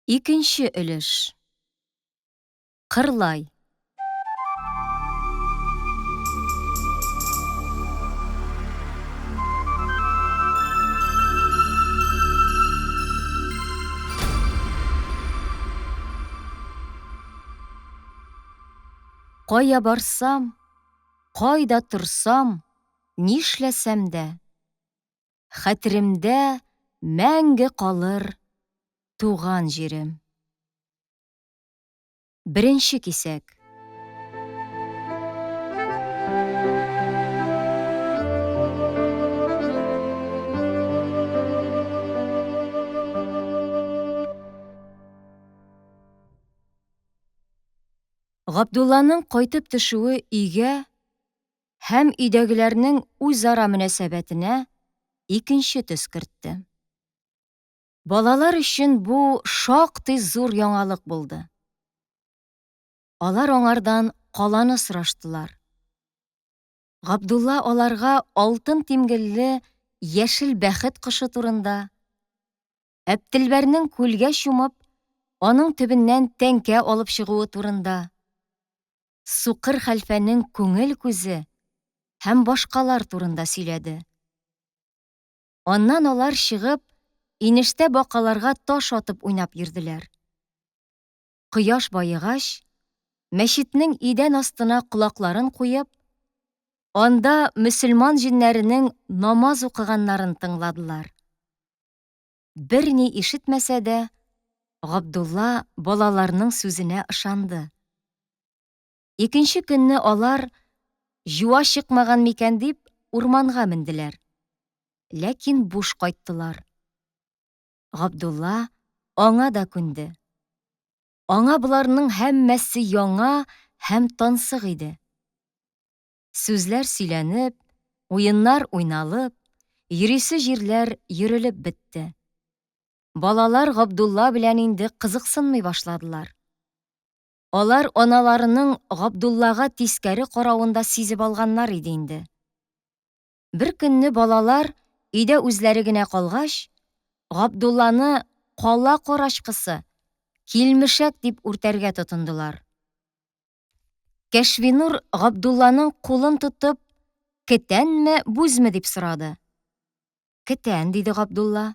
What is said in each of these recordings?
Икенче өлеш. Кырлай. Кая барсам, кайда торсам, нишләсәм дә, Хәтеремдә мәңге калыр туган җирем. Беренче кисәк. Габдулланың кайтып төшүе өйгә һәм өйдәгеләрнең үзара мөнәсәбәтенә икенче төс кертте. Балалар өчен бу шактый зур яңалык булды. Алар аңардан каланы сораштылар. Габдулла аларга алтын тимгелле яшел бәхет кошы турында, Әптелбәрнең күлгә чумып, аның төбеннән тәңкә алып чыгуы турында, сукыр хәлфәнең күңел күзе һәм башкалар турында сөйләде. Аннан алар чыгып, инештә бакаларга таш атып уйнап йөрделәр. Кояш баегач, мәчетнең идән астына колакларын куеп, анда мөселман җеннәренең намаз укыганнарын тыңладылар. Берни ишетмәсә дә, Габдулла балаларның сүзенә ышанды. Икенче көнне алар, җуа чыкмаган микән дип, урманга менделәр. Ләкин буш кайттылар. Габдулла аңа да күнде. Аңа боларның һәммәсе яңа һәм тансык иде. Сүзләр сөйләнеп, уеннар уйналып, йөрисе җирләр йөрелеп бетте. Балалар Габдулла белән инде кызыксынмый башладылар. Алар аналарының Габдуллага тискәре каравын да сизеп алганнар иде инде. Бер көнне балалар өйдә үзләре генә калгач, Габдулланы кала карачкысы, килмешәк дип үртәргә тотындылар. Кәшвинур Габдулланың кулын тотып, кетәнме, бүзме дип сорады. Кетән, диде Габдулла.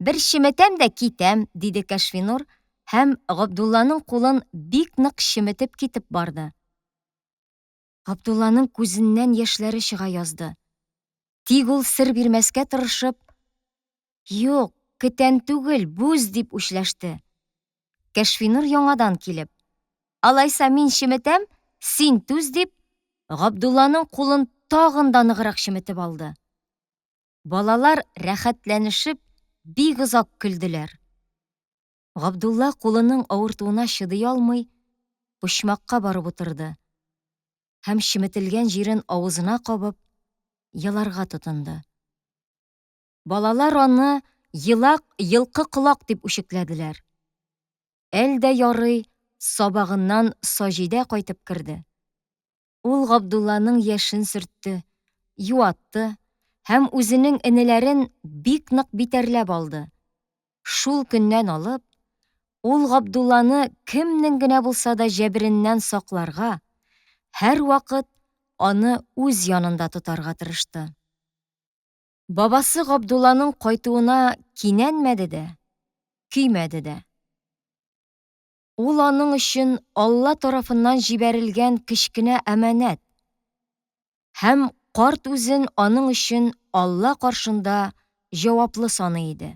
Бер чеметәм дә китәм, диде Кәшвинур һәм Габдулланың кулын бик нык чеметеп китеп барды. Габдулланың күзеннән яшьләре чыга язды. Тик ул сер бирмәскә тырышып, Юк, кетән түгел, бүз, дип үчләште. Кәшфинур яңадан килеп, Алайса мин чеметәм, син түз, дип, Габдулланың кулын тагын да ныграк чеметеп алды. Балалар рәхәтләнешеп бик озак көлделәр. Габдулла кулының авыртуына чыдый алмый, почмакка барып утырды һәм чеметелгән җирен авызына кабып, еларга тотынды. Балалар аны елак елкы колак дип үчекләделәр. Әл дә ярый, сабагыннан Саҗидә кайтып керде. Ул Габдулланың яшен сөртте, юатты һәм үзенең энеләрен бик нык битәрләп алды. Шул көннән алып, ул Габдулланы кемнең генә булса да җәбереннән сакларга, һәрвакыт аны үз янында тотарга тырышты. Бабасы Габдулланың кайтуына кинәнмәде дә, көймәде дә. Ул аның өчен Алла тарафыннан җибәрелгән кечкенә әманәт. Һәм карт үзен аның өчен Алла каршында җаваплы саный иде.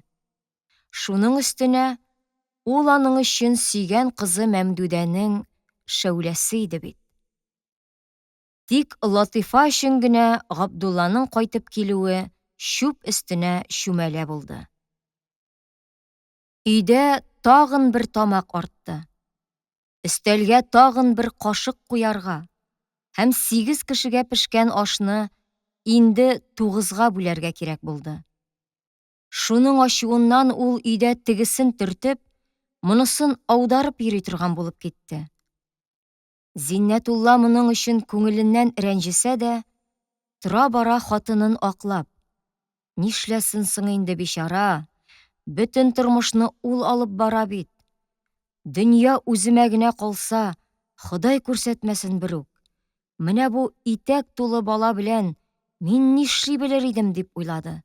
Шуның өстенә, ул аның өчен сөйгән кызы Мәмдүдәнең шәүләсе иде бит. Тик Латыйфа өчен генә Габдулланың кайтып килүе чүп өстенә чүмәлә булды. Өйдә тагын бер тамак артты. Өстәлгә тагын бер кашык куярга һәм сигез кешегә пешкән ашны инде тугызга бүләргә кирәк булды. Шуның ачуыннан ул өйдә тегесен төртеп, монысын аударып йөри торган булып китте. Зиннәтулла моның өчен күңеленнән рәнҗесә дә, тора-бара хатынын аклап, Нишләсен соң инде бичара? Бөтен тормышны ул алып бара бит. Дөнья үземә генә калса, Ходай күрсәтмәсен берүк. Менә бу итәк тулы бала белән мин нишли белер идем, дип уйлады.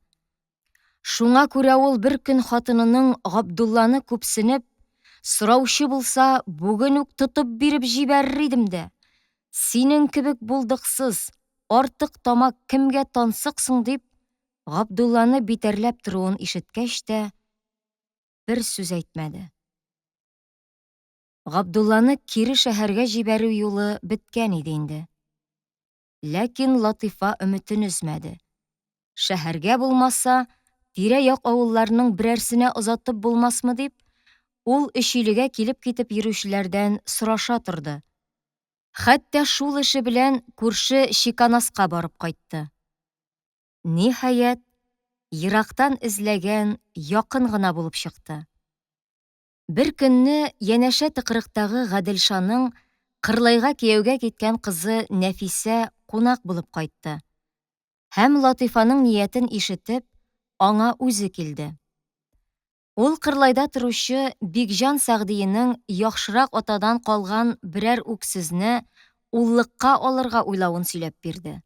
Шуңа күрә ул бер көн хатынының Габдулланы күпсенеп, сораучы булса, бүген үк тотып биреп җибәрер идем дә, синең кебек булдыксыз, артык тамак кемгә тансык соң дип, Габдулланы битәрләп торуын ишеткәч тә, бер сүз әйтмәде. Габдулланы кире шәһәргә җибәрү юлы беткән иде инде. Ләкин Латыйфа өметен өзмәде. Шәһәргә булмаса, тирә-як авылларның берәрсенә озатып булмасмы дип, ул Өчилегә килеп-китеп йөрүчеләрдән сораша торды. Хәтта шул эше белән күрше Чиканаска барып кайтты. Ниһаять, ерактан эзләгән якын гына булып чыкты. Бер көнне янәшә тыкрыктагы Гаделшаның Кырлайга кияүгә киткән кызы Нәфисә кунак булып кайтты. Һәм Латыйфаның ниятен ишетеп, аңа үзе килде. Ул Кырлайда торучы Бикҗан Сәгъдиенең яхшырак атадан калган берәр үксезне уллыкка алырга уйлавын сөйләп бирде.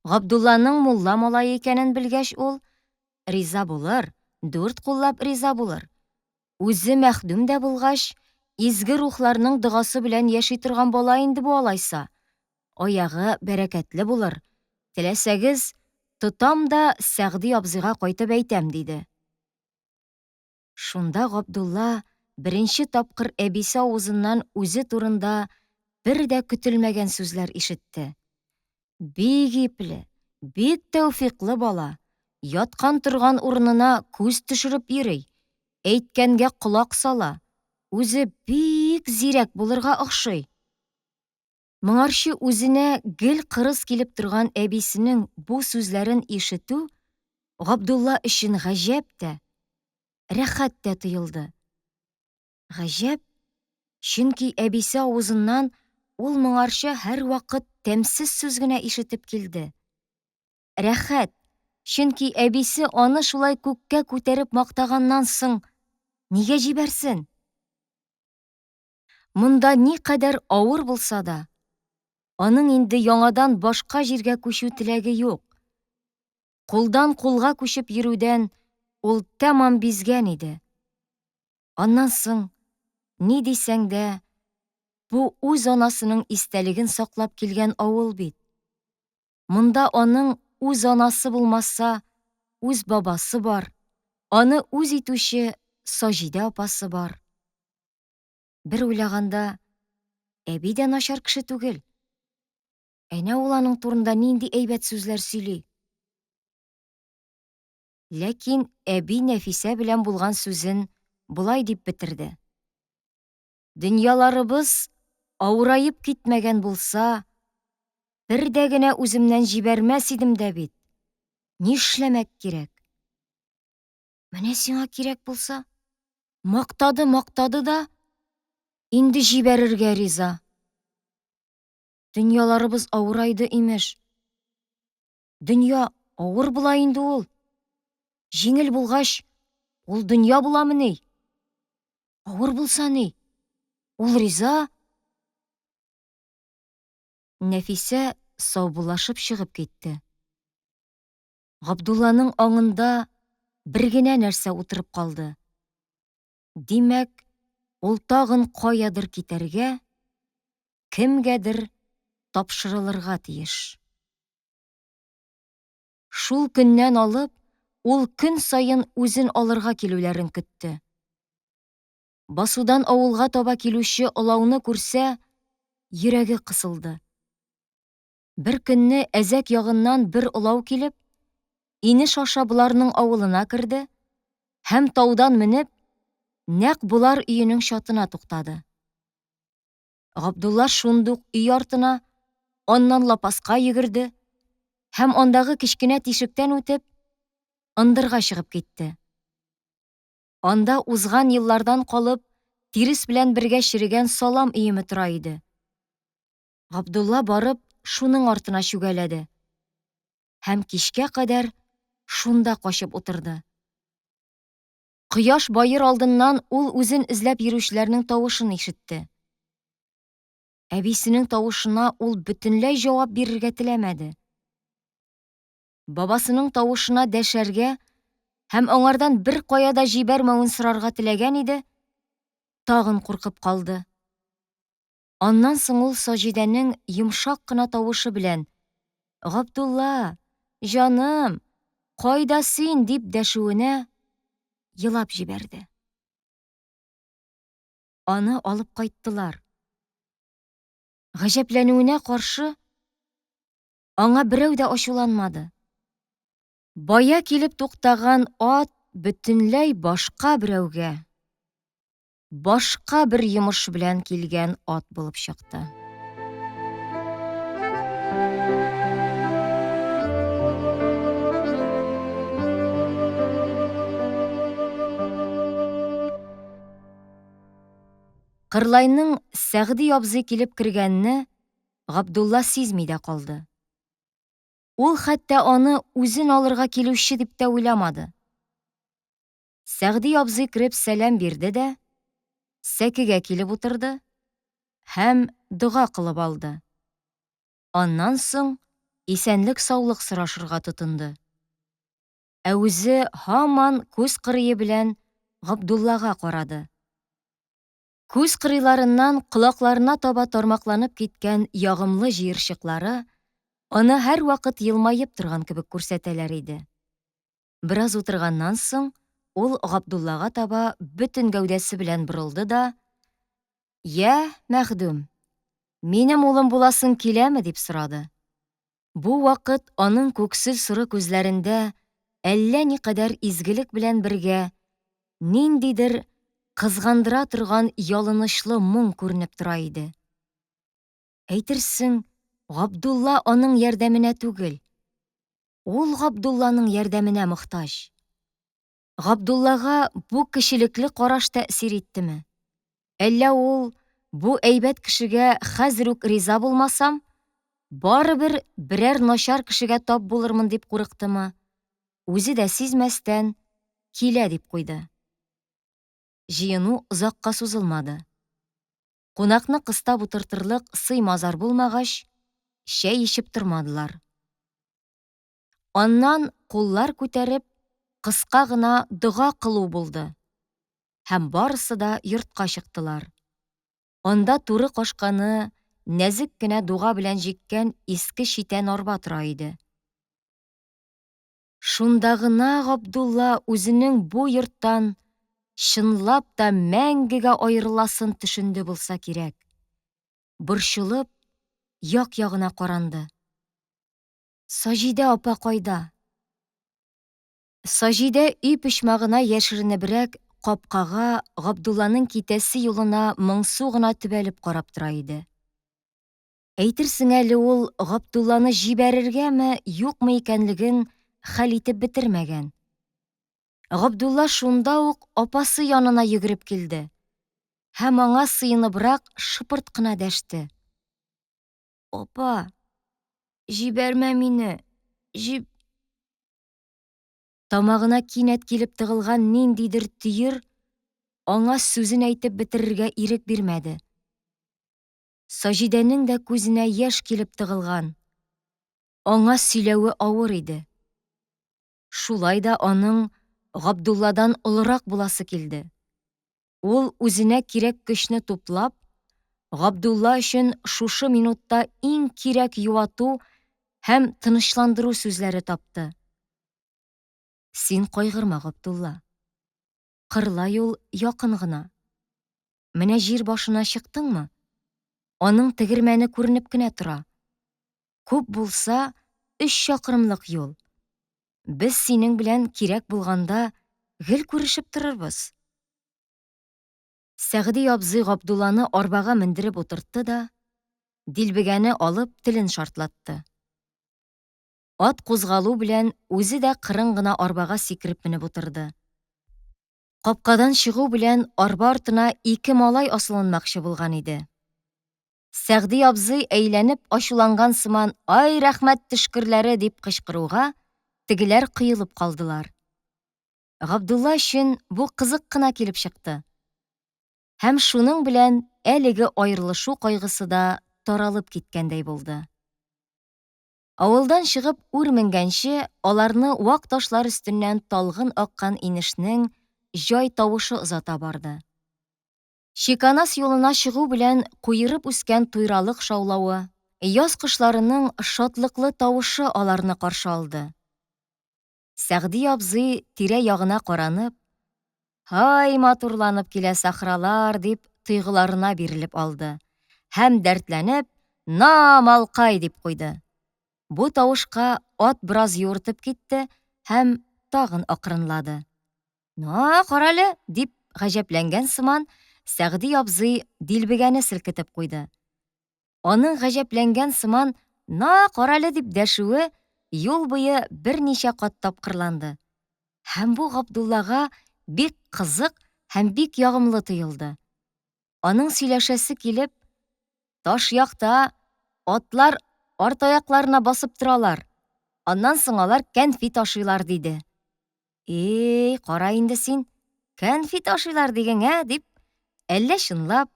Габдулланың мулла малае икәнен белгәч, ул, Риза булыр, дүрт куллап риза булыр. Үзе мәхдүм дә булгач, изге рухларның догасы белән яши торган бала инде бу алайса. Аягы бәрәкәтле булыр. Теләсәгез, тотам да Сәгъди абзыйга кайтып әйтәм, диде. Шунда Габдулла беренче тапкыр әбисе авызыннан үзе турында бер дә көтелмәгән сүзләр ишетте. Бик ипле, бик тәүфикълы бала, яткан-торган урынына күз төшереп йөри, әйткәнгә колак сала, үзе бик зирәк булырга охшый. Моңарчы үзенә гел кырыс килеп торган әбисенең бу сүзләрен ишетү Габдулла өчен гаҗәп тә, рәхәт тә тоелды. Гаҗәп, чөнки әбисе авызыннан ул моңарчы һәрвакыт тәмсез сүз генә ишетеп килде. Рәхәт, чөнки әбисе аны шулай күккә күтәреп мактаганнан соң нигә җибәрсен? Монда никадәр авыр булса да, аның инде яңадан башка җиргә күчү теләге юк. Кулдан кулга күчеп йөрүдән ул тәмам бизгән иде. Аннан соң, ни дисәң дә, бу үз анасының истәлеген саклап килгән авыл бит. Монда аның үз анасы булмаса, үз бабасы бар, аны үз итүче Саҗидә апасы бар. Бер уйлаганда, әби дә начар кеше түгел. Әнә ул аның турында нинди әйбәт сүзләр сөйли. Ләкин әби Нәфисә белән булган сүзен болай дип бетерде. Дөньяларыбыз авыраеп китмәгән булса, бер дә генә үземнән җибәрмәс идем дә бит. Нишләмәк кирәк? Менә сиңа кирәк булса, мактады, мактады да, инде җибәрергә риза. Дөньяларыбыз авырайды, имеш. Дөнья авыр була инде ул. Җиңел булгач, ул дөнья буламыни? Авыр булса ни? Ул риза. Нәфисә саубуллашып чыгып китте. Габдулланың аңында бер генә нәрсә утырып калды. Димәк, ул тагын каядыр китәргә, кемгәдер тапшырылырга тиеш. Шул көннән алып, ул көн саен үзен алырга килүләрен көтте. Басудан авылга таба килүче олауны күрсә, йөрәге кысылды. Бер көнне Әзәк ягыннан бер олау килеп, инеш аша боларның авылына керде һәм таудан менеп, нәкъ болар өенең чатына туктады. Габдулла шундук өй артына, аннан лапаска йөгерде һәм андагы кечкенә тишектән үтеп, ындырга чыгып китте. Анда узган еллардан калып, тирес белән бергә черегән салам өеме тора иде. Габдулла барып шуның артына чүгәләде һәм кичкә кадәр шунда качып утырды. Кояш баер алдыннан ул үзен эзләп йөрүчеләрнең тавышын ишетте. Әбисенең тавышына ул бөтенләй җавап бирергә теләмәде. Бабасының тавышына дәшәргә һәм аңардан беркая да җибәрмәвен сорарга теләгән иде, тагын куркып калды. Аннан соң ул Саҗидәнең йомшак кына тавышы белән: "Габдулла, җаным, кайда син?" дип дәшүенә елап җибәрде. Аны алып кайттылар. Гаҗәпләнүенә каршы, аңа берәү дә ачуланмады. Бая килеп туктаган ат бөтенләй башка берәүгә, башка бер йомыш белән килгән ат булып чыкты. Кырлайның Сәгъди абзый килеп кергәнне Габдулла сизми дә калды. Ул хәтта аны үзен алырга килүче дип тә уйламады. Сәгъди абзый кереп сәлам бирде дә, сәкегә килеп утырды һәм дога кылып алды. Аннан соң исәнлек-саулык сорашырга тотынды. Ә үзе һаман күз кырые белән Габдуллага карады. Күз кырыйларыннан колакларына таба тармакланып киткән ягымлы җыерчыклары аны һәрвакыт елмаеп торган кебек күрсәтәләр иде. Бераз утырганнан соң, ул Габдуллага таба бөтен гәүдәсе белән борылды да, Йә, мәхдүм, минем улым буласың киләме? дип сорады. Бу вакыт аның күксел соры күзләрендә әллә никадәр изгелек белән бергә ниндидер кызгандыра торган ялынычлы моң күренеп тора иде. Әйтерсең, Габдулла аның ярдәменә түгел, Ул Габдулланың ярдәменә мохтаҗ. Габдуллага бу кешелекле караш тәэсир иттеме? Әллә ул, бу әйбәт кешегә хәзер үк риза булмасам, барыбер берәр начар кешегә тап булырмын дип курыктымы? Үзе дә сизмәстән, килә дип куйды. Җыену озакка сузылмады. Кунакны кыстап утыртырлык сый-мазар булмагач, чәй эчеп тормадылар. Аннан куллар күтәреп, кыска гына дога кылу булды һәм барысы да йортка чыктылар. Анда туры кашканы нәзек кенә дуга белән җиккән иске читән арба тора иде. Шунда гына Габдулла үзенең бу йорттан чынлап та мәңгегә аерыласын төшенде булса кирәк. Борчылып, як-ягына каранды. Саҗидә апа кайда? Саҗидә өй почмагына яшеренебрәк капкага Габдулланың китәсе юлына моңсу гына төбәлеп карап тора иде. Әйтерсең әле ул Габдулланы җибәрергәме, юкмы икәнлеген хәл итеп бетермәгән. Габдулла шунда ук апасы янына йөгереп килде һәм аңа сыеныбрак шыпырт кына дәште. Апа, җибәрмә мине, җиб... Тамагына кинәт килеп тыгылган ниндидер төер аңа сүзен әйтеп бетерергә ирек бирмәде. Саҗидәнең дә күзенә яшь килеп тыгылган. Аңа сөйләве авыр иде. Шулай да аның Габдулладан олырак буласы килде. Ул үзенә кирәк көчне туплап, Габдулла өчен шушы минутта иң кирәк юату һәм тынычландыру сүзләре тапты. Син кайгырма, Габдулла. Кырлай ул якын гына. Менә җир башына чыктыңмы, аның тегермәне күренеп кенә тора. Күп булса, өч чакрымлык юл. Без синең белән кирәк булганда гел күрешеп торырбыз. Сәгъди абзый Габдулланы арбага мендереп утыртты да, дилбегәне алып, телен шартлатты. Ат кузгалу белән үзе дә кырын гына арбага сикереп менеп утырды. Капкадан чыгу белән арба артына ике малай асылынмакчы булган иде. Сәгъди абзый әйләнеп ачуланган сыман Ай, рәхмәт төшкерләре! дип кычкыруга, тегеләр коелып калдылар. Габдулла өчен бу кызык кына килеп чыкты. Һәм шуның белән әлеге аерылышу кайгысы да таралып киткәндәй булды. Авылдан чыгып үр менгәнче, аларны вак ташлар өстеннән талгын аккан инешнең җай тавышы озата барды. Чиканас юлына чыгу белән куерып үскән туйралык шаулавы, яз кошларының шатлыклы тавышы аларны каршы алды. Сәгъди абзый тирә-ягына каранып, Һай, матурланып килә сахралар, дип тойгыларына бирелеп алды һәм дәртләнеп, На, малкай, дип куйды. Бу тавышка ат бераз юыртып китте һәм тагын акрынлады. На, карале, дип гаҗәпләнгән сыман, Сәгъди абзый дилбегәне селкетеп куйды. Аның гаҗәпләнгән сыман На, карале дип дәшүе юл буе берничә кат тапкырланды. Һәм бу Габдуллага бик кызык һәм бик ягымлы тоелды. Аның сөйләшәсе килеп, Таш якта атлар арт аякларына басып торалар, аннан соң алар кәнфит ашыйлар, диде. Эй, кара инде син, кәнфит ашыйлар диген, ә, дип, әллә чынлап,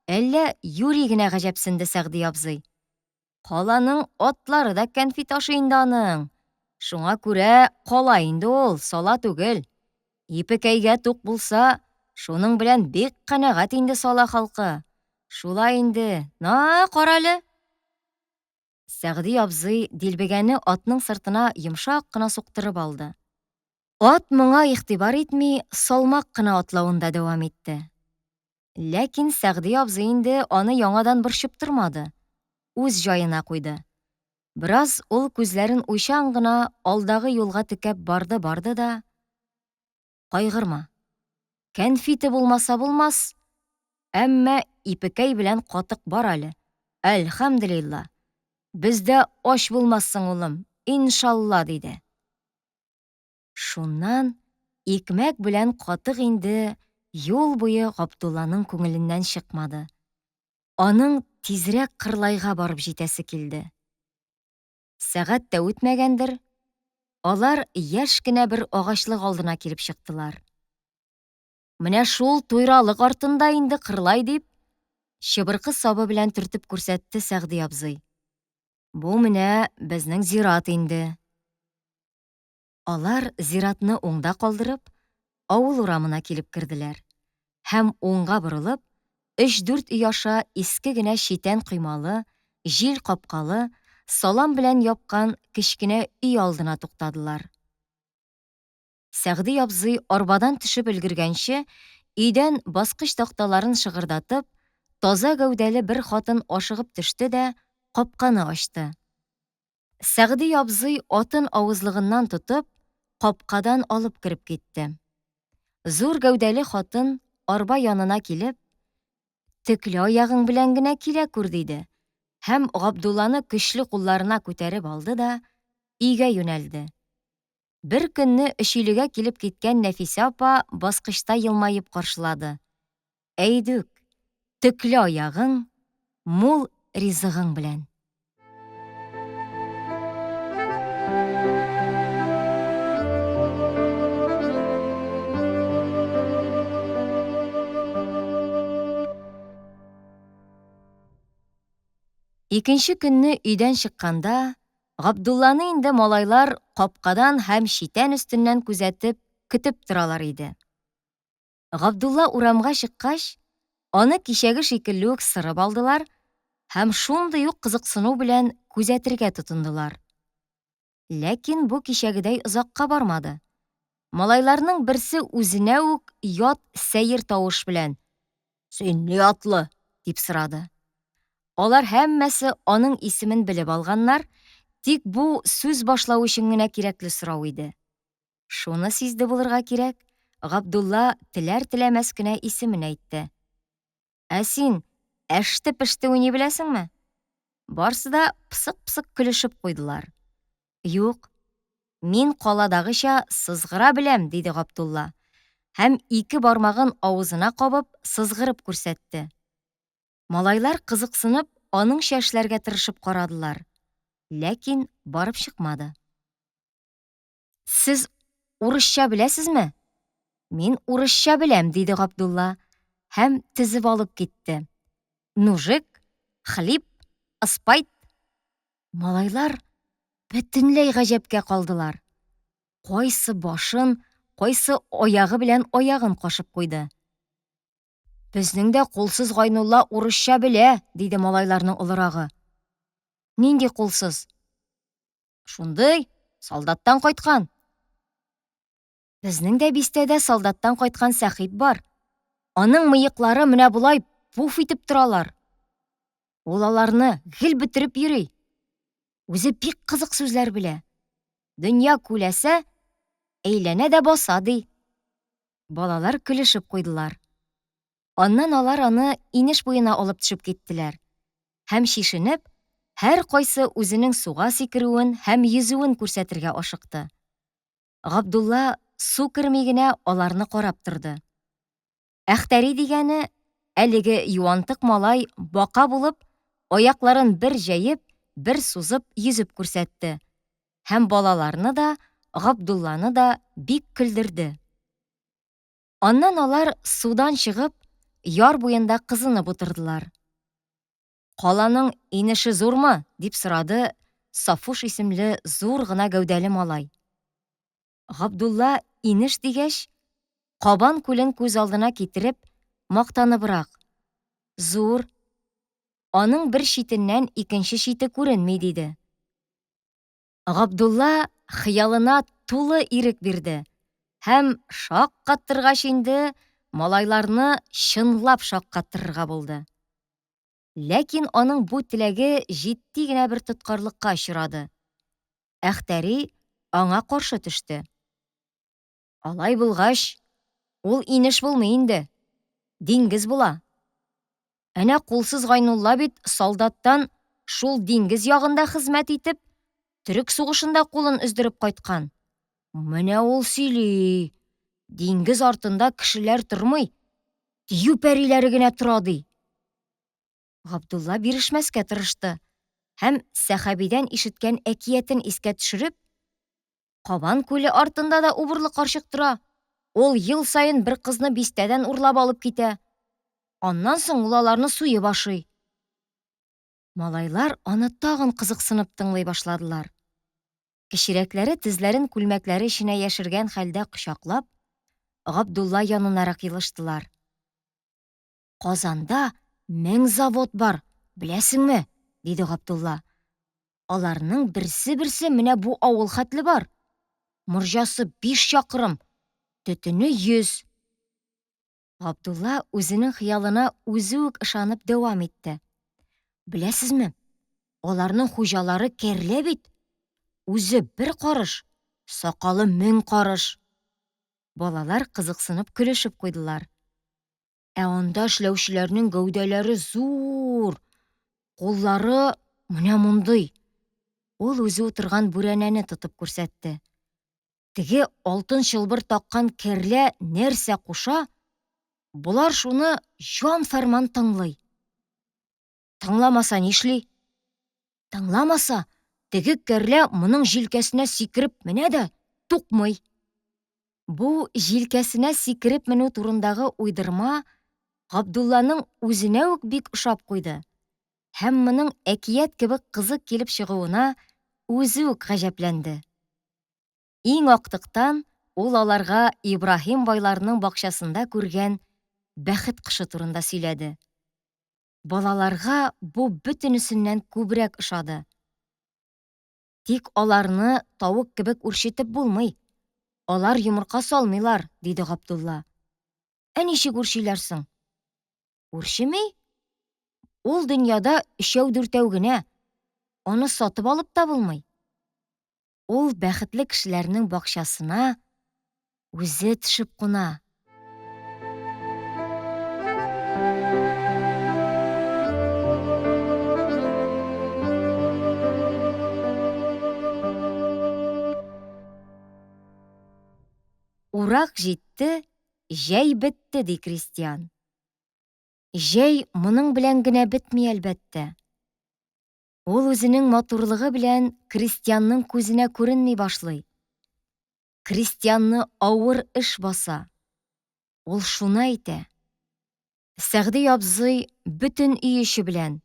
әллә юри генә гаҗәпсенде Сәгъди абзый. Каланың атлары да кәнфит ашый инде аның. Шуңа күрә кала инде ул, сала түгел. Ипекәйгә тук булса, шуның белән бик канәгать инде сала халкы. Шулай инде, на, карале. Сәгъди абзый дилбегәне атның сыртына йомшак кына суктырып алды. Ат моңа игътибар итми, салмак кына атлавын да дәвам итте. Ләкин Сәгъди абзый инде аны яңадан борчып тормады, үз җаена куйды. Бераз ул күзләрен уйчан гына алдагы юлга текәп барды-барды да, Кайгырма. Кәнфите булмаса булмас, әмма ипекәй белән катык бар әле. Әлхәмделилла. Бездә ач булмассың, улым, иншалла, диде. Шуннан икмәк белән катык инде юл буе Габдулланың күңеленнән чыкмады. Аның тизрәк Кырлайга барып җитәсе килде. Сәгать тә үтмәгәндер, алар яшь кенә бер агачлык алдына килеп чыктылар. Менә шул туйралык артында инде Кырлай дип, чыбыркы сабы белән төртеп күрсәтте Сәгъди абзый. Бу менә безнең зират инде. Алар зиратны уңда калдырып, авыл урамына килеп керделәр һәм уңга борылып, өч-дүрт өй аша иске генә читән коймалы, җил капкалы, салам белән япкан кечкенә өй алдына туктадылар. Сәгъди абзый арбадан төшеп өлгергәнче, өйдән баскыч такталарын шыгырдатып, таза гәүдәле бер хатын ашыгып төште дә капканы ачты. Сәгъди абзый атын авызлыгыннан тотып, капкадан алып кереп китте. Зур гәүдәле хатын арба янына килеп, Төкле аягың белән генә килә күр, диде һәм Габдулланы көчле кулларына күтәреп алды да өйгә юнәлде. Бер көнне Өчилегә килеп киткән Нәфисә апа баскычта елмаеп каршылады. Әйдүк, төкле аягың, мул ризыгың белән. Икенче көнне өйдән чыкканда, Габдулланы инде малайлар капкадан һәм читән өстеннән күзәтеп, көтеп торалар иде. Габдулла урамга чыккач, аны кичәге шикелле үк сырып алдылар һәм шундый ук кызыксыну белән күзәтергә тотындылар. Ләкин бу кичәгедәй озакка бармады. Малайларның берсе үзенә үк ят сәер тавыш белән: "Син ни атлы?" дип сорады. Алар һәммәсе аның исемен белеп алганнар, тик бу сүз башлау өчен генә кирәкле сорау иде. Шуны сизде булырга кирәк, Габдулла теләр-теләмәс кенә исемен әйтте. Ә син әште-пеште уйный беләсеңме? Барсы да псык-псык көлешеп куйдылар. Юк, мин каладагыча сызгыра беләм, диде Габдулла һәм ике бармагын авызына кабып, сызгырып күрсәтте. Малайлар кызыксынып аныңча эшләргә тырышып карадылар, ләкин барып чыкмады. Сез урысча беләсезме? Мин урысча беләм, диде Габдулла һәм тезеп алып китте. Нужик, хлип, ыспайт. Малайлар бөтенләй гаҗәпкә калдылар. Кайсы башын, кайсы аягы белән аягын кашып куйды. Безнең дә кулсыз Гайнулла урысча белә, диде малайларның олырагы. Нинди кулсыз? Шундый, солдаттан кайткан. Безнең дә бистәдә солдаттан кайткан Сәхип бар. Аның мыеклары менә болай пуф итеп торалар. Ул аларны гел бетереп йөри. Үзе бик кызык сүзләр белә. Дөнья күләсә, әйләнә дә баса, ди. Балалар көлешеп куйдылар. Аннан алар аны инеш буена алып төшеп киттеләр. Һәм чишенеп, һәркайсы үзенең суга сикерүен һәм йөзүен күрсәтергә ашыкты. Габдулла су керми генә аларны карап торды. Әхтәри дигәне, әлеге юантык малай бака булып, аякларын бер җәеп, бер сузып йөзеп күрсәтте һәм балаларны да, Габдулланы да бик көлдерде. Аннан алар судан чыгып, яр буенда кызынып утырдылар. Каланың инеше зурмы? дип сорады Сафуш исемле зур гына гәүдәле малай. Габдулла инеш дигәч, Кабан күлен күз алдына китереп, мактаныбрак, Зур. Аның бер читеннән икенче чите күренми, диде. Габдулла хыялына тулы ирек бирде һәм шаккаттыргач инде малайларны чынлап шаккаттырырга булды. Ләкин аның бу теләге җитди генә бер тоткарлыкка очрады. Әхтәри аңа каршы төште. Алай булгач, ул инеш булмый инде. Диңгез була. Әнә кулсыз Гайнулла бит солдаттан шул диңгез ягында хезмәт итеп, төрек сугышында кулын өздереп кайткан. Менә ул сөйли. Диңгез артында кешеләр тормый, дию пәриләре генә тора, ди. Габдулла бирешмәскә тырышты һәм Сәхәбидән ишеткән әкиятен искә төшереп, Кабан күле артында да убырлы карчык тора. Ул ел саен бер кызны бистәдән урлап алып китә. Аннан соң ул аларны суеп ашый. Малайлар аны тагын кызыксынып тыңлый башладылар. Кечерәкләре тезләрен күлмәкләре эченә яшергән хәлдә кочаклап, Габдулла янынарак елыштылар. Казанда 1000 завод бар, беләсеңме? диде Габдулла. Аларның берсе-берсе менә бу авыл хәтле бар. Морҗасы биш чакрым, төтене 100. Габдулла үзенең хыялына үзе үк ышанып дәвам итте. Беләсезме, аларның хуҗалары кәрлә бит. Үзе бер карыш, сакалы 1000 карыш. Балалар кызыксынып көлешеп куйдылар. Ә анда эшләүчеләрнең гәүдәләре зур, куллары менә мондый. Ул үзе утырган бүрәнәне тотып күрсәтте. Теге алтын чылбыр таккан керлә нәрсә куша, болар шуны җан фәрман тыңлый. Тыңламаса нишли? Тыңламаса, теге кәрлә моның җилкәсенә сикереп менә дә тукмый. Бу җилкәсенә сикереп менү турындагы уйдырма Габдулланың үзенә үк бик ошап куйды һәм моның әкият кебек кызык килеп чыгуына үзе үк гаҗәпләнде. Иң актыктан ул аларга Ибраһим байларның бакчасында күргән бәхет кошы турында сөйләде. Балаларга бу бөтенесеннән күбрәк ошады. Тик аларны тавык кебек үрчетеп булмый. Алар йомырка салмыйлар, диде Габдулла. Ә ничек үрчиләр соң? Үрчеми? Ул дөньяда өчәү-дүртәү генә. Аны сатып алып та булмый. Ул бәхетле кешеләрнең бакчасына үзе төшеп куна. Урак җитте, җәй бетте, ди крестьян. Җәй моның белән генә бетми, әлбәттә. Ул үзенең матурлыгы белән крестьянның күзенә күренми башлый. Крестьянны авыр эш баса. Ул шуны әйтә. Сәгъди абзый бөтен өй эче белән,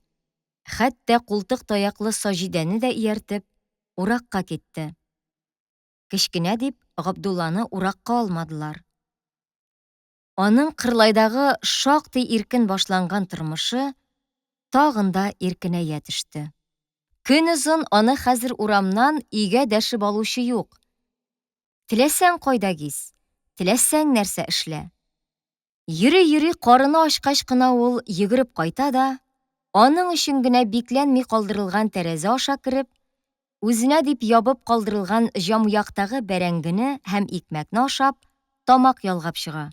хәтта култык таяклы Саҗидәне дә ияртеп, уракка китте. Кечкенә дип Габдулланы уракка алмадылар. Аның Кырлайдагы шактый иркен башланган тормышы тагын да иркенәя төште. Көнозын аны хәзер урамнан өйгә дәшеп алучы юк. Теләсәң кайда гиз, теләсәң нәрсә эшлә. Йөри-йөри карыны ачкач кына ул йөгереп кайта да, аның өчен генә бикләнми калдырылган тәрәзә аша кереп, үзенә дип ябып калдырылган җамъяктагы бәрәңгене һәм икмәкне ашап, тамак ялгап чыга.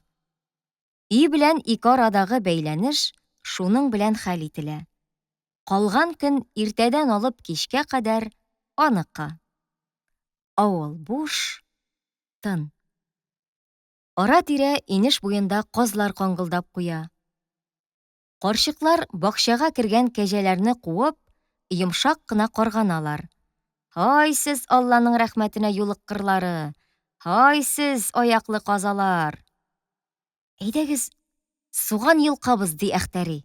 Өй белән ике арадагы бәйләнеш шуның белән хәл ителә. Калган көн иртәдән алып кичкә кадәр аныкы. Авыл буш, тын. Ара-тирә инеш буенда казлар каңгылдап куя. Карчыклар бакчага кергән кәҗәләрне куып, йомшак кына карганалар. Һай сез, Алланың рәхмәтенә юлыккырлары! Һай сез, аяклы казалар! Әйдәгез, суган йолкабыз, ди Әхтәри.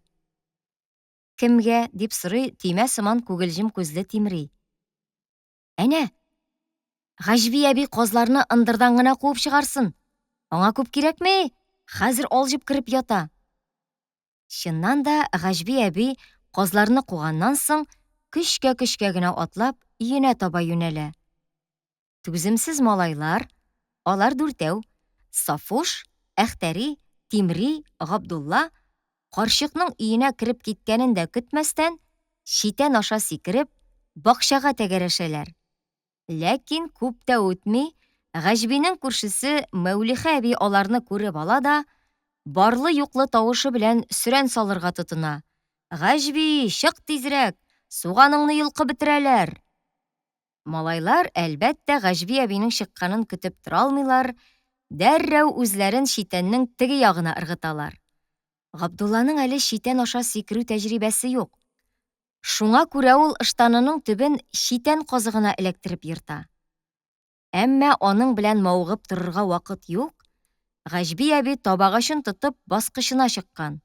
Кемгә? дип сорый төймә сыман күгелҗем күзле Тимри. Әнә, Гаҗби әби казларны ындырдан гына куып чыгарсын. Аңа күп кирәкми, хәзер алҗып кереп ята. Чыннан да, Гаҗби әби казларны куганнан соң, көчкә-көчкә генә атлап, өенә таба юнәлә. Түземсез малайлар, алар дүртәү, Сафуш, Әхтәри, Тимри, Габдулла, карчыкның өенә кереп киткәнен дә көтмәстән, читән аша сикереп, бакчага тәгәрәшәләр. Ләкин күп тә үтми, Гаҗбинең күршесе Мәүлихә әби аларны күреп ала да, барлы-юклы тавышы белән сөрән салырга тотына, Гаҗби, чык тизрәк, суганыңны йолкып бетерәләр! Малайлар, әлбәттә, Гаҗби әбинең чыкканын көтеп тора алмыйлар, дәррәү үзләрен читәннең теге ягына ыргыталар. Габдулланың әле читән аша сикерү тәҗрибәсе юк. Шуңа күрә ул ыштанының төбен читән казыгына эләктереп ерта. Әмма аның белән мавыгып торырга вакыт юк, Гаҗби әби табагачын тотып баскычына чыккан.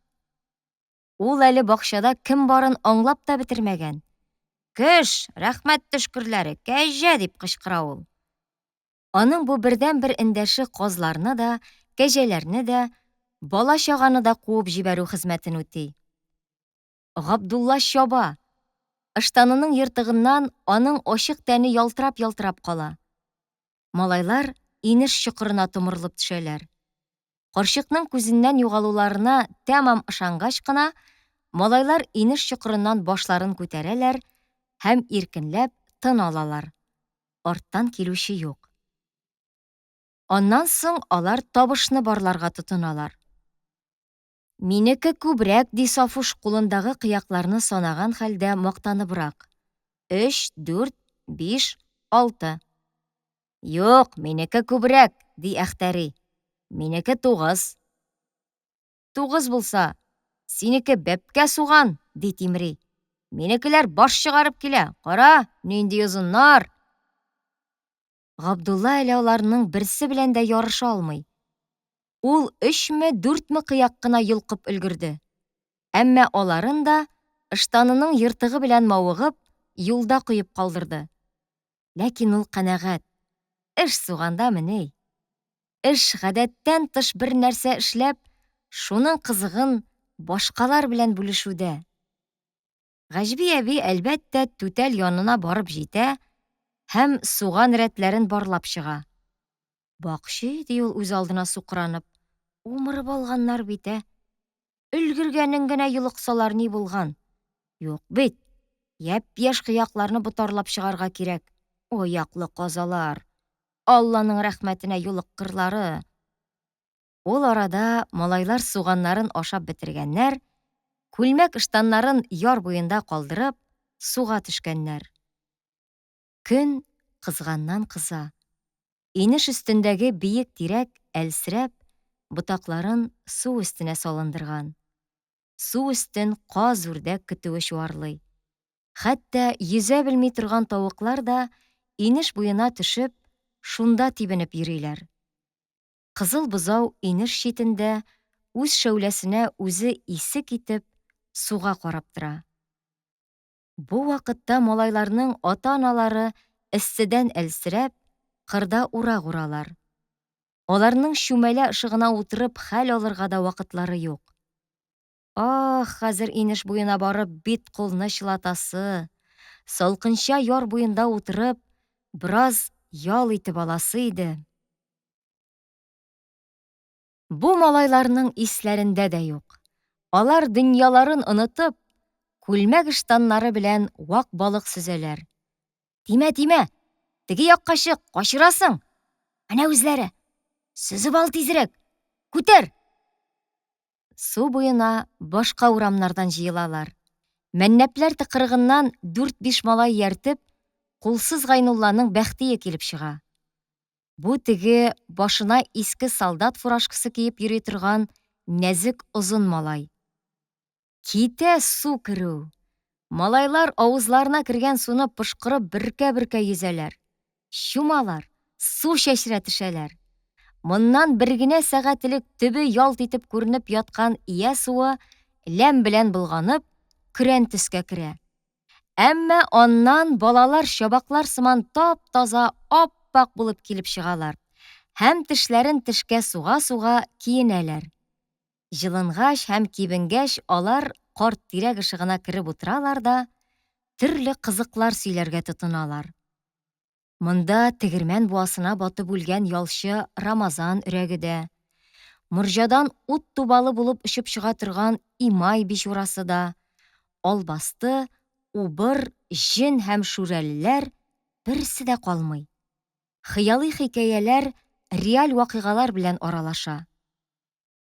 Ул әле бакчада кем барын аңлап та бетермәгән. Көш, рәхмәт төшкерләре, кәҗә! дип кычкыра ул. Аның бу бердәнбер эндәше казларны да, кәҗәләрне дә, бала-чаганы да куып җибәрү хезмәтен үти. Габдулла чаба. Ыштанының ертыгыннан аның ачык тәне ялтырап-ялтырап кала. Малайлар инеш чокырына томырылып төшәләр. Карчыкның күзеннән югалуларына тәмам ышангач кына, малайлар инеш чокырыннан башларын күтәрәләр һәм иркенләп тын алалар. Арттан килүче юк. Аннан соң алар табышны барларга тотыналар. Минеке күбрәк, ди Сафуш кулындагы кыякларны санаган хәлдә мактаныбрак. Өч, дүрт, биш, алты. Юк, минеке күбрәк, ди Әхтәри. Минеке тугыз. Тугыз булса, синеке бәбкә суган, ди Тимри. Минекеләр баш чыгарып килә, кара, нинди озыннар! Габдулла әле аларның берсе белән дә ярыша алмый. Ул өчме, дүртме кыяк кына йолкып өлгерде. Әмма аларын да, ыштанының ертыгы белән мавыгып, юлда коеп калдырды. Ләкин ул канәгать. Эш сугандамыни? Эш гадәттән тыш бер нәрсә эшләп, шуның кызыгын башкалар белән бүлешүдә. Гаҗби әби, әлбәттә, түтәл янына барып җитә һәм суган рәтләрен барлап чыга. Бакчы, ди ул үзалдына сукранып, умырып алганнар бит, ә! Өлгергәнен генә йолыксалар ни булган? Юк бит, япь-яшь кыякларны ботарлап чыгарга кирәк. Аяклы казалар! Алланың рәхмәтенә юлыккырлары! Ул арада малайлар суганнарын ашап бетергәннәр, күлмәк-ыштаннарын яр буенда калдырып, суга төшкәннәр. Көн кызганнан-кыза. Инеш өстендәге биек тирәк әлсерәп, ботакларын су өстенә салындырган. Су өстен каз-үрдәк көтүе чуарлый. Хәтта йөзә белми торган тавыклар да инеш буена төшеп, шунда тибенеп йөриләр. Кызыл бозау инеш читендә үз шәүләсенә үзе исе китеп, суга карап тора. Бу вакытта малайларның ата-аналары эсседән әлсерәп, кырда урак уралар. Аларның чүмәлә ышыгына утырып хәл алырга да вакытлары юк. Ах, хәзер инеш буена барып бит-кулны чылатасы, салкынча яр буенда утырып, бераз ял итеп аласы иде. Бу малайларның исләрендә дә юк. Алар дөньяларын онытып, күлмәк-ыштаннары белән вак балык сөзәләр. Тимә, тимә! Теге якка чык, качырасың! Әнә үзләре! Сөзеп ал тизрәк! Күтәр! Су буена башка урамнардан җыелалар. Мәннәпләр тыкрыгыннан дүрт-биш малай ияртеп, кулсыз Гайнулланың Бәхтие килеп чыга. Бу теге башына иске солдат фуражкасы киеп йөри торган нәзек озын малай. Китә су керү! Малайлар авызларына кергән суны пошкырып бөркә-бөркә йөзәләр. Чумалар, су чәчрәтешәләр. Моннан бер генә сәгать элек төбе ялт итеп күренеп яткан ия суы ләм белән болганып, көрән төскә керә. Әмма аннан балалар чабаклар сыман тап-таза ап-ак булып килеп чыгалар һәм тешләрен тешкә суга-суга киенәләр. Җылынгач һәм кибенгәч алар карт тирәк ышыгына кереп утыралар да төрле кызыклар сөйләргә тотыналар. Монда тегермән буасына батып үлгән ялчы Рамазан өрәге дә, морҗадан ут тубалы булып очып чыга торган Имай бичурасы да, албасты, убыр, җен һәм шүрәлеләр берсе дә калмый. Хыялый хикәяләр реаль вакыйгалар белән аралаша.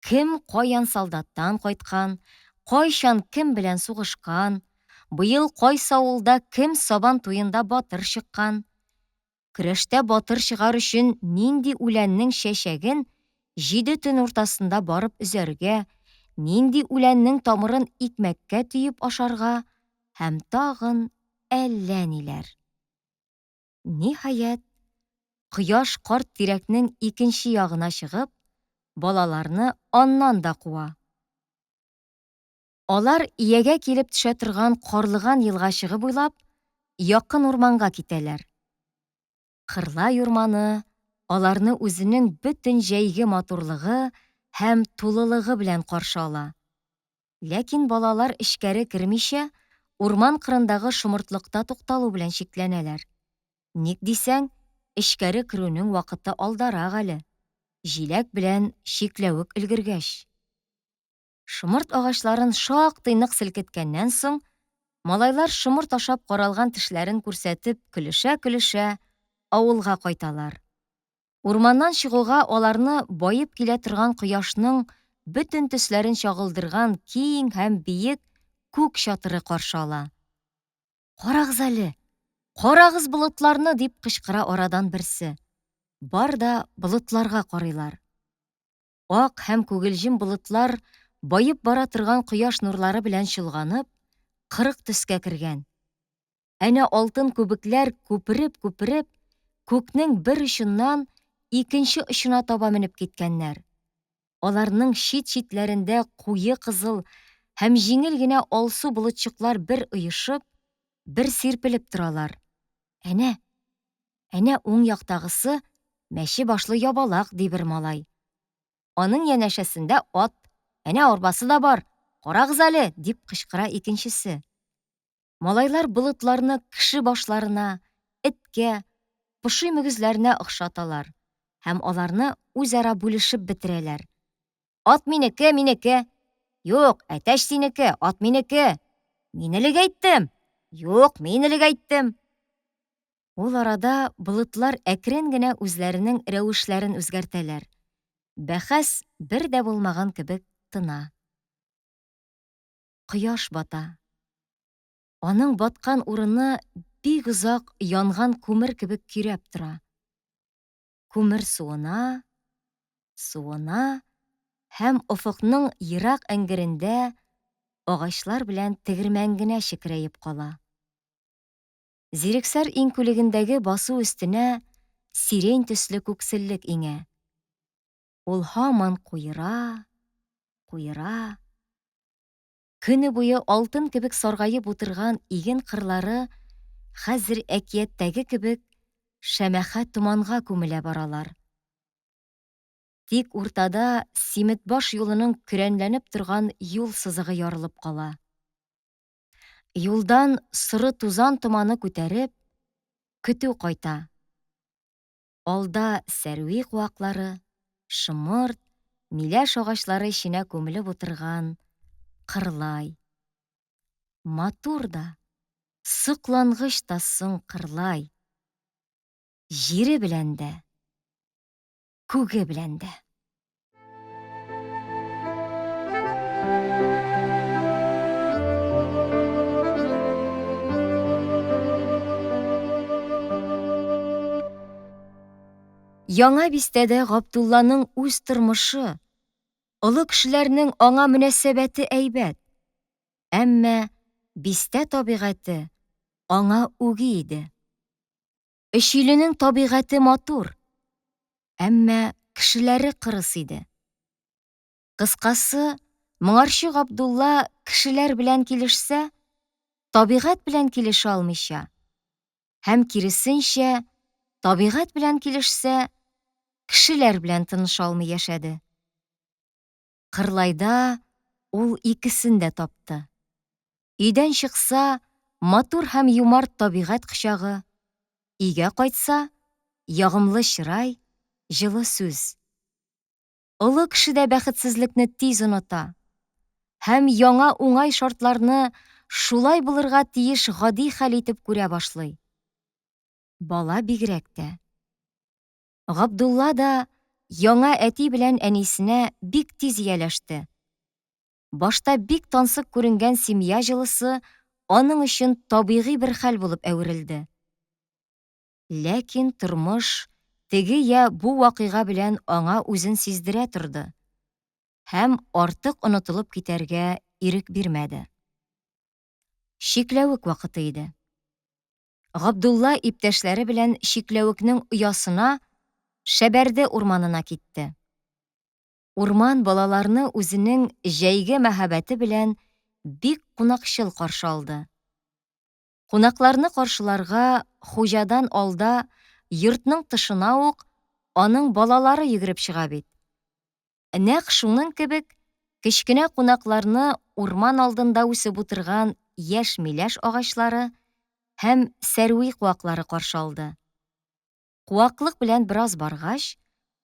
Кем каян солдаттан кайткан, кайчан кем белән сугышкан, быел кайсы авылда кем сабан туенда батыр чыккан, көрәштә батыр чыгар өчен нинди үләннең чәчәген җиде төн уртасында барып өзәргә, нинди үләннең тамырын икмәккә төеп ашарга һәм тагын әллә ниләр. Ниһаять, кояш карт тирәкнең икенче ягына чыгып, балаларны аннан да куа. Алар иягә килеп төшә торган Карлыган елгачыгы буйлап, якын урманга китәләр. Кырлай урманы аларны үзенең бөтен җәйге матурлыгы һәм тулылыгы белән каршы ала. Ләкин балалар эчкәре кермичә, урман кырындагы шомыртлыкта тукталу белән чикләнәләр. Ник дисәң, эчкәре керүнең вакыты алдарак әле, җиләк белән чикләвек өлгергәч. Шомырт агачларын шактый нык селкеткәннән соң, малайлар шомырт ашап каралган тешләрен күрсәтеп көлешә-көлешә авылга кайталар. Урманнан чыгуга аларны баеп килә торган кояшның бөтен төсләрен чагылдырган киң һәм биек күк чатыры каршы ала. Карагыз әле! Карагыз болытларны! дип кычкыра арадан берсе. Бар да болытларга карыйлар. Ак һәм күгелҗем болытлар баеп бара торган кояш нурлары белән чолганып, 40 төскә кергән. Әнә алтын күбекләр күпереп-күпереп, күкнең бер очыннан икенче очына таба менеп киткәннәр. Аларның чит-читләрендә куе кызыл һәм җиңел генә алсу болытчыклар бер оешып, бер сирпелеп торалар. Әнә, әнә уң яктагысы мәче башлы ябалак, ди бер малай. Аның янәшәсендә ат, әнә арбасы да бар, карагыз әле, дип кычкыра икенчесе. Малайлар болытларны кеше башларына, эткә, поши мөгезләренә охшаталар һәм аларны үзара бүлешеп бетерәләр. Ат минеке, минеке! Юк, әтәч синеке, ат минеке! Мин элек әйттем! Юк, мин элек әйттем! Ул арада болытлар әкрен генә үзләренең рәвешләрен үзгәртәләр. Бәхәс бер дә булмаган кебек тына. Кояш бата. Аның баткан урыны бик озак янган күмер кебек көйрәп тора. Күмер суына, суына һәм офыкның ерак эңгерендә агачлар белән тегермән генә чекерәеп кала. Зирексар иңкүлегендәге басу өстенә сирень төсле күкселлек иңә. Ул һаман куера, куера. Көне буе алтын кебек саргаеп утырган иген кырлары хәзер әкияттәге кебек шәмәхә томанга күмелә баралар. Тик уртада Симетбаш юлының көрәнләнеп торган юл сызыгы ярылып кала. Юлдан соры тузан томаны күтәреп, көтү кайта. Алда сәрви куаклары, шомырт, миләш агачлары эченә күмелеп утырган Кырлай. Матур да, соклангыч та соң Кырлай. Җире белән дә, күге белән дә. Яңа бистәдә Габдулланың үз тормышы, олы кешеләрнең аңа мөнәсәбәте әйбәт. Әмма бистә табигате аңа үги иде. Өчиленең табигате матур, әмма кешеләре кырыс иде. Кыскасы, моңарчы Габдулла кешеләр белән килешсә, табигать белән килешә алмыйча, һәм киресенчә, табигать белән килешсә, кешеләр белән тыныша алмый яшәде. Кырлайда ул икесен дә тапты. Өйдән чыкса, матур һәм юмарт табигать кочагы, өйгә кайтса, ягымлы чырай, җылы сүз. Олы кеше дә бәхетсезлекне тиз оныта һәм яңа уңай шартларны шулай булырга тиеш гади хәл итеп күрә башлый. Бала бигрәк тә. Габдулла да яңа әти белән әнисенә бик тиз ияләште. Башта бик тансык күренгән семья җылысы аның өчен табигый бер хәл булып әверелде. Ләкин тормыш теге я бу вакыйга белән аңа үзен сиздерә торды һәм артык онытылып китәргә ирек бирмәде. Чикләвек вакыты иде. Габдулла иптәшләре белән чикләвекнең оясына, Шәбәрде урманына китте. Урман балаларны үзенең җәйге мәһабәте белән бик кунакчыл каршы алды. Кунакларны каршыларга хуҗадан алда йортның тышына ук аның балалары йөгереп чыга бит. Нәкъ шуның кебек кечкенә кунакларны урман алдында үсеп утырган яшь миләш агачлары һәм сәрви куаклары каршы алды. Куаклык белән бераз баргач,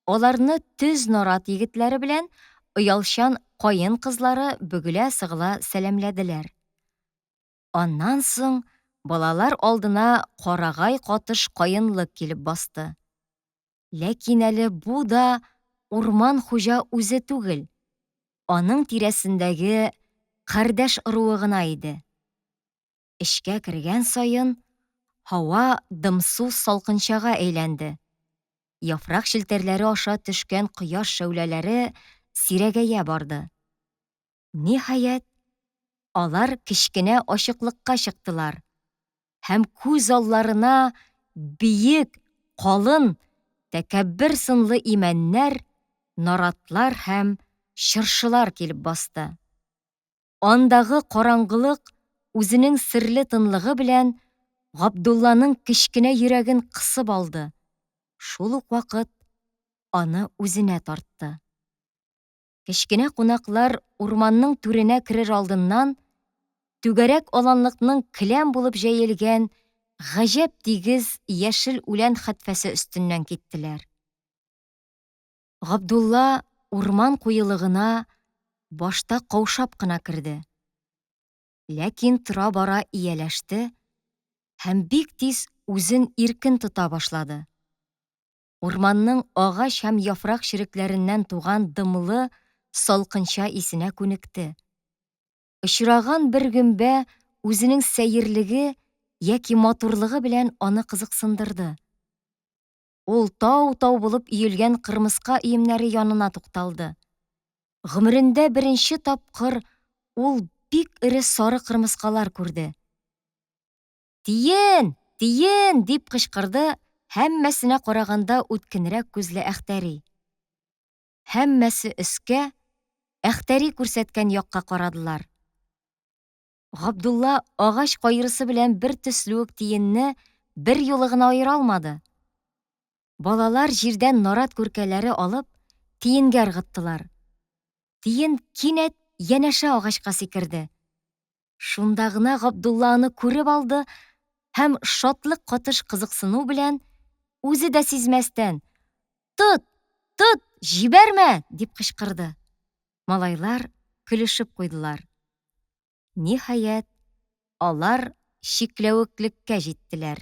аларны төз нарат егетләре белән оялчан каен кызлары бөгелә-сыгыла сәламләделәр. Аннан соң балалар алдына карагай катыш каенлык килеп басты. Ләкин әле бу да урман хуҗа үзе түгел, аның тирәсендәге кардәш ыруы гына иде. Эчкә кергән саен, һава дымсу салкынчага әйләнде. Яфрак челтәрләре аша төшкән кояш шәүләләре сирәгәя барды. Ниһаять, алар кечкенә ачыклыкка чыктылар һәм күз алларына биек, калын, тәкәббер сынлы имәннәр, наратлар һәм чыршылар килеп басты. Андагы караңгылык үзенең серле тынлыгы белән Габдулланың кечкенә йөрәген кысып алды, шул ук вакыт аны үзенә тартты. Кечкенә кунаклар урманның түренә керер алдыннан түгәрәк аланлыкның келәм булып җәелгән гаҗәп тигез яшел үлән хәтфәсе өстеннән киттеләр. Габдулла урман куелыгына башта каушап кына керде. Ләкин тора-бара ияләште һәм бик тиз үзен иркен тота башлады. Урманның агач һәм яфрак черекләреннән туган дымлы, салкынча исенә күнекте. Очраган бер гөмбә үзенең сәерлеге яки матурлыгы белән аны кызыксындырды. Ул тау-тау булып өелгән кырмыска өемнәре янына тукталды. Гомерендә беренче тапкыр ул бик эре сары кырмыскалар күрде. Тиен! Тиен! дип кычкырды һәммәсенә караганда үткенрәк күзле Әхтәри. Һәммәсе өскә, Әхтәри күрсәткән якка карадылар. Габдулла агач кайрысы белән бер төсле үк тиенне бер юлы гына аера алмады. Балалар җирдән нарат күркәләре алып, тиенгә ыргыттылар. Тиен кинәт янәшә агачка сикерде. Шунда гына Габдулла аны күреп алды һәм шатлык катыш кызыксыну белән, үзе дә сизмәстән, Тот! Тот! Җибәрмә! дип кычкырды. Малайлар көлешеп куйдылар. Ниһаять, алар чикләвеклеккә җиттеләр.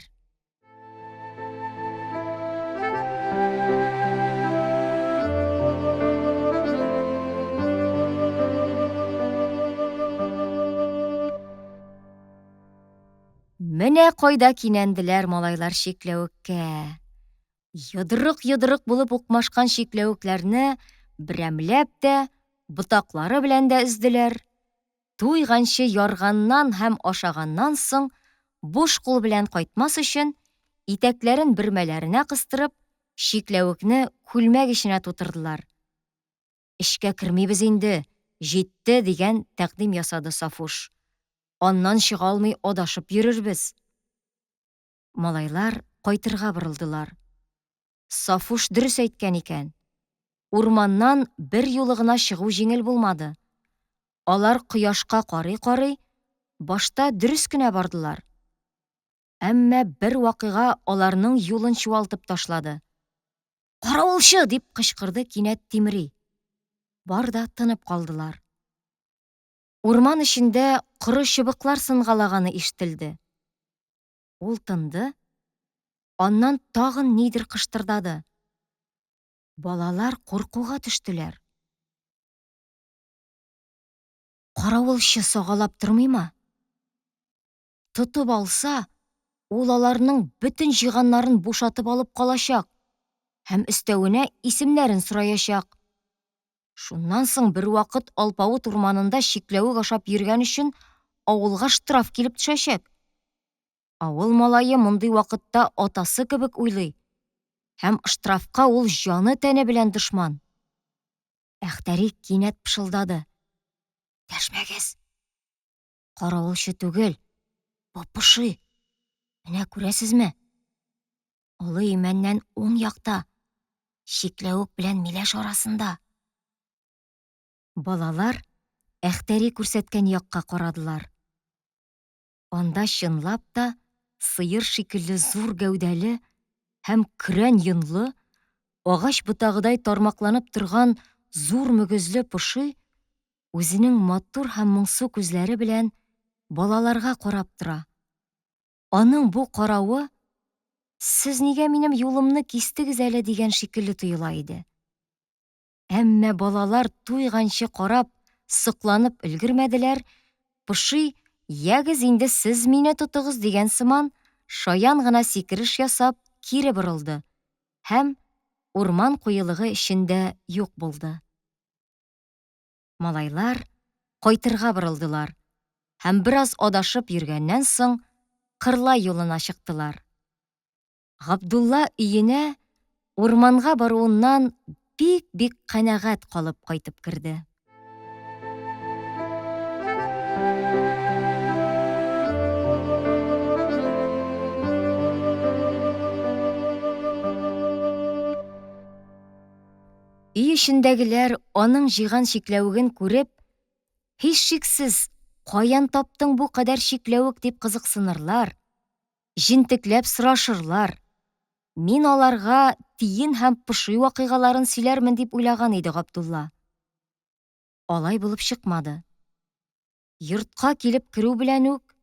Менә кайда кинәнделәр малайлар чикләвеккә. Йодрык-йодрык булып укмашкан чикләвекләрне берәмләп тә, ботаклары белән дә өзделәр. Туйганчы ярганнан һәм ашаганнан соң, буш кул белән кайтмас өчен, итәкләрен бөрмәләренә кыстырып, чикләвекне күлмәк эченә тутырдылар. Эчкә кермибез инде, җитте, дигән тәкъдим ясады Сафуш. Аннан чыга алмый адашып йөрербез. Малайлар кайтырга борылдылар. Сафуш дөрес әйткән икән. Урманнан бер юлы гына чыгу җиңел булмады. Алар кояшка карый-карый, башта дөрес кенә бардылар. Әмма бер вакыйга аларның юлын чуалтып ташлады. Каравылчы! дип кычкырды кинәт Тимри. Бар да тынып калдылар. Урман эчендә коры чыбыклар сынгалаганы ишетелде. Ул тынды, аннан тагын нидер кыштырдады. Балалар куркуга төштеләр. Каравылчы сагалап тормыймы? Тотып алса, ул аларның бөтен җыйганнарын бушатып алып калачак һәм өстәвенә исемнәрен сораячак. Шуннан соң бервакыт алпавыт урманында чикләвек ашап йөргән өчен авылга штраф килеп төшәчәк. Авыл малае мондый вакытта атасы кебек уйлый һәм штрафка ул җаны-тәне белән дошман. Әхтәри кинәт пышылдады. Дәшмәгез. Каравылчы түгел, бу поши. Менә күрәсезме? Олы имәннән уң якта, чикләвек белән миләш арасында. Балалар Әхтәри күрсәткән якка карадылар. Анда чынлап та сыер шикелле зур гәүдәле һәм көрән йонлы, агач ботагыдай тармакланып торган зур мөгезле поши үзенең матур һәм моңсу күзләре белән балаларга карап тора. Аның бу каравы Сез нигә минем юлымны кистегез әле дигән шикелле тоела иде. Әмма балалар туйганчы карап, сокланып өлгермәделәр, поши, ягез инде сез мине тотыгыз дигән сыман, шаян гына сикереш ясап, кире борылды һәм урман куелыгы эчендә юк булды. Малайлар кайтырга борылдылар һәм бераз адашып йөргәннән соң Кырлай юлына чыктылар. Габдулла өенә урманга баруыннан бик-бик канәгать калып кайтып керде. Өй эчендәгеләр аның җыйган чикләвеген күреп, һичшиксез, каян таптың бу кадәр чикләвек дип кызыксынырлар, җентекләп сорашырлар. Мин аларга тиен һәм поши вакыйгаларын сөйләрмен дип уйлаган иде Габдулла. Алай булып чыкмады. Йортка килеп керү белән үк,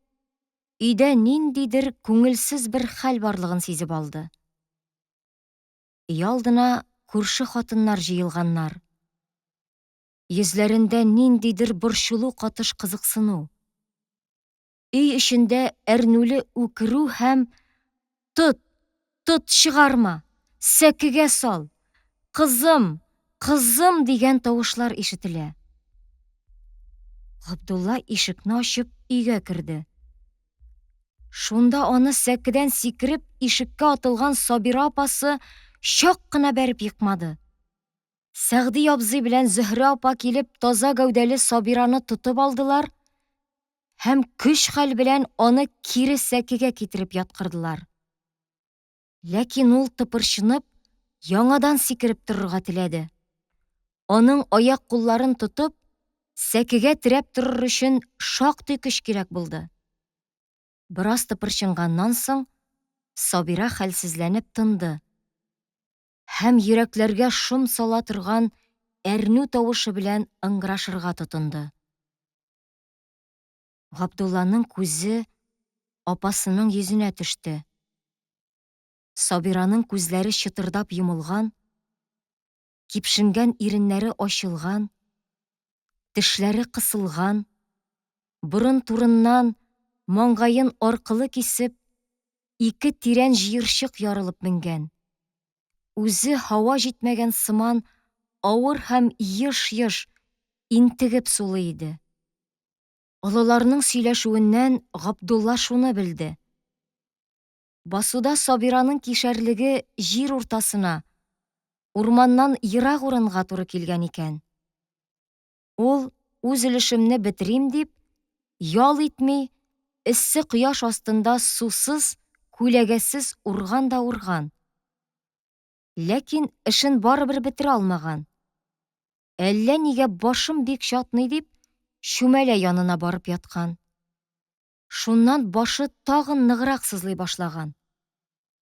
өйдә ниндидер күңелсез бер хәл барлыгын сизеп алды. Өйалдына күрше хатыннар җыелганнар. Йөзләрендә ниндидер борчылу катыш кызыксыну. Өй эчендә әрнүле үкерү һәм Тот! Тот, чыгарма! Сәкегә сал! Кызым! Кызым! дигән тавышлар ишетелә. Габдулла ишекне ачып өйгә керде. Шунда аны сәкедән сикереп ишеккә атылган Сабира апасы чак кына бәреп екмады. Сәгъди абзый белән Зөһрә апа килеп таза гәүдәле Сабираны тотып алдылар һәм көч-хәл белән аны кире сәкегә китереп яткырдылар. Ләкин ул тыпырчынып, яңадан сикереп торырга теләде. Аның аяк-кулларын тотып, сәкегә терәп торыр өчен шактый көч кирәк булды. Бераз тыпырчынганнан соң, Сабира хәлсезләнеп тынды һәм йөрәкләргә шом сала торган әрнү тавышы белән ыңгырашырга тотынды. Габдулланың күзе апасының йөзенә төште. Сабираның күзләре чытырдап йомылган, кипшенгән иреннәре ачылган, тешләре кысылган, борын турыннан маңгаен аркылы кисеп, ике тирән җыерчык ярылып менгән. Үзе һава җитмәгән сыман авыр һәм еш-еш интегеп сулый иде. Олыларның сөйләшүеннән Габдулла шуны белде. Басуда Сабираның кишәрлеге җир уртасына, урманнан ерак урынга туры килгән икән. Ул, үз өлешемне бетерим дип, ял итми, эссе кояш астында сусыз, күләгәсез урган да урган. Ләкин эшен барыбер бетерә алмаган. Әллә нигә башым бик чатный дип, чүмәлә янына барып яткан. Шуннан башы тагын ныграк сызлый башлаган.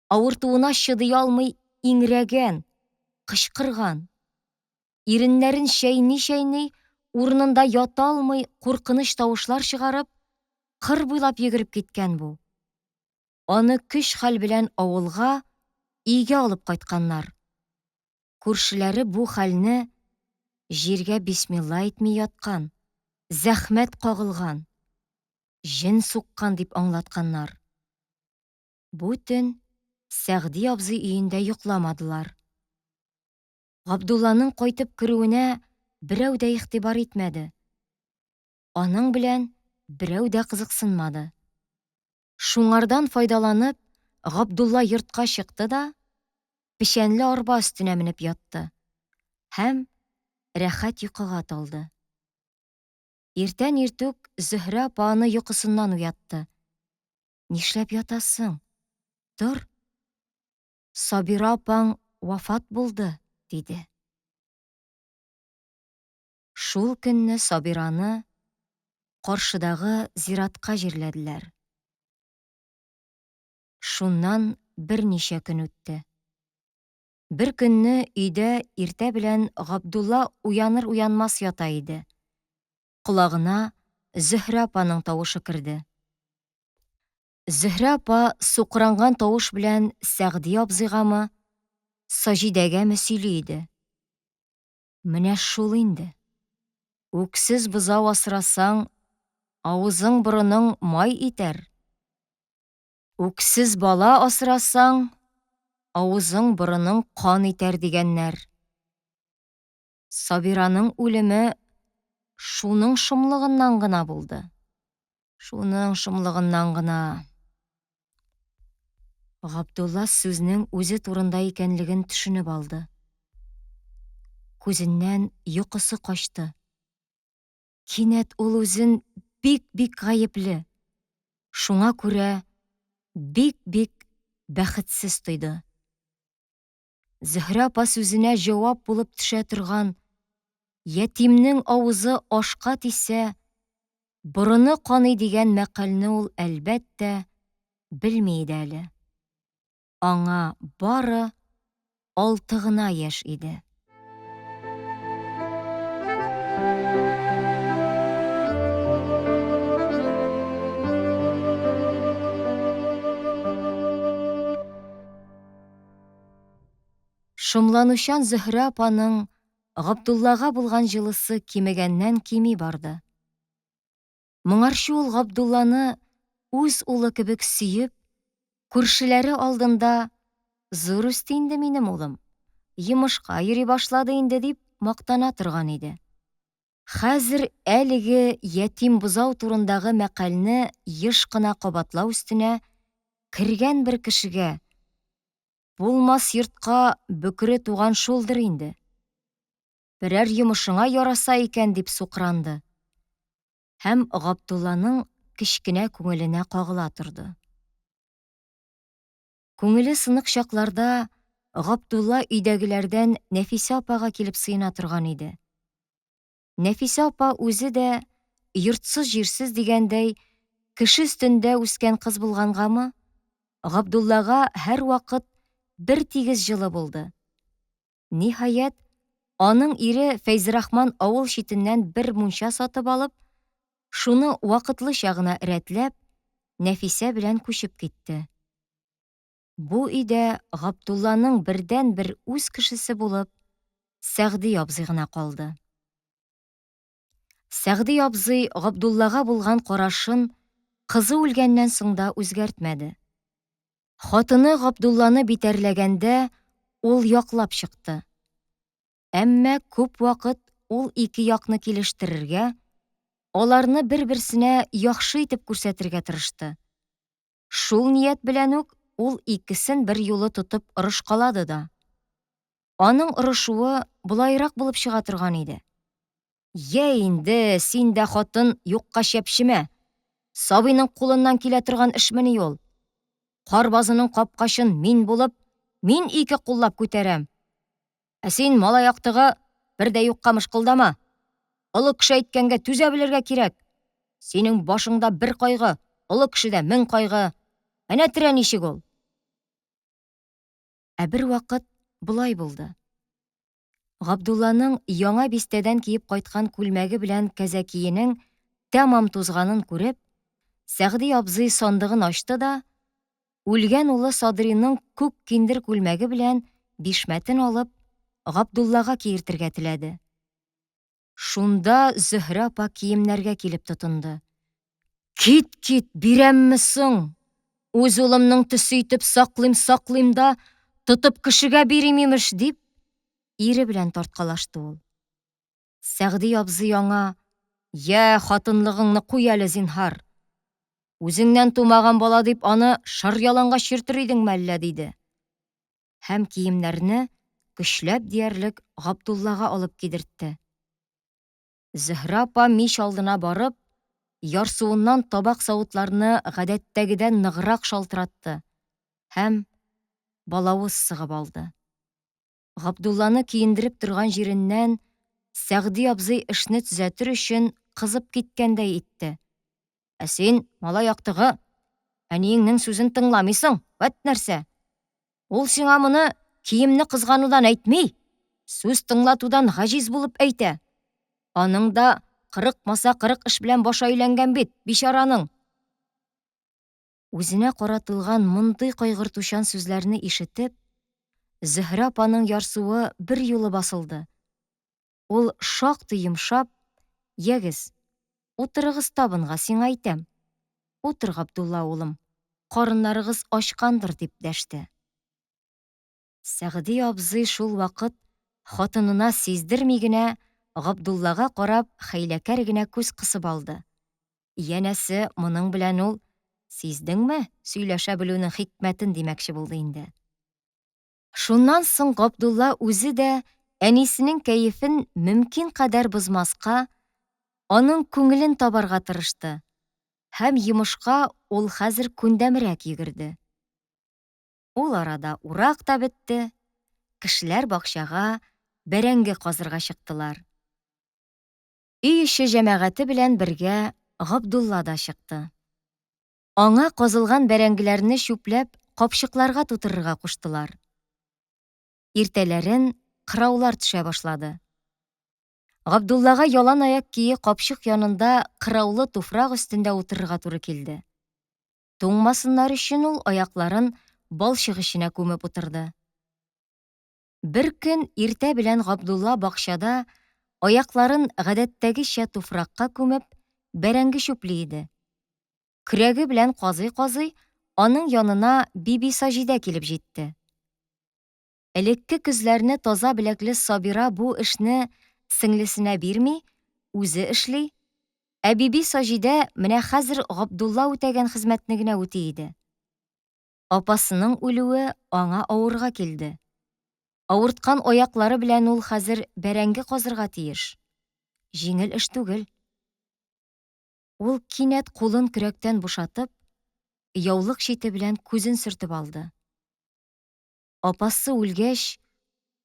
Авыртуына чыдый алмый иңрәгән, кычкырган. Иреннәрен чәйни-чәйни, урынында ята алмый куркыныч тавышлар чыгарып, кыр буйлап йөгереп киткән бу. Аны көч-хәл белән авылга, өйгә алып кайтканнар. Күршеләре бу хәлне җиргә бисмилла әйтми яткан, зәхмәт кагылган, җен суккан дип аңлатканнар. Бу төн Сәгъди абзый өендә йокламадылар. Габдулланың кайтып керүенә берәү дә игътибар итмәде. Аның белән берәү дә кызыксынмады. Шуңардан файдаланып, Габдулла йортка чыкты да, печәнле арба өстенә менеп ятты һәм рәхәт йокыга талды. Иртән иртүк Зөһрә апа аны йокысыннан уятты. Нишләп ятасың? Тор. Сабира апаң вафат булды, диде. Шул көнне Сабираны каршыдагы зиратка җирләделәр. Шуннан берничә көн үтте. Бер көнне өйдә иртә белән Габдулла уяныр-уянмас ята иде. Колагына Зөһрә апаның тавышы керде. Зөһрә апа сукранган тавыш белән Сәгъди абзыйгамы, Саҗидәгәме сөйли иде. Менә шул инде. Үксез бозау асрасаң, авызың-борының май итәр. Үксез бала асрасаң, авызың-борының кан итәр дигәннәр. Сабираның үлеме шуның шомлыгыннан гына булды. Шуның шомлыгыннан гына. Габдулла сүзнең үзе турында икәнлеген төшенеп алды. Күзеннән йокысы качты. Кинәт ул үзен бик-бик гаепле, шуңа күрә бик-бик бәхетсез тойды. Зөһрә апа сүзенә җавап булып төшә торган Ятимнең авызы ашка тисә, борыны каный дигән мәкальне ул, әлбәттә, белми иде әле. Аңа бары алты гына яшь иде. Шомланучан Зөһрә апаның Габдуллага булган җылысы кимегәннән кими барды. Моңарчы ул Габдулланы үз улы кебек сөеп, күршеләре алдында Зур үсте инде минем улым, йомышка йөри башлады инде дип мактана торган иде. Хәзер әлеге ятим бозау турындагы мәкальне еш кына кабатлау өстенә, кергән бер кешегә, Булмас йортка бөкре туган шулдыр инде. Берәр йомышыңа яраса икән, дип сукранды. Һәм Габдулланың кечкенә күңеленә кагыла торды. Күңеле сынык чакларда Габдулла өйдәгеләрдән Нәфисә апага килеп сыена торган иде. Нәфисә апа үзе дә йортсыз-җирсез дигәндәй, кеше өстендә үскән кыз булгангамы, Габдуллага һәрвакыт бертигез җылы булды. Ниһаять, аның ире Фәйзрахман авыл читеннән бер мунча сатып алып, шуны вакытлыча гына рәтләп, Нәфисә белән күчеп китте. Бу өйдә Габдулланың бердәнбер үз кешесе булып Сәгъди абзый гына калды. Сәгъди абзый Габдуллага булган карашын кызы үлгәннән соң да үзгәртмәде. Хатыны Габдулланы битәрләгәндә ул яклап чыкты. Әмма күп вакыт ул ике якны килештерергә, аларны бер-берсенә яхшы итеп күрсәтергә тырышты. Шул ният белән үк ул икесен берьюлы тотып орышкалады да. Аның орышуы болайрак булып чыга торган иде. Йә инде, син дә, хатын, юкка чәпчемә. Сабыйның кулыннан килә торган эшмени ул? Кар базының капкачын мин булып, мин ике куллап күтәрәм. Ә син, малай актыгы, бер дә юкка мышкылдама. Олы кеше әйткәнгә түзә белергә кирәк. Синең башыңда бер кайгы, олы кешедә мең кайгы. Әнә терә ничек ул. Ә бервакыт болай булды. Габдулланың Яңа бистәдән киеп кайткан күлмәге белән кәзәкиенең тәмам тузганын күреп, Сәгъди абзый сандыгын ачты да, үлгән улы Садриның күк киндер күлмәге белән бишмәтен алып, Габдуллага киертергә теләде. Шунда Зөһрә апа киемнәргә килеп тотынды. Кит, кит, бирәмме соң? Үз улымның төсе итеп саклыйм, саклыйм да, тотып кешегә бирим имеш, дип, ире белән тарткалашты ул. Сәгъди абзый аңа, Йә, хатынлыгыңны куй әле, зинһар. Үзеңнән тумаган бала дип аны шыр ялангач йөртер идеңме әллә, диде. Һәм киемнәрне көчләп диярлек Габдуллага алып кидертте. Зөһрә апа мич алдына барып, ярсуыннан табак-савытларны гадәттәгедән ныграк шалтыратты һәм балавыз сыгып алды. Габдулланы киендереп торган җиреннән Сәгъди абзый эшне төзәтер өчен кызып киткәндәй итте. Ә син, малай актыгы, әниеңнең сүзен тыңламыйсың, вәт нәрсә! Ул сиңа моны киемне кызганудан әйтми, сүз тыңлатудан гаҗиз булып әйтә. Аның да кырыкмаса кырык эш белән башы әйләнгән бит, бичараның. Үзенә каратылган мондый кайгыртучан сүзләрне ишетеп, Зөһрә апаның ярсуы берьюлы басылды. Ул шактый йомшап, Ягез, утырыгыз табынга, сиңа әйтәм. Утыр, Габдулла улым, карыннарыгыз ачкандыр, дип дәште. Сәгъди абзый шул вакыт хатынына сиздерми генә Габдуллага карап хәйләкәр генә күз кысып алды. Янәсе, моның белән ул, Сиздеңме, сөйләшә белүнең хикмәтен, димәкче булды инде. Шуннан соң Габдулла үзе дә әнисенең кәефен мөмкин кадәр бозмаска, аның күңелен табарга тырышты һәм йомышка ул хәзер күндәмрәк йөгерде. Ул арада урак та бетте, кешеләр бакчага бәрәңге казырга чыктылар. Өй эче җәмәгате белән бергә Габдулла да чыкты. Аңа казылган бәрәңгеләрне чүпләп капчыкларга тутырырга куштылар. Иртәләрен кыраулар төшә башлады. Габдуллага ялан аяк кие капчык янында кыраулы туфрак өстендә утырырга туры килде. Туңмасыннар өчен ул аякларын балчык эченә күмеп утырды. Бер көн иртә белән Габдулла бакчада аякларын гадәттәгечә туфракка күмеп, бәрәңге чүпли иде. Көрәге белән казый-казый, аның янына Биби Саҗидә килеп җитте. Элекке көзләрне таза беләкле Сабира бу эшне сеңлесенә бирми, үзе эшли, ә Биби Саҗидә менә хәзер Габдулла үтәгән хезмәтне генә үти иде. Апасының үлүе аңа авырга килде. Авырткан аяклары белән ул хәзер бәрәңге казырга тиеш. Җиңел эш түгел. Ул кинәт кулын көрәктән бушатып, яулык чите белән күзен сөртеп алды. Апасы үлгәч,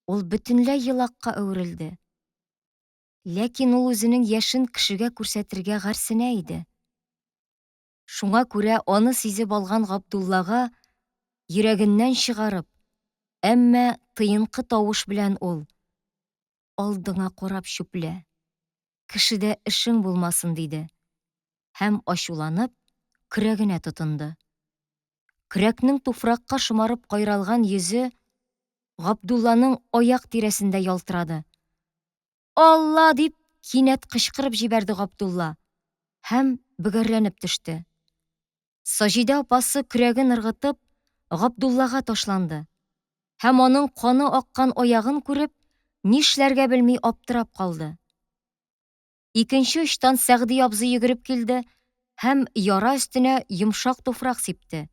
ул бөтенләй елакка әверелде. Ләкин ул үзенең яшен кешегә күрсәтергә гарьсенә иде. Шуңа күрә аны сизеп алган Габдуллага йөрәгеннән чыгарып, әмма тыенкы тавыш белән ул, Алдыңа карап чүплә, кешедә эшең булмасын, диде һәм, ачуланып, көрәгенә тотынды. Көрәкнең туфракка шомарып кайралган йөзе Габдулланың аяк тирәсендә ялтырады. Алла! дип кинәт кычкырып җибәрде Габдулла һәм бөгәрләнеп төште. Саҗидә апасы көрәген ыргытып, Габдуллага ташланды һәм аның каны аккан аягын күреп, нишләргә белми аптырап калды. Икенче очтан Сәгъди абзый йөгереп килде һәм яра өстенә йомшак туфрак сипте.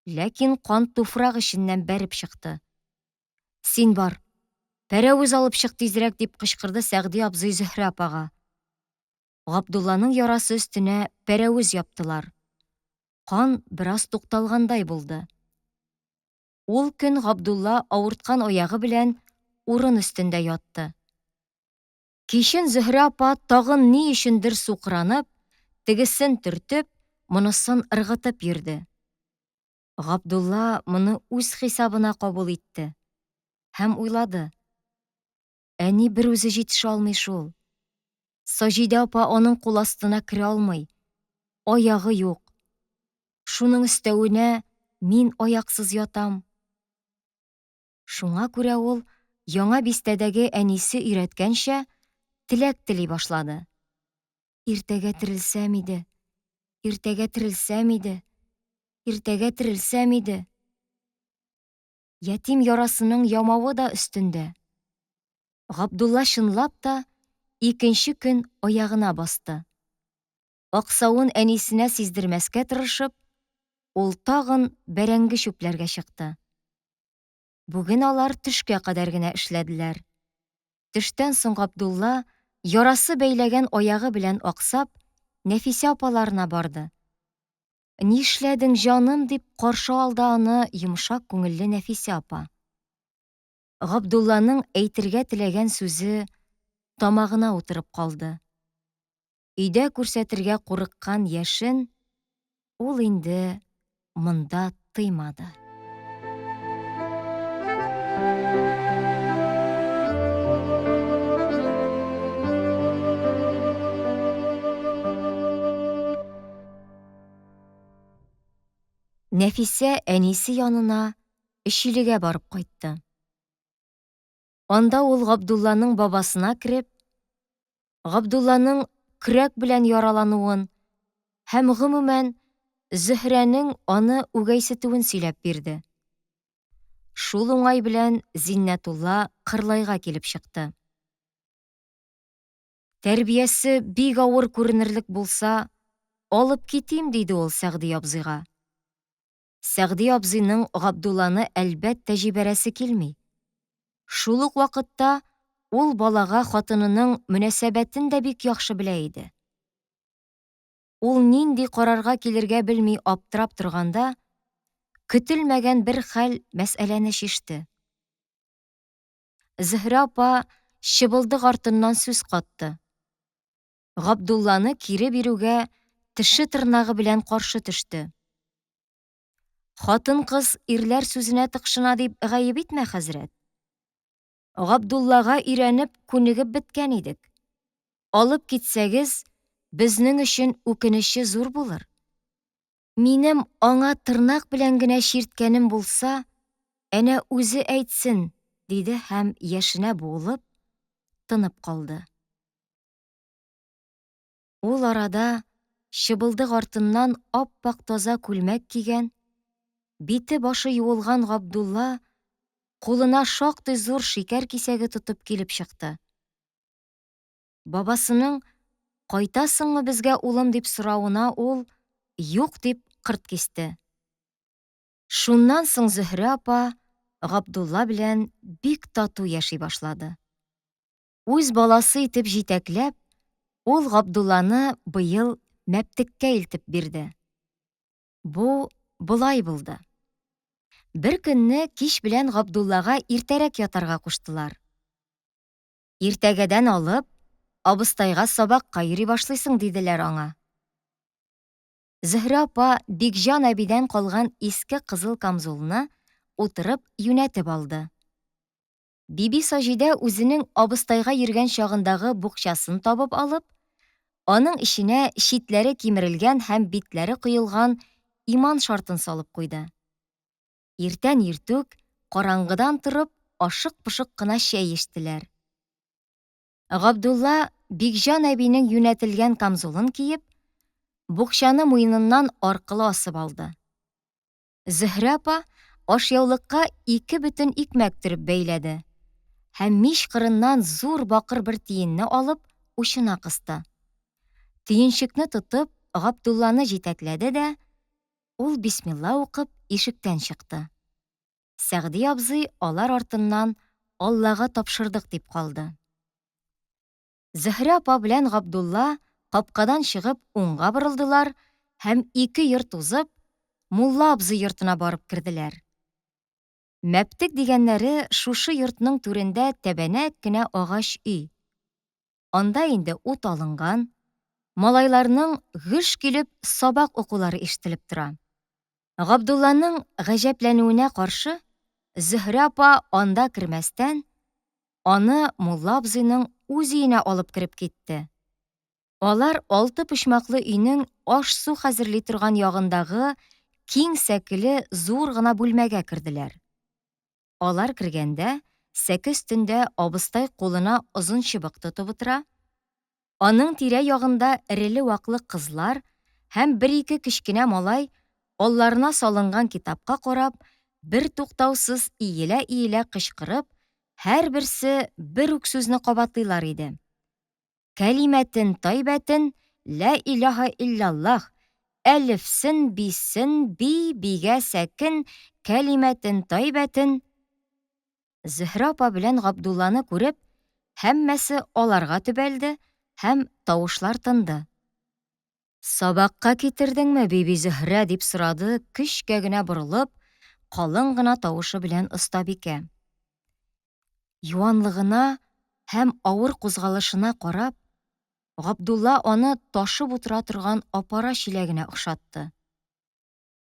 Ләкин кан туфрак эченнән бәреп чыкты. Син бар, пәрәвез алып чык тизрәк, дип кычкырды Сәгъди абзый Зөһрә апага. Габдулланың ярасы өстенә пәрәвез яптылар. Кан бераз тукталгандай булды. Ул көн Габдулла авырткан аягы белән урын өстендә ятты. Кичен Зөһрә апа тагын ни өчендер сукранып, тегесен төртеп, монысын ыргытып йөрде. Габдулла моны үз хисабына кабул итте һәм уйлады, Әни берүзе җитешә алмый шул. Саҗидә апа аның кул астына керә алмый. Аягы юк. Шуның өстәвенә мин аяксыз ятам. Шуңа күрә ул Яңа бистәдәге әнисе өйрәткәнчә теләк тели башлады. Иртәгә терелсәм иде, иртәгә терелсәм иде, иртәгә терелсәм иде. Ятим ярасының ямавы да өстендә. Габдулла чынлап та икенче көн аягына басты. Аксавын әнисенә сиздермәскә тырышып, ул тагын бәрәңге чүпләргә чыкты. Бүген алар төшкә кадәр генә эшләделәр. Төштән соң Габдулла, ярасы бәйләгән аягы белән аксап, Нәфисә апаларына барды. Нишләдең, җаным, дип каршы алды аны йомшак күңелле Нәфисә апа. Габдулланың әйтергә теләгән сүзе тамагына утырып калды. Өйдә күрсәтергә курыккан яшен ул инде монда тыймады. Нәфисә әнисе янына Өчилегә барып кайтты. Анда ул Габдулланың бабасына кереп, Габдулланың көрәк белән яралануын һәм, гомумән, Зөһрәнең аны үгәйсетүен сөйләп бирде. Шул уңай белән Зиннәтулла Кырлайга килеп чыкты. Тәрбиясе бик авыр күренерлек булса, алып китим, диде ул Сәгъди абзыйга. Сәгъди абзыйның Габдулланы әлбәттә җибәрәсе килми. Шул ук вакытта ул балага хатынының мөнәсәбәтен дә бик яхшы белә иде. Ул нинди карарга килергә белми аптырап торганда, көтелмәгән бер хәл мәсьәләне чиште. Зөһрә апа чыбылдык артыннан сүз катты. Габдулланы кире бирүгә теше-тырнагы белән каршы төште. Хатын-кыз ирләр сүзенә тыкшына дип гаеп итмә, хәзрәт. Габдуллага өйрәнеп, күнегеп беткән идек. Алып китсәгез, безнең өчен үкенече зур булыр. Минем аңа тырнак белән генә чирткәнем булса, әнә үзе әйтсен, диде һәм яшенә буылып, тынып калды. Ул арада чыбылдык артыннан ап-ак таза күлмәк кигән, бите-башы юылган Габдулла кулына шактый зур шикәр кисәге тотып килеп чыкты. Бабасының Кайтасыңмы безгә, улым дип соравына ул Юк дип кырт кисте. Шуннан соң Зөһрә апа Габдулла белән бик тату яши башлады. Үз баласы итеп җитәкләп, ул Габдулланы быел мәптеккә илтеп бирде. Бу болай булды. Бер көнне кич белән Габдуллага иртәрәк ятарга куштылар. Иртәгәдән алып, абыстайга сабакка йөри башлыйсың, диделәр аңа. Зөһрә апа Бикҗан әбидән калган иске кызыл камзулны утырып юнәтеп алды. Биби Саҗидә үзенең абыстайга йөргән чагындагы букчасын табып алып, аның эченә читләре кимерелгән һәм битләре коелган иман шартын салып куйды. Иртән иртүк, караңгыдан торып, ашык-пошык кына чәй эчтеләр. Габдулла Бикҗан әбинең юнәтелгән камзулын киеп, букчаны муеныннан аркылы асып алды. Зөһрә апа ашъяулыкка ике бөтен икмәк төреп бәйләде һәм мич кырыннан зур бакыр бер тиенне алып, учына кысты. Төенчекне тотып, Габдулланы җитәкләде дә, ул бисмилла укып, ишектән чыкты. Сәгъди абзый алар артыннан Аллага тапшырдык дип калды. Зөһрә апа белән Габдулла капкадан чыгып уңга борылдылар һәм ике йорт узып, мулла абзый йортына барып керделәр. Мәптек дигәннәре шушы йортның түрендә тәбәнәк кенә агач өй. Анда инде ут алынган, малайларның гөж килеп сабак укулары ишетелеп тора. Габдулланың гаҗәпләнүенә каршы, Зөһрә апа анда кермәстән, аны мулла абзыйның үз өенә алып кереп китте. Алар алты почмаклы өйнең аш-су хәзерли торган ягындагы киң сәкеле зур гына бүлмәгә керделәр. Алар кергәндә, сәке өстендә абыстай кулына озын чыбык тотып утыра, аның тирә-ягында эреле-ваклы кызлар һәм бер-ике кечкенә малай алларына салынган китапка карап, бертуктаусыз иелә-иелә кычкырып, һәрберсе бер үк сүзне кабатлыйлар иде. Кәлимәтен тайбәтен, лә илаһа илляллаһ, әлефсен, бисен, би, бигә сәкен, кәлимәтен тайбәтен. Зөһрә апа белән Габдулланы күреп, һәммәсе аларга төбәлде һәм тавышлар тынды. Сабакка китердеңме, Бибизөһрә? дип сорады көчкә генә борылып, калын гына тавышы белән остабикә. Юанлыгына һәм авыр кузгалышына карап, Габдулла аны ташып утыра торган апара чиләгенә охшатты.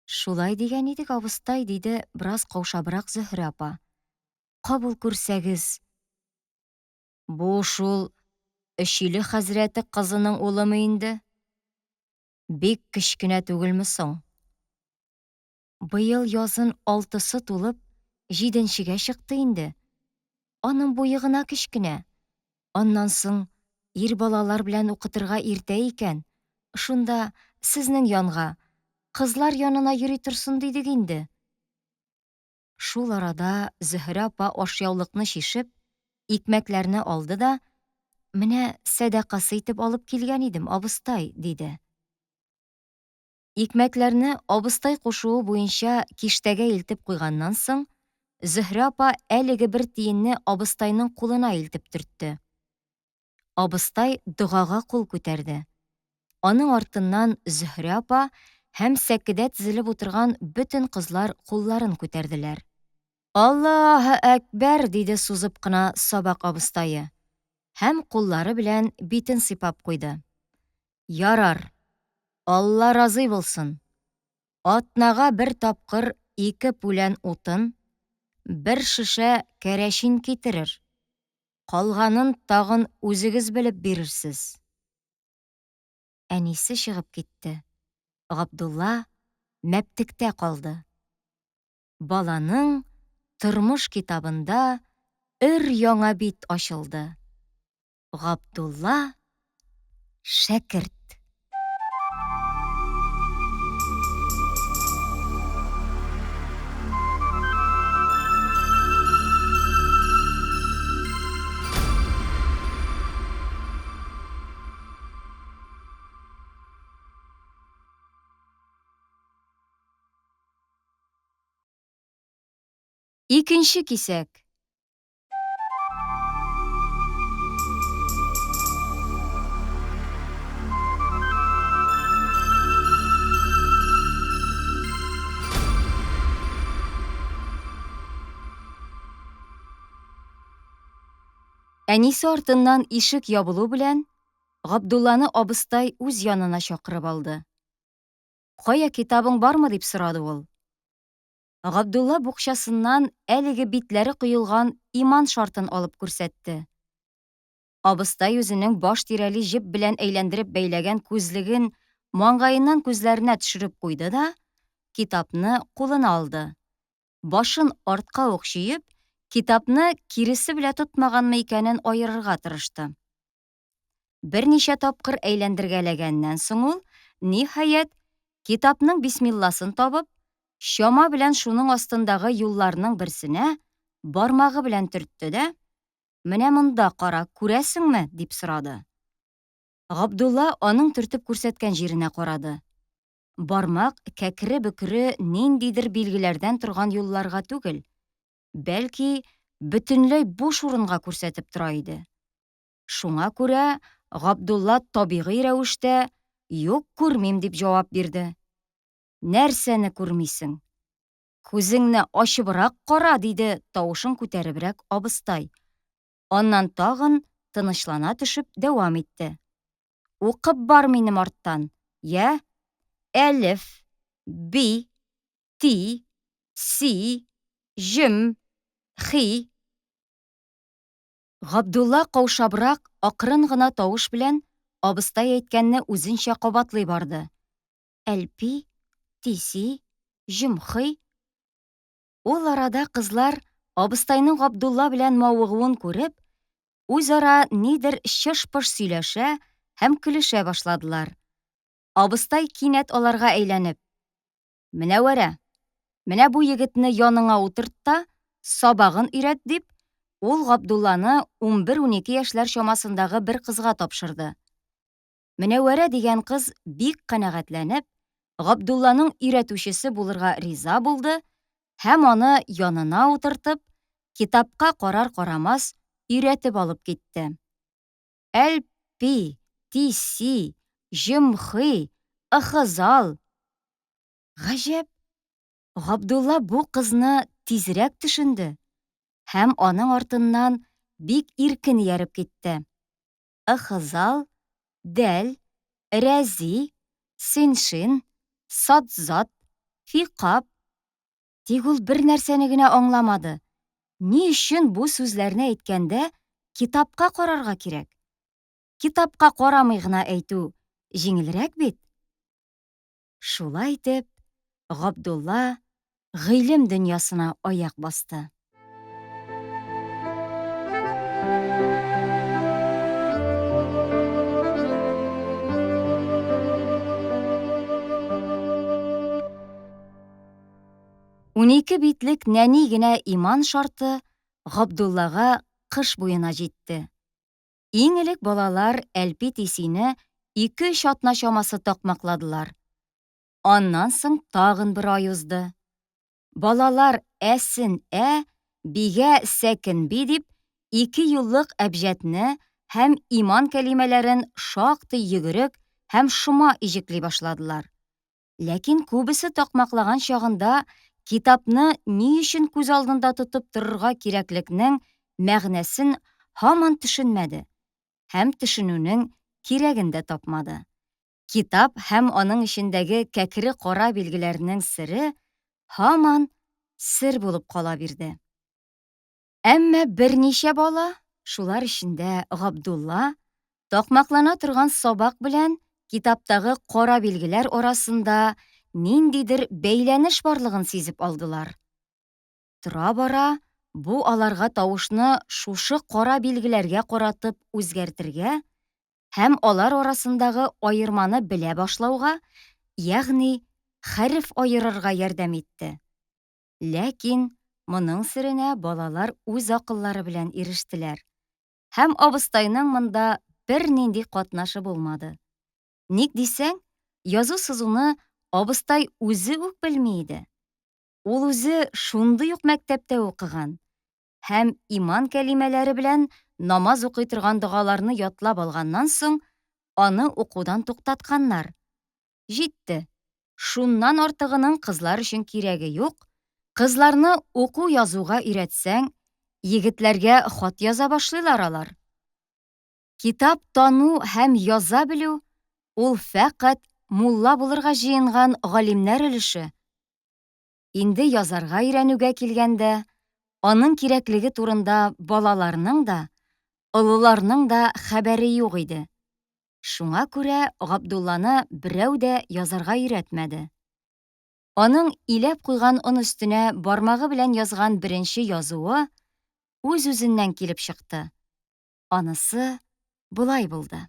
Шулай дигән идек, абыстай, диде бераз каушабрак Зөһрә апа. Кабул күрсәгез. Бу шул Өчиле хәзрәте кызының улымы инде? Бик кечкенә түгелме соң? Быел язын алтысы тулып, җиденчегә чыкты инде. Аның буе гына кечкенә. Аннан соң ир балалар белән укытырга иртә икән. Шунда сезнең янга, кызлар янына йөри торсын дидек инде. Шул арада Зөһрә апа ашъяулыкны чишеп, икмәкләрне алды да, Менә сәдакасы итеп алып килгән идем, абыстай, диде. Икмәкләрне абыстай кушуы буенча киштәгә илтеп куйганнан соң, Зөһрә апа әлеге бер тиенне абыстайның кулына илтеп төртте. Абыстай догага кул күтәрде. Аның артыннан Зөһрә апа һәм сәкедә тезелеп утырган бөтен кызлар кулларын күтәрделәр. Аллаһы әкбәр! диде сузып кына сабак абыстае һәм куллары белән битен сыйпап куйды. Ярар, Алла разый булсын. Атнага бер тапкыр ике пүлән утын, бер шешә кәрәчин китерер. Калганын тагын үзегез белеп бирерсез. Әнисе чыгып китте. Габдулла мәптектә калды. Баланың тормыш китабында өр-яңа бит ачылды. Габдулла шәкерт. Икенче кисәк. Әнисе артыннан ишек ябылу белән, Габдулланы абыстай үз янына чакырып алды. Кая китабың бармы дип сорады ул. Габдулла букчасыннан әлеге битләре коелган иман шартын алып күрсәтте. Абыстай үзенең баш тирәли җеп белән әйләндереп бәйләгән күзлеген маңгаеннан күзләренә төшереп куйды да, китапны кулына алды. Башын артка ук чөеп, китапны киресе белә тотмаганмы икәнен аерырга тырышты. Берничә тапкыр әйләндергәләгәннән соң ул, ниһаять, китапның бисмилласын табып, чама белән шуның астындагы юлларның берсенә бармагы белән төртте дә, Менә монда кара, күрәсеңме? дип сорады. Габдулла аның төртеп күрсәткән җиренә карады. Бармак кәкре-бөкре ниндидер билгеләрдән торган юлларга түгел, бәлки бөтенләй буш урынга күрсәтеп тора иде. Шуңа күрә Габдулла табигый рәвештә юк, күрмим дип җавап бирде. Нәрсәне күрмисең? Күзеңне ачыбрак кара, диде тавышын күтәребрәк абыстай. Аннан тагын тынычлана төшеп дәвам итте. Укып бар минем арттан, я? Әлеф, би, ти, си, җем, хи. Габдулла каушабрак, акрын гына тавыш белән абыстай әйткәнне үзенчә кабатлый барды. Әлпи, тиси, җомхый. Ул арада кызлар, абыстайның Габдулла белән мавыгуын күреп, үзара нидер чыш-пыш сөйләшә һәм көлешә башладылар. Абыстай кинәт аларга әйләнеп: Менәвәрә, менә бу егетне яныңа утырт та, сабагын өйрәт, дип, ул Габдулланы унбер-унике яшьләр чамасындагы бер кызга тапшырды. Менәвәрә дигән кыз бик канәгатьләнеп, Габдулланың өйрәтүчесе булырга риза булды һәм аны янына утыртып, китапка карар-карамас өйрәтеп алып китте. Әлпи, тиси, җомхи, ыхызал. Гаҗәп! Габдулла бу кызны тизрәк төшенде һәм аның артыннан бик иркен ияреп китте. Ыхызал, дәл, рәзи, синшин, сатзат, фикап. Тик ул бер нәрсәне генә аңламады, ни өчен бу сүзләрне әйткәндә китапка карарга кирәк? Китапка карамый гына әйтү җиңелрәк бит. Шулай итеп, Габдулла гыйлем дөньясына аяк басты. 12 битлек нәни генә иман шарты Габдуллага кыш буена җитте. Иң элек балалар Әлпи тисине ике-өч атна чамасы такмакладылар. Аннан соң тагын бер ай узды. Балалар әсен ә, бигә сәкен би дип, ике юллык әбҗәдне һәм иман кәлимәләрен шактый йөгерек һәм шома иҗекли башладылар. Ләкин күбесе такмаклаган чагында китапны ни өчен күз алдында тотып торырга кирәклекнең мәгънәсен һаман төшенмәде һәм төшенүнең кирәген дә тапмады. Китап һәм аның эчендәге кәкре кара билгеләрнең сере һаман сер булып кала бирде. Әмма берничә бала, шулар эчендә Габдулла, такмаклана торган сабак белән китаптагы кара билгеләр арасында ниндидер бәйләнеш барлыгын сизеп алдылар. Тора-бара бу аларга тавышны шушы кара билгеләргә каратып үзгәртергә һәм алар арасындагы аерманы белә башлауга, ягъни хәреф аерырга ярдәм итте. Ләкин моның серенә балалар үз акыллары белән ирештеләр. Һәм абыстайның монда бернинди катнашы булмады. Ник дисәң, язу-сызуны абыстай үзе үк белми иде. Ул үзе шундый ук мәктәптә укыган һәм иман кәлимәләре белән намаз укый торган догаларны ятлап алганнан соң, аны укудан туктатканнар. Җитте. Шуннан артыгының кызлар өчен кирәге юк. Кызларны уку-язуга өйрәтсәң, егетләргә хат яза башлыйлар алар. Китап тану һәм яза белү ул фәкать мулла булырга җыенган галимнәр өлеше. Инде язарга өйрәнүгә килгәндә, аның кирәклеге турында балаларның да, олыларның да хәбәре юк иде. Шуңа күрә Габдулланы берәү дә язарга өйрәтмәде. Аның иләп куйган он өстенә бармагы белән язган беренче язуы үз-үзеннән килеп чыкты. Анысы болай булды.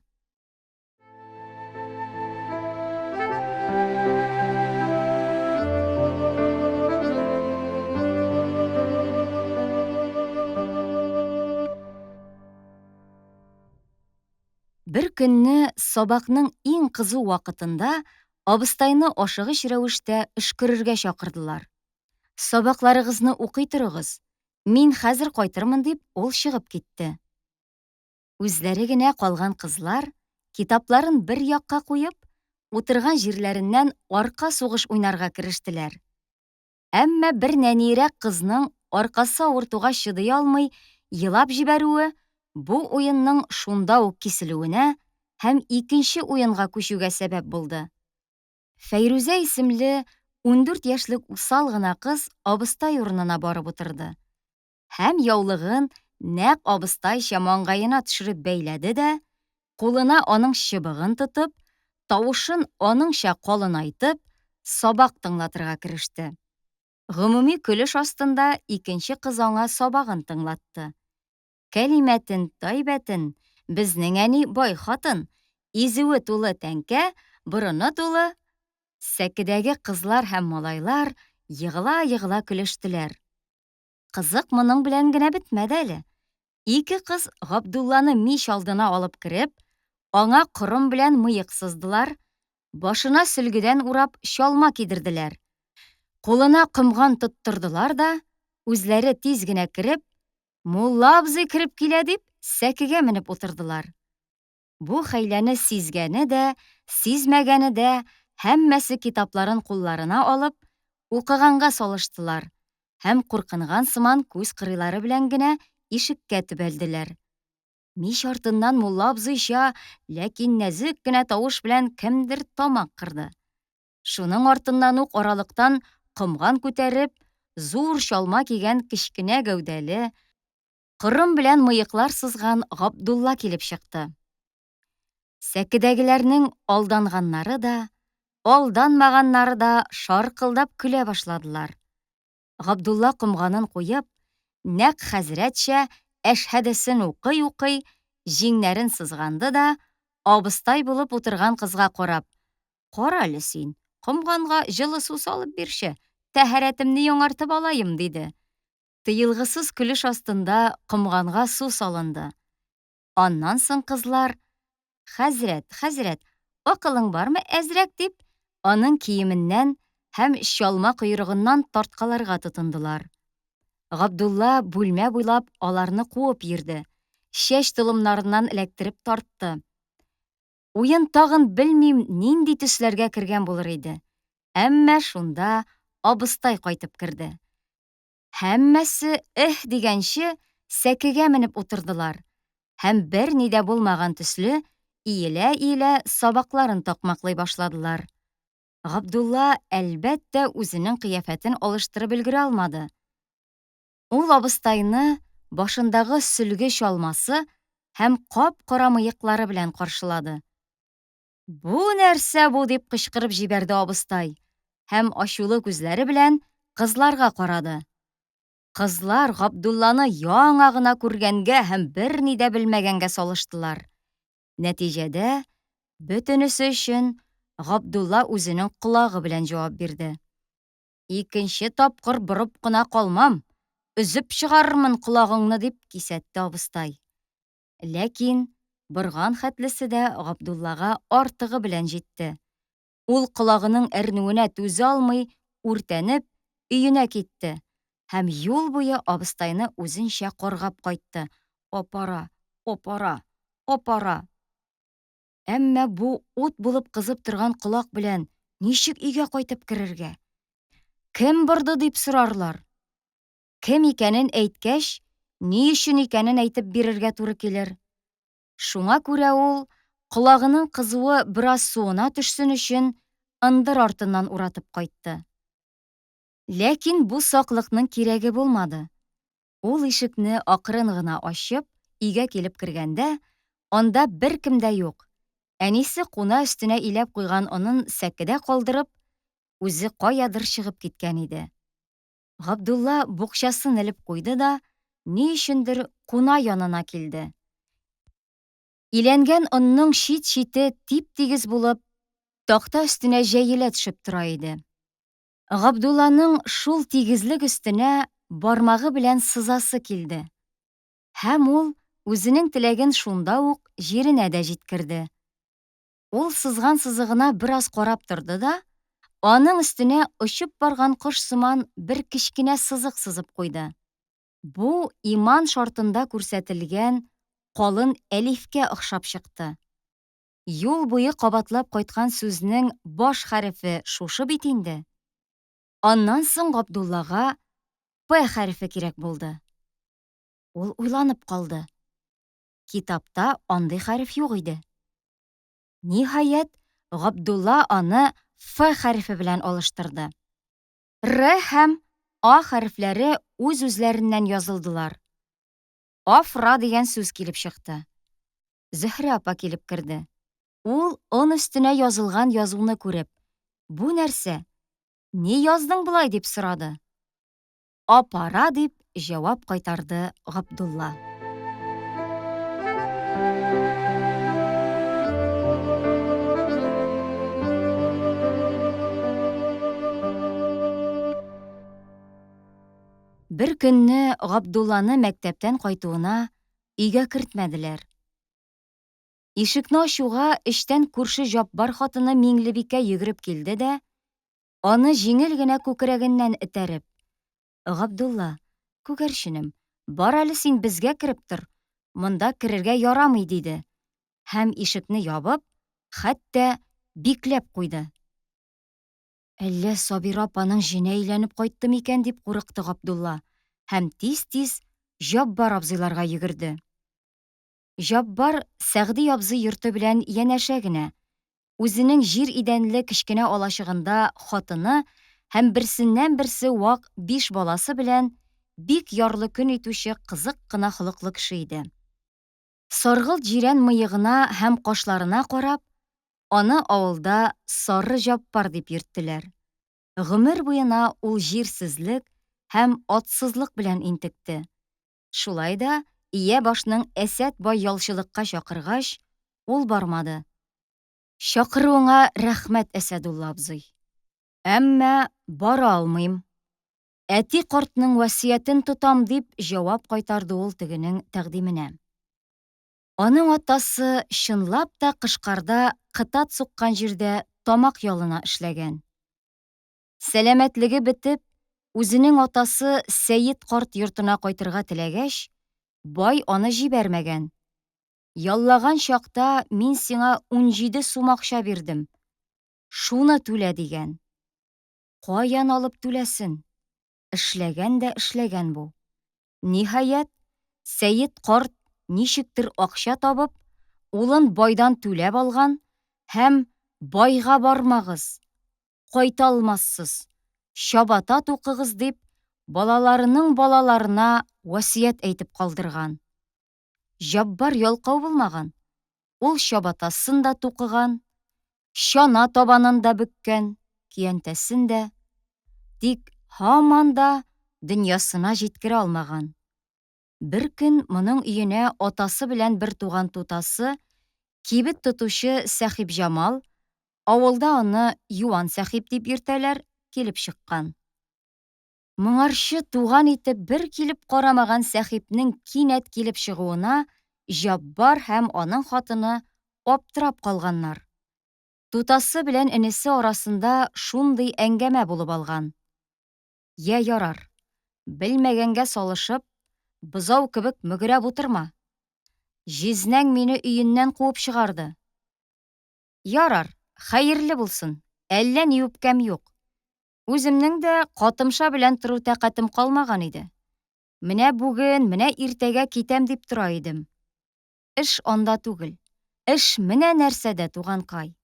Бер көнне сабакның иң кызу вакытында абыстайны ашыгыч рәвештә өшкерергә чакырдылар. Сабакларыгызны укый торыгыз, мин хәзер кайтырмын дип, ул чыгып китте. Үзләре генә калган кызлар, китапларын бер якка куеп, утырган җирләреннән арка сугыш уйнарга керештеләр. Әмма бер нәниерәк кызның аркасы авыртуга чыдый алмый елап җибәрүе бу уенның шунда ук киселүенә һәм икенче уенга күчүгә сәбәп булды. Фәйрүзә исемле 14 яшьлек усал гына кыз абыстай урынына барып утырды һәм яулыгын нәкъ абыстайча маңгаена төшереп бәйләде дә, кулына аның чыбыгын тотып, тавышын аныңча калынайтып, сабак тыңлатырга кереште. Гомуми көлеш астында икенче кыз аңа сабагын тыңлатты. Кәлимәтен, тайбәтен, безнең әни бай хатын, изүе тулы тәңкә, борыны тулы Сәкедәге кызлар һәм малайлар егыла-егыла көлештеләр. Кызык моның белән генә бетмәде әле. Ике кыз Габдулланы мич алдына алып кереп, аңа корым белән мыек сыздылар, башына сөлгедән урап чалма кидерделәр. Кулына комган тоттырдылар да, үзләре тиз генә кереп, Мулла абзый кереп килә дип, сәкегә менеп утырдылар. Бу хәйләне сизгәне дә, сизмәгәне дә, һәммәсе китапларын кулларына алып, укыганга салыштылар һәм куркынган сыман күз кырыйлары белән генә ишеккә төбәлделәр. Мич артыннан мулла абзыйча, ләкин нәзек кенә тавыш белән кемдер тамак кырды. Шуның артыннан ук аралыктан комган күтәреп, зур чалма кигән кечкенә гәүдәле, Корым белән мыеклар сызган Габдулла килеп чыкты. Сәкедәгеләрнең алданганнары да, алданмаганнары да шаркылдап көлә башладылар. Габдулла комганын куеп, нәкъ хәзрәтчә әшһәдесен укый-укый, җиңнәрен сызганды да, абыстай булып утырган кызга карап, Карале син, комганга җылы су салып бирче, тәһарәтемне яңартып алаем, диде. Тыелгысыз көлеш астында комганга су салынды. Аннан соң кызлар, Хәзрәт, хәзрәт, акылың бармы әзрәк, дип, аның киеменнән һәм чалма койрыгыннан тарткаларга тотындылар. Габдулла бүлмә буйлап аларны куып йөрде, чәч толымнарыннан эләктереп тартты. Уен тагын белмим нинди төсләргә кергән булыр иде. Әмма шунда абыстай кайтып керде. Һәммәсе эһ дигәнче сәкегә менеп утырдылар һәм берни дә булмаган төсле иелә-иелә сабакларын такмаклый башладылар. Габдулла, әлбәттә, үзенең кыяфәтен алыштырып өлгерә алмады. Ул абыстайны башындагы сөлге чалмасы һәм кап-кара мыеклары белән каршылады. Бу нәрсә бу, дип кычкырып җибәрде абыстай һәм ачулы күзләре белән кызларга карады. Кызлар Габдулланы яңа гына күргәнгә һәм берни дә белмәгәнгә салыштылар. Нәтиҗәдә, бөтенесе өчен Габдулла үзенең колагы белән җавап бирде. Икенче тапкыр борып кына калмам, өзеп чыгарырмын колагыңны, дип кисәтте абыстай. Ләкин борган хәтлесе дә Габдуллага артыгы белән җитте. Ул колагының әрнүенә түзә алмый, үртәнеп, өенә китте һәм юл буе абыстайны үзенчә каргап кайтты, Апара, апара, апара! Әмма бу ут булып кызып торган колак белән ничек өйгә кайтып керергә? Кем борды дип сорарлар. Кем икәнен әйткәч, ни өчен икәнен әйтеп бирергә туры килер. Шуңа күрә ул, колагының кызуы бераз суына төшсен өчен, ындыр артыннан уратып кайтты. Ләкин бу саклыкның кирәге булмады. Ул ишекне акрын гына ачып, өйгә килеп кергәндә, анда беркем дә юк. Әнисе куна өстенә иләп куйган онын сәкедә калдырып, үзе каядыр чыгып киткән иде. Габдулла букчасын элеп куйды да, ни өчендер куна янына килде. Иләнгән онның чит-чите тип-тигез булып, такта өстенә җәелә төшеп тора иде. Габдулланың шул тигезлек өстенә бармагы белән сызасы килде. Һәм ул үзенең теләген шунда ук җиренә дә җиткерде. Ул сызган сызыгына бераз карап торды да, аның өстенә очып барган кош сыман бер кечкенә сызык сызып куйды. Бу иман шартында күрсәтелгән калын әлифкә охшап чыкты. Юл буе кабатлап кайткан сүзнең баш хәрефе шушы бит инде. Аннан соң Габдуллага П хәрефе кирәк булды. Ул уйланып калды. Китапта андый хәреф юк иде. Ниһаять, Габдулла аны Ф хәрефе белән алыштырды. Р һәм А хәрефләре үз-үзләреннән язылдылар. Афра дигән сүз килеп чыкты. Зөһрә апа килеп керде. Ул он өстенә язылган язуны күреп, Бу нәрсә? Ни яздың болай? дип сорады. Апара, дип җавап кайтарды Габдулла. Бер көнне Габдулланы мәктәптән кайтуына өйгә кертмәделәр. Ишекне ачуга эчтән күрше Җаббар хатыны Миңлебикә йөгереп килде дә, аны җиңел генә күкрәгеннән этәреп, Габдулла, күгәрченем, бар әле син безгә кереп тор, монда керергә ярамый, диде һәм ишекне ябып, хәтта бикләп куйды. Әллә Сабира апаның җене әйләнеп кайтты микән дип курыкты Габдулла һәм тиз-тиз Җаббар абзыйларга йөгерде. Җаббар Сәгъди абзый йорты белән янәшә генә, үзенең җир идәнле кечкенә алачыгында хатыны һәм берсеннән-берсе вак биш баласы белән бик ярлы көн итүче кызык кына холыклы кеше иде. Саргылт җирән мыегына һәм кашларына карап, аны авылда Сары Җаппар дип йөрттеләр. Гомер буена ул җирсезлек һәм атсызлык белән интекте. Шулай да ия башның Әсәт бай ялчылыкка чакыргач, ул бармады. Чакыруыңа рәхмәт, Әсәдулла абзый. Әмма бара алмыйм. Әти картның васыятен тотам, дип җавап кайтарды ул тегенең тәкъдименә. Аның атасы чынлап та Кышкарда кытат суккан җирдә тамак ялына эшләгән. Сәламәтлеге бетеп, үзенең атасы Сәет карт йортына кайтырга теләгәч, бай аны җибәрмәгән. Яллаган чакта мин сиңа 17 сум акча бирдем. Шуны түлә, дигән. Каян алып түләсен? Эшләгән дә эшләгән бу. Ниһаять, Сәет карт ничектер акча табып, улын байдан түләп алган һәм байга бармагыз, кайта алмассыз, чабата тукыгыз дип, балаларының балаларына васыять әйтеп калдырган. Җаббар ялкау булмаган, ул чабатасын да тукыган, чана табанын да бөккән, көянтәсен дә. Тик һаман да дөньясына җиткерә алмаган. Беркөн моның өенә атасы белән бертуган тутасы, кибет тотучы Сәхипҗамал, авылда аны Юан Сәхип дип йөртәләр, килеп чыккан. Моңарчы туган итеп бер килеп карамаган Сәхипнең кинәт килеп чыгуына Җаббар һәм аның хатыны аптырап калганнар. Тутасы белән энесе арасында шундый әңгәмә булып алган. Йә ярар, белмәгәнгә салышып, бозау кебек мөгрәп утырма. Җизнәң мине өеннән куып чыгарды. Ярар, хәерле булсын, әллә ни үпкәм юк. Үземнең дә катымша белән тору тәкатем калмаган иде. Менә бүген, менә иртәгә китәм дип тора идем. Эш анда түгел. Эш менә нәрсәдә, туганкай.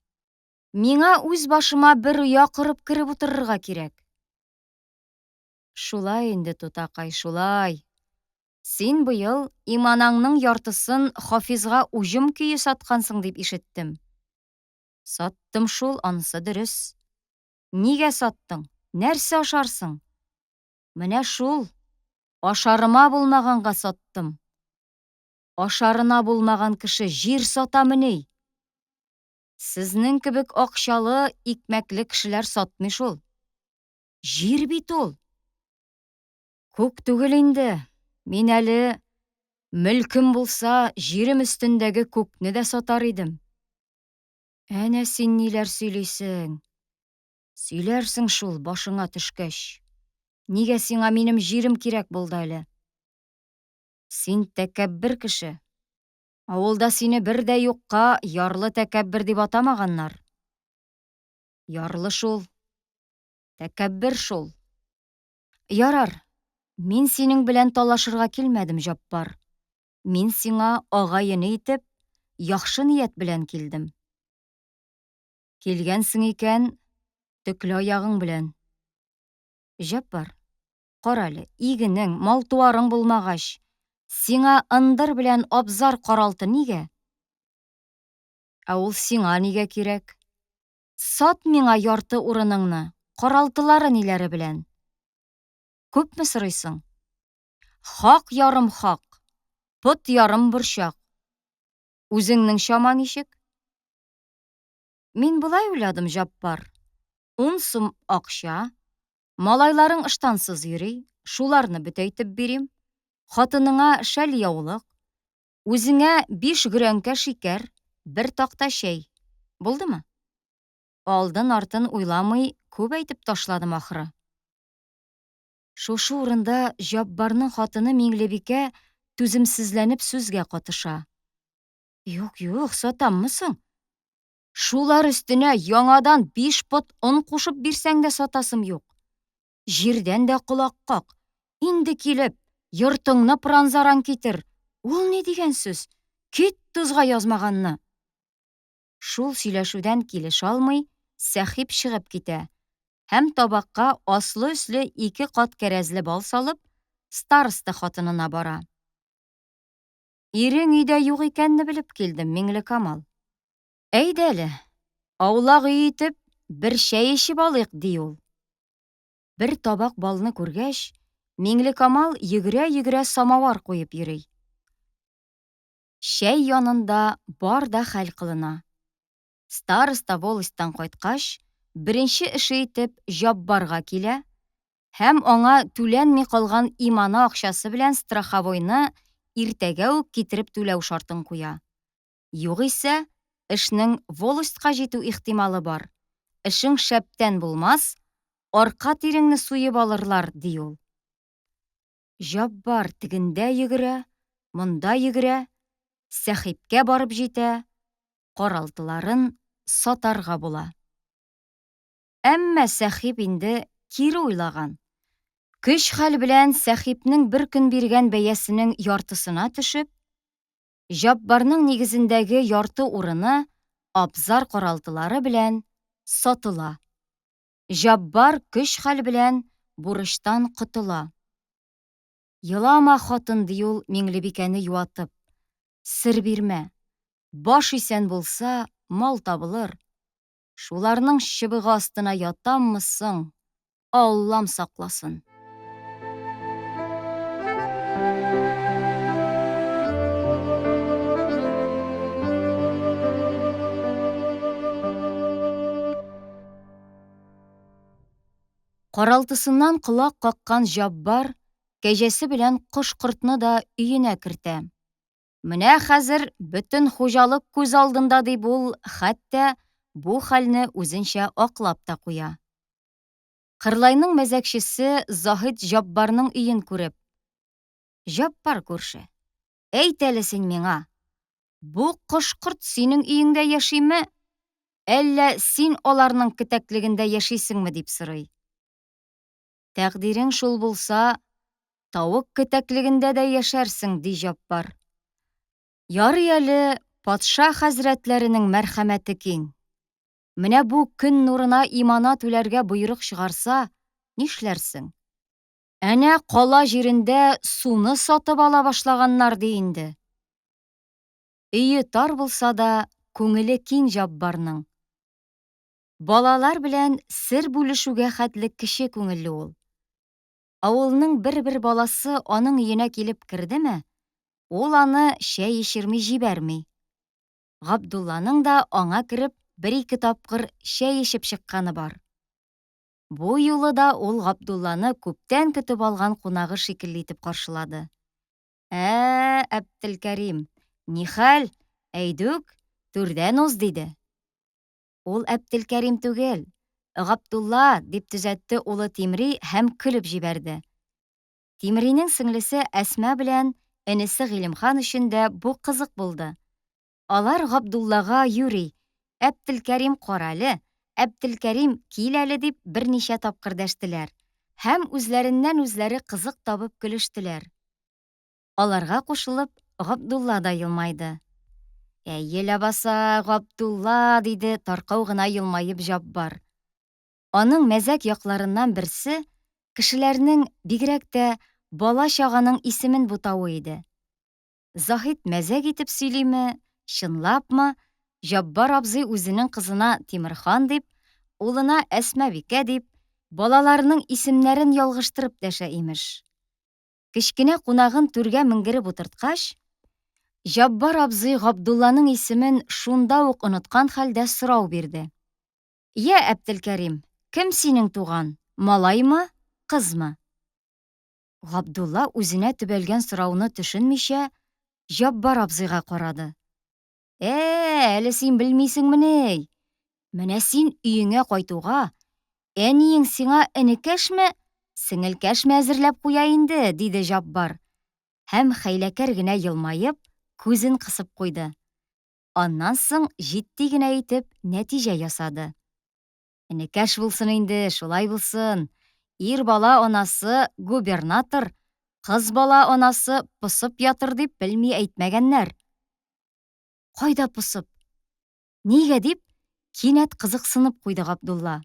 Миңа үз башыма бер оя корып кереп утырырга кирәк. Шулай инде, тутакай, шулай. Син быел иманаңның яртысын Хафизга уҗым көе саткансың дип ишеттем. Саттым шул, анысы дөрес. Нигә саттың? Нәрсә ашарсың? Менә шул, ашарыма булмаганга саттым. Ашарына булмаган кеше җир сатамыни? Сезнең кебек акчалы, икмәкле кешеләр сатмый шул. Җир бит ул! Күк түгел инде, мин әле, мөлкем булса, җирем өстендәге күкне дә сатар идем. Әнә син ниләр сөйлисең. Сөйләрсең шул, башыңа төшкәч. Нигә сиңа минем җирем кирәк булды әле? Син тәкәббер кеше. Авылда сине бер дә юкка ярлы тәкәббер дип атамаганнар. Ярлы шул. Тәкәббер шул. Ярар, мин синең белән талашырга килмәдем, Җаппар. Мин сиңа агай-эне итеп, яхшы ният белән килдем. Килгәнсең икән, төкле аягың белән. Җаппар, Карале, игенең, мал-туарың булмагач, сиңа ындыр белән абзар каралты нигә? Ә ул сиңа нигә кирәк? Сат миңа ярты урыныңны, каралтылары ниләре белән. Күпме сорыйсың? Хак ярым хак, пот ярым борчак. Үзеңнең чама ничек? Мин болай уйладым, Җаппар. Ун сум акча, Малайларың ыштансыз йөри, шуларны бөтәйтеп бирим. Хатыныңа шәл-яулык, үзеңә биш гөрәнкә шикәр, бер такта чәй. Булдымы? Алдын-артын уйламый күп әйтеп ташладым ахры. Шушы урында Җаббарның хатыны Миңлебикә түземсезләнеп сүзгә катыша. Юк, юк, сатаммы соң? Шулар өстенә яңадан биш пот он кушып бирсәң дә сатасым юк. Җирдән дә колак как. Инде килеп, йортыңны пыран-заран китер. Ул ни дигән сүз? Кит тузга язмаганны! Шул сөйләшүдән килешә алмый, Сәхип чыгып китә һәм табакка аслы-өсле ике кат кәрәзле бал салып, староста хатынына бара. Ирең өйдә юк икәнне белеп килдем, Миңлекамал. Әйдә әле, аулак өй итеп, бер чәй эчеп алыйк, ди ул. Бер табак балны күргәч, Миңлекамал йөгерә-йөгерә самавар куеп йөри. Чәй янында бар да хәл кылына. Староста волостьтан кайткач, беренче эше итеп Җаббарга килә һәм аңа түләнми калган имана акчасы белән страховойны иртәгә үк китереп түләү шартын куя. Югыйсә, эшнең волостька җитү ихтималы бар, эшең шәптән булмас, арка тиреңне суеп алырлар, ди ул. Җаббар тегендә йөгерә, монда йөгерә, Сәхипкә барып җитә, каралтыларын сатарга була. Әмма Сәхип инде кире уйлаган. Көч-хәл белән Сәхипнең бер көн биргән бәясенең яртысына төшеп, Җаббарның нигезендәге ярты урыны абзар каралтылары белән сатыла. Җаббар көч-хәл белән бурычтан котыла. Елама, хатын, ди ул Миңлебикәне юатып. Сер бирмә. Баш исән булса, мал табылыр. Шуларның чыбыгы астына ятаммы соң, Аллам сакласын. Каралтысыннан колак каккан Җаббар кәҗәсе белән кош-кортны да өенә кертә. Менә хәзер бөтен хуҗалык күз алдында, дип ул хәтта бу хәлне үзенчә аклап та куя. Кырлайның мәзәкчесе Заһид Җаббарның өен күреп, Җаббар күрше, әйт әле син миңа, бу кош-корт синең өеңдә яшиме, әллә син аларның кетәклегендә яшисеңме, дип сорый. Тәкъдирең шул булса, тавык кетәклегендә дә яшәрсең, ди Җаббар. Ярый әле патша хәзрәтләренең мәрхәмәте киң. Менә бу көн нурына имана түләргә боерык чыгарса, нишләрсең? Әнә кала җирендә суны сатып ала башлаганнар ди инде. Өе тар булса да, күңеле киң Җаббарның. Балалар белән сер бүлешүгә хәтле кече күңелле ул. Авылның бер-бер баласы аның өенә килеп кердеме, ул аны чәй эчерми җибәрми. Габдулланың да аңа кереп бер-ике тапкыр чәй эчеп чыкканы бар. Бу юлы да ул Габдулланы күптән көтеп алган кунагы шикелле итеп каршылады. Ә, Әптелкәрим, нихәл, әйдүк, түрдән уз, диде. Ул Әптелкәрим түгел, Габдулла, дип төзәтте улы Тимри һәм көлеп җибәрде. Тимринең сеңлесе Әсма белән энесе Гыйлемхан өчен дә бу кызык булды. Алар Габдуллага юри, Әптелкәрим карале, Әптелкәрим кил әле дип берничә тапкыр дәштеләр һәм үзләреннән-үзләре кызык табып көлештеләр. Аларга кушылып, Габдулла да елмайды. Әйе ләбаса, Габдулла, диде таркау гына елмаеп Җаббар. Аның мәзәк якларыннан берсе кешеләрнең, бигрәк тә бала-чаганың исемен бутавы иде. Заһид мәзәк итеп сөйлиме, чынлапмы, Җаббар абзый үзенең кызына Тимерхан дип, улына Әсмабикә дип, балаларының исемнәрен ялгыштырып дәшә, имеш. Кечкенә кунагын түргә менгереп утырткач, Җаббар абзый Габдулланың исемен шунда ук оныткан хәлдә сорау бирде. Йә, Әптелкәрим, кем синең туган, малаймы, кызмы? Габдулла үзенә төбәлгән сорауны төшенмичә, Җаббар абзыйга карады. Ә, әле син белмисеңмени? Менә син өеңә кайтуга, әниең сиңа энекәшме, сеңелкәшме әзерләп куя инде, диде Җаббар. Һәм хәйләкәр генә елмаеп, күзен кысып куйды. Аннан соң җитди генә итеп нәтиҗә ясады. Энекәш булсын инде, шулай булсын. Ир бала анасы губернатор, кыз бала анасы посып ятыр дип белми әйтмәгәннәр. Кайда посып? Нигә дип, кинәт кызыксынып куйды Габдулла.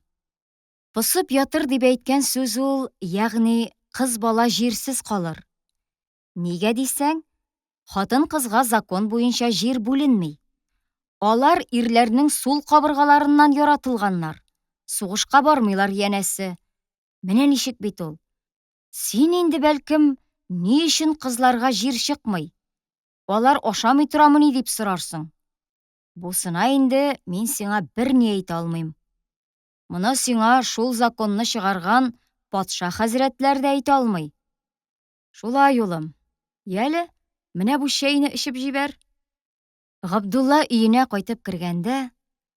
Посып ятыр дип әйткән сүз ул, ягъни кыз бала җирсез калыр. Нигә дисәң, хатын-кызга закон буенча җир бүленми. Алар ирләрнең сул кабыргаларыннан яратылганнар, сугышка бармыйлар янәсе. Менә ничек бит ул. Син инде, бәлкем, ни өчен кызларга җир чыкмый? Алар ашамый торамыни дип сорарсың. Бусына инде мин сиңа берни әйтә алмыйм. Моны сиңа шул законны чыгарган патша хәзрәтләр дә әйтә алмый. Шулай, улым. Яле, менә бу чәйне эчеп җибәр. Габдулла өенә кайтып кергәндә,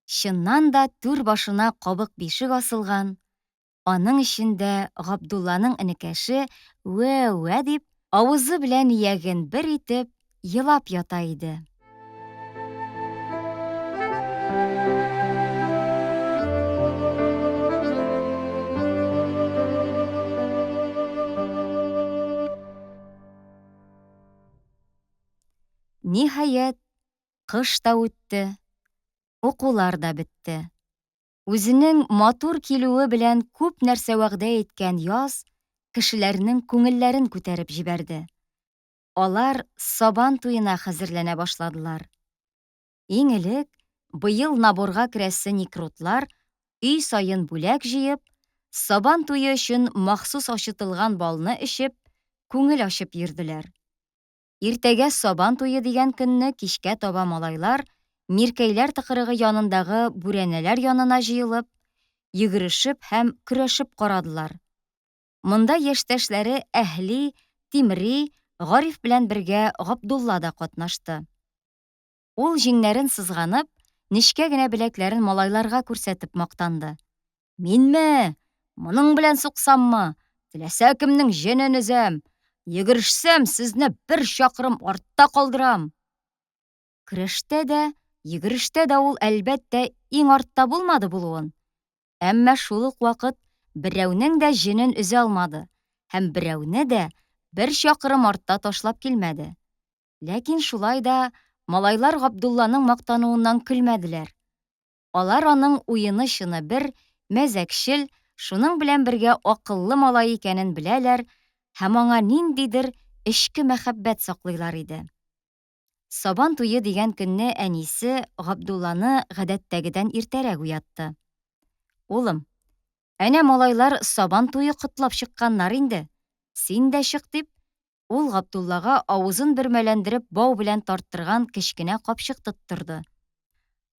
чыннан да түр башына кабык бишек асылган, аның эчендә Габдулланың энекәше үә-үә дип, авызы белән ияген бер итеп, елап ята иде. Ниһаять, кыш та үтте, укулар да бетте. Үзенең матур килүе белән күп нәрсә вәгъдә иткән яз кешеләрнең күңелләрен күтәреп җибәрде. Алар Сабан туена хәзерләнә башладылар. Иң элек быел наборга керәсе никрутлар өй саен бүләк җыеп, Сабан туе өчен махсус ачытылган балны эчеп, күңел ачып йөрделәр. Иртәгә Сабан туе дигән көнне кичкә таба малайлар Миркәйләр тыкрыгы янындагы бүрәнәләр янына җыелып, йөгерешеп һәм көрәшеп карадылар. Монда яшьтәшләре Әһли, Тимри, Гариф белән бергә Габдулла да катнашты. Ул җиңнәрен сызганып, нечкә генә беләкләрен малайларга күрсәтеп мактанды. Минме? Моның белән суксаммы, теләсә кемнең җенен өзәм. Йөгерешсәм, сезне бер чакрым артта калдырам. Көрәштә дә, йөгерештә дә ул, әлбәттә, иң артта булмады булуын. Әмма шул ук вакыт берәүнең дә җенен өзә алмады һәм берәүне дә бер чакрым артта ташлап килмәде. Ләкин шулай да малайлар Габдулланың мактануыннан көлмәделәр. Алар аның уены-чыны бер, мәзәкчел, шуның белән бергә акыллы малай икәнен беләләр һәм аңа ниндидер эчке мәхәббәт саклыйлар иде. Сабан туе дигән көнне әнисе Габдулланы гадәттәгедән иртәрәк уятты. Улым, әнә малайлар Сабан туе котлап чыкканнар инде, син дә чык, дип, Ул Габдуллага авызын бөрмәләндереп бау белән тарттырган кечкенә капчык тоттырды.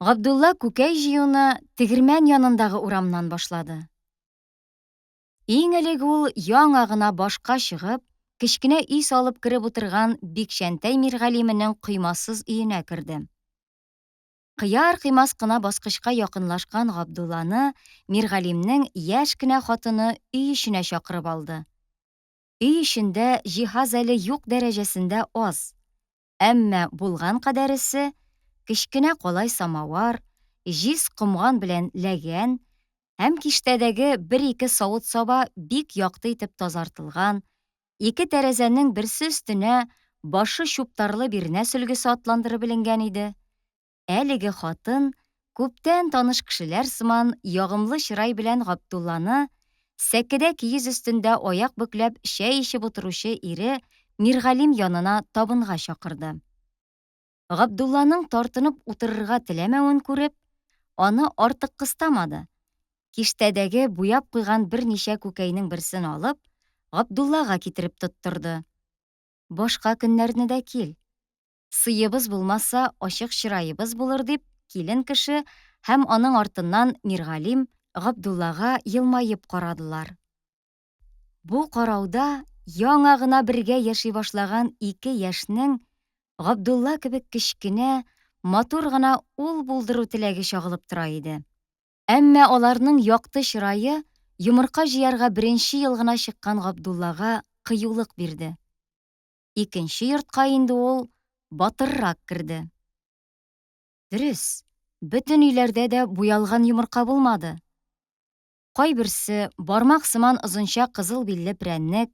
Габдулла күкәй җыюны тегермән янындагы урамнан башлады. Иң элек ул яңа гына башка чыгып, кечкенә өй салып кереп утырган Бикчәнтәй Миргалименең коймасыз өенә керде. Кыяр-кыймас кына баскычка якынлашкан Габдулланы Миргалимнең яшь кенә хатыны өй эченә чакырып алды. Өй эчендә җиһаз әле юк дәрәҗәсендә аз, әмма булган кадәресе, кечкенә калай самавар, җиз комган белән ләгән һәм киштәдәге бер-ике савыт-саба бик якты итеп тазартылган, ике тәрәзәнең берсе өстенә башы чуптарлы бирнә сөлгесе атландырып эленгән иде. Әлеге хатын, күптән таныш кешеләр сыман, ягымлы чырай белән Габдулланы, сәкедә киез өстендә аяк бөкләп чәй эчеп утыручы ире Миргалим янына табынга чакырды. Габдулланың тартынып утырырга теләмәвен күреп, аны артык кыстамады. Киштәдәге буяп куйган берничә күкәйнең берсен алып, Габдуллага китереп тоттырды. Башка көннәрне дә кил. Сыебыз булмаса, ачык чыраебыз булыр, дип, килен кеше һәм аның артыннан Миргалим Габдуллага елмаеп карадылар. Бу карауда яңа гына бергә яши башлаган ике яшьнең Габдулла кебек кечкенә, матур гына ул булдыру теләге чагылып тора иде. Әмма аларның якты чырае йомырка җыярга беренче ел гына чыккан Габдуллага кыюлык бирде. Икенче йортка инде ул батыррак керде. Дөрес, бөтен өйләрдә дә буялган йомырка булмады. Кайберсе бармак сыман озынча кызыл билле прәннек,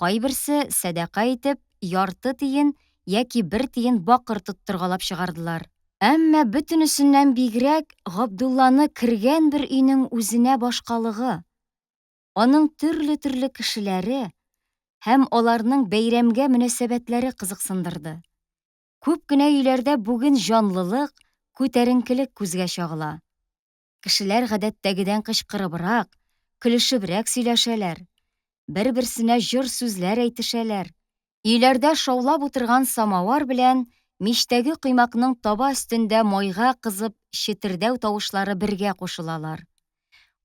кайберсе сәдака итеп ярты тиен яки бер тиен бакыр тоттыргалап чыгардылар. Әмма бөтенесеннән бигрәк Габдулланы кергән бер өйнең үзенә башкалыгы, аның төрле-төрле кешеләре һәм аларның бәйрәмгә мөнәсәбәтләре кызыксындырды. Күп кенә өйләрдә бүген җанлылык, күтәренкелек күзгә чагыла. Кешеләр гадәттәгедән кычкырыбрак, көлешебрәк сөйләшәләр, бер-берсенә җор сүзләр әйтешәләр. Өйләрдә шаулап утырган самавар белән мичтәге коймакның таба өстендә майга кызып четердәү тавышлары бергә кушылалар.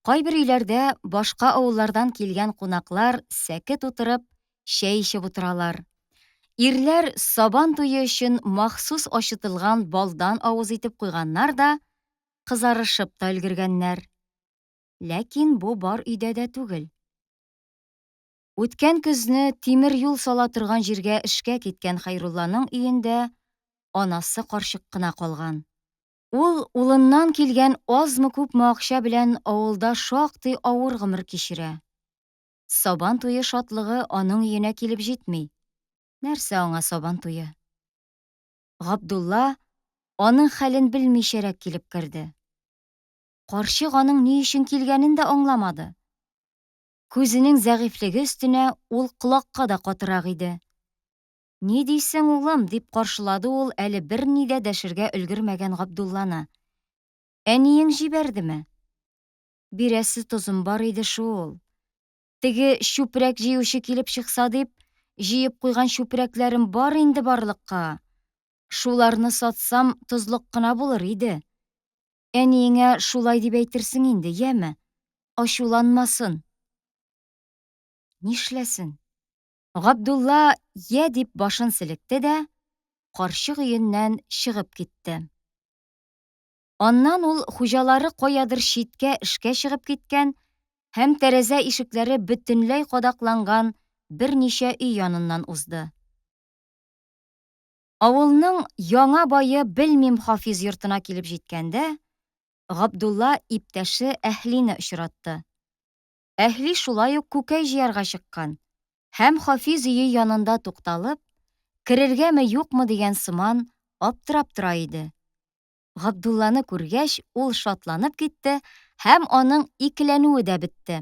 Кайбер өйләрдә башка авыллардан килгән кунаклар сәке тутырып, чәй эчеп утыралар. Ирләр Сабан туе өчен махсус ачытылган балдан авыз итеп куйганнар да, кызарышып та өлгергәннәр. Ләкин бу бар өйдә дә түгел. Үткән көзне тимер юл сала торган җиргә эшкә киткән Хәйрулланың өендә анасы карчык кына калган. Ул улыннан килгән азмы-күпме акча белән авылда шактый авыр гомер кичерә. Сабан туе шатлыгы аның өенә килеп җитми. Нәрсә аңа Сабан туе? Габдулла аның хәлен белмичәрәк килеп керде. Карчык аның ни өчен килгәнен дә аңламады. Күзенең зәгыйфьлеге өстенә ул колакка да катырак иде. Ни дисең, улым? дип каршылады ул әле берни дә дәшергә өлгермәгән Габдулланы. Әниең җибәрдеме? Бирәсе тозым бар иде шул. Теге чүпрәк җыючы килеп чыкса дип, җыеп куйган чүпрәкләрем бар инде барлыкка. Шуларны сатсам, тозлык кына булыр иде. Әниеңә шулай дип әйтерсең инде, яме? Ачуланмасын. Нишләсен? Габдулла йә дип башын селекте дә, карчык өеннән чыгып китте. Аннан ул хуҗалары каядыр читкә эшкә чыгып киткән һәм тәрәзә ишекләре бөтенләй кадакланган берничә өй яныннан узды. Авылның яңа бае Белмим Хафиз йортына килеп җиткәндә, Габдулла иптәше Әһлине очратты. Әһли шулай ук күкәй җыярга чыккан һәм Хафиз өе янында тукталып, керергәме-юкмы дигән сыман аптырап тора иде. Габдулланы күргәч, ул шатланып китте һәм аның икеләнүе дә бетте.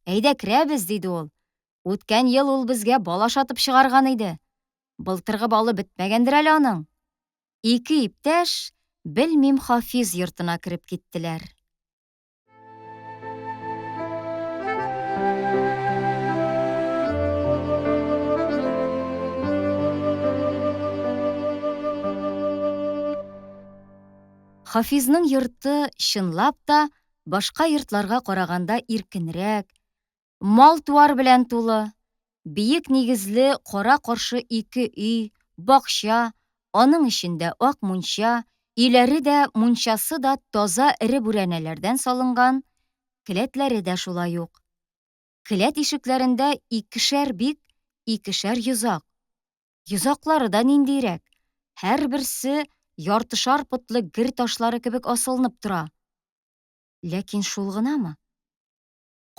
Әйдә керәбез, диде ул. Үткән ел ул безгә бал ашатып чыгарган иде. Былтыргы балы бетмәгәндер әле аның. Ике иптәш, белмим, Хафиз йортына кереп киттеләр. Хафизның йорты, чынлап та, башка йортларга караганда иркенрәк, мал-туар белән тулы, биек нигезле кара-каршы ике өй, бакча, аның эчендә ак мунча, өйләре дә, мунчасы да таза эре бүрәнәләрдән салынган, келәтләре дә шулай ук. Келәт ишекләрендә икешәр бик, икешәр йозак. Йозаклары да ниндирәк, һәрберсе яртышар потлы гер ташлары кебек асылынып тора. Ләкин шул гынамы?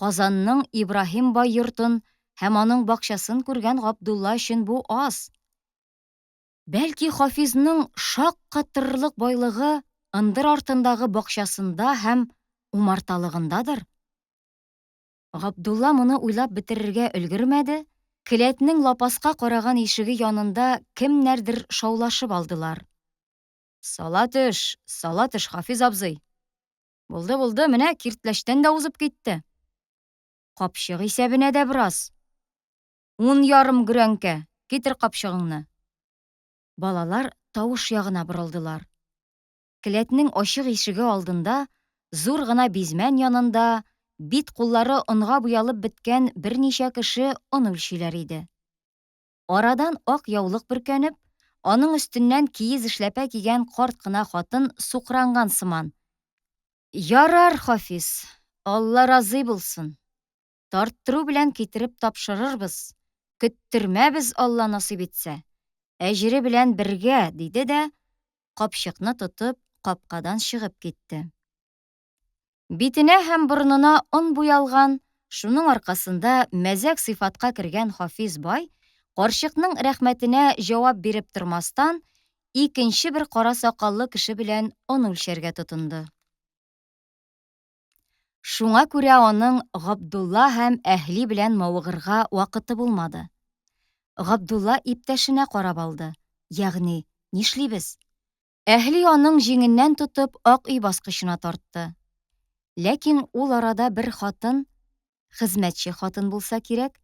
Казанның Ибраһим бай йортын һәм аның бакчасын күргән Габдулла өчен бу аз. Бәлки Хафизның шаккатырырлык байлыгы ындыр артындагы бакчасында һәм умарталыгындадыр? Габдулла моны уйлап бетерергә өлгермәде, келәтнең лапаска караган ишеге янында кемнәрдер шаулашып алдылар. Сала төш, сала төш, Хафиз абзый. Булды, булды, менә киртләчтән дә узып китте. Капчык исәбенә дә бераз. Ун ярым гөрәнкә, китер капчыгыңны. Балалар тавыш ягына борылдылар. Келәтнең ачык ишеге алдында, зур гына бизмән янында, бит-куллары онга буялып беткән берничә кеше он үлчиләр иде. Арадан ак яулык бөркәнеп, аның өстеннән киез эшләпә кигән карт кына хатын сукранган сыман. Ярар, Хафиз, Алла разый булсын. Тарттыру белән китереп тапшырырбыз, көттермәбез, Алла насыйп итсә. Әҗере белән бергә, диде дә, капчыкны тотып, капкадан чыгып китте. Битенә һәм борынына он буялган, шуның аркасында мәзәк сыйфатка кергән Хафиз бай, карчыкның рәхмәтенә җавап биреп тормастан, икенче бер кара сакаллы кеше белән он үлчәргә тотынды. Шуңа күрә аның Габдулла һәм Әһли белән мавыгырга вакыты булмады. Габдулла иптәшенә карап алды, ягъни, нишлибез? Әһли аның җиңеннән тотып ак өй баскычына тартты. Ләкин ул арада бер хатын, хезмәтче хатын булса кирәк,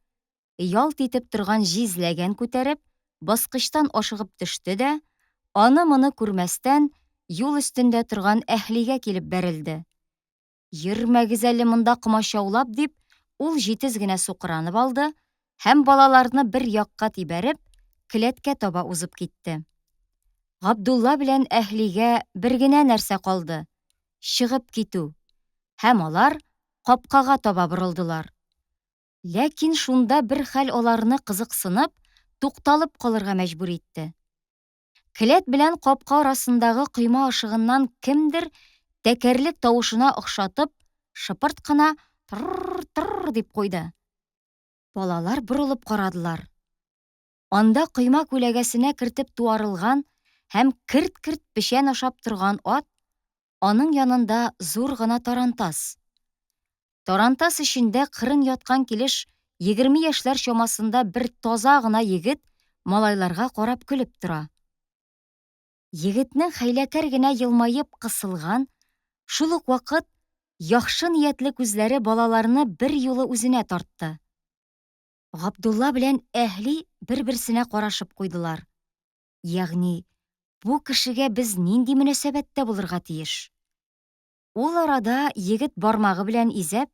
ялт итеп торган җиз ләгән күтәреп, баскычтан ашыгып төште дә, аны-моны күрмәстән, юл өстендә торган Әһлигә килеп бәрелде. Йөрмәгез әле монда комачаулап, дип, ул җитез генә сукранып алды һәм балаларны бер якка тибәреп, келәткә таба узып китте. Габдулла белән Әһлигә бер генә нәрсә калды, чыгып китү. Һәм алар капкага таба борылдылар. Ләкин шунда бер хәл аларны кызыксынып, тукталып калырга мәҗбүр итте. Келәт белән капка арасындагы койма ышыгыннан кемдер тәкәрлек тавышына охшатып, шыпырт кына тр-тр дип куйды. Балалар борылып карадылар. Анда койма күләгәсенә кертеп туарылган һәм керт-керт печән ашап торган ат, аның янында зур гына тарантас. Тарантас эчендә кырын яткан килеш 20 яшьләр чамасында бер таза гына егет малайларга карап көлеп тора. Егетнең хәйләкәр генә елмаеп кысылган, шул ук вакыт яхшы ниятле күзләре балаларны бер юлы үзенә тартты. Габдулла белән Әһли бер-берсенә карашып куйдылар. Ягъни, бу кешегә без нинди мөнәсәбәттә булырга тиеш? Ул арада егет бармагы белән изәп,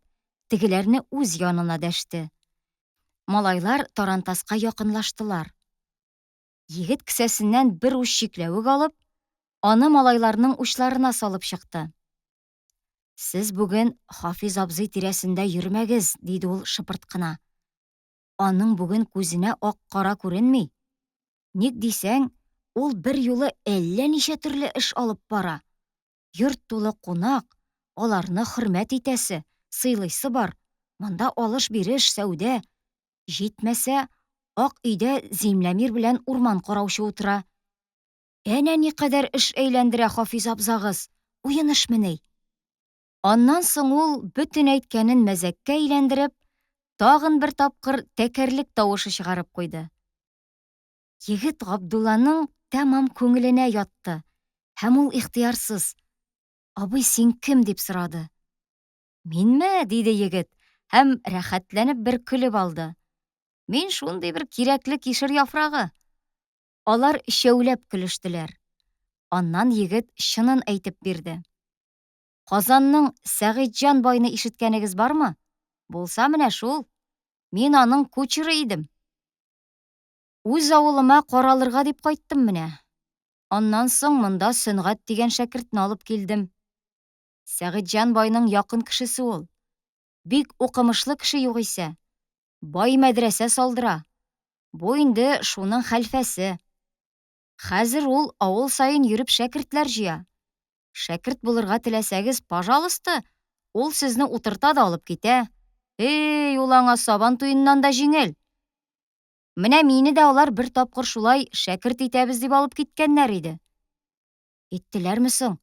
тегеләрне үз янына дәште. Малайлар тарантаска якынлаштылар. Егет кесәсеннән бер уч чикләвек алып, аны малайларның учларына салып чыкты. Сез бүген Хафиз абзый тирәсендә йөрмәгез, диде ул шыпырт кына. Аның бүген күзенә ак-кара күренми. Ник дисәң, ул бер юлы әллә ничә төрле эш алып бара. Йорт тулы кунак, аларны хөрмәт итәсе, сыйлыйсы бар. Монда алыш-биреш, сәүдә. Җитмәсә, ак өйдә Зимләмир белән урман караучы утыра. Әнә никадәр эш әйләндерә Хафиз абзагыз, уен эшмени? Аннан соң ул, бөтен әйткәнен мәзәккә әйләндереп, тагын бер тапкыр тәкәрлек тавышы чыгарып куйды. Егет Габдулланың тәмам күңеленә ятты һәм ул ихтыярсыз, Абый, син кем? дип сорады. Минме? диде егет һәм рәхәтләнеп бер көлеп алды. Мин шундый бер кирәкле кишер яфрагы. Алар өчәүләп көлештеләр. Аннан егет чынын әйтеп бирде. Казанның Сәгыйтьҗан байны ишеткәнегез бармы? Булса менә шул. Мин аның кучеры идем. Үз авылыма каралырга дип кайттым менә. Аннан соң монда Сөнгать дигән шәкертне алып килдем. Сәгыйтьҗан байның якын кешесе ул. Бик укымышлы кеше югыйсә. Бай мәдрәсә салдыра. Бу инде шуның хәлфәсе. Хәзер ул авыл саен йөреп шәкертләр җыя. Шәкерт булырга теләсәгез, пожалуйста, ул сезне утырта да алып китә. Эй, ул аңа сабан туеннан да җиңел. Менә мине дә алар бер тапкыр шулай шәкерт итәбез дип алып киткәннәр иде. Иттеләрме соң?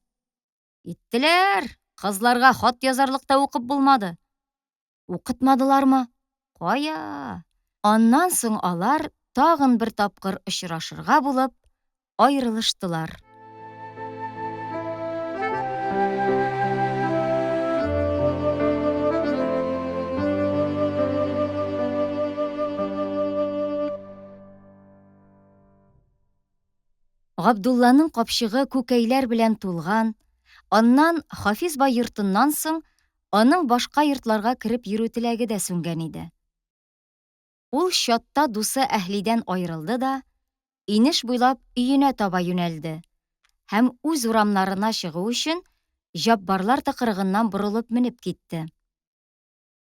Иттеләр! Кызларга хат язарлык та укып булмады. Укытмадылармы? Кая? Аннан соң алар тагын бер тапкыр очрашырга булып, аерылыштылар. Габдулланың капчыгы күкәйләр белән тулган, аннан Хафиз бай йортыннан соң аның башка йортларга кереп йөрү теләге дә сүнгән иде. Ул чатта дусы Әһлидән аерылды да, инеш буйлап өенә таба юнәлде һәм үз урамнарына чыгу өчен Җаббарлар тыкрыгыннан борылып менеп китте.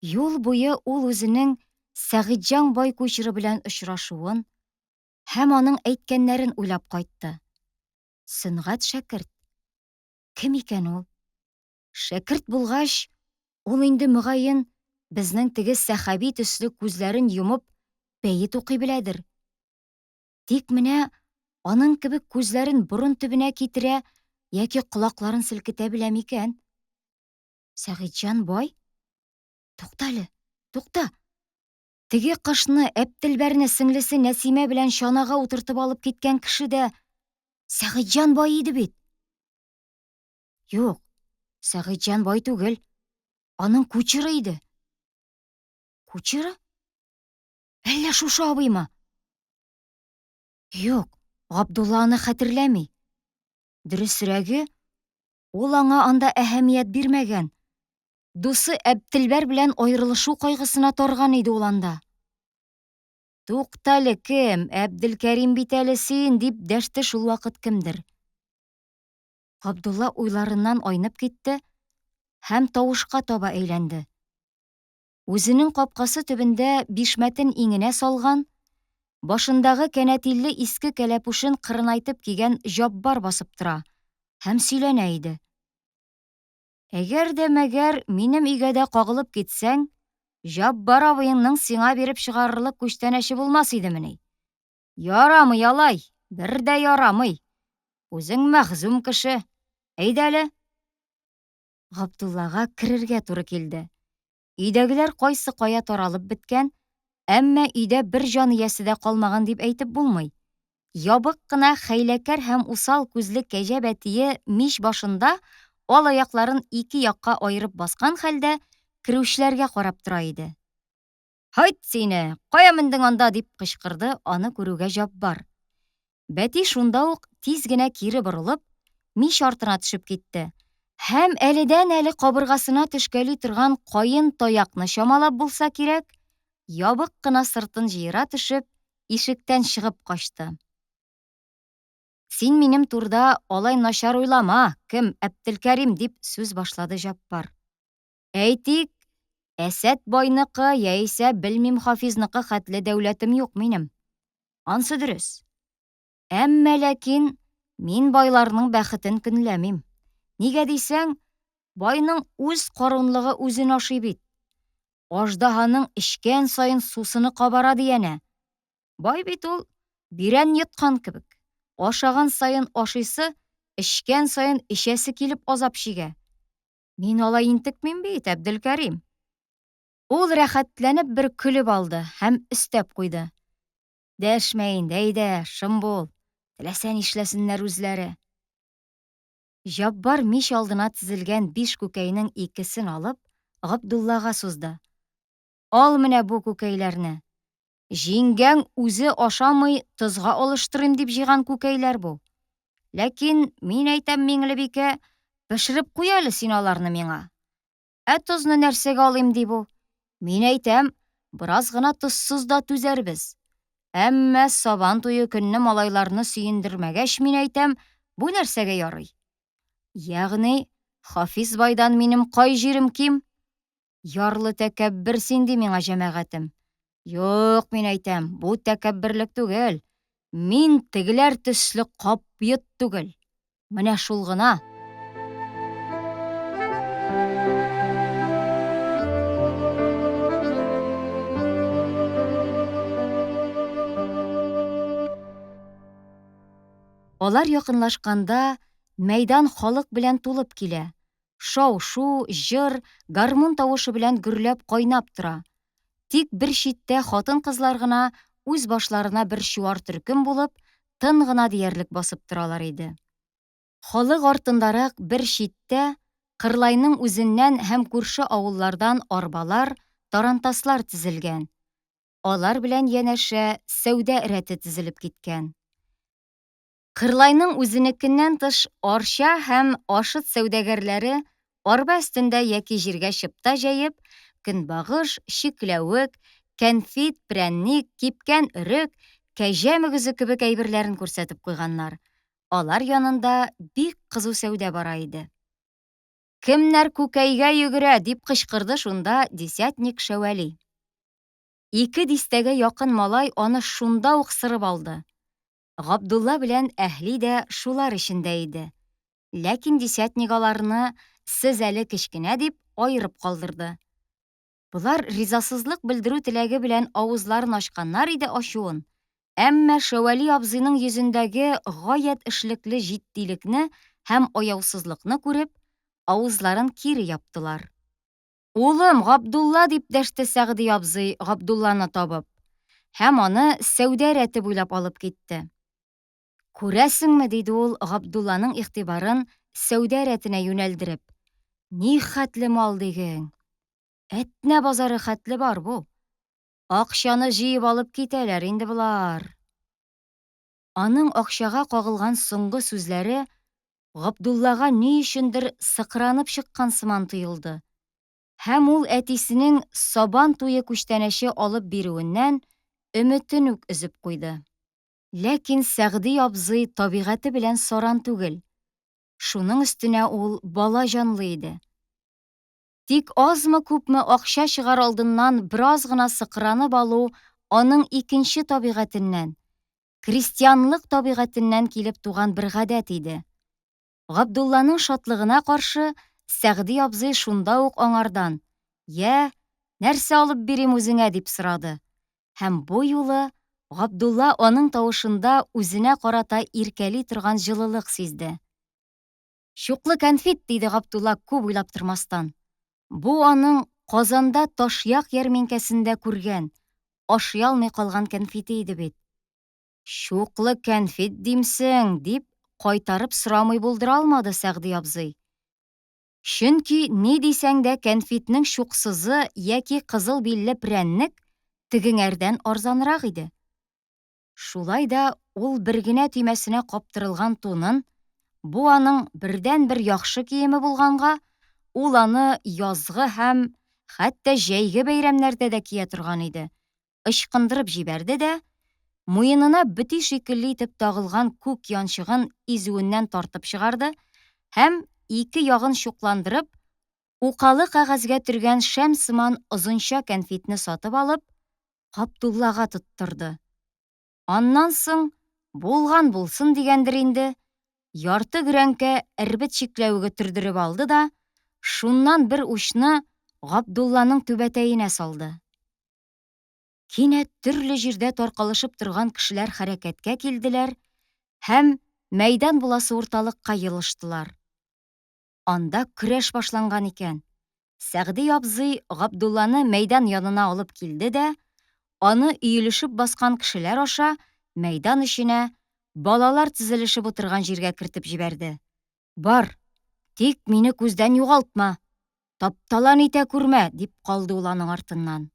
Юл буе ул үзенең Сәгыйтьҗан бай кучеры белән очрашуын һәм аның әйткәннәрен уйлап кайтты. Сөнгать шәкерт. Кем икән ул? Шәкерт булгач, ул инде, мөгаен, безнең теге сәхаби төсле күзләрен йомып бәет укый беләдер. Тик менә аның кебек күзләрен борын төбенә китерә яки колакларын селкетә белә микән? Сәгыйтьҗан бай? Туктале, тукта! Теге кышны Әптелбәрне сеңлесе Нәсимә белән чанага утыртып алып киткән кеше дә Сәгыйтьҗан бай иде бит. Юк, Сәгыйтьҗан бай түгел. Аның кучеры иде. Кучеры? Әллә шушы абыймы? Юк, Габдулла аны хәтерләми. Дөресрәге, ул аңа анда әһәмият бирмәгән. Дусы Әптелбәр белән аерылышу кайгысына тарган иде ул анда. Туктале, кем, Әбделкәрим бит әле син, дип дәште шул вакыт кемдер. Габдулла уйларыннан айнып китте һәм тавышка таба әйләнде. Үзенең капкасы төбендә бишмәтен иңенә салган, башындагы кәнәтилле иске кәләпүшен кырынайтып кигән Җаббар басып тора һәм сөйләнә иде. Әгәр дә мәгәр минем өйгә дә кагылып китсәң, Җаббар абыеңның сиңа биреп чыгарырлык күчтәнәче булмас идемени? Ярамый алай, бер дә ярамый. Үзең мәхзүм кеше. Әйдә әле. Габдуллага керергә туры килде. Өйдәгеләр кайсы кая таралып беткән, әмма өйдә бер җан иясе дә калмаган дип әйтеп булмый. Ябык кына хәйләкәр һәм усал күзле кәҗә бәтие мич башында ал аякларын ике якка аерып баскан хәлдә керүчеләргә карап тора иде. Һайт сине, кая мендең анда, дип кычкырды аны күрүгә Җаббар. Бәти шунда ук тиз генә кире борылып, мич артына төшеп китте һәм әледән-әле кабыргасына төшкәли торган каен таякны чамалап булса кирәк, ябык кына сыртын җыера төшеп, ишектән чыгып качты. Син минем турда алай начар уйлама, кем, Әптелкәрим, дип сүз башлады Җаппар. Әйтик, Әсәт байныкы яисә белмим Хафизныкы хәтле дәүләтем юк минем. Ансы дөрес. Әмма ләкин мин байларның бәхетен көнләмим. Нигә дисәң, байның үз карунлыгы үзен ашый бит. Аждаһаның эчкән саен сусыны кабара ди әнә. Бай бит ул бирән йоткан кебек. Ашаган саен ашыйсы, эчкән саен эчәсе килеп азап чигә. Мин алай интекмим бит, Әбделкәрим. Ул рәхәтләнеп бер көлеп алды һәм өстәп куйды. Дәшмә инде, әйдә, шым бул. Теләсә нишләсеннәр үзләре. Җаббар мич алдына тезелгән биш күкәйнең икесен алып, Габдуллага сузды. Ал менә бу күкәйләрне. Җиңгәң үзе ашамый, тозга алыштырыйм дип җыйган күкәйләр бу. Ләкин, мин әйтәм, Миңлебикә, пешереп куй әле син аларны миңа. Ә тозны нәрсәгә алыйм ди бу? Мин әйтәм, бераз гына тозсыз да түзәрбез. Әмма Сабан туе көнне малайларны сөендермәгәч, мин әйтәм, бу нәрсәгә ярый? Ягъни, Хафиз байдан минем кай җирем ким? Ярлы тәкәббер син, ди миңа җәмәгатем. Юк, мин әйтәм, бу тәкәбберлек түгел. Мин тегеләр төсле капйыт түгел. Менә шул гына. Алар якынлашканда, мәйдан халык белән тулып килә. Шау-шу, җыр, гармун тавышы белән гөрләп кайнап тора. Тик бер читтә хатын-кызлар гына үз башларына бер чуар төркем булып, тын гына диярлек басып торалар иде. Халык артындарак бер читтә Кырлайның үзеннән һәм күрше авыллардан арбалар, тарантаслар тезелгән. Алар белән янәшә сәүдә рәте тезелеп киткән. Кырлайның үзенекеннән тыш Арча һәм Ашыт сәүдәгәрләре арба өстендә яки җиргә чыпта җәеп, көнбагыш, чикләвек, кәнфит, прәнник, кипкән өрек, кәҗә мөгезе кебек әйберләрен күрсәтеп куйганнар. Алар янында бик кызу сәүдә бара иде. Кемнәр күкәйгә йөгерә? дип кычкырды шунда десятник Шәвәли. Ике дистәгә якын малай аны шунда ук сырып алды. Габдулла белән Әһли дә шулар эчендә иде. Ләкин десятник аларны, сез әле кечкенә дип, аерып калдырды. Болар ризасызлык белдерү теләге белән авызларын ачканнар иде ачуын, әмма Шәвәли абзыйның йөзендәге гаять эшлекле җитдилекне һәм аяусызлыкны күреп, авызларын кире яптылар. Улым, Габдулла, дип дәште Сәгъди абзый, Габдулланы табып. Һәм аны сәүдә рәте буйлап алып китте. Күрәсеңме, диде ул, Габдулланың игътибарын сәүдә рәтенә юнәлдереп. Ни хәтле мал диген! Әтнә базары хәтле бар бу. Акчаны җыеп алып китәләр инде болар. Аның акчага кагылган соңгы сүзләре Габдуллага ни өчендер сыкранып чыккан сыман тоелды. Һәм ул әтисенең Сабан туе күчтәнәче алып бирүеннән өметен үк өзеп куйды. Ләкин Сәгъди абзый табигате белән саран түгел. Шуның өстенә ул бала җанлы иде. Тик азмы-күпме акча чыгар алдыннан бераз гына сыкранып алу аның икенче табигатеннән, крестьянлык табигатеннән килеп туган бер гадәт иде. Габдулланың шатлыгына каршы, Сәгъди абзый шунда ук аңардан, Йә, нәрсә алып бирим үзеңә, дип сорады. Һәм бу юлы Габдулла аның тавышында үзенә карата иркәли торган җылылык сизде. Чуклы кәнфит, диде Габдулла күп уйлап тормастан. Бу аның Казанда Ташъяк ярминкәсендә күргән, ашый алмый калган кәнфите иде бит. Чуклы кәнфит димсең, дип кайтарып сорамый булдыра алмады Сәгъди абзый. Чөнки, ни дисәң дә, кәнфитнең чуксызы яки кызыл билле прәннек тегеңәрдән арзанрак иде. Шулай да ул бер генә төймәсенә каптырылган тунын, бу аның бердәнбер яхшы киеме булганга, ул аны язгы һәм хәтта җәйге бәйрәмнәрдә дә кия торган иде, ычкындырып җибәрде дә, муенына бөти шикелле итеп тагылган күк янчыгын изүеннән тартып чыгарды һәм, ике ягын чукландырып, укалы кәгазьгә төргән шәм сыман озынча кәнфитне сатып алып, Габдуллага тоттырды. Аннан соң, булган булсын дигәндер инде, ярты гөрәнкә эрбет чикләвеге төрдереп алды да, шуннан бер учны Габдулланың түбәтәенә салды. Кинәт төрле җирдә таркалышып торган кешеләр хәрәкәткә килделәр һәм мәйдан буласы урталыкка елыштылар. Анда көрәш башланган икән. Сәгъди абзый Габдулланы мәйдан янына алып килде дә, аны өелешеп баскан кешеләр аша мәйдан эченә, балалар тезелешеп утырган җиргә кертеп җибәрде. Бар, тик мине күздән югалтма, таптала-нитә күрмә, дип калды ул аның артыннан.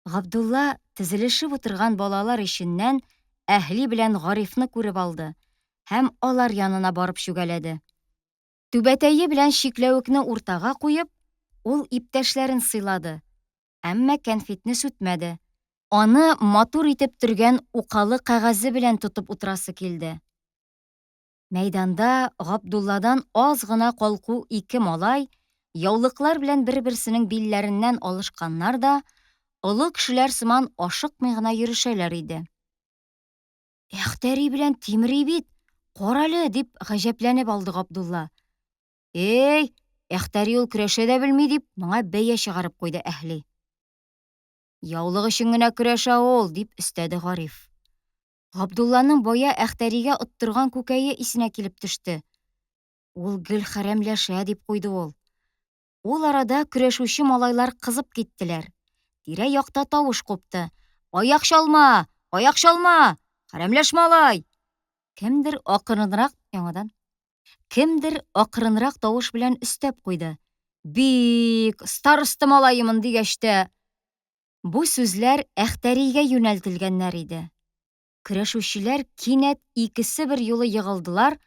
Габдулла тезелешеп утырган балалар эченнән Әһли белән Гарифны күреп алды һәм алар янына барып чүгәләде. Түбәтәе белән чикләвекне уртага куеп, ул иптәшләрен сыйлады, әмма кәнфитне сүтмәде. Аны матур итеп төргән укалы кәгазе белән тотып утырасы килде. Мәйданда Габдулладан аз гына калку ике малай яулыклар белән бер-берсенең билләреннән алышканнар да, олы кешеләр сыман ашыкмый гына йөрешәләр иде. Әхтәри белән Тимери бит, карале, дип гаҗәпләнеп алды Габдулла. Эй, Әхтәри ул көрәшә дә белми, дип моңа бәя чыгарып куйды Әһли. Яулык өчен генә көрәшә ул, дип өстәде Гариф. Габдулланың бая Әхтәригә оттырган күкәе исенә килеп төште. Ул гел хәрәмләшә, дип куйды ул. Ул арада көрәшүче малайлар кызып киттеләр. Тирә-якта тавыш купты. Аяк чалма! Аяк чалма! Хәрәмләшмә алай! Кемдер акрынрак яңадан. Кемдер акрынрак тавыш белән өстәп куйды. Бик староста малаемын дигәч тә. Бу сүзләр Әхтәригә юнәлтелгәннәр иде. Көрәшүчеләр кинәт икесе бер юлы егылдылар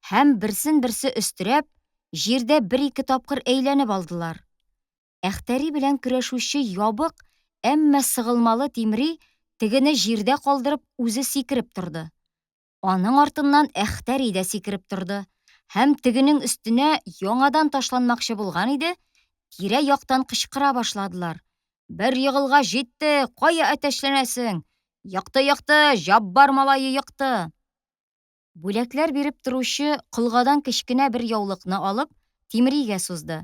һәм берсен-берсе өстерәп, җирдә бер-ике тапкыр әйләнеп алдылар. Әхтәри белән көрәшүче ябык, әмма сыгылмалы Тимри тегене җирдә калдырып үзе сикереп торды. Аның артыннан Әхтәри дә сикереп торды һәм тегенең өстенә яңадан ташланмакчы булган иде, тирә-яктан кычкыра башладылар. Бер егылгач җитте, кая әтәчләнәсең? Екты, екты, Җаббар малае екты! Бүләкләр биреп торучы колгадан кечкенә бер яулыкны алып, Тимригә сузды.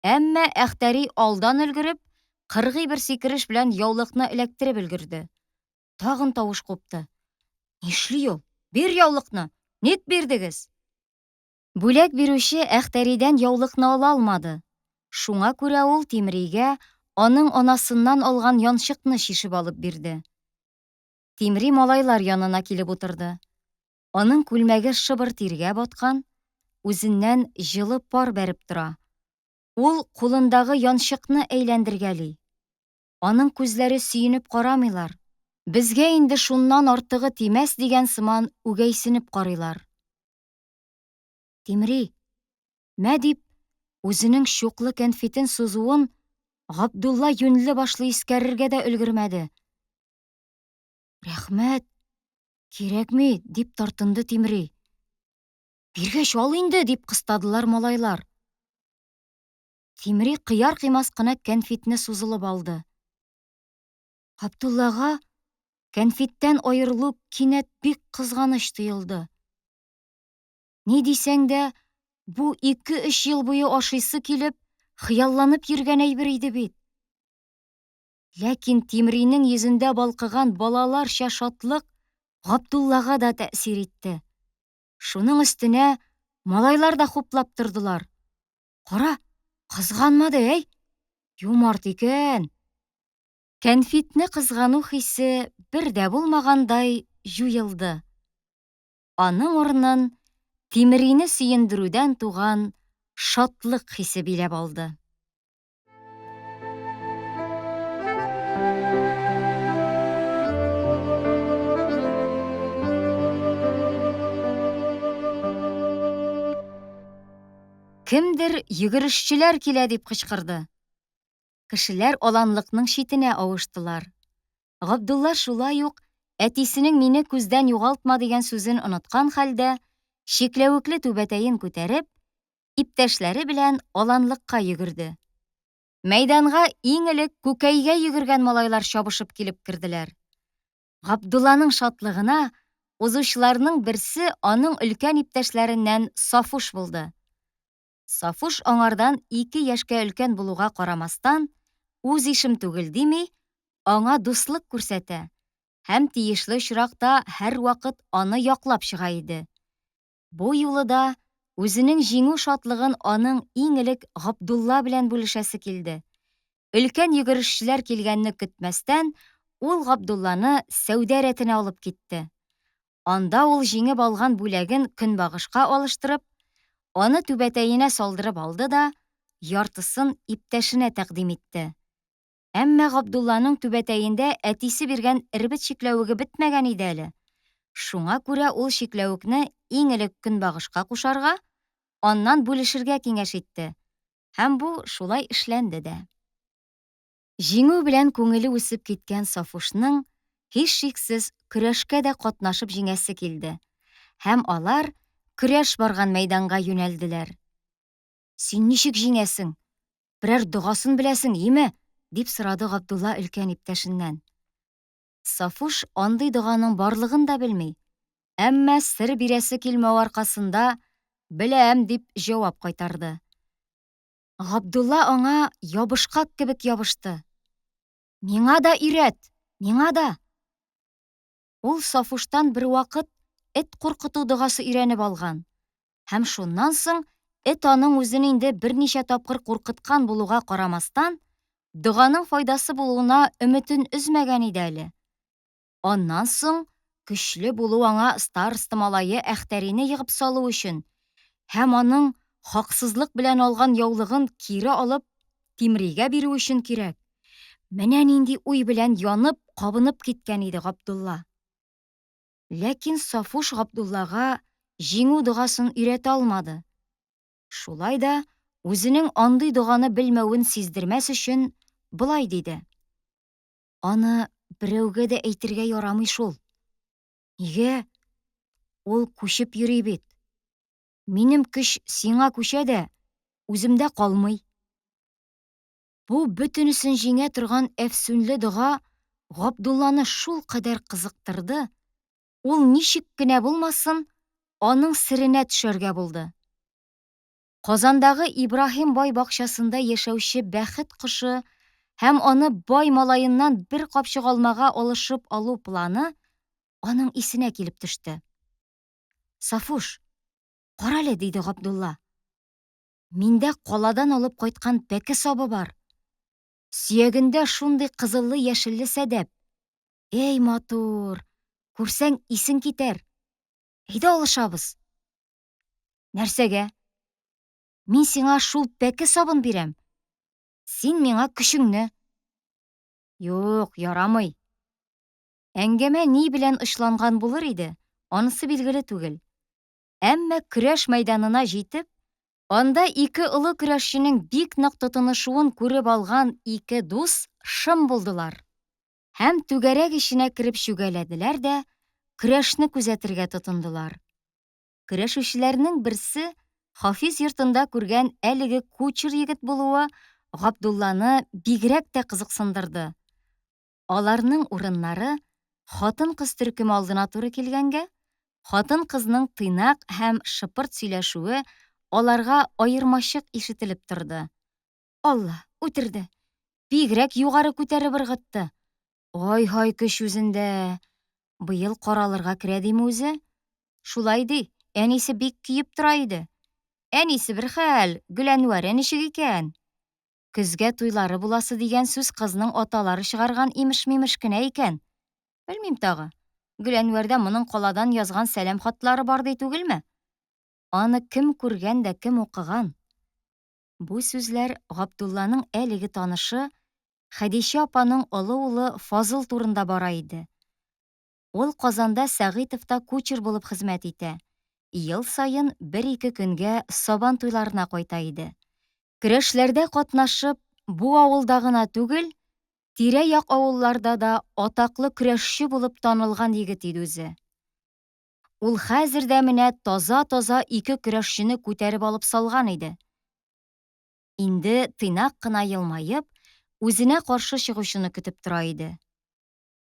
Әмма Әхтәри алдан өлгереп, кыргый бер сикереш белән яулыкны эләктереп өлгерде. Тагын тавыш купты. Нишли ул? Бир яулыкны! Ник бирдегез? Бүләк бирүче Әхтәридән яулыкны ала алмады. Шуңа күрә ул Тимригә аның анасыннан алган янчыкны чишеп алып бирде. Тимри малайлар янына килеп утырды. Аның күлмәге шыбыр тиргә баткан, үзеннән җылы пар бәреп тора. Ул кулындагы янчыкны әйләндергәли. Аның күзләре сөенеп карамыйлар, безгә инде шуннан артыгы тимәс дигән сыман үгәйсенеп карыйлар. Тимри, мә дип, үзенең чуклы кәнфитен сузуын Габдулла юньле-башлы искәрергә дә өлгермәде. Рәхмәт, кирәкми, дип тартынды Тимри. Биргәч ал инде, дип кыстадылар малайлар. Тимри кыяр-кыймас кына кәнфитне сузылып алды. Габдуллага кәнфиттән аерылу кинәт бик кызганыч тоелды. Ни дисәң дә, бу ике-өч ел буе ашыйсы килеп, хыялланып йөргән әйбер иде бит. Ләкин Тимринең йөзендә балкыган балаларча шатлык Габдуллага да тәэсир итте. Шуның өстенә малайлар да хуплап тордылар. Кара, кызганмады, әй! Юмарт икән! Кәнфитне кызгану хисе бер дә булмагандай җуелды. Аның урынын Тимрине сөендерүдән туган шатлык хисе биләп алды. Кемдер йөгерешчеләр килә дип кычкырды. Кешеләр аланлыкның читенә авыштылар. Габдулла шулай ук әтисенең мине күздән югалтма дигән сүзен оныткан хәлдә, чикләвекле түбәтәен күтәреп, иптәшләре белән аланлыкка йөгерде. Мәйданга иң элек күкәйгә йөгергән малайлар чабышып килеп керделәр. Габдулланың шатлыгына, узучыларның берсе аның өлкән иптәшләреннән Сафуш булды. Сафуш аңардан ике яшькә өлкән булуга карамастан, үз ишем түгел дими, аңа дуслык күрсәтә һәм тиешле очракта һәрвакыт аны яклап чыга иде. Бу юлы да үзенең җиңү шатлыгын аның иң элек Габдулла белән бүлешәсе килде. Өлкән йөгерешчеләр килгәнне көтмәстән, ул Габдулланы сәүдә рәтенә алып китте. Анда ул җиңеп алган бүләген көнбагышка алыштырып, аны түбәтәенә салдырып алды да, яртысын иптәшенә тәкъдим итте. Әмма Габдулланың түбәтәендә әтисе биргән эрбет чикләвеге бетмәгән иде әле. Шуңа күрә ул чикләвекне иң элек көнбагышка кушарга, аннан бүлешергә киңәш итте. Һәм бу шулай эшләнде дә. Җиңү белән күңеле үсеп киткән Сафушның, һичшиксез, көрәшкә дә катнашып җиңәсе килде. Һәм алар көрәш барган мәйданга юнәлделәр. Син ничек җиңәсең? Берәр догасын беләсең, име? дип сорады Габдулла өлкән иптәшеннән. Сафуш андый доганың барлыгын да белми. Әмма сер бирәсе килмәү аркасында, беләм, дип җавап кайтарды. Габдулла аңа ябышкак кебек ябышты. Миңа да өйрәт, миңа да! Ул Сафуштан бервакыт эт куркыту догасы өйрәнеп алган. Һәм шуннан соң эт аның үзен инде берничә тапкыр куркыткан булуга карамастан, доганың файдасы булуына өметен өзмәгән иде әле. Аннан соң көчле булу аңа староста малае Әхтәрине егып салу өчен һәм аның хаксызлык белән алган яулыгын кире алып Тимригә бирү өчен кирәк. Менә нинди уй белән янып, кабынып киткән иде Габдулла. Ләкин Сафуш Габдуллага җиңү догасын өйрәтә алмады. Шулай да үзенең андый доганы белмәвен сиздермәс өчен болай диде. Аны берәүгә дә әйтергә ярамый шул. Нигә? Ул күчеп йөри бит. Минем көч сиңа күчә дә, үземдә калмый. Бу бөтенесен җиңә торган әфсүнле дога Габдулланы шулкадәр кызыктырды, ул ничек кенә булмасын, аның серенә төшәргә булды. Казандагы Ибраһим бай бакчасында яшәүче бәхет кошы һәм аны бай малаеннан бер капчык алмага алышып алу планы аның исенә килеп төште. Сафуш, карале, диде Габдулла. Миндә каладан алып кайткан пәке сабы бар. Сөягендә шундый кызыллы-яшелле сәдәп. Эй, матур! Күрсәң, исең китәр. Әйдә алышабыз. Нәрсәгә? Мин сиңа шул пәке сабын бирәм. Син миңа көчеңне. Юк, ярамый. Әңгәмә ни белән очланган булыр иде, анысы билгеле түгел. Әмма көрәш мәйданына җитеп, анда ике олы көрәшченең бик нык тотынышуын күреп алган ике дус шым булдылар. Һәм түгәрәк эченә кереп чүгәләделәр дә, көрәшне күзәтергә тотындылар. Көрәшүчеләрнең берсе Хафиз йортында күргән әлеге кучер егет булуы Габдулланы бигрәк тә кызыксындырды. Аларның урыннары хатын-кыз төркеме алдына туры килгәнгә, хатын-кызның тыйнак һәм шыпырт сөйләшүе аларга аермачык ишетелеп торды. Алла, үтерде! Бигрәк югары күтәреп ыргытты! Ай-һай көч үзендә! Быел каралырга керә диме үзе? Шулай ди, әнисе бик көеп тора иде. Әнисе бер хәл, Гөләнвәре ничек икән? Көзгә туйлары буласы дигән сүз кызның аталары чыгарган имеш-мимеш кенә икән. Белмим тагы. Гөләнвәрдә моның каладан язган сәлам хатлары бар ди түгелме? Аны кем күргән дә кем укыган? Бу сүзләр Габдулланың әлеге танышы Хәдичә апаның олы улы Фазыл турында бара иде. Ул Казанда Сәгыйтовта кучер булып хезмәт итә, ел саен бер-ике көнгә Сабан туйларына кайта иде. Көрәшләрдә катнашып, бу авылда гына түгел, Тирә-як авылларда да атаклы көрәшче булып танылган егет иде үзе. Ул хәзер дә менә таза-таза ике көрәшчене күтәреп алып салган иде. Инде тыйнак кына елмаеп, үзенә каршы чыгучыны көтеп тора иде.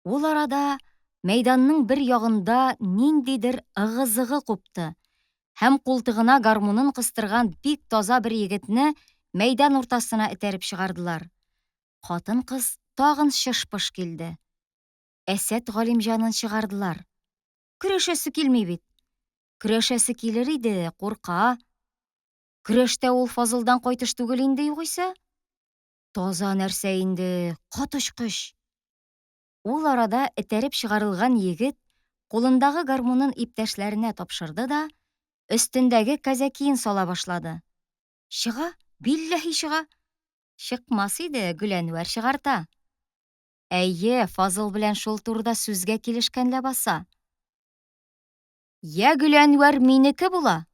Ул арада мәйданның бер ягында ниндидер ыгы-зыгы купты һәм култыгына гармунын кыстырган бик таза бер егетне мәйдан уртасына этәреп чыгардылар. Хатын-кыз тагын чыш-пыш килде. Әсәт Галимҗанын чыгардылар. Көрәшәсе килми бит. Көрәшәсе килер иде, курка. Көрәштә ул Фазылдан кайтыш түгел инде югыйсә. Таза нәрсә инде, коточкыч. Ул арада этәреп чыгарылган егет кулындагы гармунын иптәшләренә тапшырды да, өстендәге казакиен сала башлады. Чыга, билләһи чыга. Чыкмас иде, Гөләнвәр чыгарта. Әйе, Фазыл белән шул турыда сүзгә килешкән ләбаса. Йә Гөләнвәр минеке була,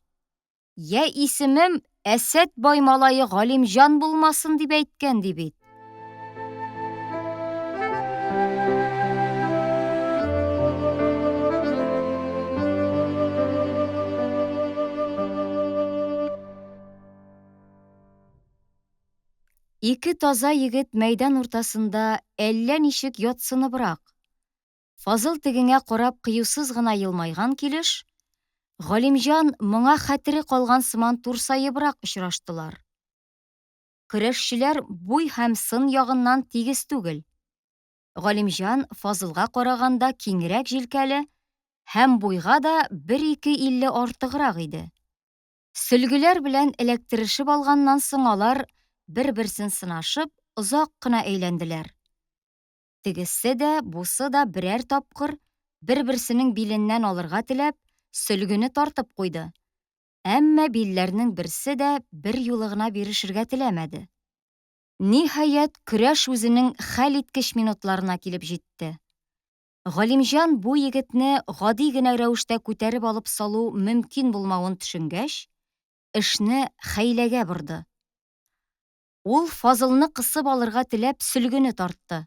йә исемем Әсәт бай малае Галимҗан булмасын дип әйткән ди бит. Ике таза егет мәйдан уртасында әллә ничек ятсыныбрак, Фазыл тегеңә карап кыюсыз гына елмайган килеш, Галимҗан моңа хәтере калган сыман турсаебрак очраштылар. Көрәшчеләр буй һәм сын ягыннан тигез түгел. Галимҗан Фазылга караганда киңрәк җилкәле һәм буйга да бер-ике 50 артыграк иде. Сөлгеләр белән эләктерешеп алганнан соң алар, бер-берсен сынашып, озак кына әйләнделәр. Тегесе дә, бусы да берәр тапкыр, бер-берсенең биленнән алырга теләп, сөлгене тартып куйды. Әмма билләрнең берсе дә берьюлы гына бирешергә теләмәде. Ниһаять, көрәш үзенең хәлиткеч минутларына килеп җитте. Галимҗан бу егетне гади генә рәвештә күтәреп алып салу мөмкин булмавын төшенгәч, эшне хәйләгә борды. Ул Фазылны кысып алырга теләп сөлгене тартты.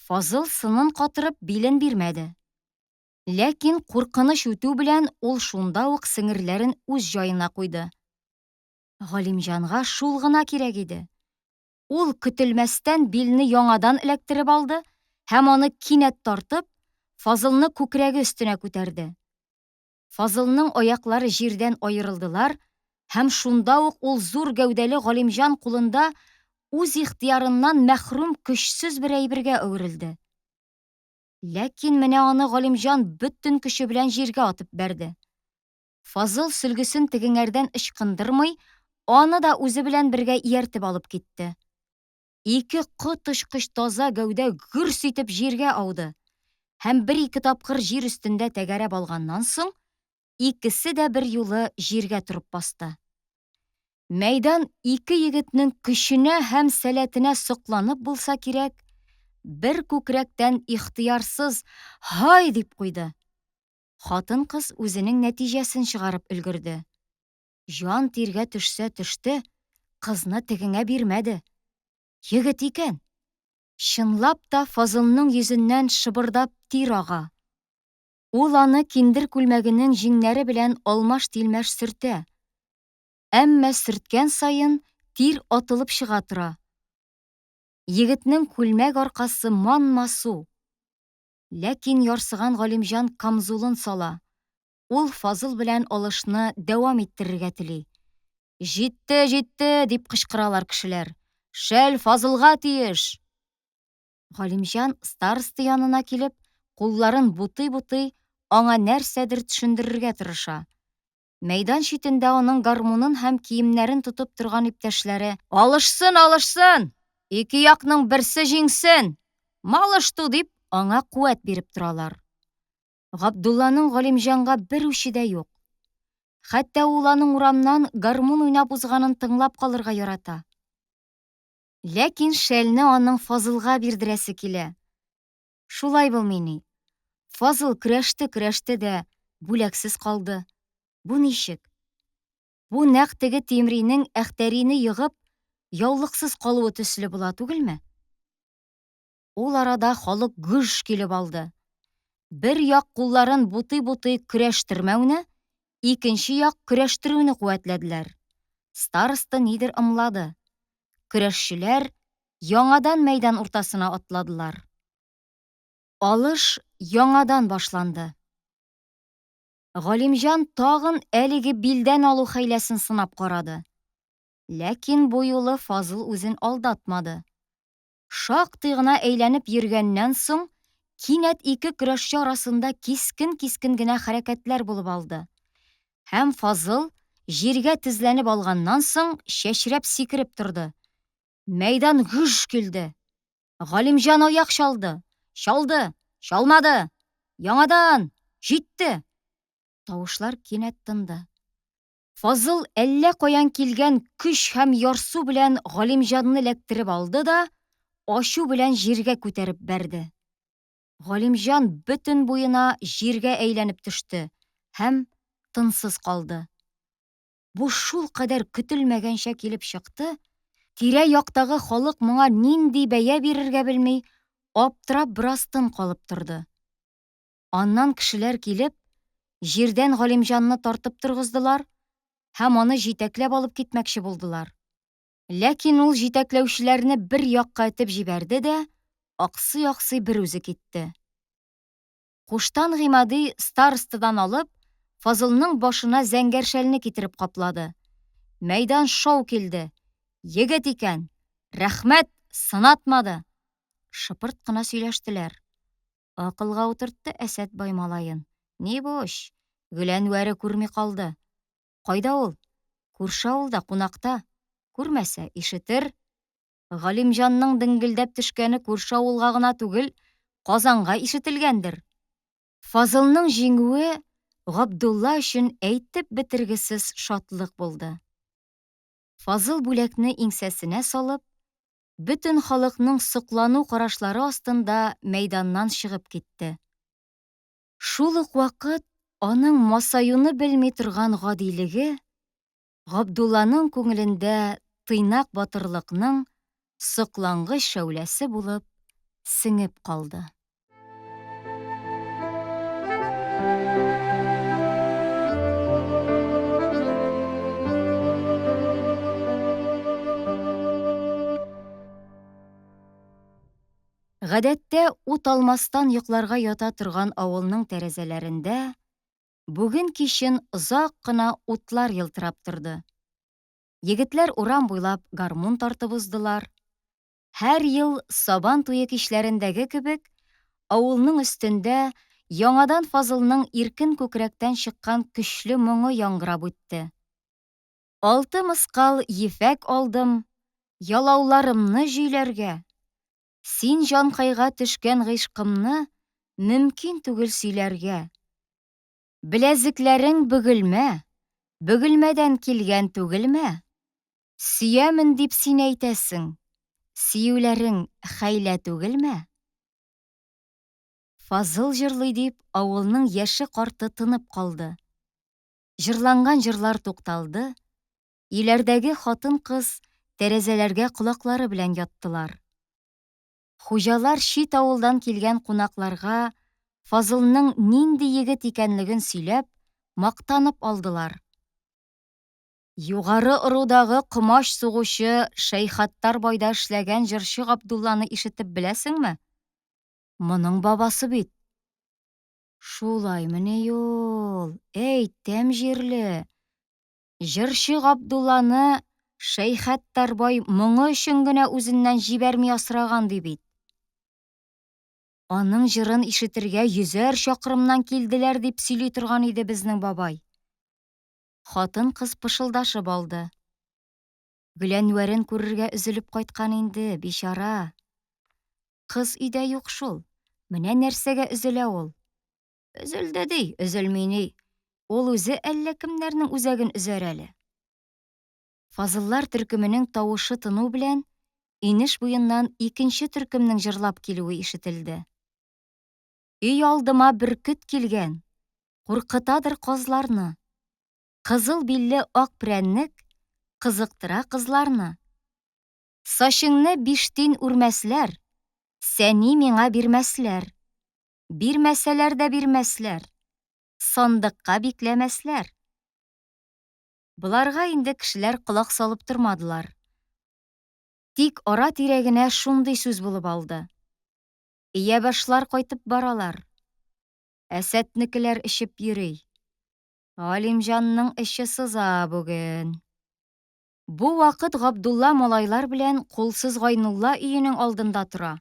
Фазыл сынын катырып билен бирмәде. Ләкин куркыныч үтү белән ул шунда ук сеңерләрен үз җаена куйды. Галимҗанга шул гына кирәк иде. Ул көтелмәстән билне яңадан эләктереп алды һәм аны кинәт тартып, Фазылны күкрәге өстенә күтәрде. Фазылның аяклары җирдән аерылдылар һәм шунда ук ул зур гәүдәле Галимҗан кулында үз ихтыярыннан мәхрүм көчсез бер әйбергә әверелде. Ләкин менә аны Галимҗан бөтен көче белән җиргә атып бәрде. Фазыл сөлгесен тегеңәрдән ычкындырмый, аны да үзе белән бергә ияртеп алып китте. Ике коточкыч таза гәүдә гөрс итеп җиргә ауды һәм бер-ике тапкыр җир өстендә тәгәрәп алганнан соң, икесе дә берьюлы җиргә торып басты. Мәйдан ике егетнең көченә һәм сәләтенә сокланып булса кирәк, бер күкрәктән ихтыярсыз Һай! дип куйды. Хатын-кыз үзенең нәтиҗәсен чыгарып өлгерде. Җан тиргә төшсә төште, кызны тегеңә бирмәде. Егет икән! Чынлап та Фазылның йөзеннән шыбырдап тир ага. Ул аны киндер күлмәгенең җиңнәре белән алмаш-тилмәш сөртә. Әмма сөрткән саен тир атылып чыга тора. Егетнең күлмәк аркасы манма су. Ләкин ярсыган Галимҗан камзулын сала. Ул Фазыл белән алышны дәвам иттерергә тели. Җитте, җитте, дип кычкыралар кешеләр. Шәл Фазылга тиеш! Галимҗан староста янына килеп, кулларын бутый-бутый, аңа нәрсәдер төшендерергә тырыша. Мәйдан читендә аның гармунын һәм киемнәрен тотып торган иптәшләре, Алышсын, алышсын! Ике якның берсе җиңсен! Малышту! дип, аңа куәт биреп торалар. Габдулланың Галимҗанга бер үче дә юк. Хәтта ул аның урамнан гармун уйнап узганын тыңлап калырга ярата. Ләкин шәлне аның Фазылга бирдерәсе килә. Шулай булмыйни? Фазыл көрәште-көрәште дә, бүләксез калды. Бу ничек? Бу нәкъ теге Тимринең Әхтәрине егып, яулыксыз калуы төсле була түгелме? Ул арада халык гөж килеп алды. Бер як кулларын бутый-бутый көрәштермәүне, икенче як көрәштерүне куәтләделәр. Староста нидер ымлады. Көрәшчеләр яңадан мәйдан уртасына атладылар. Алыш яңадан башланды. Галимҗан тагын әлеге билдән алу хәйләсен сынап карады. Ләкин бу юлы Фазыл үзен алдатмады. Шактый гына әйләнеп йөргәннән соң, кинәт ике көрәшче арасында кискен-кискен генә хәрәкәтләр булып алды. Һәм Фазыл, җиргә тезләнеп алганнан соң, чәчрәп сикереп торды. Мәйдан гөж килде. Галимҗан аяк чалды. Чалды! Чалмады! Яңадан! Җитте! Тавышлар кинәт тынды. Фазыл әллә каян килгән көч һәм ярсу белән Галимҗанны эләктереп алды да, ачу белән җиргә күтәреп бәрде. Галимҗан бөтен буена җиргә әйләнеп төште һәм тынсыз калды. Бу шулкадәр көтелмәгәнчә килеп чыкты, тирә-яктагы халык моңа нинди бәя бирергә белми, аптырап бераз тын калып торды. Аннан кешеләр килеп, җирдән Галимҗанны тартып торгыздылар һәм аны җитәкләп алып китмәкче булдылар. Ләкин ул җитәкләүчеләрне бер якка этеп җибәрде дә, аксый-аксый берүзе китте. Куштан Гыймади старостадан алып, Фазылның башына зәңгәр шәлне китереп каплады. Мәйдан шау килде. Егет икән! Рәхмәт, сынатмады! Шыпырт кына сөйләштеләр. Акылга утыртты Әсәт бай малаен. Нибуч, Гөләнвәре күрми калды. Кайда ул? Күрше авылда, кунакта. Күрмәсә, ишетер. Галимҗанның деңгелдәп төшкәне күрше авылга гына түгел, Казанга ишетелгәндер. Фазылның җиңүе Габдулла өчен әйтеп бетергесез шатлык булды. Фазыл бүләкне иңсәсенә салып, бөтен халыкның соклану карашлары астында мәйданнан чыгып китте. Шул ук вакыт аның масаюны белми торган гадилеге Габдулланың күңелендә тыйнак батырлыкның соклангыч шәүләсе булып сеңеп калды. Гадәттә, ут алмастан йокларга ята торган авылның тәрәзәләрендә бүген кичен озак кына утлар елтырап торды. Егетләр урам буйлап гармун тартып уздылар. Һәр ел Сабан туе кичләрендәге кебек, авылның өстендә яңадан Фазылның иркен күкрәктән чыккан көчле моңы яңгырап үтте. Алты мыскал ефәк алдым, ялауларымны җөйләргә. Син җанкайга төшкән гыйшкымны мөмкин түгел сөйләргә. Беләзекләрең Бөгелмә, Бөгелмәдән килгән түгелме? Сөямен дип син әйтәсең, сөюләрең хәйлә түгелме? Фазыл җырлый дип, авылның яше-карты тынып калды. Җырланган җырлар тукталды, өйләрдәге хатын-кыз тәрәзәләргә колаклары белән яттылар. Хуҗалар чит авылдан килгән кунакларга Фазылның нинди егет икәнлеген сөйләп, мактанып алдылар. Югары ырудагы комач сугучы Шәйхаттар байда эшләгән җырчы Габдулланы ишетеп беләсеңме? Моның бабасы бит. Шулаймыни ул, әйтәм җирле. Җырчы Габдулланы Шәйхаттар бай моңы өчен генә үзеннән җибәрми асраган ди бит. Аның җырын ишетергә йөзәр чакрымнан килделәр дип сөйли торган иде безнең бабай. Хатын-кыз пышылдашып алды. Гөләнвәрен күрергә өзелеп кайткан инде, бичара. Кыз өйдә юк шул. Менә нәрсәгә өзелә ул. Өзелде ди, өзелми ни. Ул үзе әллә кемнәрнең үзәген өзәр әле. Фазыллар төркеменең тавышы тыну белән, инеш буеннан икенче төркемнең җырлап килүе ишетелде. Өй алдыма бөркет килгән, Куркытадыр казларны. Кызыл билле ак прәннек Кызыктыра кызларны. Сачыңны биштин үрмәсләр, Сәни миңа бирмәсләр. Бирмәсәләр дә бирмәсләр. Сандыкка бикләмәсләр. Боларга инде кешеләр колак салып тормадылар. Тик ара-тирә генә шундый сүз булып алды. Иябашлар кайтып баралар. Әсәтнекеләр эчеп йөри. Галимҗанның эче сыза бүген. Бу вакыт Габдулла малайлар белән кулсыз Гайнулла өенең алдында тора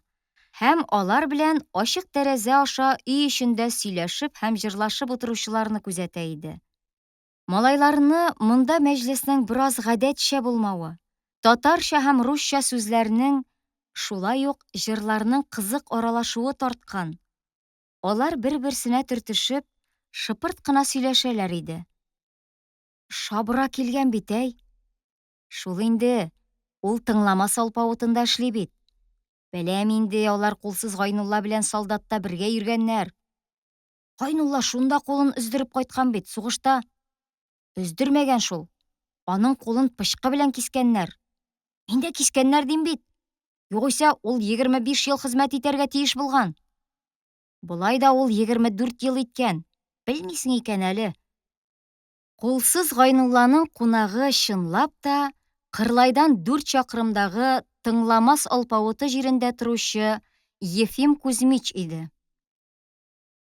һәм алар белән ачык тәрәзә аша өй эчендә сөйләшеп һәм җырлашып утыручыларны күзәтә иде. Малайларны монда мәҗлеснең бераз гадәтчә булмавы, татарча һәм русча сүзләрнең, шулай ук җырларның кызык аралашуы тарткан. Алар бер-берсенә төртешеп, шыпырт кына сөйләшәләр иде. Шабра килгән бит, әй! Шул инде, ул тыңламас алпавытында эшли бит. Беләм инде, алар кулсыз Гайнулла белән солдатта бергә йөргәннәр. Гайнулла шунда кулын өздереп кайткан бит, сугышта. Өздермәгән шул. Аның кулын пычкы белән кискәннәр. Мин дә кискәннәр дим бит. Югыйсә, ул 25 ел хезмәт итәргә тиеш булган. Болай да ул 24 ел иткән. Белмисең икән әле. Кулсыз Гайнулланың кунагы чынлап та Кырлайдан дүрт чакрымдагы Тыңламас алпавыты җирендә торучы Ефим Кузьмич иде.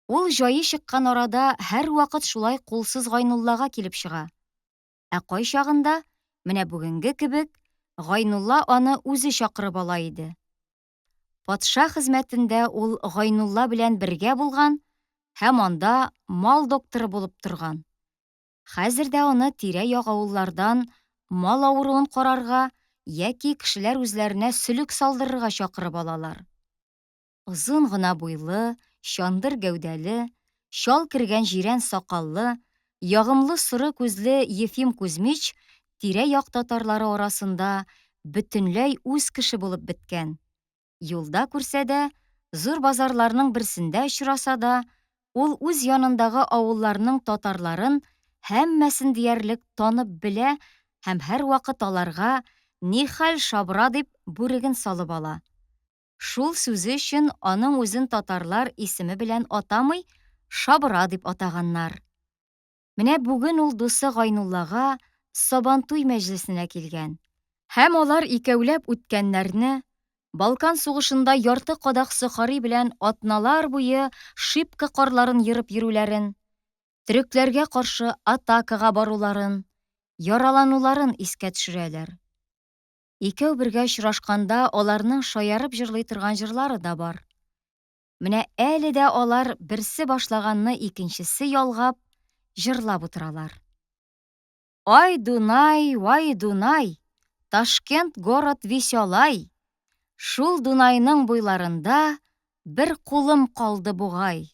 Ул җае чыккан арада һәрвакыт шулай кулсыз Гайнуллага килеп чыга. Ә кайчагында, менә бүгенге кебек, Гайнулла аны үзе чакырып ала иде. Патша хезмәтендә ул Гайнулла белән бергә булган һәм анда мал докторы булып торган. Хәзер дә аны тирә-як авыллардан мал авыруын карарга яки кешеләр үзләренә сөлек салдырырга чакырып алалар. Озын гына буйлы, чандыр гәүдәле, чал кергән җирән сакаллы, ягымлы соры күзле Ефим Кузьмич тирә-як татарлары арасында бөтенләй үз кеше булып беткән. Юлда күрсә дә, зур базарларның берсендә очраса да, ул үз янындагы авылларның татарларын һәммәсен диярлек танып белә һәм һәрвакыт аларга Нихәл, шабра дип бүреген салып ала. Шул сүзе өчен аның үзен татарлар исеме белән атамый, Шабра дип атаганнар. Менә бүген ул дусы Гайнуллага Сабантуй мәҗлесенә килгән. Һәм алар икәүләп үткәннәрне, Балкан сугышында ярты кадак сохари белән атналар буе Шипка карларын ерып йөрүләрен, төрекләргә каршы атакага баруларын, яралануларын искә төшерәләр. Икәү бергә очрашканда аларның шаярып җырлый торган җырлары да бар. Менә әле дә алар берсе башлаганны икенчесе ялгап, җырлап утыралар. Ай Дунай, вай Дунай, Ташкент город веселай, Шул Дунайның буйларында бер кулым калды бугай.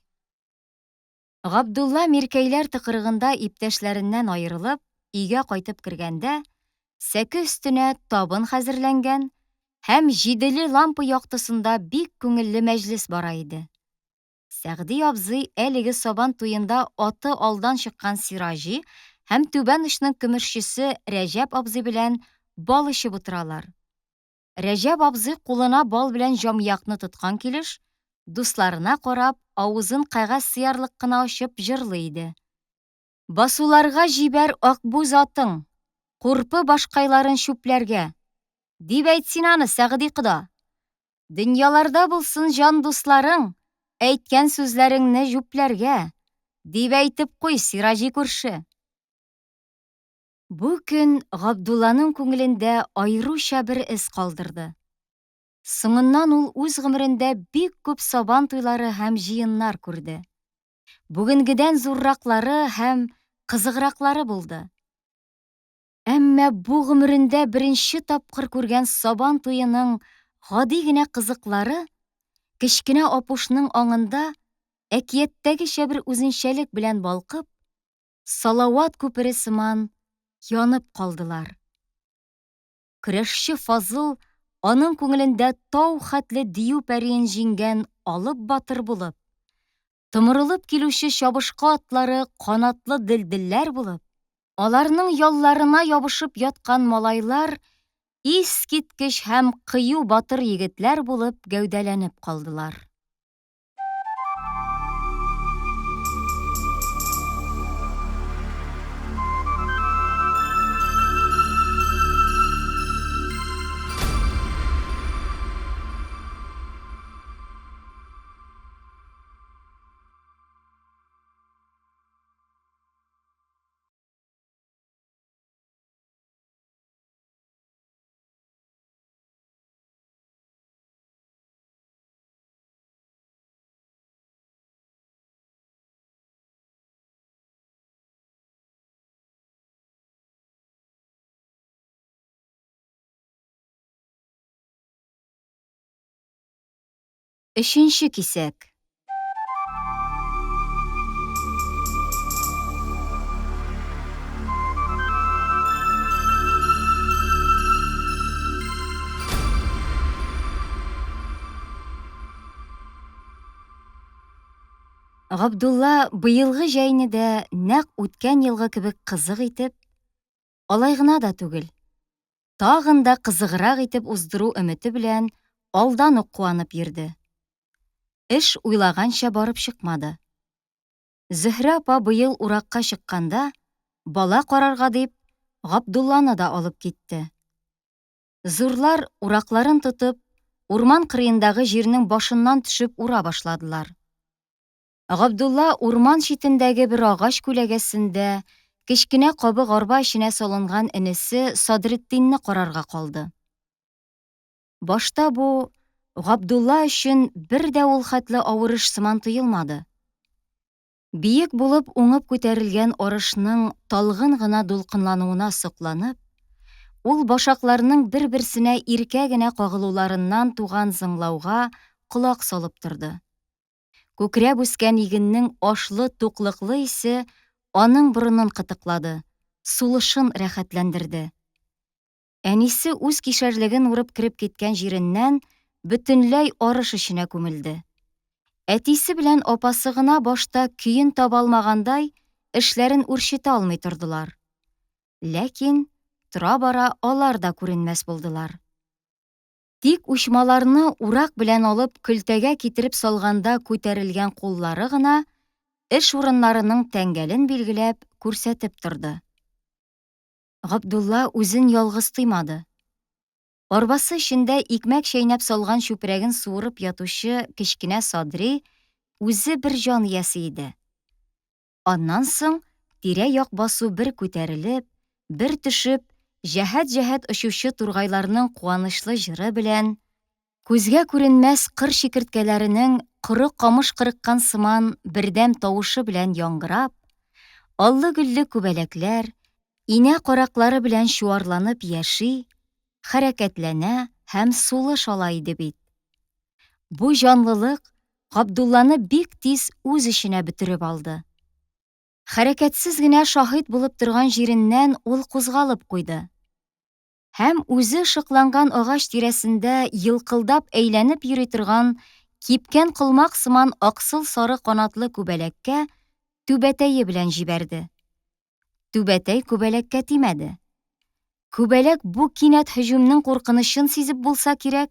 Габдулла Миркәйләр тыкрыгында иптәшләреннән аерылып, өйгә кайтып кергәндә, сәке өстенә табын хәзерләнгән һәм җиделе лампа яктысында бик күңелле мәҗлес бара иде. Сәгъди абзый әлеге сабан туенда аты алдан чыккан Сираҗи һәм түбән очның көмешчесе Рәҗәп абзый белән бал эчеп утыралар. Рәҗәп абзый кулына бал белән җамъякны тоткан килеш, дусларына карап, авызын кәгазь сыярлык кына ачып җырлый иде. Басуларга җибәр акбүз атың, Курпы башкайларын чүпләргә. Дип әйт син аны, Сәгъди кода. Дөньяларда булсын җан дусларың, Әйткән сүзләреңне җүпләргә. Дип әйтеп куй, Сираҗи күрше. Бу көн Габдулланың күңелендә аеруча бер эз калдырды. Соңыннан ул үз гомерендә бик күп сабан туйлары һәм җыеннар күрде. Бүгенгедән зурраклары һәм кызыграклары булды. Әмма бу гомерендә беренче тапкыр күргән сабан туеның гади генә кызыклары кечкенә Апушның аңында әкияттәгечә бер үзенчәлек белән балкып, салават күпере сыман янып калдылар. Көрәшче Фазыл аның күңелендә тау хәтле дию пәриен җиңгән алып батыр булып, томырылып килүче чабышкы атлары канатлы делделләр булып, аларның ялларына ябышып яткан малайлар искиткеч һәм кыю батыр егетләр булып гәүдәләнеп калдылар. Өченче кисәк. Габдулла быелгы җәйне дә нәкъ үткән елгы кебек кызык итеп, алай гына да түгел, тагын да кызыграк итеп уздыру өмете белән алдан ук куанып йөрде. Эш уйлаганча барып чыкмады. Зөһрә апа быел уракка чыкканда, бала карарга дип, Габдулланы да алып китте. Зурлар, уракларын тотып, урман кырыендагы җирнең башыннан төшеп ура башладылар. Габдулла урман читендәге бер агач күләгәсендә кечкенә кабык арба эченә салынган энесе Садретдинне карарга калды. Башта бу Габдулла өчен бер дә ул хәтле авыр эш сыман тоелмады. Биек булып уңып күтәрелгән арышның талгын гына дулкынлануына сокланып, ул башакларның бер-берсенә иркә генә кагылуларыннан туган зыңлауга колак салып торды. Күкрәп үскән игеннең ашлы-туклыклы исе аның борынын кытыклады, сулышын рәхәтләндерде. Әнисе үз кишәрлеген урып кереп киткән җиреннән бөтенләй арыш эченә күмелде. Әтисе белән апасы гына башта көен таба алмагандай, эшләрен үрчетә алмый тордылар. Ләкин тора-бара алар да күренмәс булдылар. Тик учмаларны урак белән алып көлтәгә китереп салганда күтәрелгән куллары гына эш урыннарының тәңгәлен билгеләп, күрсәтеп торды. Габдулла үзен ялгыз тоймады. Арбасы эчендә икмәк чәйнәп салган чүпрәген суырып ятучы кечкенә Садри үзе бер җан иясе иде. Аннан соң тирә-як басу бер күтәрелеп, бер төшеп, җәһәт-җәһәт очучы тургайларның куанычлы җыры белән, күзгә күренмәс кыр чикерткәләренең коры камыш кырыккан сыман бердәм тавышы белән яңгырап, аллы-гөлле күбәләкләр, инә караклары белән чуарланып яши, хәрәкәтләнә һәм сулыш ала иде бит. Бу җанлылык Габдулланы бик тиз үз эченә бөтереп алды. Хәрәкәтсез генә шаһит булып торган җиреннән ул кузгалып куйды. Һәм үзе ышыкланган агач тирәсендә елкылдап әйләнеп йөри торган кипкән колмак сыман аксыл сары канатлы күбәләккә түбәтәе белән җибәрде. Түбәтәй күбәләккә тимәде. Күбәләк бу кинәт һөҗүмнең куркынычын сизеп булса кирәк,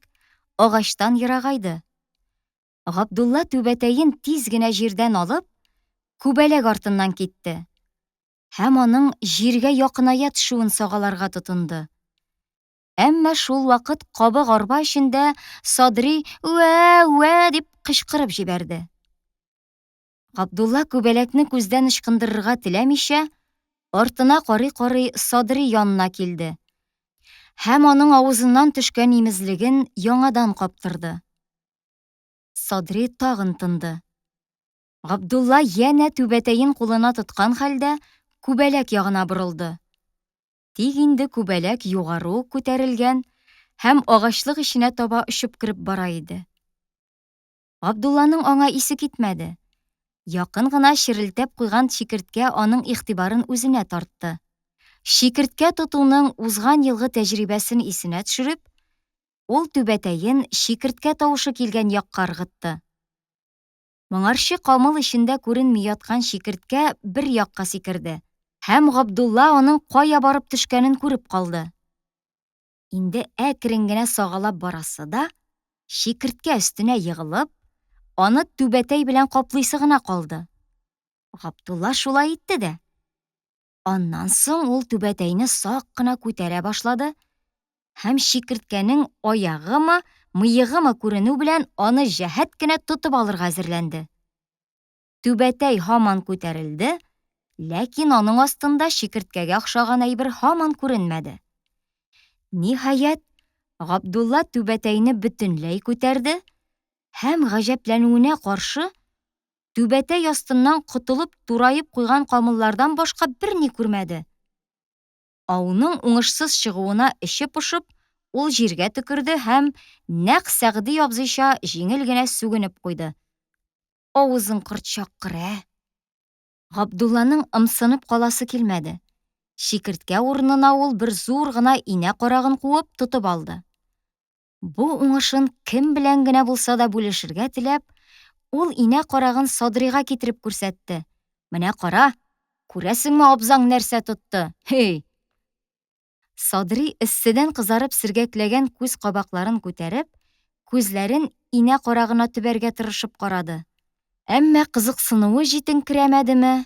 агачтан ерагайды. Габдулла түбәтәен тиз генә җирдән алып, күбәләк артыннан китте һәм аның җиргә якыная төшүен сагаларга тотынды. Әмма шул вакыт кабык арба эчендә Садри үә, үә дип кычкырып җибәрде. Габдулла күбәләкне күздән ычкындырырга теләмичә, артына карый-карый Садри янына килде һәм аның авызыннан төшкән имезлеген яңадан каптырды. Садри тагын тынды. Габдулла янә түбәтәен кулына тоткан хәлдә күбәләк ягына борылды. Тик инде күбәләк югары ук күтәрелгән һәм агачлык эченә таба очып кереп бара иде. Габдулланың аңа исе китмәде. Якын гына черелтәп куйган чикерткә аның игътибарын үзенә тартты. Чикерткә тотуның узган елгы тәҗрибәсен исенә төшереп, ул түбәтәен чикерткә тавышы килгән якка ыргытты. Моңарчы камыл эчендә күренми яткан чикерткә бер якка сикерде һәм Габдулла аның кая барып төшкәнен күреп калды. Инде әкрен генә сагалап барасы да, чикерткә өстенә егылып, аны түбәтәй белән каплыйсы гына калды. Габдулла шулай итте дә. Аннан соң ул түбәтәйне сак кына күтәрә башлады һәм чикерткәнең аягымы, мыегымы күренү белән аны җәһәт кенә тотып алырга әзерләнде. Түбәтәй һаман күтәрелде, ләкин аның астында чикерткәгә охшаган әйбер һаман күренмәде. Ниһаять, Габдулла түбәтәйне бөтенләй күтәрде һәм, гаҗәпләнүенә каршы, түбәтәй астыннан котылып тураеп куйган камыллардан башка берни күрмәде. Ауның уңышсыз чыгуына эче пошып, ул җиргә төкерде һәм нәкъ Сәгъди абзыйча җиңел генә сүгенеп куйды. Авызың корт чаккыр, ә! Габдулланың ымсынып каласы килмәде. Чикерткә урынына ул бер зур гына инә карагын куып, тотып алды. Бу уңышын кем белән генә булса да бүлешергә теләп, ул инә карагын Садрыйга китереп күрсәтте. Менә кара, күрәсеңме абзаң нәрсә тотты? Һей! Садри эсседән кызарып сергәкләгән күз кабакларын күтәреп, күзләрен инә карагына төбәргә тырышып карады. Әмма кызыксынуы җитенкерәмәдеме,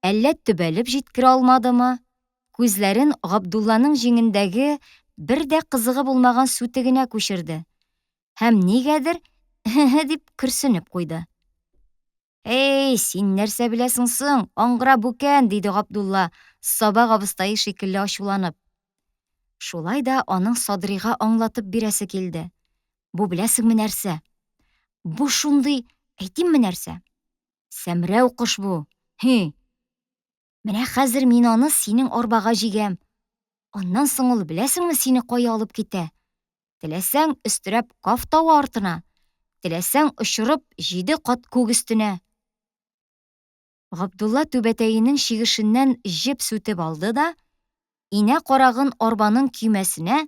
әллә төбәлеп җиткерә алмадымы, күзләрен Габдулланың җиңендәге бер дә кызыгы булмаган сүтегенә күчерде һәм нигәдер һе-һе дип көрсенеп куйды. Эй, син нәрсә беләсең соң, аңгыра бүкән, диде Габдулла, сабак абыстае шикелле ачуланып. Шулай да аның Садрига аңлатып бирәсе килде. Бу беләсеңме нәрсә? Бу шундый, әйтимме нәрсә? Сәмрәү кош бу. Һи. Менә хәзер мин аны синең арбага җигәм. Аннан соң ул беләсеңме сине кая алып китә? Теләсәң, өстерәп Каф тавы артына, теләсәң, очырып җиде кат күк өстенә. Габдулла түбәтәенең чигешеннән җеп сүтеп алды да, инә карагын арбаның көймәсенә,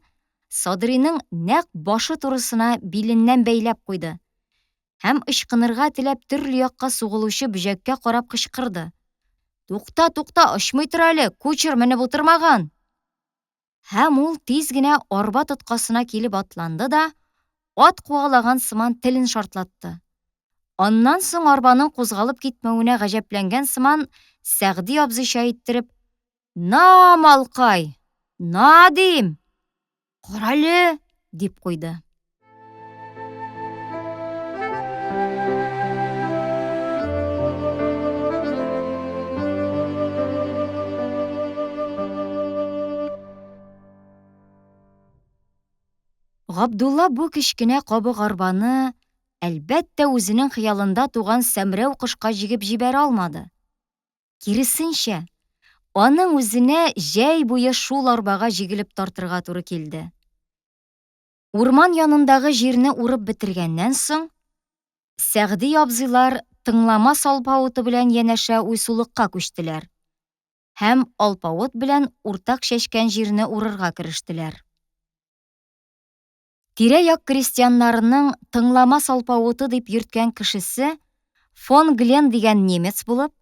Садриның нәкъ башы турысына биленнән бәйләп куйды һәм ычкынырга теләп төрле якка сугылучы бөҗәккә карап кычкырды. Тукта, тукта, очмый тор әле, кучер менеп утырмаган! Һәм ул тиз генә арба тоткасына килеп атланды да, ат куалаган сыман телен шартлатты. Аннан соң арбаның кузгалып китмәвенә гаҗәпләнгән сыман Сәгъди абзыйча иттереп, На, малкай! На, дим! Карале! дип куйды. Габдулла бу кечкенә кабык арбаны, әлбәттә, үзенең хыялында туган сәмрәү кошка җигеп җибәрә алмады. Киресенчә, аның үзенә җәй буе шул арбага җигелеп тартырга туры килде. Урман янындагы җирне урып бетергәннән соң, Сәгъди абзыйлар Тыңламас алпавыты белән янәшә уйсулыкка күчтеләр һәм алпавыт белән уртак чәчкән җирне урырга керештеләр. Тирә-як крестьяннарының Тыңламас алпавыты дип йөрткән кешесе фон Глен дигән немец булып,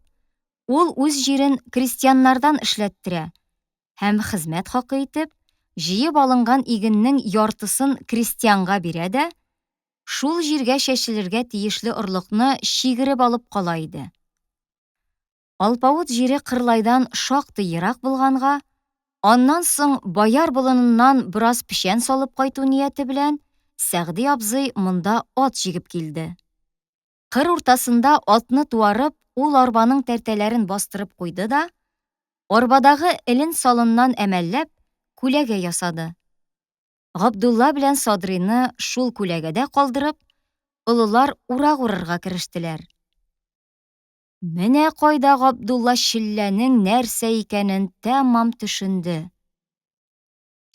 ул үз җирен крестьяннардан эшләттерә һәм хезмәт хакы итеп, җыеп алынган игеннең яртысын крестьянга бирә дә, шул җиргә чәчелергә тиешле орлыкны чигереп алып кала иде. Алпавыт җире Кырлайдан шактый ерак булганга, аннан соң Бояр болыныннан бераз печән салып кайту нияте белән Сәгъди абзый монда ат җигеп килде. Кыр уртасында атны туарып, ул арбаның тәртәләрен бастырып куйды да, арбадагы элен-салыннан әмәлләп, күләгә ясады. Габдулла белән Садрыйны шул күләгәдә калдырып, олылар урак урырга керештеләр. Менә кайда Габдулла челләнең нәрсә икәнен тәмам төшенде.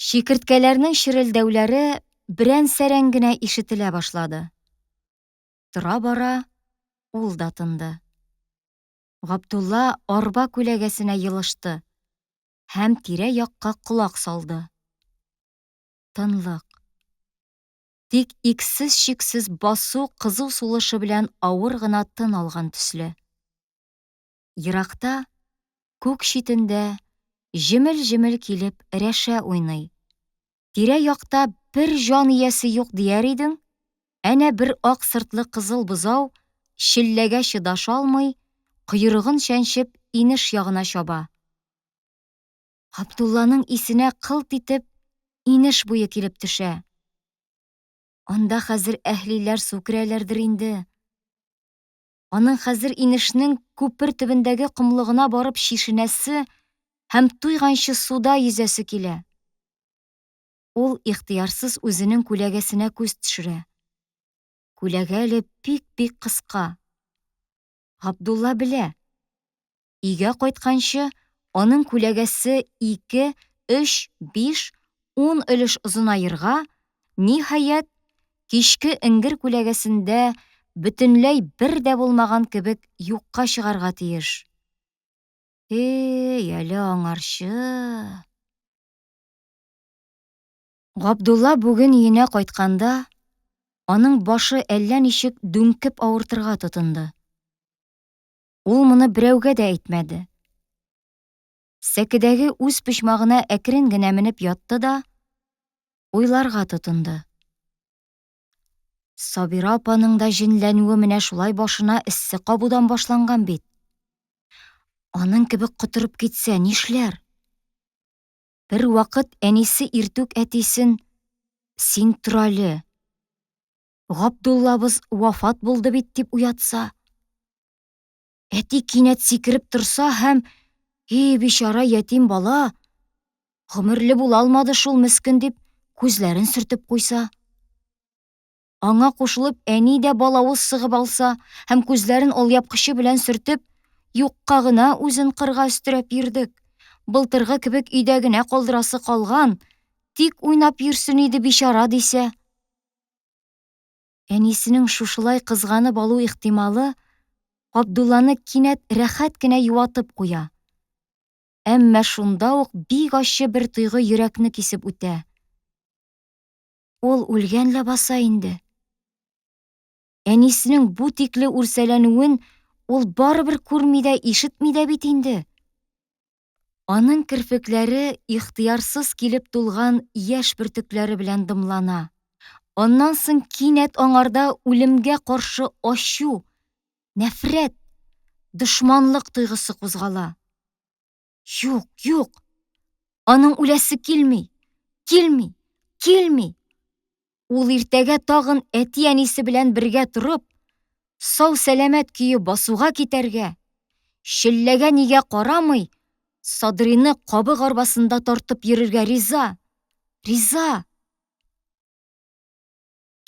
Чикерткәләрнең черелдәүләре берән-сәрән генә ишетелә башлады. Тора-бара ул да тынды. Габдулла арба күләгәсенә елышты һәм тирә-якка колак салды. Тынлык. Тик иксез-чиксез басу кызу сулышы белән авыр гына тын алган төсле. Еракта, күк читендә, җемел-җемел килеп, рәшә уйный. Тирә-якта бер җан иясе юк дияр идең, әнә бер ак сыртлы кызыл бозау челләгә чыдаша алмый, койрыгын чәнчеп инеш ягына чаба. Габдулланың исенә кылт итеп инеш буе килеп төшә. Анда хәзер әһлиләр су керәләрдер инде. Аның хәзер инешнең күпер төбендәге комлыгына барып чишенәсе һәм туйганчы суда йөзәсе килә. Ул ихтыярсыз үзенең күләгәсенә күз төшерә. Күләгә әле бик-бик кыска. Габдулла белә. Өйгә кайтканчы аның күләгәсе ике, өч, биш, ун өлеш озынаерга, ниһаять, кичке эңгер күләгәсендә бөтенләй бер дә булмаган кебек юкка чыгарга тиеш. Эй, әле аңарчы. Габдулла бүген өенә кайтканда, аның башы әллә ничек дүңкеп авыртырга тотынды. Ул моны берәүгә дә әйтмәде. Сәкедәге үз почмагына әкрен генә менеп ятты да, уйларга тотынды. Сабира апаның да җенләнүе менә шулай башына эссе кабудан башланган бит. Аның кебек котырып китсә, нишләр? Бер вакыт әнисе иртүк әтисен, Син тор әле, Габдуллабыз вафат булды бит, дип уятса. Әти кинәт сикереп торса һәм, «И, бичара ятим бала, гомерле була алмады шул мескен», дип, күзләрен сөртеп куйса. Аңа кушылып әни дә балавыз сыгып алса һәм күзләрен алъяпкычы белән сөртеп, юкка гына үзен кырга өстерәп йөрдек. Былтыргы кебек өйдә генә калдырасы калган, тик уйнап йөрсен иде бичара дисә. Әнисенең шушылай кызганып алу ихтималы Габдулланы кинәт рәхәт кенә юатып куя. Әмма шунда ук бик ачы бер тойгы йөрәкне кисеп үтә. Ул үлгән ләбаса инде. Әнисенең бу тикле үрсәләнүен ул барыбер күрми дә, ишетми дә бит инде. Аның керфекләре ихтыярсыз килеп тулган яшь бөртекләре белән дымлана. Аннан соң кинәт аңарда үлемгә каршы ачу, нәфрәт, дошманлык тойгысы кузгала. Юк, юк. Аның үләсе килми. Килми, килми. Ул иртәгә тагын әти-әнисе белән бергә торып, сау-сәламәт көе басуга китәргә, челләгә нигә карамый, Садрины кабык арбасында тартып йөрергә риза. Риза!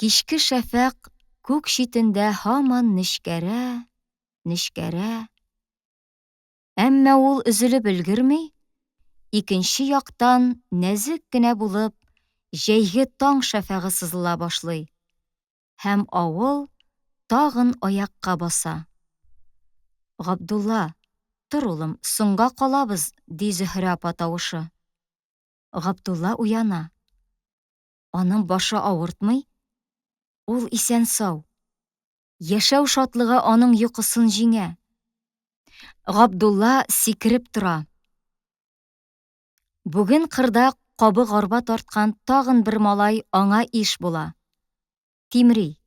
Кичке шәфәкъ күк читендә һаман нечкәрә, нечкәрә. Әмма ул өзелеп өлгерми, икенче яктан нәзек кенә булып җәйге таң шәфәгы сызыла башлый һәм авыл тагын аякка баса. Габдулла, тор, улым, соңга калабыз, ди Зөһрә апа тавышы. Габдулла уяна. Аның башы авыртмый, ул исән-сау. Яшәү шатлыгы аның йокысын җиңә. Габдулла сикереп тора. Бүген кырда кабык арба тарткан тагын бер малай аңа иш була. Тимри.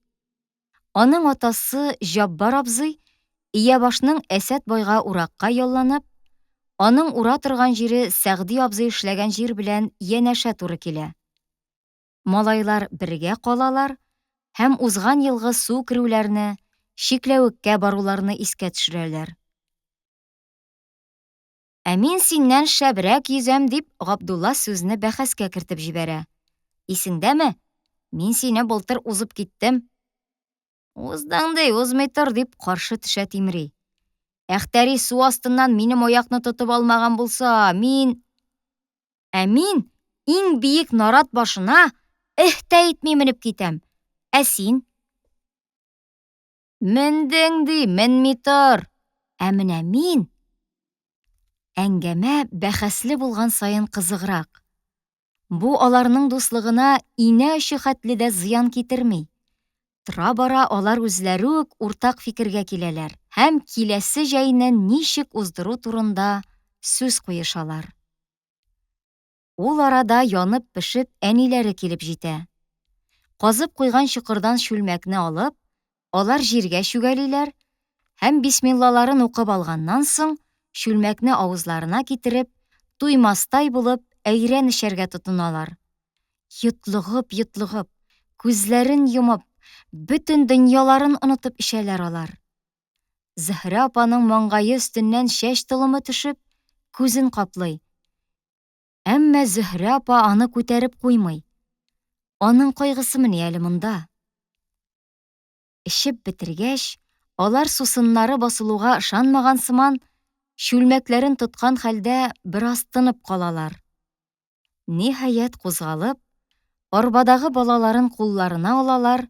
Аның атасы Җаббар абзый Иябашның Әсәт байга уракка ялланып, аның ура торган җире Сәгъди абзый эшләгән җир белән янәшә туры килә. Малайлар бергә калалар һәм узган елгы су керүләрне, чикләвеккә баруларны искә төшерәләр. Ә мин синнән шәбрәк йөзәм, дип Габдулла сүзне бәхәскә кертеп җибәрә. Исеңдәме? Мин сине былтыр узып киттем. Уздың ди, узмый тор, дип каршы төшә Тимри. Әхтәри су астыннан минем аякны тотып алмаган булса, мин... Ә мин иң биек нарат башына эһ тә итми менеп китәм. Ә син? Мендең ди, менми тор. Ә менә мин... Әңгәмә бәхәсле булган саен кызыграк. Бу аларның дуслыгына инә очы хәтле дә зыян китерми. Тора-бара алар үзләре үк уртак фикергә киләләр һәм киләсе җәйне ничек уздыру турында сүз куешалар. Ул арада янып-пешеп әниләре килеп җитә. Казып куйган чокырдан чүлмәкне алып, алар җиргә чүгәлиләр һәм бисмиллаларын укып алганнан соң, чүлмәкне авызларына китереп, туймастай булып, әйрән эчәргә тотыналар. Йотлыгып-йотлыгып, күзләрен йомып, бөтен дөньяларын онытып эчәләр алар. Зөһрә апаның маңгае өстеннән чәч толымы төшеп, күзен каплый. Әмма Зөһрә апа аны күтәреп куймый. Аның кайгысымыни әле монда? Эчеп бетергәч, алар сусыннары басылуга ышанмаган сыман, чүлмәкләрен тоткан хәлдә бераз тынып калалар. Ниһаять, кузгалып, арбадагы балаларын кулларына алалар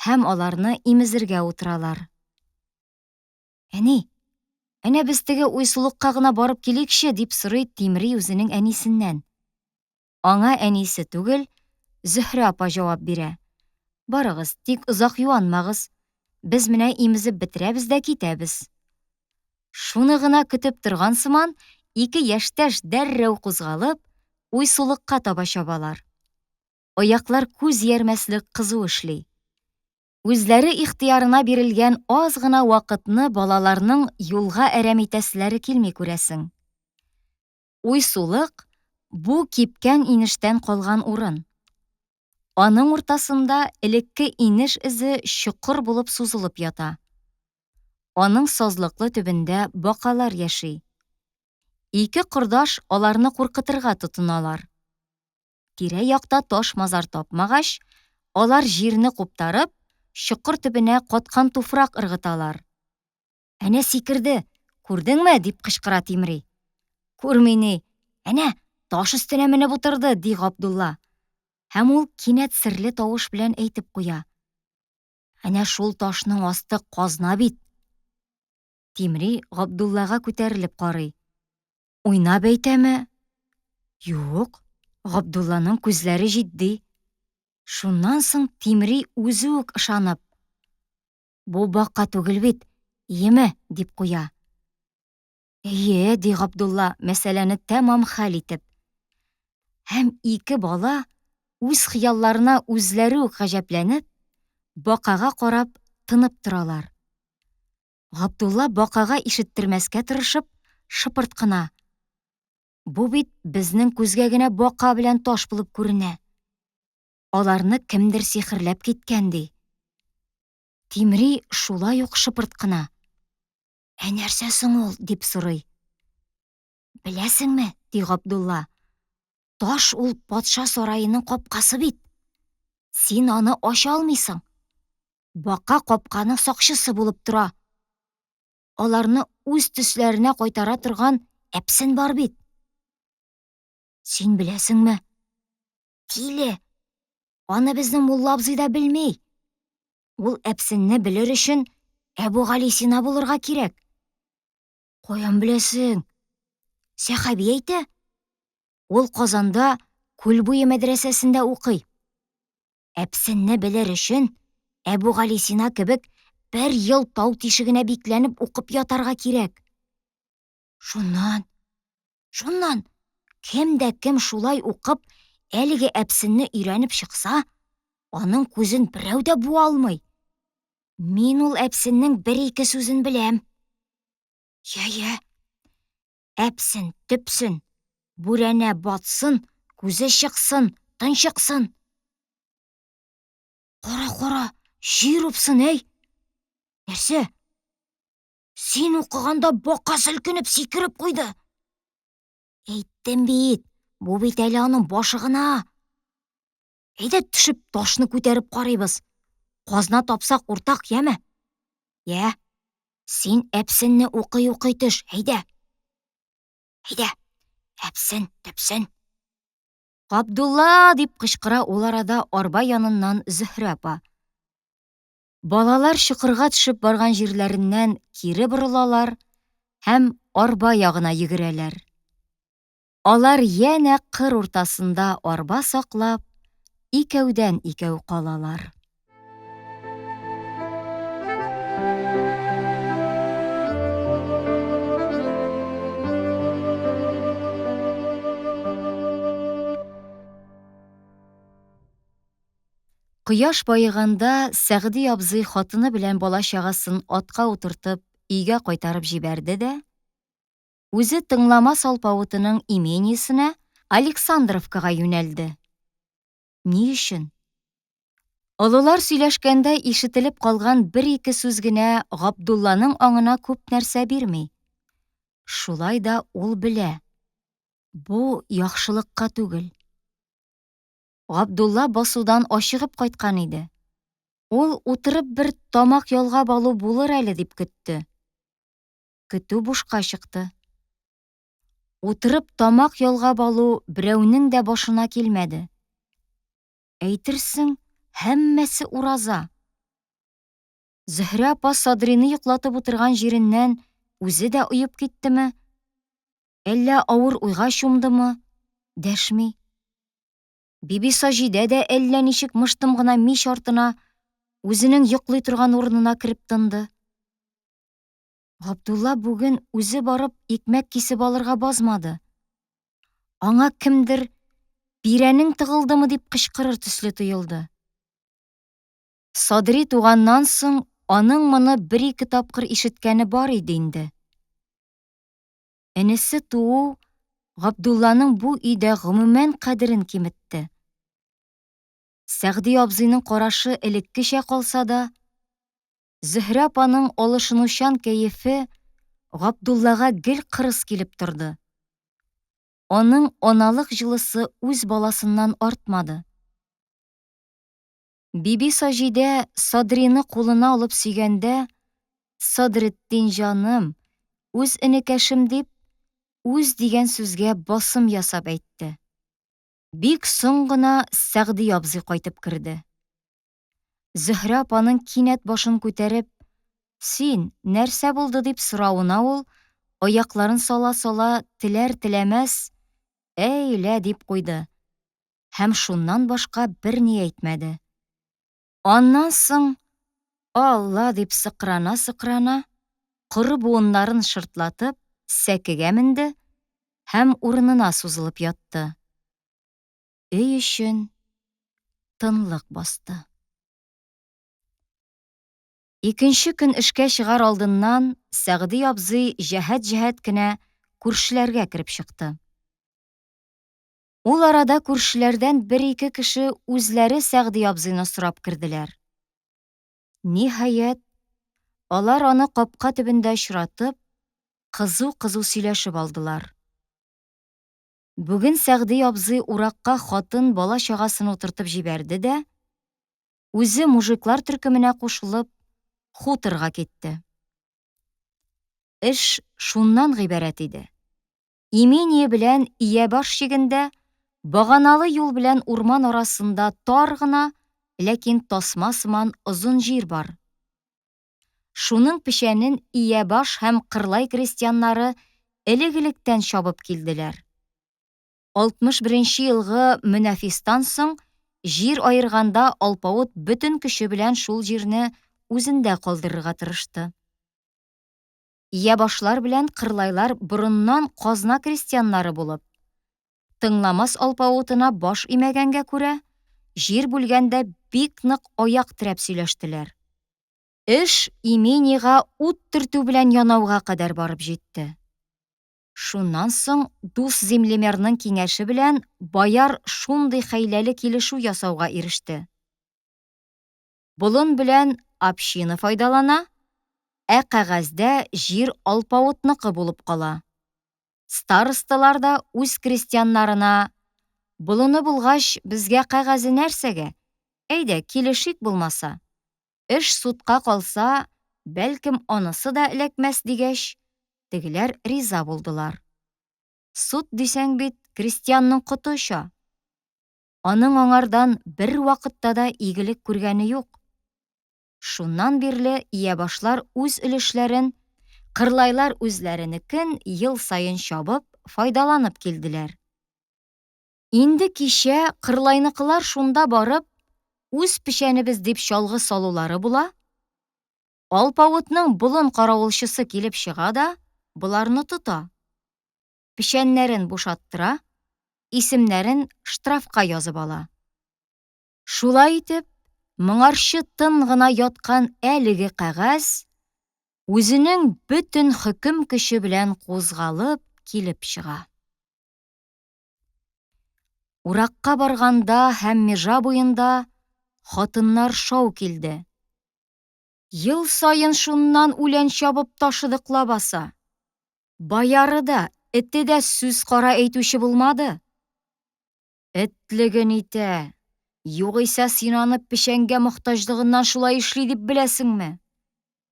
һәм аларны имезергә утыралар. Әни, әнә без теге уйсулыкка гына барып киликче, дип сорый Тимри үзенең әнисеннән. Аңа әнисе түгел, Зөһрә апа җавап бирә. Барыгыз, тик озак юанмагыз. Без менә имезеп бетерәбез дә китәбез. Шуны гына көтеп торган сыман, ике яшьтәш дәррәү кузгалып, уйсулыкка таба чабалар. Аяклар күз иярмәслек кызу эшли. Үзләре ихтыярына бирелгән аз гына вакытны балаларның юлга әрәм итәселәре килми, күрәсең. Уйсулык, бу кипкән инештән калган урын. Аның уртасында элекке инеш эзе чокыр булып сузылып ята. Аның сазлыклы төбендә бакалар яши. Ике кордаш аларны куркытырга тотыналар. Тирә-якта таш-мазар тапмагач, алар җирне куптарып, чокыр төбенә каткан туфрак ыргыталар. Әнә сикерде, күрдеңме? дип кычкыра Тимри. Күрми ни, әнә, таш өстенә менеп утырды, ди Габдулла. Һәм ул кинәт серле тавыш белән әйтеп куя. Әнә шул ташның асты казна бит. Тимри Габдуллага күтәрелеп карый. Уйнап әйтәме? Юк, Габдулланың күзләре җитди. Шуннан соң Тимри үзе үк ышанып, Бу бака түгел бит, иеме? дип куя. Әйе, ди Габдулла, мәсьәләне тәмам хәл итеп. Һәм ике бала, үз хыялларына үзләре үк гаҗәпләнеп, бакага карап тынып торалар. Габдулла бакага ишеттермәскә тырышып, шыпырт кына. Бу бит безнең күзгә генә бака белән таш булып күренә. Аларны кемдер сихерләп киткән, ди. Тимри шулай ук шыпырт кына. Ә нәрсә соң ул? дип сорый. Беләсеңме, ди Габдулла. Таш ул патша сараеның капкасы бит. Син аны ача алмыйсың. Бака капканың сакчысы булып тора. Аларны үз төсләренә кайтара торган әпсен бар бит. Син беләсеңме? Тиле! Аны безнең мулла абзый да белми. Ул әпсенне белер өчен Әбүгалисина булырга кирәк. Каян беләсең? Сәхәби әйтә. Ул Казанда Күл буе мәдрәсәсендә укый. Әпсенне белер өчен Әбүгалисина кебек бер ел тау тишегенә бикләнеп укып ятарга кирәк. Шуннан, шуннан, кем дә кем шулай укып, әлеге әпсенне өйрәнеп чыкса, аның күзен берәү дә буа алмый. Мин ул әпсеннең бер-ике сүзен беләм. Йә-йә, әпсен, төпсен, бүрәнә батсын, күзе чыксын, тончыксын. Кара-кара, җир упсын, әй! Нәрсә? Син укыганда бака селкенеп сикереп куйды. Әйттем бит, бу бит әле аның башы гына. Әйдә төшеп ташны күтәреп карыйбыз. Казна тапсак уртак, яме? Йә, син әпсенне укый-укый төш, әйдә. Әйдә, әпсен, төпсен. Габдулла! дип кычкыра ул арада арба яныннан Зөһрә апа. Балалар чокырга төшеп барган җирләреннән кире борылалар һәм арба ягына йөгерәләр. Алар янә кыр уртасында арба саклап, икәүдән-икәү калалар. Кояш баеганда Сәгъди абзый хатыны белән бала-чагасын атка утыртып өйгә кайтарып җибәрде дә, үзе Тыңламас алпавытының имениесенә Александровкага юнәлде. Ни өчен? Олылар сөйләшкәндә ишетелеп калган бер-ике сүз генә Габдулланың аңына күп нәрсә бирми. Шулай да ул белә, бу яхшылыкка түгел. Габдулла басудан ачыгып кайткан иде. Ул утырып бер тамак ялгап алу булыр әле дип көтте. Көтү бушка чыкты. Утырып тамак ялгап алу берәүнең дә башына килмәде. Әйтерсең, һәммәсе ураза. Зөһрә апа Садрины йоклатып утырган җиреннән үзе дә оеп киттеме, әллә авыр уйга чумдымы, дәшми. Бибисаҗидә дә әллә ничек мыштым гына мич артына, үзенең йоклый торган урынына кереп тынды. Габдулла бүген үзе барып икмәк кисеп алырга базмады. Аңа кемдер пирәнең тыгылдымы дип кычкырыр төсле тоелды. Садри туганнан соң аның моны бер-ике тапкыр ишеткәне бар иде инде. Энесе туу Габдулланың бу өйдә гомумән кадерен киметте. Сәгъди абзыйның карашы элеккечә калса да, Зөһрә апаның алышынучан кәефе Габдуллага гел кырыс килеп торды. Аның аналык җылысы үз баласыннан артмады. Бибисаҗидә Садрины кулына алып сөйгәндә, Садретдин җаным, үз энекәшем дип, үз дигән сүзгә басым ясап әйтте. Бик соң гына Сәгъди абзый кайтып керде. Зөһрә апаның кинәт башын күтәреп, Син, нәрсә булды дип соравына ул, аякларын сала-сала, теләр-теләмәс, Әй лә дип куйды һәм шуннан башка берни әйтмәде. Аннан соң, Алла дип сыкрана-сыкрана, коры буыннарын шыртлатып, сәкегә менде һәм урынына сузылып ятты. Өй эчен тынлык басты. Икенче көн эшкә чыгар алдыннан Сәгъди абзый җәһәт-җәһәт кенә күршеләргә кереп чыкты. Ул арада күршеләрдән бер-ике кеше үзләре Сәгъди абзыйны сорап керделәр. Ниһаять, алар аны капка төбендә очратып, кызу-кызу сөйләшеп алдылар. Бүген Сәгъди абзый уракка хатын бала-чагасын утыртып җибәрде дә, үзе мужиклар төркеменә кушылып, хуторга китте. Эш шуннан гыйбарәт иде. Имение белән Иябаш чигендә, баганалы юл белән урман арасында тар гына, ләкин тасма сыман озын җир бар. Шуның печәнен Иябаш һәм Кырлай крестьяннары элек-электән чабып килделәр. 61 нче елгы мөнафистан соң җир аерганда алпавыт бөтен көче белән шул җирне үзендә калдырырга тырышты. Иябашлар белән кырлайлар борыннан казна крестьяннары булып, тыңламас алпавытына баш имәгәнгә күрә, җир бүлгәндә бик нык аяк терәп сөйләштеләр. Эш имениега ут төртү белән янауга кадәр барып җитте. Шуннан соң дус землемерның киңәше белән бояр шундый хәйләле килешү ясауга иреште. Болын белән община файдалана, ә кәгазьдә җир алпавытныкы булып кала. Старосталар да үз крестьяннарына, Болыны булгач, безгә кәгазе нәрсәгә? Әйдә, килешик булмаса. Эш судка калса, бәлкем анысы да эләкмәс дигәч, тегеләр риза булдылар. Суд дисәң бит, крестьянның коты оча. Аның аңардан бервакытта да игелек күргәне юк. Шуннан бирле иябашлар үз өлешләрен, кырлайлар үзләренекен ел саен чабып, файдаланып килделәр. Инде кичә кырлайныкылар шунда барып, үз печәнебез дип чалгы салулары була, алпавытның болын каравылчысы килеп чыга да боларны тота. печәннәрен бушаттыра, исемнәрен штрафка язып ала. Шулай итеп, Моңарчы тын гына яткан әлеге кәгазь үзенең бөтен хөкем көче белән кузгалып килеп чыга. Уракка барганда һәм межа буенда хатыннар шау килде. Ел саен шуннан үлән чабып ташыдык лабаса. Бояры да, эте дә сүз кара әйтүче булмады. Этлеген итә. Югыйсә син аны печәнгә мохтаҗлыгыннан шулай эшли дип беләсеңме?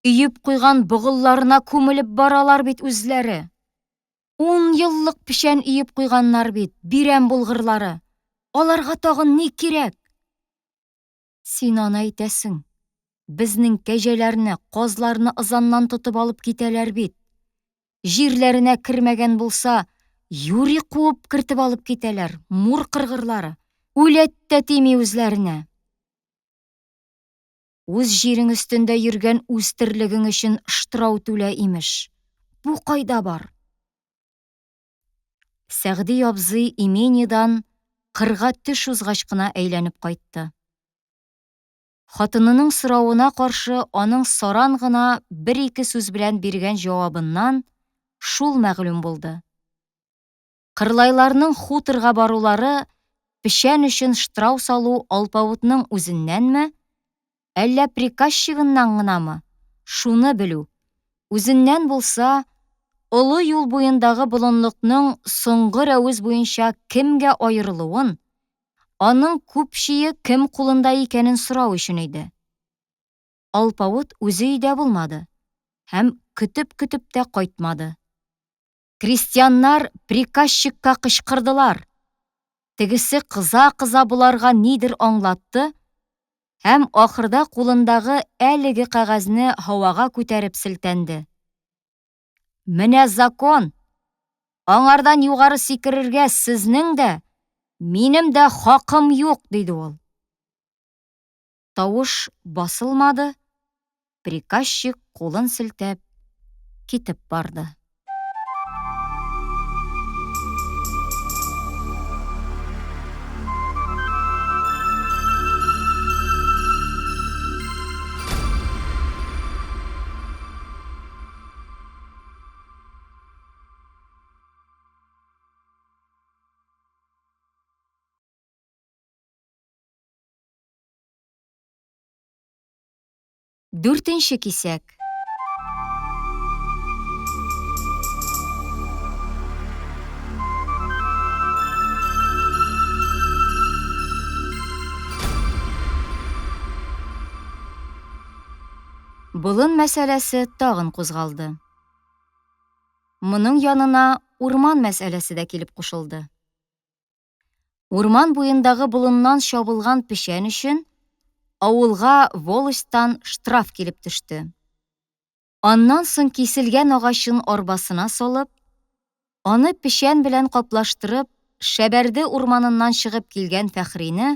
Өеп куйган богылларына күмелеп баралар бит үзләре. Ун еллык печән өеп куйганнар бит, бирәм булгырлары. Аларга тагын ни кирәк? Син аны әйтәсең. Безнең кәҗәләрне, казларны ызаннан тотып алып китәләр бит. Җирләренә кермәгән булса, юри куып кертеп алып китәләр, мур кыргырлары. Үләт тә тими үзләренә. Үз җирең өстендә йөргән үз терлегең өчен штрау түлә, имеш. Бу кайда бар? Сәгъди абзый имениедан кырга төш узгач кына әйләнеп кайтты. Хатынының соравына каршы аның саран гына бер-ике сүз белән биргән җавабыннан шул мәгълүм булды. Кырлайларның хуторга барулары печән өчен штрау салу алпавытның үзеннәнме, әллә приказчигыннан гынамы, шуны белү, үзеннән булса, олы юл буендагы болынлыкның соңгы рәвез буенча кемгә аерылуын, аның күпчие кем кулында икәнен сорау өчен иде. Алпавыт үзе өйдә булмады һәм көтеп-көтеп тә кайтмады. Крестьяннар приказчикка кычкырдылар. Тегесе кыза-кыза боларга нидер аңлатты һәм ахырда кулындагы әлеге кәгазьне һавага күтәреп селтәнде. Менә закон! Аңардан югары сикерергә сезнең дә, минем дә хакым юк, диде ул. Тавыш басылмады, приказчик кулын селтәп китеп барды. Дүртенче кисәк. Болын мәсьәләсе тагын кузгалды. Моның янына урман мәсьәләсе дә килеп кушылды. Урман буендагы болыннан чабылган печән өчен авылга волостьтан штраф килеп төште. Аннан соң киселгән агачын арбасына салып, аны печән белән каплаштырып, Шәбәрде урманыннан чыгып килгән Фәхрине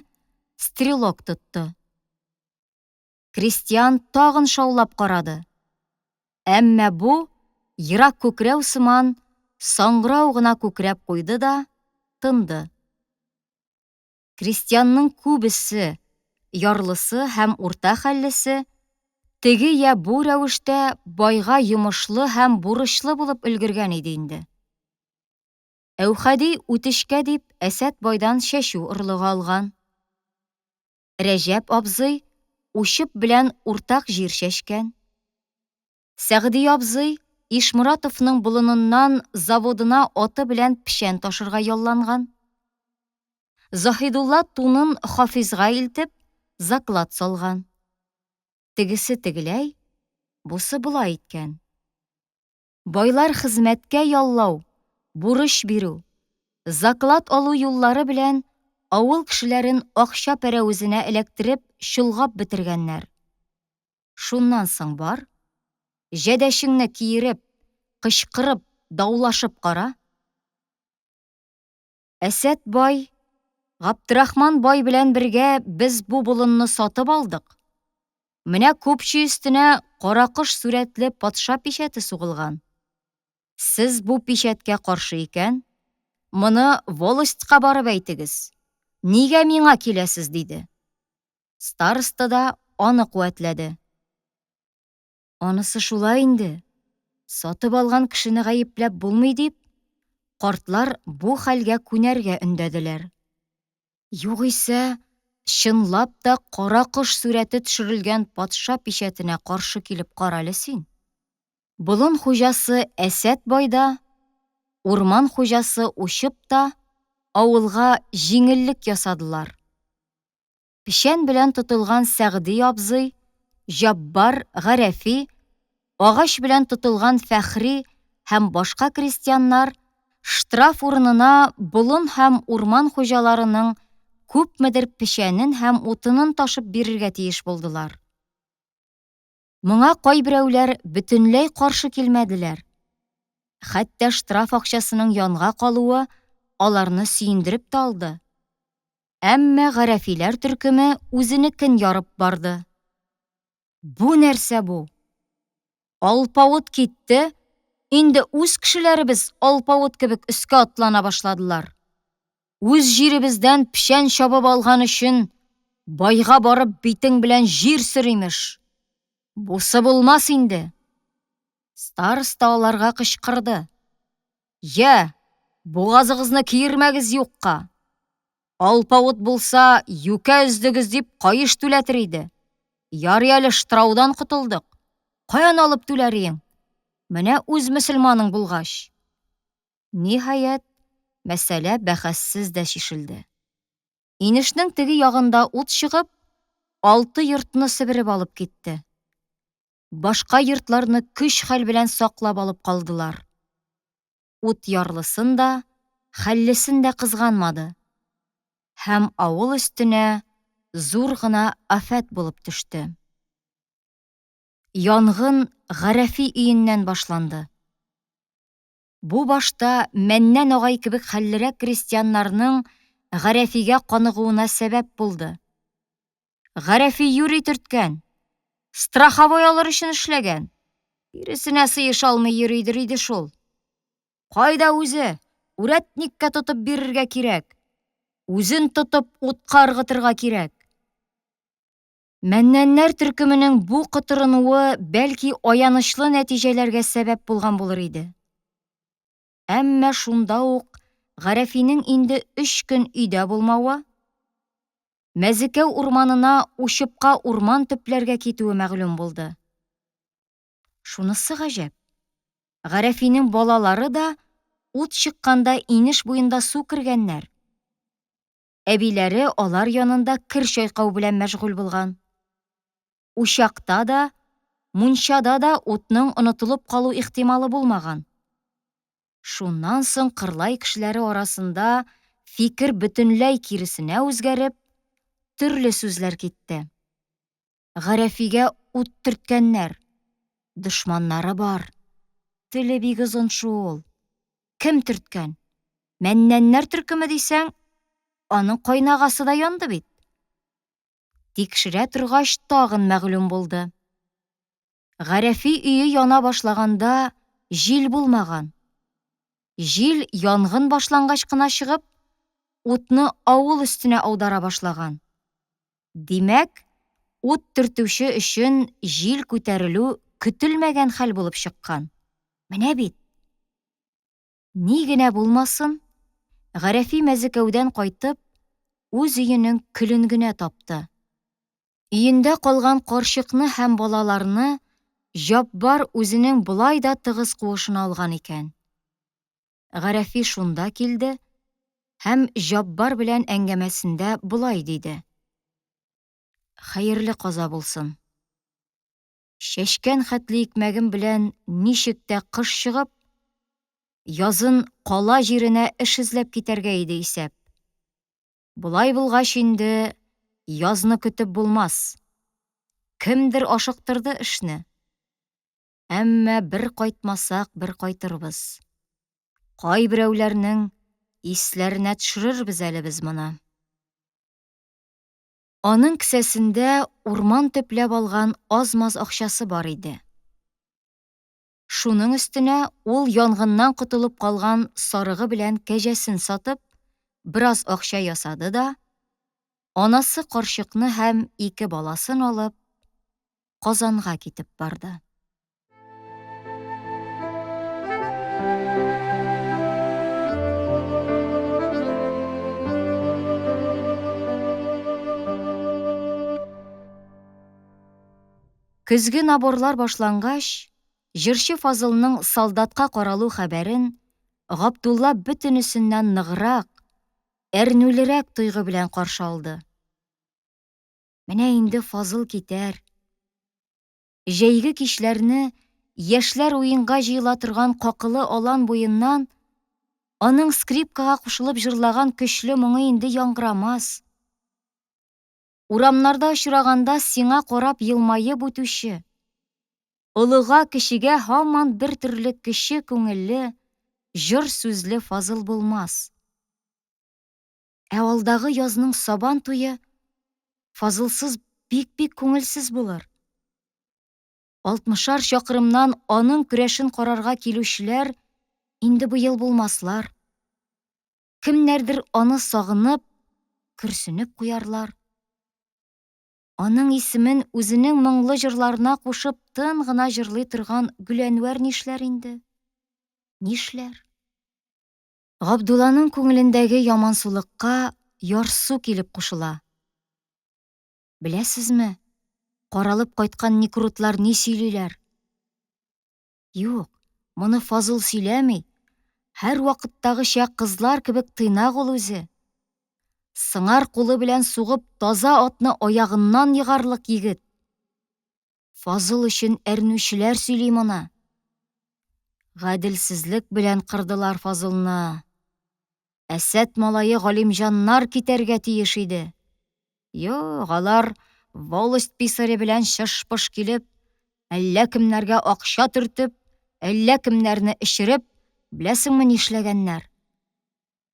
стрелок тотты. Крестьян тагын шаулап карады. Әмма бу, ерак күкрәү сыман, саңгырау гына күкрәп куйды да, тынды. Крестьянның күбесе, ярлысы һәм урта хәллесе, теге я бу рәвештә байга йомышлы һәм бурычлы булып өлгергән иде инде. Әүхәди үтешкә дип Әсәт байдан чәчү орлыгы алган. Рәҗәп абзый Учып белән уртак җир чәчкән. Сәгъди абзый Ишморатовның болыныннан заводына аты белән печән ташырга ялланган. Заһидулла тунын Хафизга илтеп, заклад салган. Тегесе тегеләй, бусы болай иткән. Байлар хезмәткә яллау, бурыч бирү, заклад алу юллары белән авыл кешеләрен акча пәрәвезенә эләктереп чолгап бетергәннәр. Шуннан соң бар, җәдәшеңне киереп, кычкырып, даулашып кара. Әсәт бай, Габдрахман бай белән бергә без бу болынны сатып алдык. Менә купчий өстенә каракош сурәтле патша пичәте сугылган. Сез бу пичәткә каршы икән, моны волостька барып әйтегез. Нигә миңа киләсез, диде. Староста да аны куәтләде. Анысы шулай инде, сатып алган кешене гаепләп булмый дип, картлар бу хәлгә күнәргә өндәделәр. Югыйсә, чынлап та кара кош сурәте төшерелгән патша пичәтенә каршы килеп карале син. Болын хуҗасы Әсәт бай да, урман хуҗасы Учып та авылга җиңеллек ясадылар. Печән белән тотылган Сәгъди абзый, Җаббар, Гарәфи, агач белән тотылган Фәхри һәм башка крестьяннар штраф урынына болын һәм урман хуҗаларының күпмедер печәнен һәм утынын ташып бирергә тиеш булдылар. Моңа кайберәүләр бөтенләй каршы килмәделәр. Хәтта штраф акчасының янга калуы аларны сөендереп тә алды. Әмма Гарәфиләр төркеме үзенекен ярып барды. Бу нәрсә бу? Алпавыт китте, инде үз кешеләребез алпавыт кебек өскә атлана башладылар. Үз җиребездән печән чабып алган өчен байга барып битең белән җир сөр, имеш. Бусы булмас инде. Староста аларга кычкырды. Йә, бугазыгызны киермәгез юкка. Алпавыт булса, юкә өздегез дип каеш түләтер иде. Ярый әле штраудан котылдык. Каян алып түләр иең? Менә үз мөселманың булгач. Ниһаять, мәсьәлә бәхәссез дә чишелде. Инешнең теге ягында ут чыгып, алты йортны себереп алып китте. Башка йортларны көч-хәл белән саклап алып калдылар. Ут ярлысын да, хәллесен дә кызганмады. Һәм авыл өстенә зур гына афәт булып төште. Янгын Гарәфи өеннән башланды. Бу башта Мәннән агай кебек хәллерәк крестьяннарның Гарәфигә каныгуына сәбәп булды. Гарәфи юри төрткән. Страховой алыр өчен эшләгән. Тиресенә сыеша алмый йөридер иде шул. Кайда үзе? Үрәтниккә тотып бирергә кирәк. Үзен тотып утка ыргытырга кирәк. Мәннәннәр төркеменең бу котырынуы бәлки аянычлы нәтиҗәләргә сәбәп булган булыр иде. Әмма шунда ук Гарәфинең инде өч көн өйдә булмавы, Мәзекәү урманына учыпка урман төпләргә китүе мәгълүм булды. Шунысы гаҗәп, Гарәфинең балалары да ут чыкканда инеш буенда су кергәннәр. Әбиләре алар янында кер чайкау белән мәшгуль булган. Учакта да, мунчада да утның онытылып калу ихтималы булмаган. Шуннан соң Кырлай кешеләре арасында фикер бөтенләй киресенә үзгәреп, төрле сүзләр китте. Гарәфигә ут төрткәннәр. Дошманнары бар. Теле бик озын шул. Кем төрткән? Мәннәннәр төркеме дисәң, аның кайнагасы да янды бит. Тикшерә торгач тагын мәгълүм булды. Гарәфи өе яна башлаганда җил булмаган. Җил янгын башлангач кына чыгып, утны авыл өстенә аудара башлаган. Димәк, ут төртүче өчен җил күтәрелү көтелмәгән хәл булып чыккан. Менә бит! Ни генә булмасын, Гарәфи Мәзекәүдән кайтып, үз өенең көлен генә тапты. Өендә калган карчыкны һәм балаларны Җаббар үзенең болай да тыгыз куышына алган икән. Гарәфи шунда килде һәм Җаббар белән әңгәмәсендә болай диде. Хәерле каза булсын. Чәчкән хәтле икмәгем белән ничек тә кыш чыгып, язын кала җиренә эш эзләп китәргә иде исәп. Болай булгач инде язны көтеп булмас. Кемдер ашыктырды эшне. Әмма бер кайтмасак, бер кайтырбыз. Кайберәүләрнең исләренә төшерербез әле без моны. Аның кесәсендә урман төпләп алган аз-маз акчасы бар иде. Шуның өстенә ул янгыннан котылып калган сарыгы белән кәҗәсен сатып, бераз акча ясады да, Анасы карчыкны һәм ике баласын алып, Казанга китеп барды. Көзге наборлар башлангач, җырчы Фазылның солдатка каралу хәбәрен Габдулла бөтенесеннән ныграк, әрнүлерәк тойгы белән каршы алды. Менә инде Фазыл китәр. Җәйге кичләрне яшьләр уенга җыела торган какылы алан буеннан аның скрипкага кушылып җырлаган көчле моңы инде яңгырамас. Урамнарда очраганда сиңа карап елмаеп үтүче, олыга кечегә һаман бер төрле кече күңелле, җор сүзле Фазыл булмас. Ә алдагы язның Сабан туе Фазылсыз бик-бик күңелсез булыр. Алтмышар чакрымнан аның көрәшен карарга килүчеләр инде быел булмаслар. Кемнәрдер аны сагынып, көрсенеп куярлар. Аның исемен үзенең моңлы җырларына кушып тын гына җырлый торган Гөләнвәр нишләр инде? Нишләр? Габдулланың күңелендәге ямансулыкка ярсу килеп кушыла. Беләсезме, каралып кайткан никрутлар ни сөйлиләр? Юк, моны Фазыл сөйләми. Һәрвакыттагыча кызлар кебек тыйнак ул үзе. Сыңар кулы белән сугып таза атны аягыннан егарлык егет. Фазыл өчен әрнүчеләр сөйли моны. Гаделсезлек белән кырдылар Фазылны. Әсәт малае Галимҗаннар китәргә тиеш иде. Юк, алар волость писаре белән чыш-пыш килеп, әллә кемнәргә акча төртеп, әллә кемнәрне эчереп, беләсеңме нишләгәннәр?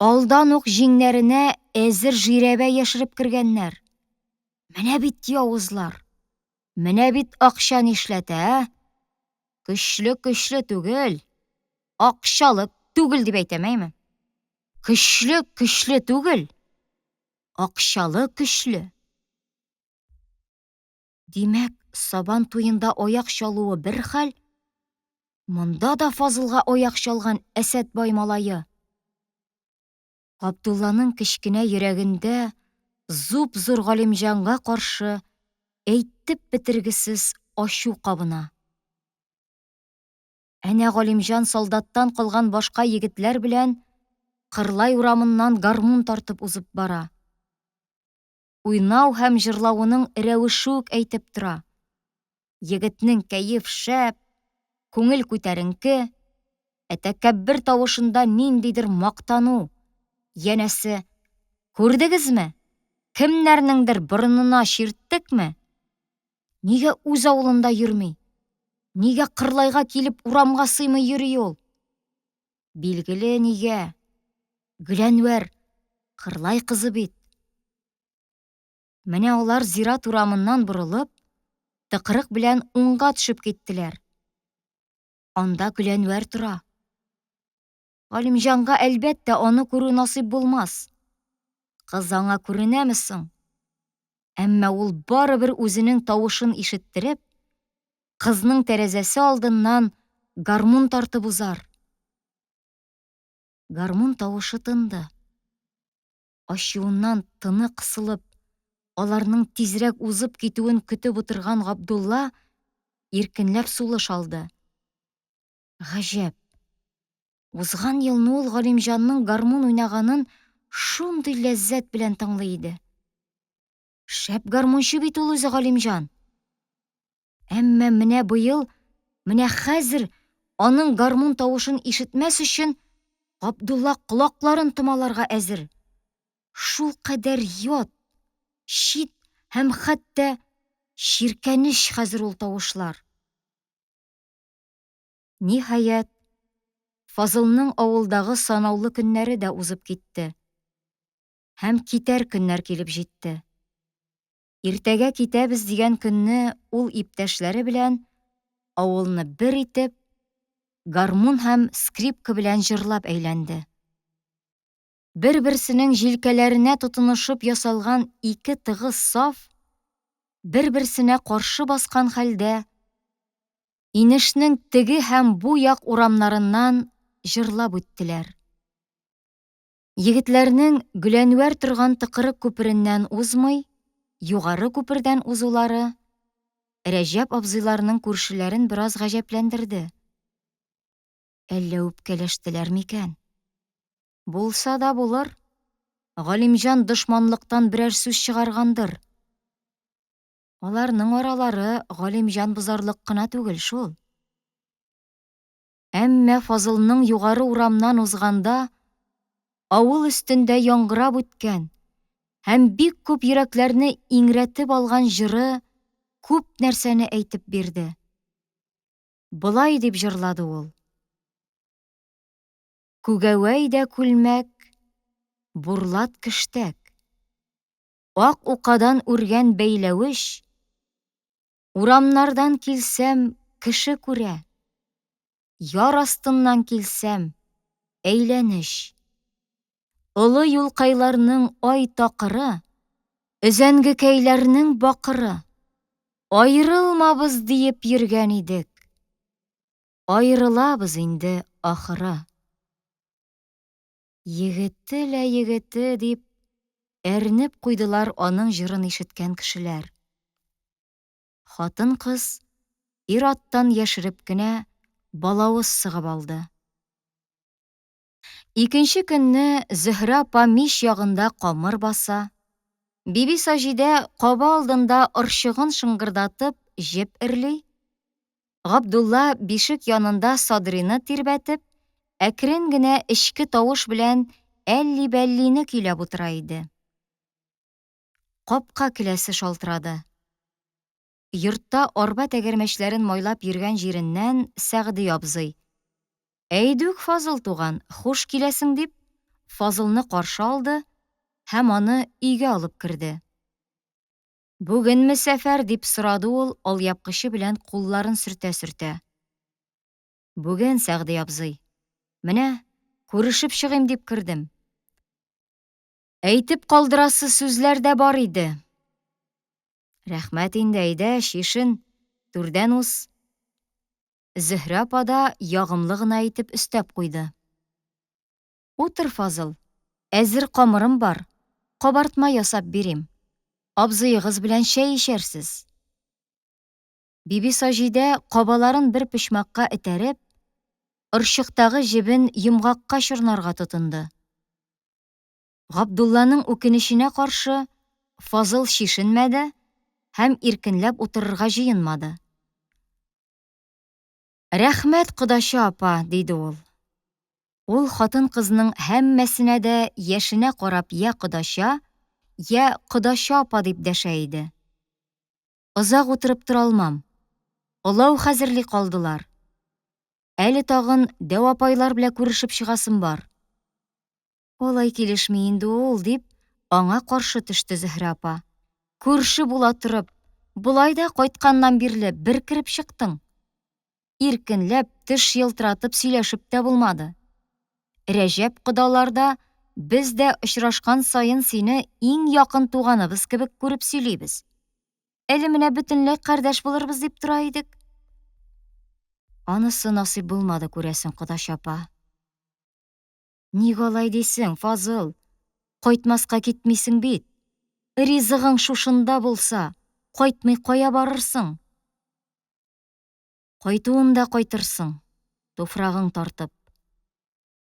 Алдан ук җиңнәренә әзер жирәбә яшереп кергәннәр. Менә бит явызлар! Менә бит акча нишләтә, ә? Көчле көчле түгел, акчалы түгел дип әйтәм, әйме? Көчле көчле түгел, акчалы көчле. Димәк, Сабан туенда аяк чалуы бер хәл, монда да Фазылга аяк чалган Әсәт бай малае. Габдулланың кечкенә йөрәгендә зуп-зур Галимҗанга каршы әйтеп бетергесез ачу кабына. Әнә Галимҗан солдаттан калган башка егетләр белән Кырлай урамыннан гармун тартып узып бара. Уйнау һәм җырлавының рәвеше үк әйтеп тора. Егетнең кәеф шәп, күңел күтәренке, ә тәкәббер тавышында ниндидер мактану, янәсе, күрдегезме, кемнәрнеңдер борынына чирттекме? Нигә үз авылында йөрми? Нигә Кырлайга килеп урамга сыймый йөри ул? Билгеле, нигә? Гөләнвәр, Кырлай кызы бит. Менә алар зират урамыннан борылып, тыкрык белән уңга төшеп киттеләр. Анда Гөләнвәр тора. Галимҗанга, әлбәттә, аны күрү насыйп булмас. Кыз аңа күренәме соң? Әмма ул барыбер үзенең тавышын ишеттереп, кызның тәрәзәсе алдыннан гармун тартып узар. Гармун тавышы тынды. Ачуыннан тыны кысылып, аларның тизрәк узып китүен көтеп утырган Габдулла иркенләп сулыш алды. Гаҗәп! Узган елны ул Галимҗанның гармун уйнаганын шундый ләззәт белән тыңлый иде. Шәп гармунчы бит ул үзе Галимҗан. Әмма менә быел, менә хәзер аның гармун тавышын ишетмәс өчен Габдулла колакларын томаларга әзер. Шул кадәр ят, чит һәм хәтта чиркәнеч хәзер ул тавышлар. Ниһаять, Фазылның авылдагы санаулы көннәре дә узып китте. Һәм китәр көннәр килеп җитте. Иртәгә китәбез дигән көнне ул иптәшләре белән авылны бер итеп, гармун һәм скрипка белән җырлап әйләнде. Бер-берсенең җилкәләренә тотынышып ясалган ике тыгыз саф, бер-берсенә каршы баскан хәлдә, инешнең теге һәм бу як урамнарыннан җырлап үттеләр. Егетләрнең Гөләнвәр торган тыкрык күпереннән узмый, югары күпердән узулары Рәҗәп абзыйларның күршеләрен бераз гаҗәпләндерде. Әллә үпкәләштеләр микән? Булса да булыр. Галимҗан дошманлыктан берәр сүз чыгаргандыр. Аларның аралары Галимҗан бозарлык кына түгел шул. Әмма Фазылның югары урамнан узганда авыл өстендә яңгырап үткән һәм бик күп йөрәкләрне иңрәтеп алган җыры күп нәрсәне әйтеп бирде. Болай дип җырлады ул. Күгәвәй дә күлмәк, бурлат кештәк. Ак укадан үргән бәйләвеч, Урамнардан килсәм, кеше күрә. Яр астыннан килсәм, әйләнеч. Олы юлкайларның ай такыры, Өзәнгекәйләрнең бакыры. Аерылмабыз диеп йөргән идек. Аерылабыз инде ахыры. Егете лә егете, дип әрнеп куйдылар аның җырын ишеткән кешеләр. Хатын-кыз ир-аттан яшереп кенә балавыз сыгып алды. Икенче көнне Зөһрә апа мич ягында камыр баса, Биби Саҗидә каба алдында орчыгын шыңгырдатып җеп эрли, Габдулла бишек янында Садрины тирбәтеп, әкрен генә эчке тавыш белән әлли-бәллине көйләп утыра иде. Капка келәсе шалтырады. Йортта арба тәгәрмәчләрен майлап йөргән җиреннән Сәгъди абзый. Әйдүк, Фазыл туган, хуш киләсең, дип, Фазылны каршы алды һәм аны өйгә алып керде. Бүгенме сәфәр? дип сорады ул, алъяпкычы белән кулларын сөртә-сөртә. Бүген, Сәгъди абзый. Менә, күрешеп чыгыйм дип кердем. Әйтеп калдырасы сүзләр дә бар иде. Рәхмәт инде, әйдә, чишен, түрдән уз. Зөһрә апа да ягымлы гына итеп өстәп куйды. Утыр, Фазыл, әзер камырым бар, кабартма ясап бирим. Абзыегыз белән чәй эчәрсез. Бибисаҗидә кабаларын бер почмакка этәреп, орчыктагы җебен йомгакка чорнарга тотынды. Габдулланың үкенеченә каршы, Фазыл чишенмәде һәм иркенләп утырырга җыенмады. Рәхмәт, кодача апа, диде ул. Ул хатын-кызның һәммәсенә дә яшенә карап йә кодача, йә кодача апа дип дәшә иде. Озак утырып тора алмам. Олау хәзерли калдылар. Әле тагын дәү апайлар белән күрешеп чыгасым бар. Алай килешми инде ул, дип, аңа каршы төште Зөһрә апа. Күрше була торып, болай да кайтканнан бирле бер кереп чыктың. Иркенләп, теш елтыратып сөйләшеп тә булмады. Рәҗәп кодалар да, без дә очрашкан саен сине иң якын туганыбыз кебек күреп сөйлибез. Әле менә бөтенләй кардәш булырбыз дип тора идек. Анысы насыйп булмады, күрәсең, кодача апа. Ник алай дисең, Фазыл? Кайтмаска китмисең бит. Ризыгың шушында булса, кайтмый кая барырсың? Кайтуын да кайтырсың, туфрагың тартып.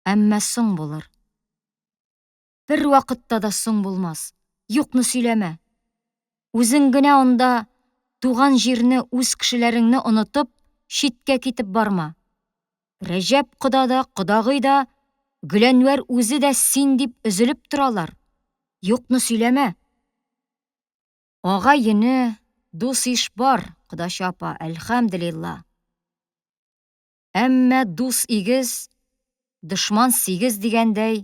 Әмма соң булыр. Бер вакытта да соң булмас. Юкны сөйләмә. Үзең генә анда туган җирне, үз кешеләреңне онытып, читкә китеп барма. Рәҗәп кода да, кодагый да, Гөләнвәр үзе дә син дип өзелеп торалар. Юкны сөйләмә. Агай-эне, дус-иш бар, кодача апа, әлхәмделилла. Әмма дус игез, дошман сигез дигәндәй,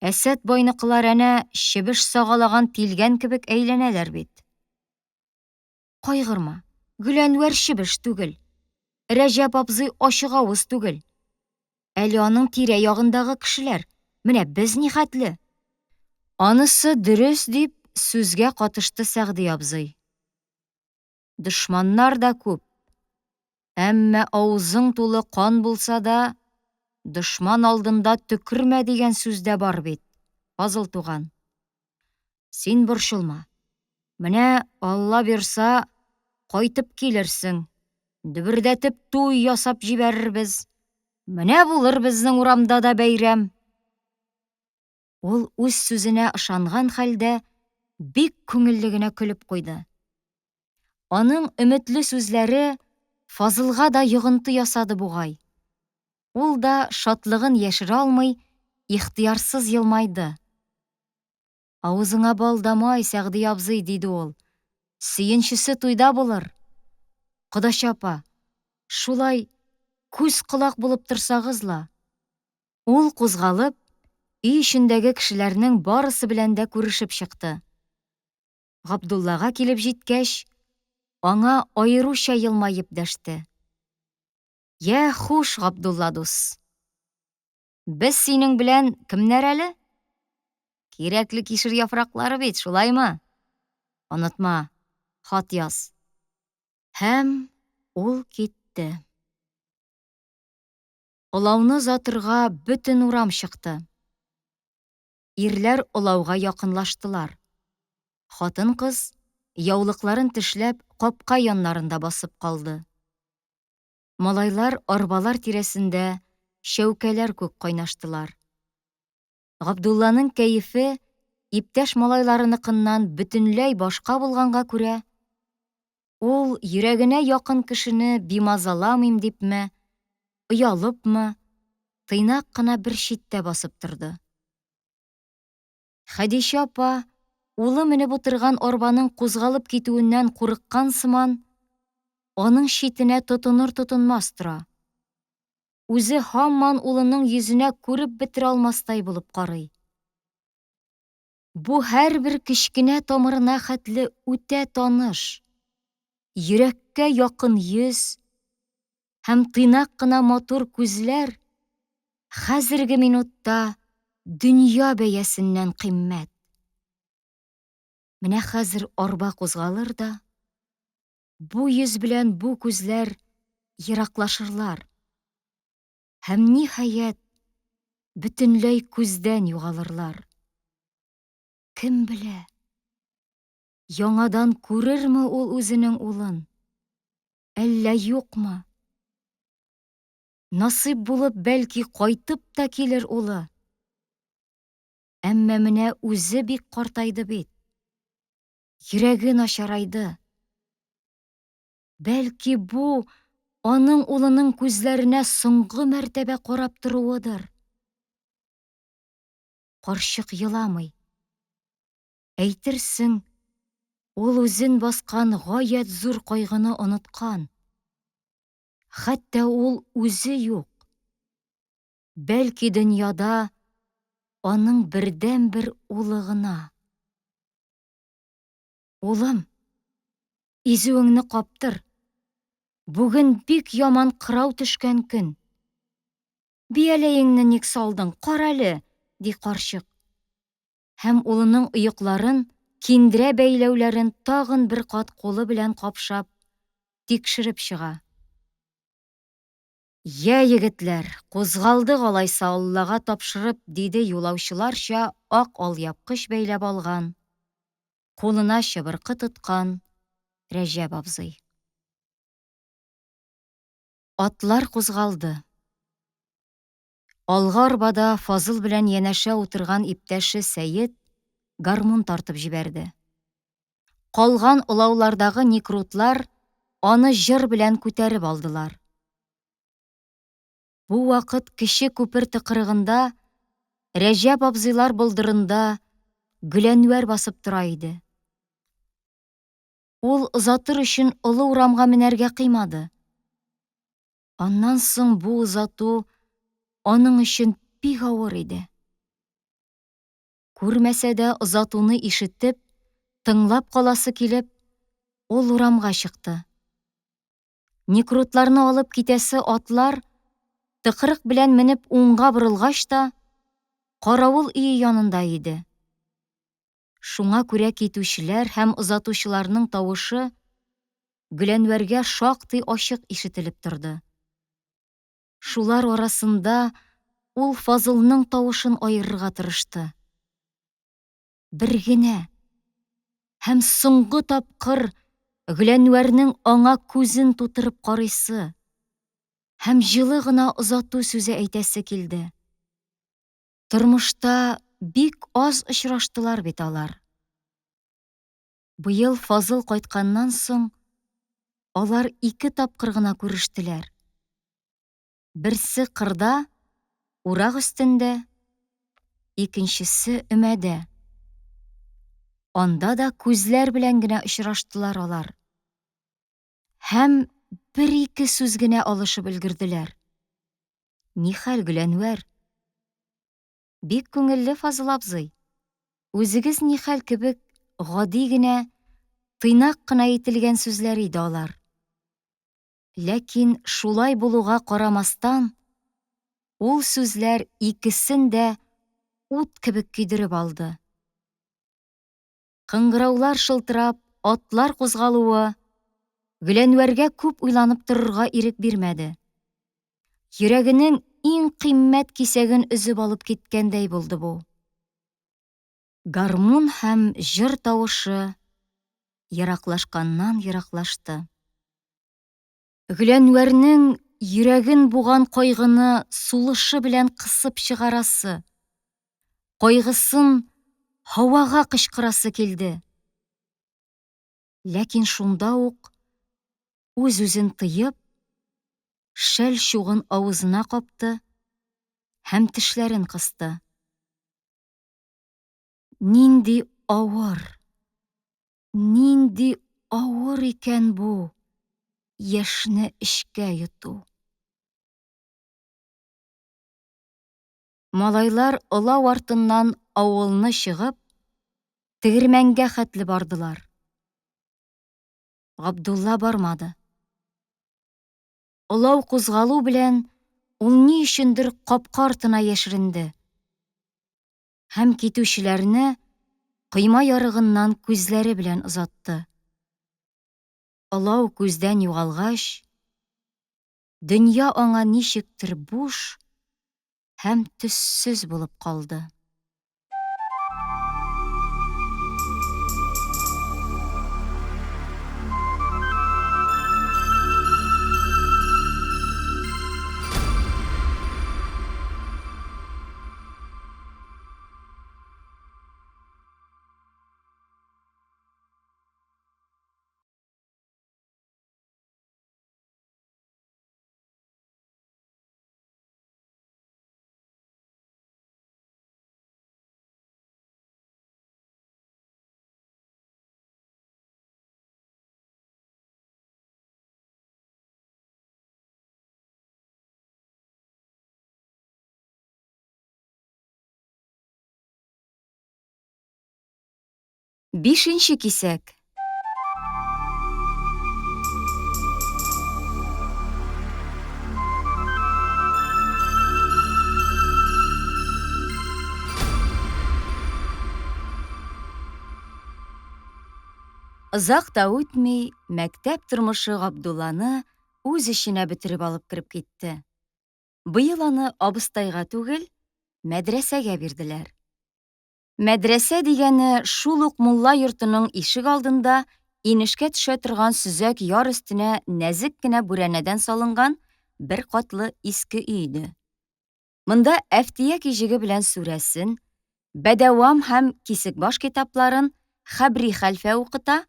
Әсәт байныкылар әнә чебеш сагалаган тилгән кебек әйләнәләр бит. Кайгырма, Гөләнвәр чебеш түгел, Рәҗәп абзый ачык авыз түгел. Әле аның тирә-ягындагы кешеләр. Менә без нихәтле? Анысы дөрес, дип сүзгә катышты Сәгъди абзый. Дошманнар да күп. Әмма авызың тулы кан булса да, дошман алдында төкермә дигән сүз дә бар бит, Фазыл туган. Син борчылма. Менә, Алла бирса, кайтып килерсең. Дөбердәтеп туй ясап җибәрербез. Менә булыр безнең урамда да бәйрәм. Ул үз сүзенә ышанган хәлдә бик күңелле генә көлеп куйды. Аның өметле сүзләре Фазылга да йогынты ясады бугай. Ул да шатлыгын яшерә алмый, ихтыярсыз елмайды. Авызыңа бал да май, Сәгъди абзый, диде ул. Сөенчесе туйда булыр. Кодача апа, шулай күз-колак булып торсагыз ла. Ул кузгалып, өй эчендәге кешеләрнең барысы белән дә күрешеп чыкты. Габдуллага килеп җиткәч, аңа аеруча елмаеп дәште. Йә, хуш, Габдулла дус. Без синең белән кемнәр әле? Кирәкле кишер яфраклары бит, шулаймы? Онытма, хат яз. Һәм ул китте. Олауны озатырга бөтен урам чыкты. Ирләр олауга якынлаштылар. Хатын-кыз, яулыкларын тешләп, капка яннарында басып калды. Малайлар арбалар тирәсендә чәүкәләр күк кайнаштылар. Габдулланың кәефе иптәш малайларыныкыннан бөтенләй башка булганга күрә, ул йөрәгенә якын кешене бимазаламыйм дипме, оялыпмы, тыйнак кына бер читтә басып торды. Хәдичә апа, улы менеп утырган арбаның кузгалып китүеннән курыккан сыман, аның читенә тотыныр-тотынмас тора. Үзе һаман улының йөзенә күреп бетерә алмастай булып карый. Бу һәрбер кечкенә тамырына хәтле үтә таныш, йөрәккә якын йөз һәм тыйнак кына матур күзләр хәзерге минутта дөнья бәясеннән кыйммәт. Менә хәзер арба кузгалыр да, бу йөз белән бу күзләр ераклашырлар. Һәм ниһаять, бөтенләй күздән югалырлар. Кем белә, яңадан күрерме ул үзенең улын, әллә юкмы? Насыйп булып, бәлки, кайтып та килер улы. Әмма менә үзе бик картайды бит. Йөрәге начарайды. Бәлки бу аның улының күзләренә соңгы мәртәбә карап торуыдыр. Карчык еламый. Әйтерсең, ул үзен баскан гаять зур кайгыны оныткан. Хәтта ул үзе юк. Бәлки дөньяда аның бердәнбер улы гына. Улым, изүеңне каптыр. Бүген бик яман кырау төшкән көн. Бияләеңне ник салдың, карале, ди карчык. Һәм улының оекларын, киндерә бәйләүләрен тагын бер кат кулы белән капшап, тикшереп чыга. Йә, егетләр, кузгалдык алайса Аллага тапшырып, диде юлаучыларча ак алъяпкыч бәйләп алган, кулына чыбыркы тоткан Рәҗәп абзый. Атлар кузгалды. Алгы арбада Фазыл белән янәшә утырган иптәше Сәет гармун тартып җибәрде. Калган олаулардагы никрутлар аны җыр белән күтәреп алдылар. Бу вакыт кече күпер тыкрыгында Рәҗәп абзыйлар болдырында Гөләнвәр басып тора иде. Ул озатыр өчен олы урамга менәргә кыймады. Аннан соң бу озату аның өчен бик авыр иде. Күрмәсә дә озатуны ишетеп, тыңлап каласы килеп, ул урамга чыкты. Никрутларны алып китәсе атлар тыкрык белән менеп уңга борылгач та, каравыл өе янында иде. Шуңа күрә китүчеләр һәм озатучыларның тавышы Гөләнвәргә шактый ачык ишетелеп торды. Шулар арасында ул Фазылның тавышын аерырга тырышты. Бер генә һәм соңгы тапкыр Гөләнвәрнең аңа күзен тутырып карыйсы һәм җылы гына озату сүзе әйтәсе килде. Тормышта бик аз очраштылар бит алар. Быел Фазыл кайтканнан соң алар ике тапкыр гына күрештеләр. Берсе кырда, урак өстендә, икенчесе өмәдә. Анда да күзләр белән генә очраштылар алар. Һәм бер-ике сүз генә алышып өлгерделәр. Нихәл, Гөләнвәр? Бик күңелле, Фазыл абзый. Үзегез нихәл кебек гади генә, тыйнак кына әйтелгән сүзләр иде алар. Ләкин шулай булуга карамастан, ул сүзләр икесен дә ут кебек көйдереп алды. Кыңгыраулар шылтырап, атлар кузгалуы Гөләнвәргә күп уйланып торырга ирек бирмәде. Йөрәгенең иң кыйммәт кисәген өзеп алып киткәндәй булды бу. Гармун һәм җыр тавышы ераклашканнан ераклашты. Гөләнвәрнең йөрәген буган кайгыны сулышы белән кысып чыгарасы, кайгысын һавага кычкырасы килде. Ләкин шунда ук үз-үзен тыеп, шәл чугын авызына капты һәм тешләрен кысты. Нинди авыр, нинди авыр икән бу яшьне эчкә йоту. Малайлар олау артыннан авылны чыгып, тегермәнгә хәтле бардылар. Габдулла бармады. Олау кузгалу белән ул ни өчендер капка артына яшеренде. Һәм китүчеләрне койма ярыгыннан күзләре белән озатты. Олау күздән югалгач, дөнья аңа ничектер буш һәм төссез булып калды. Бишенче кисәк. Озак та үтми, мәктәп тормышы Габдулланы үз эченә бөтереп алып кереп китте. Быел аны абыстайга түгел, мәдрәсәгә бирделәр. Мәдрәсә дигәне шул ук мулла йортының ишек алдында инешкә төшә торган сөзәк яр өстенә нәзек кенә бүрәнәдән салынган бер катлы иске өй иде. Монда Әфтияк иҗеге белән сүрәсен, Бәдәвам һәм Кисекбаш китапларын Хәбри хәлфә укыта,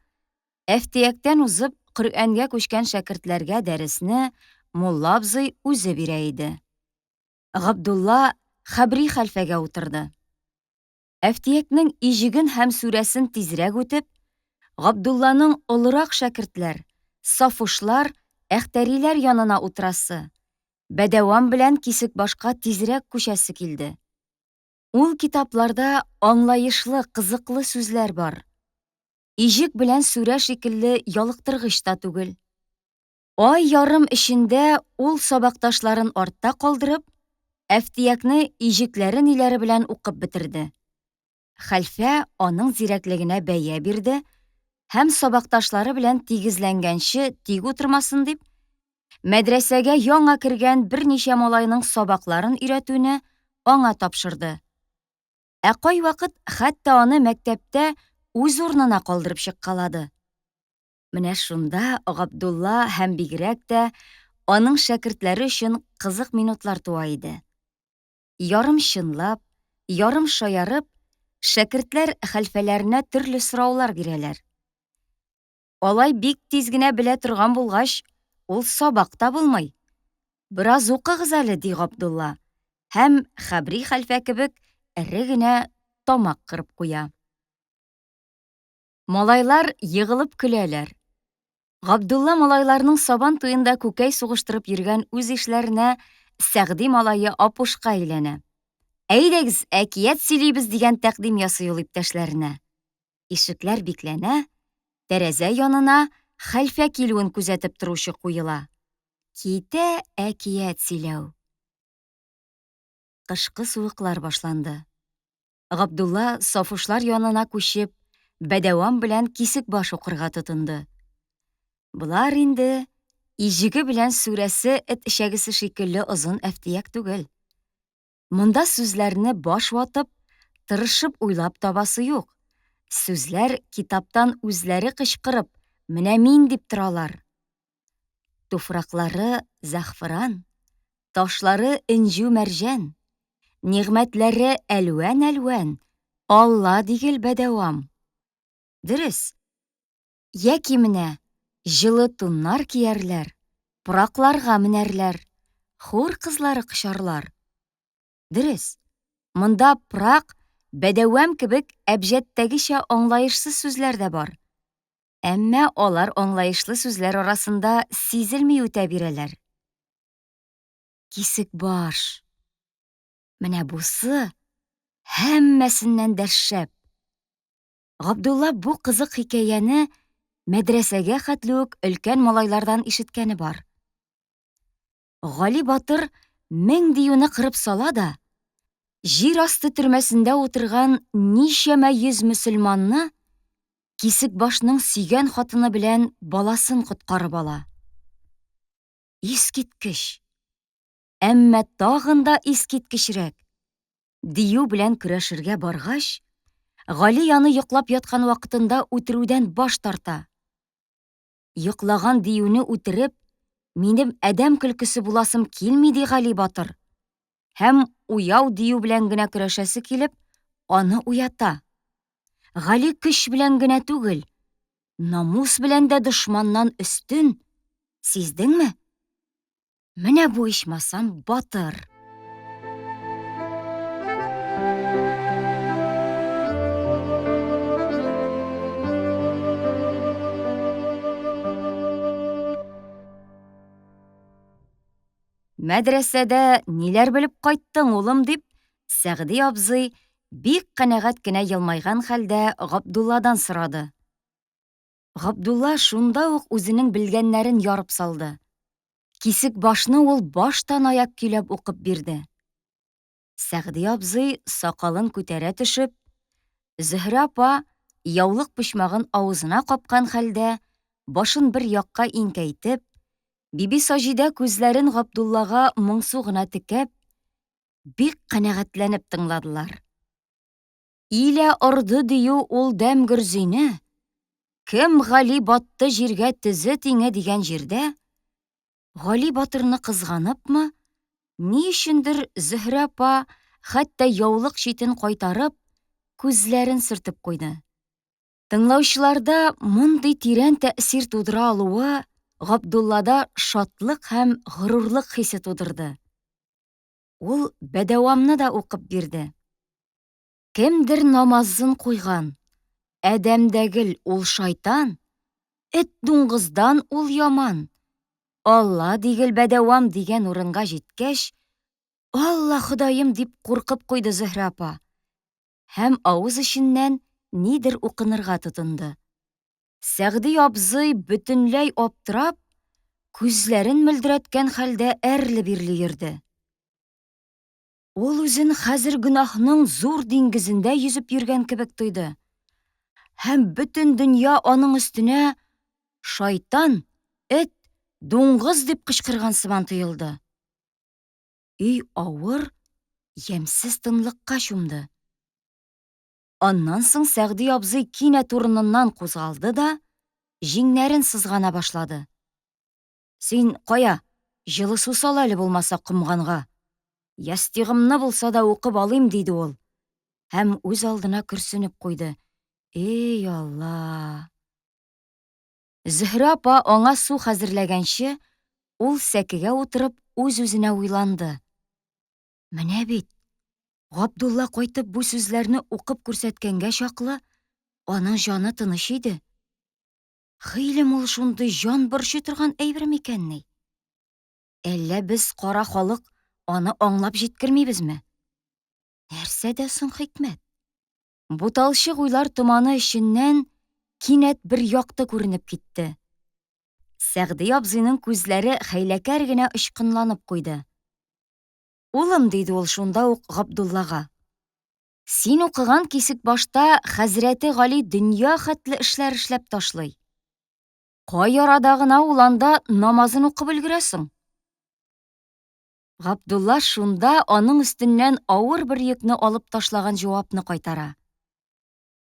Әфтияктән узып Коръәнгә күчкән шәкертләргә дәресне мулла абзый үзе бирә иде. Габдулла Хәбри хәлфәгә утырды. Әфтиякнең иҗеген һәм сүрәсен тизрәк үтеп, Габдулланың олырак шәкертләр, Сафушлар, Әхтәриләр янына утырасы, Бәдәвам белән Кисекбашка тизрәк күчәсе килде. Ул китапларда аңлаешлы, кызыклы сүзләр бар. Иҗек белән сүрә шикелле ялыктыргыч та түгел. Ай ярым эчендә ул сабакташларын артта калдырып, Әфтиякне иҗекләре-ниләре белән укып бетерде. Хәлфә аның зирәклегенә бәя бирде һәм сабакташлары белән тигезләнгәнче тик утырмасын дип, мәдрәсәгә яңа кергән берничә малайның сабакларын өйрәтүне аңа тапшырды. Ә кайвакыт хәтта аны мәктәптә үз урынына калдырып чыккалады. Менә шунда Габдулла һәм бигрәк тә аның шәкертләре өчен кызык минутлар туа иде. Ярым чынлап, ярым шаярып, шәкертләр хәлфәләренә төрле сораулар бирәләр. Алай бик тиз генә белә торган булгач, ул сабак та булмый. Бераз укыгыз әле, ди Габдулла, һәм Хәбри хәлфә кебек эре генә тамак кырып куя. Малайлар егылып көләләр. Габдулла малайларның сабан туенда күкәй сугыштырып йөргән үз ишләренә Сәгъди малае Апушка әйләнә. Әйдәгез, әкият сөйлибез дигән тәкъдим ясый ул иптәшләренә. Ишекләр бикләнә, тәрәзә янына хәлфә килүен күзәтеп торучы куела. Китә әкият сөйләү. Кышкы суыклар башланды. Габдулла Сафушлар янына күчеп, Бәдәвам белән Кисекбаш укырга тотынды. Болар инде иҗеге белән сүрәсе эт эчәгесе шикелле озын әфтияк түгел. Монда сүзләрне баш ватып, тырышып уйлап табасы юк. Сүзләр китаптан үзләре кычкырып, менә мин дип торалар. Туфраклары зәгъфыран, ташлары энҗү-мәрҗән, нигъмәтләре әлвән-әлвән, Алла дигел бәдәвам. Дөрес. Яки менә җылы туннар киярләр, пыракларга менәрләр, хур кызлары кочарлар. Дөрес, монда пырак, бәдәвам кебек әбҗәдтәгечә аңлаешсыз сүзләр дә бар. Әмма алар аңлаешлы сүзләр арасында сизелми үтә бирәләр. Кисек баш. Менә бусы һәммәсеннән дә шәп. Габдулла бу кызык хикәяне мәдрәсәгә хәтле үк өлкән малайлардан ишеткәне бар. Гали батыр мең диюне кырып сала да, җир асты төрмәсендә утырган ничәмә йөз мөселманны Кисекбашның сөйгән хатыны белән баласын коткарып ала. Искиткеч! Әмма тагын да искиткечрәк! Дию белән көрәшергә баргач, Гали аны йоклап яткан вакытында үтерүдән баш тарта. Йоклаган диюне үтереп, минем адәм көлкесе буласым килми, ди Гали батыр. Һәм уяу дию белән генә көрәшәсе килеп, аны уята. Гали көч белән генә түгел, намус белән дә дошманнан өстен, сиздеңме? Менә бу ичмасам батыр. Мәдрәсәдә ниләр белеп кайттың, улым, дип, Сәгъди абзый бик канәгать кенә елмайган хәлдә Габдулладан сорады. Габдулла шунда ук үзенең белгәннәрен ярып салды. Кисек башны ул баштан аяк көйләп укып бирде. Сәгъди абзый сакалын күтәрә төшеп, Зөһрә апа яулык почмагын авызына капкан хәлдә, башын бер якка иңкәйтеп, Биби Саҗидә күзләрен Габдуллага моңсу гына текәп, бик канәгатьләнеп тыңладылар. Илә орды дию ул дәм гөрзине, Кем Гали батты җиргә тезе тиңе дигән җирдә, Гали батырны кызганыпмы, ни өчендер Зөһрә апа хәтта яулык читен кайтарып, күзләрен сөртеп куйды. Тыңлаучыларда мондый тирән тәэсир тудыра алуы Габдуллада шатлык һәм горурлык хисе тудырды. Ул бәдәвамны да укып бирде. Кемдер намазын куйган, адәмдәгел ул шайтан, эт дуңгыздан ул яман. Алла дигел бәдәвам дигән урынга җиткәч, Алла Ходаем дип куркып куйды Зөһрә апа. Һәм авыз эченнән нидер укынырга тотынды. Сәгъди абзый бөтенләй аптырап, күзләрен мөлдерәткән хәлдә әрле-бирле йөрде. Ул үзен хәзер гөнаһның зур диңгезендә йөзеп йөргән кебек тойды. Һәм бөтен дөнья аның өстенә шайтан, эт, дуңгыз дип кычкырган сыман тоелды. Өй авыр, ямьсез тынлыкка чумды. Аннан соң Сәгъди абзый кинәт урыныннан кузгалды да җиңнәрен сызгана башлады. Син кая, җылы су сал әле булмаса комганга. Ястигымны булса да укып алыйм, диде ул. Һәм үз алдына көрсенеп куйды. Эй, Алла! Зөһрә апа аңа су хәзерләгәнче, ул сәкегә утырып үз-үзенә уйланды. Менә бит, Габдулла кайтып бу сүзләрне укып күрсәткәнгә чаклы, аның җаны тыныч иде. Гыйлем ул шундый җан борчый торган әйбер микәнни? Әллә без кара халык аны аңлап җиткермибезме? Нәрсәдә соң хикмәт? Буталчык уйлар томаны эченнән кинәт бер якты күренеп китте. Сәгъди абзыйның күзләре хәйләкәр генә очкынланып куйды. Улым, диде ул шунда ук Габдуллага. Син укыган Кисекбашта хәзрәте Гали дөнья хәтле эшләр эшләп ташлый. Кай арада гына ул анда намазын укып өлгерә соң? Габдулла шунда аның өстеннән авыр бер йөкне алып ташлаган җавапны кайтара.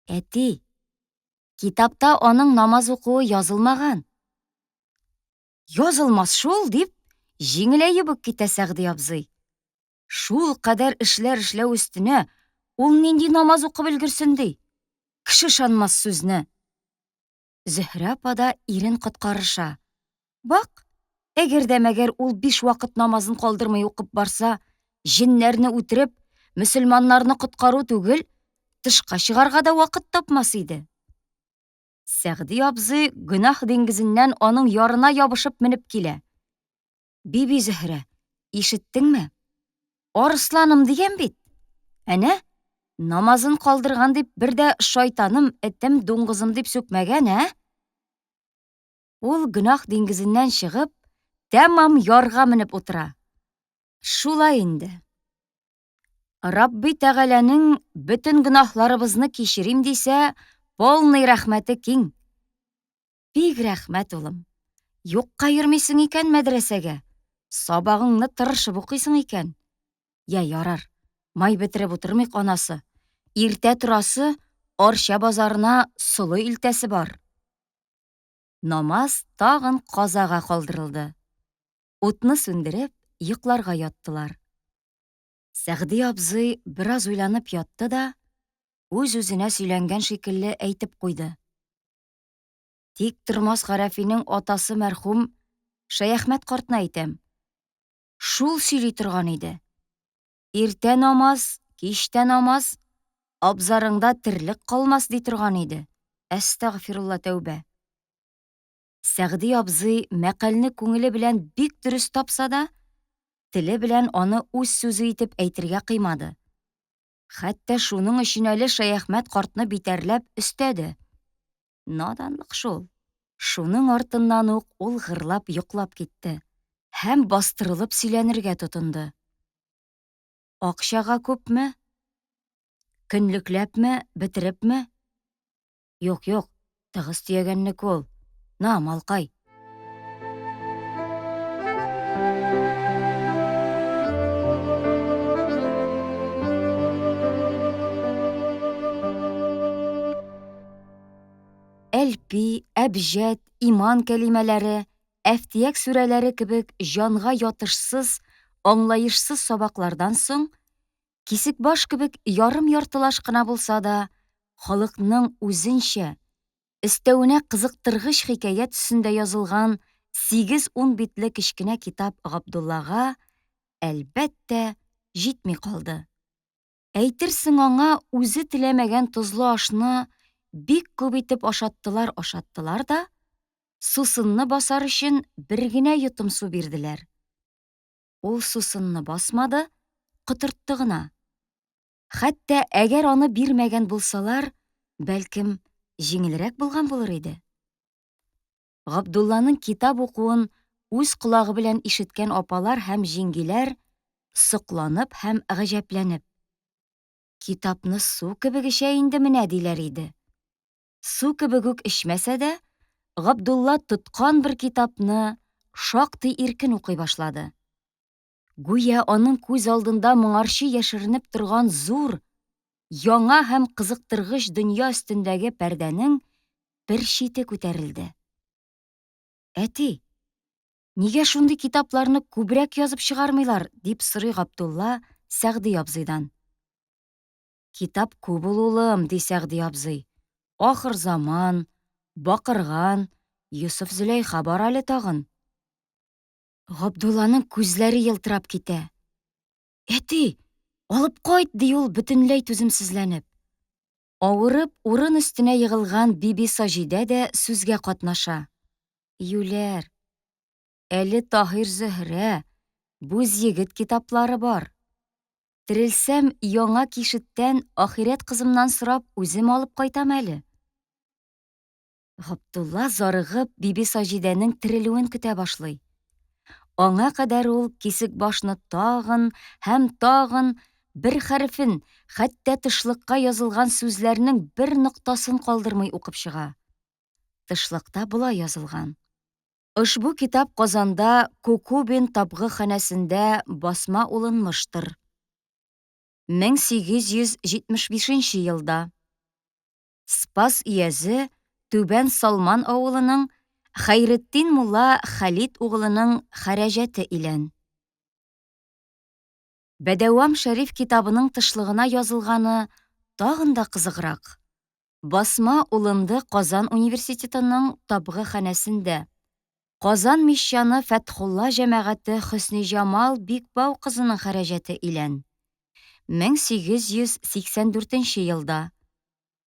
Әти, китапта аның намаз укуы язылмаган. Язылмас шул, дип, җиңеләеп үк китә Сәгъди абзый. Шул кадәр эшләр эшләү өстенә ул нинди намаз укып өлгерсен ди? Кеше ышанмас сүзне. Зөһрә апа да ирен коткарыша. Бак, әгәр дә мәгәр ул биш вакыт намазын калдырмый укып барса, җеннәрне үтереп, мөселманнарны коткару түгел, тышка чыгарга да вакыт тапмас иде. Сәгъди абзый гөнаһ диңгезеннән аның ярына ябышып менеп килә. Биби Зөһрә, ишеттеңме? Арысланым дигән бит. Әнә, намазын калдырган дип бер дә шайтаным, этем, дуңгызым дип сүкмәгән, ә? Ул гөнаһ диңгезеннән чыгып, тәмам ярга менеп утыра. Шулай инде. Рабби Тәгаләнең бөтен гөнаһларыбызны кичерим дисә, полный рәхмәте киң. Бик рәхмәт, улым. Юкка йөрмисең икән мәдрәсәгә. Сабагыңны тырышып укыйсың икән. Я, ярар. Май бетереп утырмыйк, анасы. Иртә торасы, Арча базарына солы илтәсе бар. Намаз тагын казага калдырылды. Утны сүндереп, йокларга яттылар. Сәгъди абзый бераз уйланып ятты да, үз-үзенә сөйләнгән шикелле әйтеп куйды. Тик тормас Гарәфинең атасы мәрхүм Шәяхмәт картны әйтәм. Шул сөйли торган иде. Иртә намаз, кичтә намаз, абзарыңда терлек калмас ди торган иде. Әстәгъфирулла тәүбә. Сәгъди абзый мәкальне күңеле белән бик дөрес тапса да, теле белән аны үз сүзе итеп әйтергә кыймады. Хәтта шуның өчен әле Шәяхмәт картны битәрләп өстәде. Наданлык шул. Шуның артыннан ук ул гырлап йоклап китте һәм бастырылып сөйләнергә тотынды. Акчага күпме? Көнлекләпме, бетерепме? Юк, юк, тыгыз төягәннеке ул. На, малкай. Әлпи, әбҗәд, иман кәлимәләре, әфтияк сүрәләре кебек җанга ятышсыз, аңлаешсыз сабаклардан соң, Кисекбаш кебек ярым-яртылаш кына булса да, халыкның үзенчә, өстәвенә кызыктыргыч хикәя төсендә язылган сигез-ун битле кечкенә китап Габдуллага, әлбәттә, җитми калды. Әйтерсең аңа үзе теләмәгән тозлы ашны бик күп итеп ашаттылар-ашаттылар да, сусынны басар өчен бер генә йотым су бирделәр. Ул сусынны басмады, котыртты гына. Хәтта әгәр аны бирмәгән булсалар, бәлкем, җиңелрәк булган булыр иде. Габдулланың китап укуын үз колагы белән ишеткән апалар һәм җиңгиләр сокланып һәм гаҗәпләнеп. Китапны су кебек эчә инде менә, диләр иде. Су кебек үк эчмәсә дә, Габдулла тоткан бер китапны шактый иркен укый башлады. Гүя аның күз алдында моңарчы яшеренеп торган зур, яңа һәм кызыктыргыч дөнья өстендәге пәрдәнең бер чите күтәрелде. Әти, нигә шундый китапларны күбрәк язып чыгармыйлар? дип сорый Габдулла Сәгъди абзыйдан. Китап күп ул, улым, ди Сәгъди абзый. Ахыр заман, Бакырган, Йосыф-Зөләйха бар әле тагын. Габдулланың күзләре елтырап китә. Әти, алып кайт, ди ул бөтенләй түземсезләнеп. Авырып урын өстенә егылган Биби Саҗидә дә сүзгә катнаша. Юләр. Әле Таһир-Зөһрә, Бүз егет китаплары бар. Терелсәм, яңа кишеттән ахирәт кызымнан сорап үзем алып кайтам әле. Габдулла зарыгып Биби Саҗидәнең терелүен көтә башлый. Аңа кадәр ул Кисекбашны тагын һәм тагын бер хәрефен, хәтта тышлыкка язылган сүзләрнең бер ноктасын калдырмый укып чыга. Тышлыкта болай язылган. Ошбу китап Казанда Кукубин табгы ханәсендә басма улынмыштыр. 1875 елда. Спас өязе Түбән Салман авылының Хәйретдин мулла Хәлит угылының хәрәҗәте илән. Бәдәвам Шәриф китабының тышлыгына язылганы тагын да кызыграк. Басма улынды Казан университетының табгы ханәсендә. Казан мещаны Фәтхулла җәмәгате Хөсниҗамал Бикбау кызының хәрәҗәте илән. 1884 елда.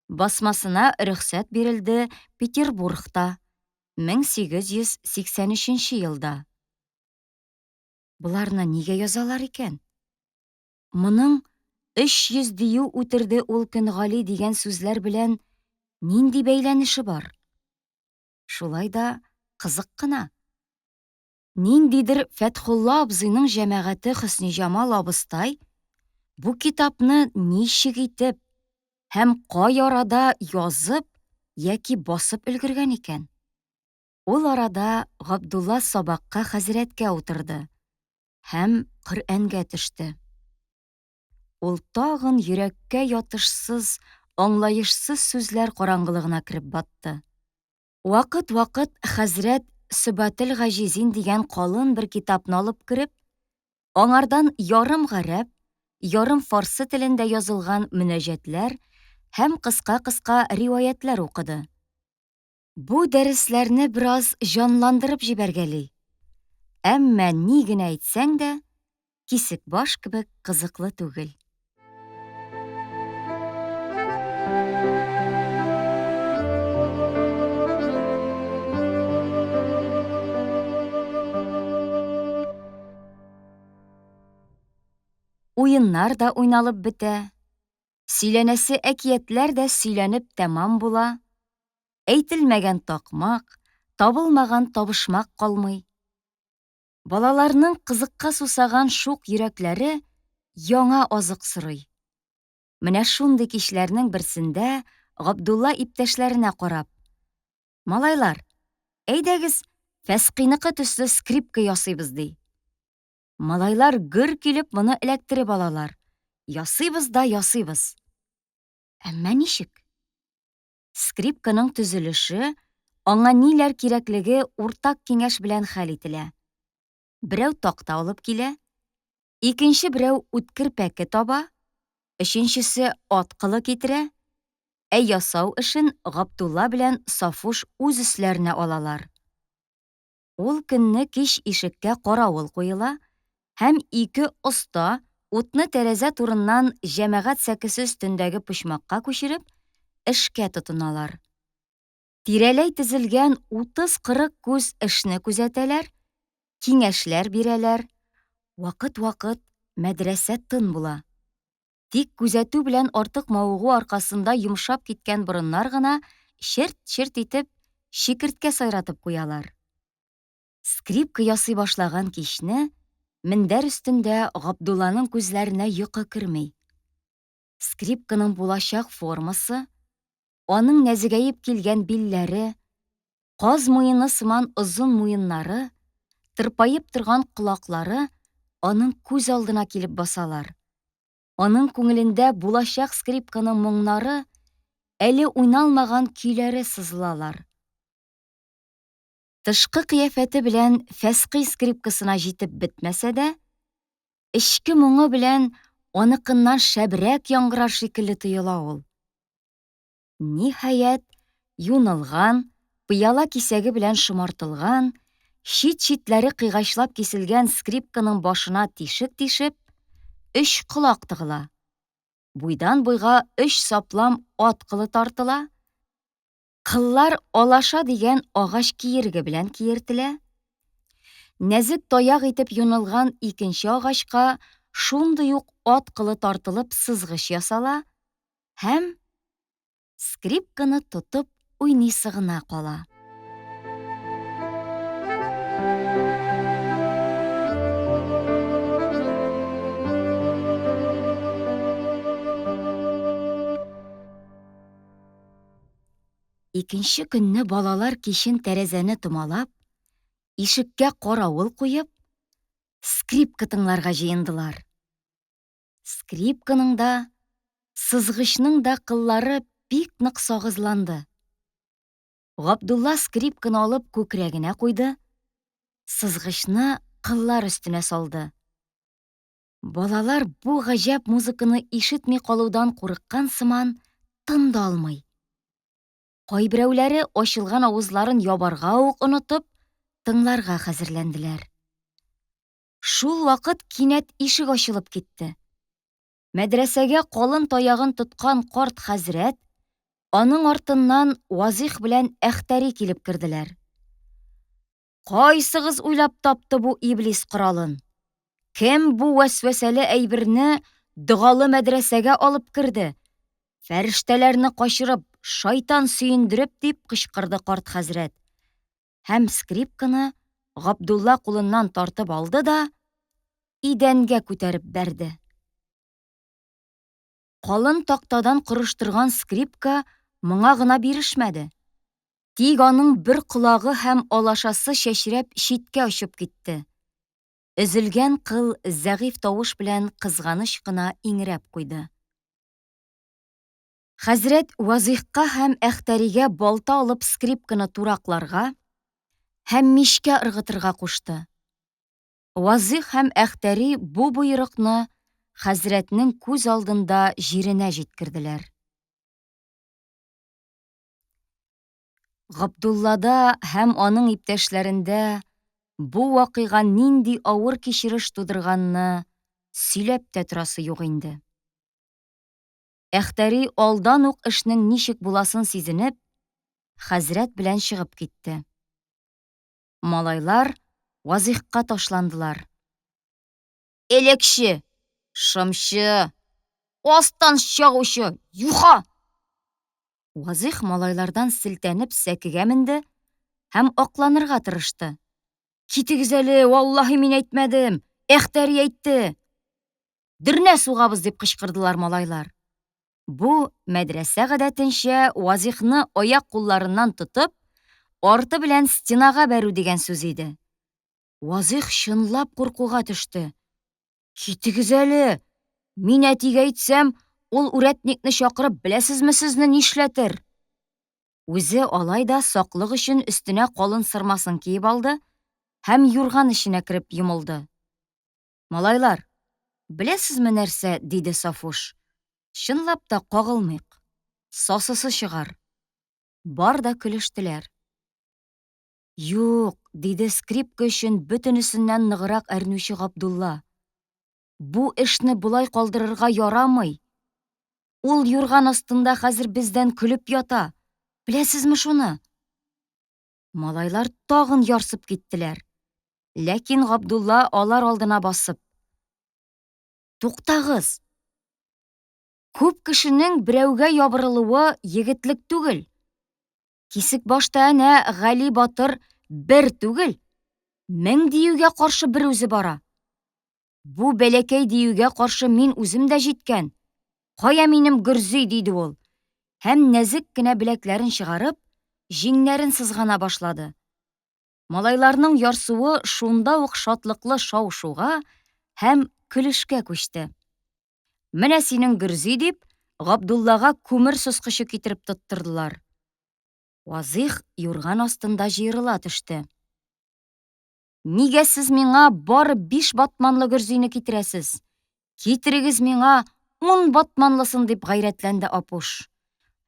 Басмасына рөхсәт бирелде Петербургта, 1883 елда. Боларны нигә язалар икән? Моның 300 дию үтерде ул көн Гали дигән сүзләр белән нинди бәйләнеше бар? Шулай да кызык кына. Ниндидер Фәтхулла абзыйның җәмәгате Хөсниҗамал абыстай бу китапны ничек итеп һәм кай арада язып яки басып өлгергән икән? Ул арада Габдулла сабакка хәзрәткә утырды һәм Коръәнгә төште. Ул тагын йөрәккә ятышсыз, аңлаешсыз сүзләр караңгылыгына кереп батты. Вакыт-вакыт хәзрәт Сөбател гаҗизин дигән калын бер китапны алып кереп, аңардан ярым гарәп, ярым фарсы телендә язылган мөнәҗәтләр һәм кыска-кыска риваятьләр укыды. Бу дәресләрне бераз җанландырып җибәргәли. Әмма ни генә әйтсәң дә, Кисекбаш кебек кызыклы түгел. Уеннар да уйналып бетә, сөйләнәсе әкиятләр дә сөйләнеп тәмам була, әйтелмәгән такмак, табылмаган табышмак калмый. Балаларның кызыкка сусаган шук йөрәкләре яңа азык сорый. Менә шундый кичләрнең берсендә Габдулла иптәшләренә карап: "Малайлар, әйдәгез, Фәскыйныкы төсле скрипка ясыйбыз", ди. Малайлар гөр килеп моны эләктереп алалар. Ясыйбыз да ясыйбыз. Әмма ничек? Скрипканың төзелеше, аңа ниләр кирәклеге уртак киңәш белән хәл ителә. Берәү такта алып килә, икенче берәү үткер пәке таба, өченчесе ат кылы китерә, ә ясау эшен Габдулла белән Сафуш үз өсләренә алалар. Ул көнне кич ишеккә каравыл куела һәм ике оста утны тәрәзә турыннан җәмәгать сәкесе өстендәге почмакка күчереп, эшкә тотыналар. Тирәләй тезелгән утыз-кырык күз эшне күзәтәләр, киңәшләр бирәләр. Вакыт-вакыт мәдрәсә тын була. Тик күзәтү белән артык мавыгу аркасында йомшап киткән борыннар гына черт-черт итеп чикерткә сайратып куялар. Скрипка ясый башлаган кичне Мендәр өстендә Габдулланың күзләренә йокы керми. Скрипканың булачак формасы, аның нәзегәеп килгән билләре, каз муены сыман озын муеннары, тырпаеп торган колаклары аның күз алдына килеп басалар. Аның күңелендә булачак скрипканың моңнары, әле уйналмаган көйләре сызылалар. Тышкы кыяфәте белән Фәскый скрипкасына җитеп бетмәсә дә, эчке моңы белән аныкыннан шәбрәк яңгырар шикелле тоела ул. Ниһаять, юнылган, пыяла кисәге белән шомартылган, чит-читләре кыйгачлап киселгән скрипканың башына тишек тишеп, өч колак тыгыла. Буйдан-буйга өч саплам ат кылы тартыла, Кыллар алаша дигән агач киерге белән киертелә. Нәзек таяк итеп юнылган икенче агачка шундый ук ат кылы тартылып сызгыч ясала һәм скрипканы тотып уйныйсы гына кала. Икенче көнне балалар кичен тәрәзәне томалап, ишеккә каравыл куеп, скрипка тыңларга җыендылар. Скрипканың да, сызгычның да кыллары бик нык сагызланды. Габдулла скрипканы алып күкрәгенә куйды, сызгычны кыллар өстенә салды. Балалар бу гаҗәп музыканы ишетми калудан курыккан сыман тын да алмый. Кайберәүләре ачылган авызларын ябарга ук онытып, тыңларга хәзерләнделәр. Шул вакыт кинәт ишек ачылып китте. Мәдрәсәгә калын таягын тоткан карт хәзрәт, аның артыннан Вазих белән Әхтәри килеп керделәр. Кайсыгыз уйлап тапты бу иблис коралын? Кем бу вәсвәсәле әйберне догалы мәдрәсәгә алып керде? Фәрештәләрне качырып, шайтан сөендереп, дип кычкырды карт хәзрәт. Һәм скрипканы Габдулла кулыннан тартып алды да идәнгә күтәреп бәрде. Калын тактадан корыштырган скрипка моңа гына бирешмәде. Тик аның бер колагы һәм алашасы чәчрәп читкә очып китте. Өзелгән кыл зәгыйфь тавыш белән кызганыч кына иңрәп куйды. Хәзрәт Вазыйхка һәм Әхтәригә балта алып скрипканы туракларга һәм мичкә ыргытырга кушты. Вазыйх һәм Әхтәри бу боерыкны хәзрәтнең күз алдында җиренә җиткерделәр. Габдуллада һәм аның иптәшләрендә бу вакыйга нинди авыр кичереш тудырганны сөйләп тә торасы юк инде. Әхтәри алдан ук эшнең ничек буласын сизенеп, хәзрәт белән чыгып китте. Малайлар Вазыйхка ташландылар. Элекче! Шымчы! Астан чагучы! Юха! Вазыйх малайлардан селтәнеп сәкегә менде һәм акланырга тырышты. Китегез әле, валлаһи мин әйтмәдем, Әхтәри әйтте. Дөрнә сугабыз дип кычкырдылар малайлар. Бу, мәдрәсә гадәтенчә, Вазихны аяк-кулларыннан тотып, арты белән стенага бәрү дигән сүз иде. Вазих чынлап куркуга төште. Китегез әле! Мин әтигә әйтсәм, ул үрәтникне чакырып, беләсезме сезне нишләтер? Үзе алай да саклык өчен өстенә калын сырмасын киеп алды һәм юрган эченә кереп йомылды. Малайлар, беләсезме нәрсә, диде Сафуш. Чынлап та кагылмыйк. Сасысы чыгар. Бар да көлештеләр. Юк, диде скрипка өчен бөтенесеннән ныграк әрнүче Габдулла. Бу эшне болай калдырырга ярамый. Ул юрган астында хәзер бездән көлеп ята. Беләсезме шуны? Малайлар тагын ярсып киттеләр. Ләкин Габдулла алар алдына басып: "Туктагыз! Күп кешенең берәүгә ябырылуы егетлек түгел. Кисек башта әнә Гали батыр бер түгел, мең диюгә каршы бер үзе бара. Бу бәләкәй диюгә каршы мин үзем дә җиткән. Кая минем гөрзи, диде ул. Һәм нәзек кенә беләкләрен чыгарып, җиңнәрен сызгана башлады. Малайларның ярсуы шунда ук шатлыклы шау-шуга һәм көлешкә күчте. Менә синең гөрзи, дип, Габдуллага күмер соскычы китереп тоттырдылар. Вазыйх юрган астында җыерыла төште. Нигә сез миңа бары биш батманлы гөрзине китерәсез? Китерегез миңа ун батманлысын, дип гайрәтләнде Апуш.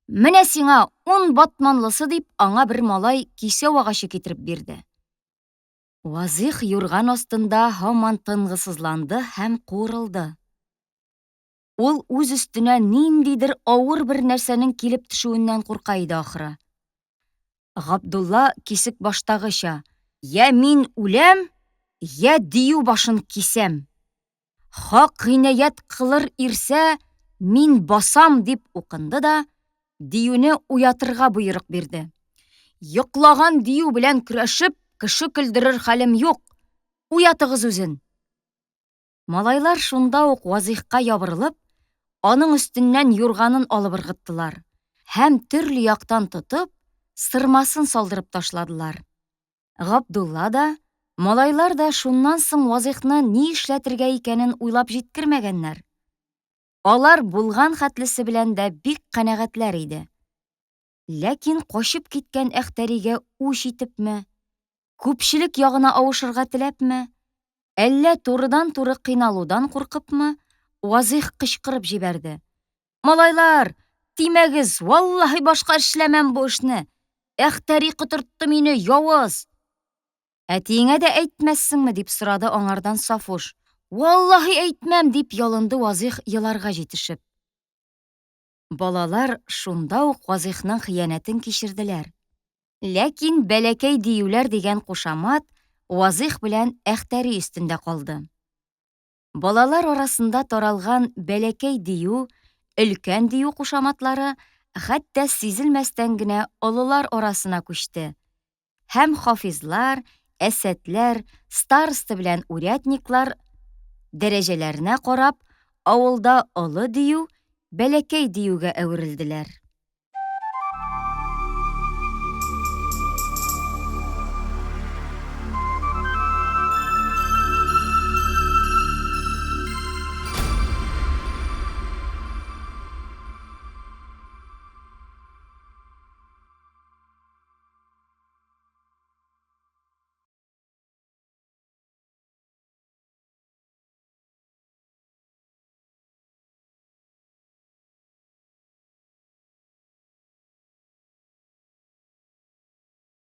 Менә сиңа ун батманлысы, дип аңа бер малай кисәү агачы китереп бирде. Вазыйх юрган астында һаман тынгысызланды һәм куырылды. Ул үз өстенә ниндидер авыр бер нәрсәнең килеп төшүеннән курка иде ахры. Габдулла кисек баштагыча, "Я мин үләм, я дию башын кисәм. Хак гыйнаять кылыр ирсә, мин басам", дип укынды да, диюне уятырга боерык бирде. Йоклаган дию белән көрәшеп, кеше көлдерер хәлем юк. Уятыгыз үзен. Малайлар шунда ук Вазыйхка ябырылып, аның өстеннән юрганын алып ыргыттылар һәм төрле яктан тотып, сырмасын салдырып ташладылар. Габдулла да, малайлар да шуннан соң Вазыйхны ни эшләтергә икәнен уйлап җиткермәгәннәр. Алар булган хәтлесе белән дә бик канәгатьләр иде. Ләкин качып киткән Әхтәригә үч итепме, күпчелек ягына авышырга теләпме, әллә турыдан-туры кыйналудан куркыпмы, Вазыйх кычкырып җибәрде. Малайлар, тимәгез, валлаһи башка эшләмәм бу эшне. Әхтәри котыртты мине, явыз. Әтиеңә дә әйтмәссеңме, дип сорады аңардан Сафуш. Валлаһи әйтмәм, дип ялынды Вазыйх еларга җитешеп. Балалар шунда ук Вазыйхның хыянәтен кичерделәр. Ләкин бәләкәй диюләр дигән кушамат Вазыйх белән Әхтәри өстендә калды. Балалар арасында таралган бәләкәй дию, өлкән дию кушаматлары хәтта сизелмәстән генә олылар арасына күчте һәм хафизлар, әсәтләр, староста белән урядниклар дәрәҗәләренә карап, авылда олы дию, бәләкәй диюгә әверелделәр.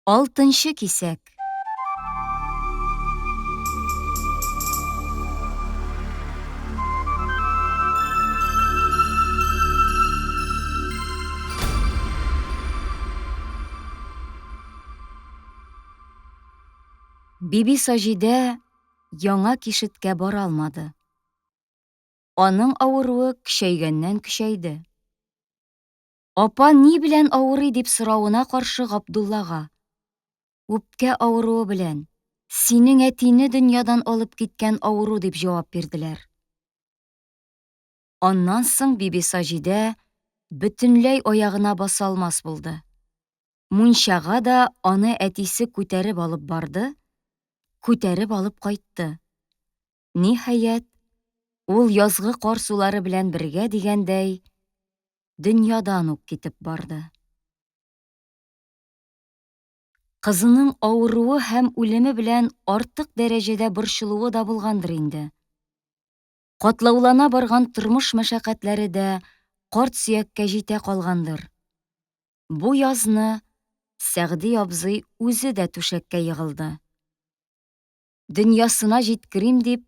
Алтынчы кисәк. Биби Саҗидә яңа кишеткә бара алмады. Аның авыруы көчәйгәннән көчәйде. Апа ни белән авырый дип соравына каршы Габдуллага: Үпкә авыруы белән, синең әтине дөньядан алып киткән авыру дип җавап бирделәр. Аннан соң Биби Саҗидә бөтенләй аягына баса алмас булды. Мунчага да аны әтисе күтәреп алып барды, күтәреп алып кайтты. Ниһаять, ул язгы кар сулары белән бергә дигәндәй, дөньядан ук китеп барды. Кызының авыруы һәм үлеме белән артык дәрәҗәдә борчылуы да булгандыр инде. Катлаулана барган тормыш мәшәкатьләре дә карт сөяккә җитә калгандыр. Бу язны Сәгъди абзый үзе дә түшәккә егылды. Дөньясына җиткерим дип,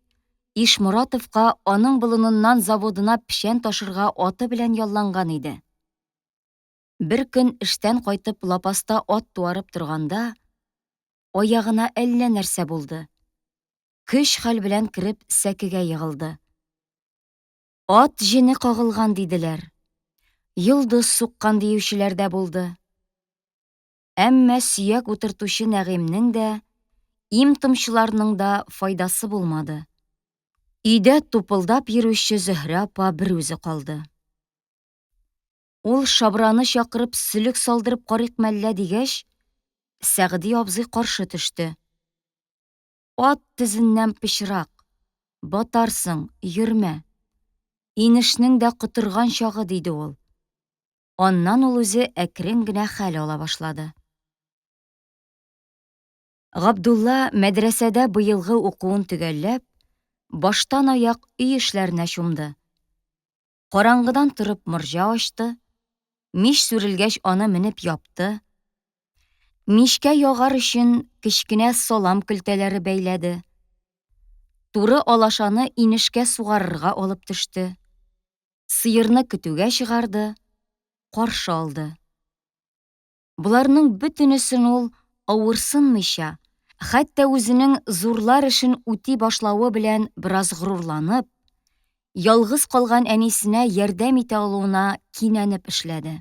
Ишморатовка аның болыныннан заводына печән ташырга аты белән ялланган иде. Бер көн эштән кайтып лапаста ат туарып торганда, аягына әллә нәрсә булды. Көч-хәл белән кереп сәкегә егылды. Ат җене кагылган диделәр. Йолдыз суккан диючеләр дә булды. Әмма сөяк утыртучы Нәгыймнең дә, им-томчыларның да файдасы булмады. Өйдә тупылдап йөрүче Зөһрә апа берүзе калды. Ул шабраны чакырып сөлек салдырып карыйк мәллә дигәч, Сәгъди абзый каршы төште. Ат тезеннән пычрак, батарсың, йөрмә. Инешнең дә котырган чагы, диде ул. Аннан ул үзе әкрен генә хәл ала башлады. Габдулла мәдрәсәдә быелгы укуын төгәлләп, баштан аяк өй эшләренә чумды. Караңгыдан торып морҗа ачты, мич сүрелгәч аны менеп япты. Мичкә ягар өчен кечкенә салам көлтәләре бәйләде. Туры алашаны инешкә сугарырга алып төште. Сыерны көтүгә чыгарды, каршы алды. Боларның бөтенесен ул авырсынмыйча, хәтта үзенең зурлар эшен үти башлавы белән бераз горурланып, ялгыз калган әнисенә ярдәм итә алуына кинәнеп эшләде.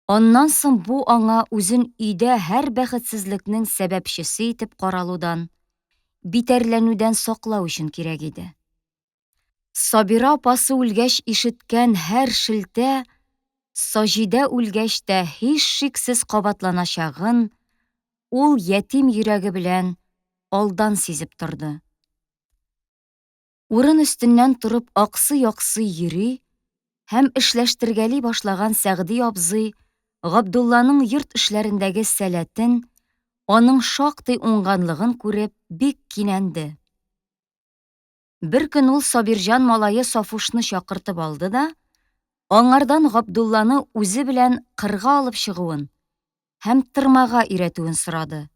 Аннан соң бу аңа үзен өйдә һәр бәхетсезлекнең сәбәпчесе итеп каралудан, битәрләнүдән саклау өчен кирәк иде. Сабира апасы үлгәч ишеткән һәр шелтә Саҗидә үлгәч тә һичшиксез кабатланачагын ул ятим йөрәге белән алдан сизеп торды. Урын өстеннән торып аксый-аксый йөри һәм эшләштергәли башлаган Сәгъди абзый Габдулланың йорт эшләрендәге сәләтен, аның шактый уңганлыгын күреп бик кинәнде. Бер көн ул Сабирҗан малае Сафушны чакыртып алды да, аңардан Габдулланы үзе белән кырга алып чыгуын һәм тырмага өйрәтүен сорады.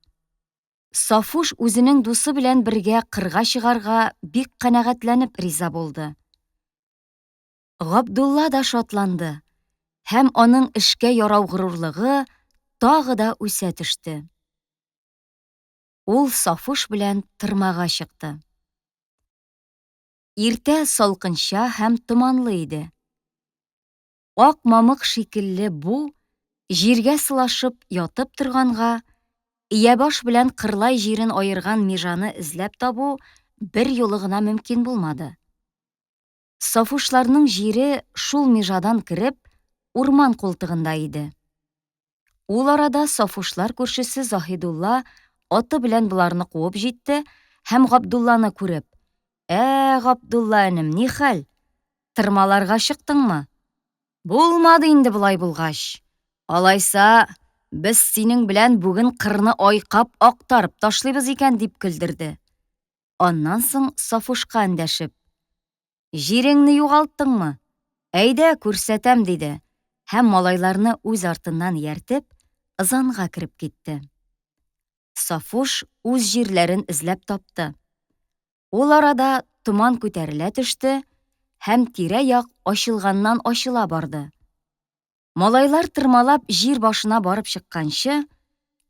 Сафуш үзенең дусы белән бергә кырга чыгарга бик канәгатьләнеп риза булды. Габдулла да шатланды һәм аның эшкә ярау горурлыгы тагы да үсә төште. Ул Сафуш белән тырмага чыкты. Иртә салкынча һәм томанлы иде. Ак мамык шикелле бу җиргә сылашып ятып торганга, Иябаш белән Кырлай җирен аерган межаны эзләп табу бер юлы гына мөмкин булмады. Сафушларның җире шул межадан кереп, урман култыгында иде. Ул арада Сафушлар күршесе Заһидулла аты белән боларны куып җитте һәм Габдулланы күреп, Ә, Габдулла энем, ни хәл? Тырмаларга чыктыңмы? Булмады инде болай булгач. Алайса, без синең белән бүген кырны айкап актарып ташлыйбыз икән, дип көлдерде. Аннан соң Сафушка эндәшеп, Җиреңне югалттыңмы? Әйдә, күрсәтәм, диде һәм малайларны үз артыннан ияртеп, ызанга кереп китте. Сафуш үз җирләрен эзләп тапты. Ул арада томан күтәрелә төште һәм тирә-як ачылганнан ачыла барды. Малайлар тырмалап җир башына барып чыкканчы,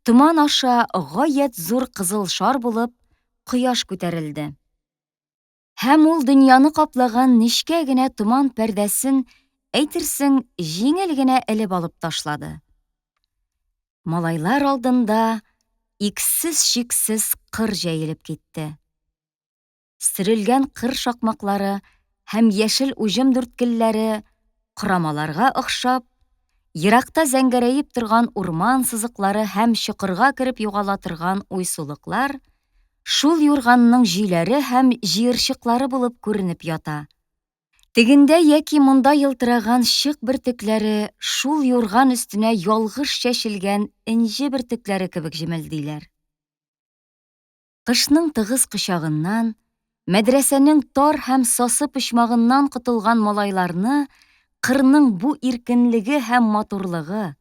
томан аша гаять зур кызыл шар булып кояш күтәрелде. Һәм ул дөньяны каплаган нечкә генә томан пәрдәсен, әйтерсең, җиңел генә элеп алып ташлады. Малайлар алдында иксез-чиксез кыр җәелеп китте. Сөрелгән кыр шакмаклары һәм яшел уҗым дүрткелләре корамаларга охшап, еракта зәңгәрәеп торган урман сызыклары һәм чокырга кереп югала торган уйсулыклар шул юрганның җөйләре һәм җыерчыклары булып күренеп ята. Тегендә яки монда елтыраган чык бөртекләре шул юрган өстенә ялгыш чәчелгән энҗе бөртекләре кебек җемелдиләр. Кышның тыгыз кочагыннан, мәдрәсәнең тар һәм сасы почмагыннан котылган малайларны кырның бу иркенлеге һәм матурлыгы,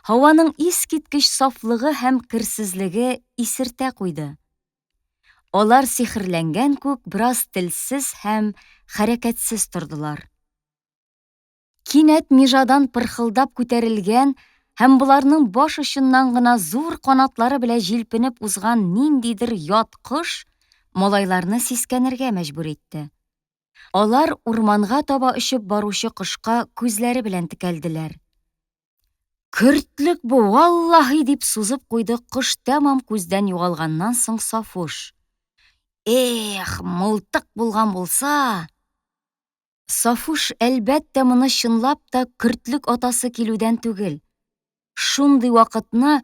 һаваның искиткеч сафлыгы һәм керсезлеге исертә куйды. Алар сихерләнгән күк бераз телсез һәм хәрәкәтсез тордылар. Кинәт межадан пырхылдап күтәрелгән һәм боларның баш очыннан гына зур канатлары белән җилпенеп узган ниндидер ят кош малайларны сискәнергә мәҗбүр итте. Алар урманга таба очып баручы кошка күзләре белән текәлделәр. Көртлек бу, валлаһи, дип сузып куйды кош тәмам күздән югалганнан соң Сафуш. Эх, мылтык булган булса! Сафуш, әлбәттә, моны чынлап та көртлек атасы килүдән түгел. Шундый вакытны,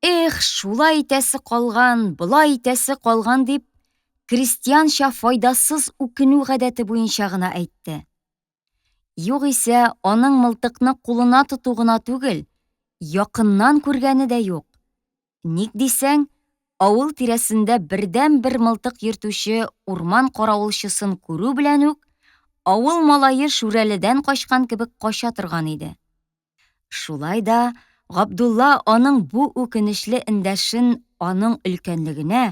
эх, шулай итәсе калган, болай итәсе калган дип, крестьянча файдасыз үкенү гадәте буенча гына әйтте. Югыйсә, аның мылтыкны кулына тоту гына түгел, якыннан күргәне дә юк. Ник дисәң, авыл тирәсендә бердәнбер мылтык йөртүче урман каравылчысын күрү белән үк, авыл малае Шүрәледән качкан кебек кача торган иде. Шулай да Габдулла аның бу үкенечле эндәшен аның өлкәнлегенә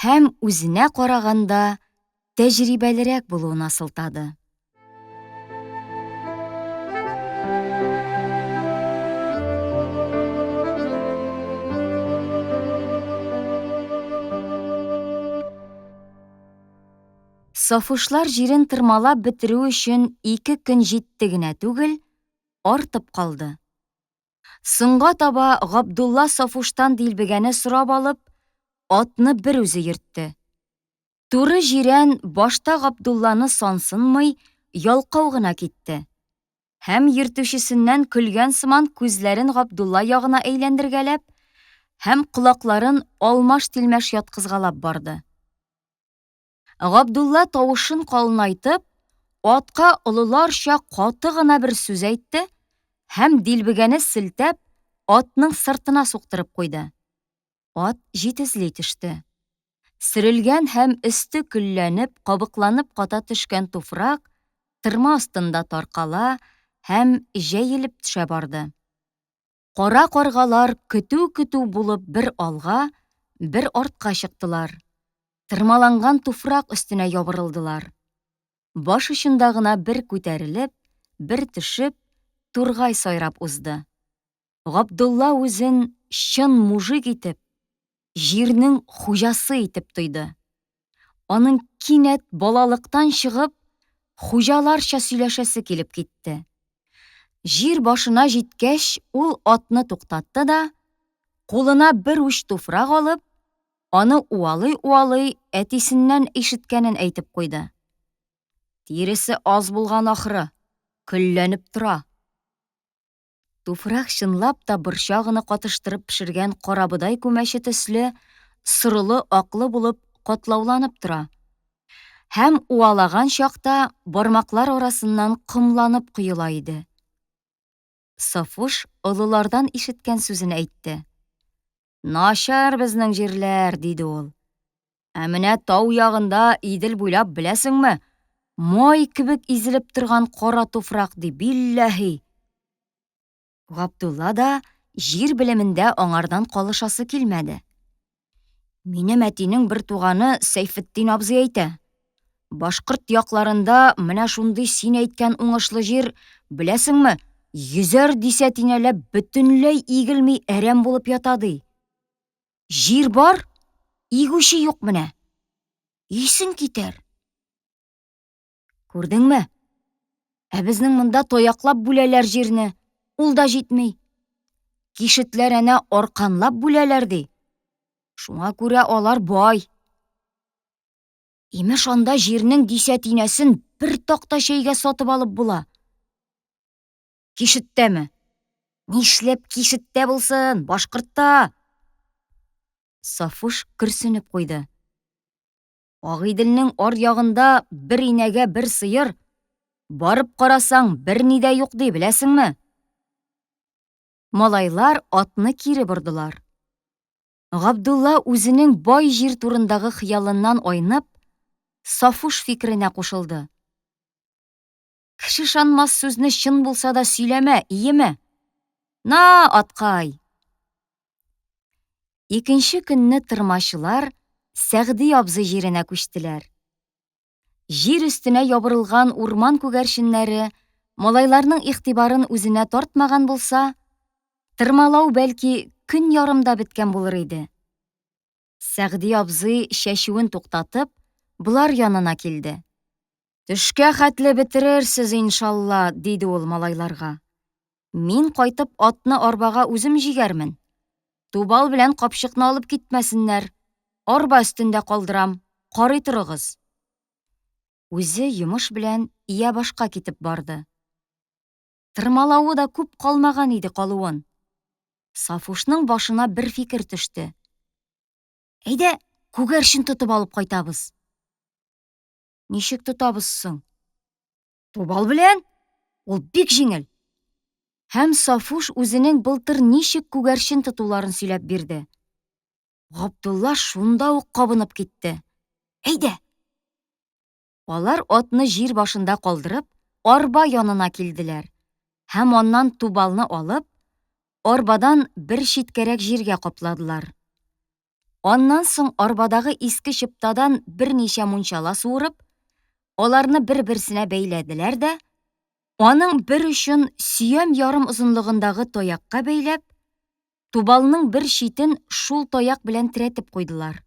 һәм үзенә караганда тәҗрибәлерәк булуына сылтады. Сафушлар җирен тырмалап бетерү өчен ике көн җитте генә түгел, артып калды. Соңга таба Габдулла Сафуштан дилбегәне сорап алып, атны бер үзе йөртте. Туры җирән башта Габдулланы сансынмый, ялкау гына китте. Һәм йөртүчесеннән көлгән сыман күзләрен Габдулла ягына әйләндергәләп һәм колакларын алмаш-тилмәш яткызгалап барды. Габдулла тавышын калынайтып, атка олыларча каты гына бер сүз әйтте һәм дилбегәне селтәп, атның сыртына суктырып куйды. Ат җитезли төште. Сөрелгән һәм өсте көлләнеп, кабыкланып ката төшкән туфрак тырма астында таркала һәм җәелеп төшә барды. Кара каргалар көтү-көтү булып бер алга, бер артка чыктылар. Тырмаланган туфрак өстенә ябырылдылар. Баш очында гына бер күтәрелеп, бер төшеп, тургай сайрап узды. Габдулла үзен чын мужик итеп, җирнең хуҗасы итеп тойды. Аның кинәт балалыктан чыгып, хуҗаларча сөйләшәсе килеп китте. Җир башына җиткәч, ул атны туктатты да, кулына бер уч туфрак алып, аны уалый-уалый әтисеннән ишеткәнен әйтеп куйды. Тиресе аз булган ахры, көлләнеп тора. Туфрак чынлап та борчагыны катыштырып пешергән карабодай күмәче төсле сорылы-аклы булып катлауланып тора. Һәм уалаган чакта бармаклар арасыннан комланып коела иде. Сафуш олылардан ишеткән сүзен әйтте. Начар безнең җирләр, диде ул. Ә менә тау ягында Идел буйлап беләсеңме, май кебек изелеп торган кара туфрак ди, билләһи. Габдулла да җир белемендә аңардан калышасы килмәде. Минем әтинең бер туганы Сәйфетдин абзый әйтә. Башкорт якларында менә шундый син әйткән уңышлы җир, беләсеңме, йөзәр дисәтинәләп бөтенләй игелми әрәм булып ята ди. Җир бар, игүче юк менә. Исең китәр. Күрдеңме? Ә безнең монда таяклап бүләләр җирне, ул да җитми. Кишетләр әнә арканлап бүләләр ди. Шуңа күрә алар бай. Имеш, анда җирнең дисәтинәсен бер такта чәйгә сатып алып була. Кишеттәме? Нишләп кишеттә булсын, башкортта? Сафуш көрсенеп куйды. Агыйделнең ар ягында бер инәгә бер сыер, барып карасаң, берни дә юк ди, беләсеңме? Малайлар атны кире бордылар. Габдулла үзенең бай җир турындагы хыялыннан айнып, Сафуш фикеренә кушылды. Кеше ышанмас сүзне чын булса да сөйләмә, иеме? На, аткай! Икенче көнне тырмачылар Сәгъди абзый җиренә күчтеләр. Җир өстенә ябырылган урман күгәрченнәре малайларның игътибарын үзенә тартмаган булса, тырмалау бәлки көн ярымда беткән булыр иде. Сәгъди абзый чәчүен туктатып, болар янына килде. Төшкә хәтле бетерерсез, иншалла, диде ул малайларга. Мин кайтып атны арбага үзем җигәрмен. Тубал белән капчыкны алып китмәсеннәр. Арба өстендә калдырам. карый торыгыз. Үзе йомыш белән Иябашка китеп барды. Тырмалавы да күп калмаган иде калуын. Сафушның башына бер фикер төште. Әйдә, күгәрчен тотып алып кайтабыз. Ничек тотабыз соң? Тубал белән? Ул бик җиңел. Һәм Сафуш үзенең былтыр ничек күгәрчен тотуларын сөйләп бирде. Габдулла шунда ук кабынып китте. Әйдә! Алар атны җир башында калдырып, арба янына килделәр һәм аннан тубалны алып, арбадан бер читкәрәк җиргә капладылар. Аннан соң арбадагы иске чыптадан берничә мунчала суырып, аларны бер-берсенә бәйләделәр дә, аның бер очын сөям ярым озынлыгындагы таякка бәйләп, тубалның бер читен шул таяк белән терәтеп куйдылар.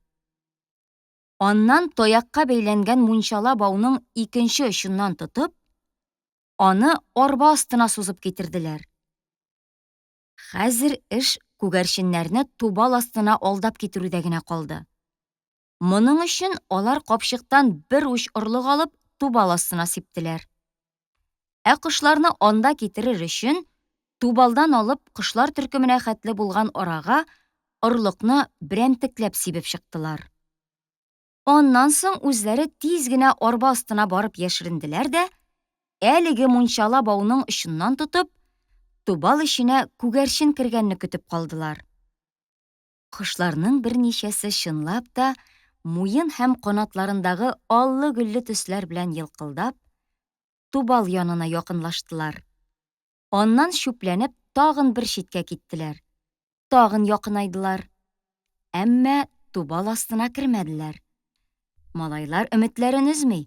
Аннан таякка бәйләнгән мунчала бауның икенче очыннан тотып, аны арба астына сузып китерделәр. Хәзер эш күгәрченнәрне тубал астына алдап китерүдә генә калды. Моның өчен алар капчыктан бер уч орлык алып тубал астына сиптеләр. Ә кошларны анда китерер өчен тубалдан алып кошлар төркеменә хәтле булган арага орлыкны берәмтекләп сибеп чыктылар. Аннан соң үзләре тиз генә арба астына барып яшеренделәр дә, әлеге мунчала бауның очыннан тотып, тубал эченә күгәрчен кергәнне көтеп калдылар. Кошларның берничәсе чынлап та муен һәм канатларындагы аллы-гөлле төсләр белән елкылдап, тубал янына якынлаштылар. Аннан чүпләнеп тагын бер читкә киттеләр. Тагын якынайдылар. Әмма тубал астына кермәделәр. Малайлар өметләрен өзми.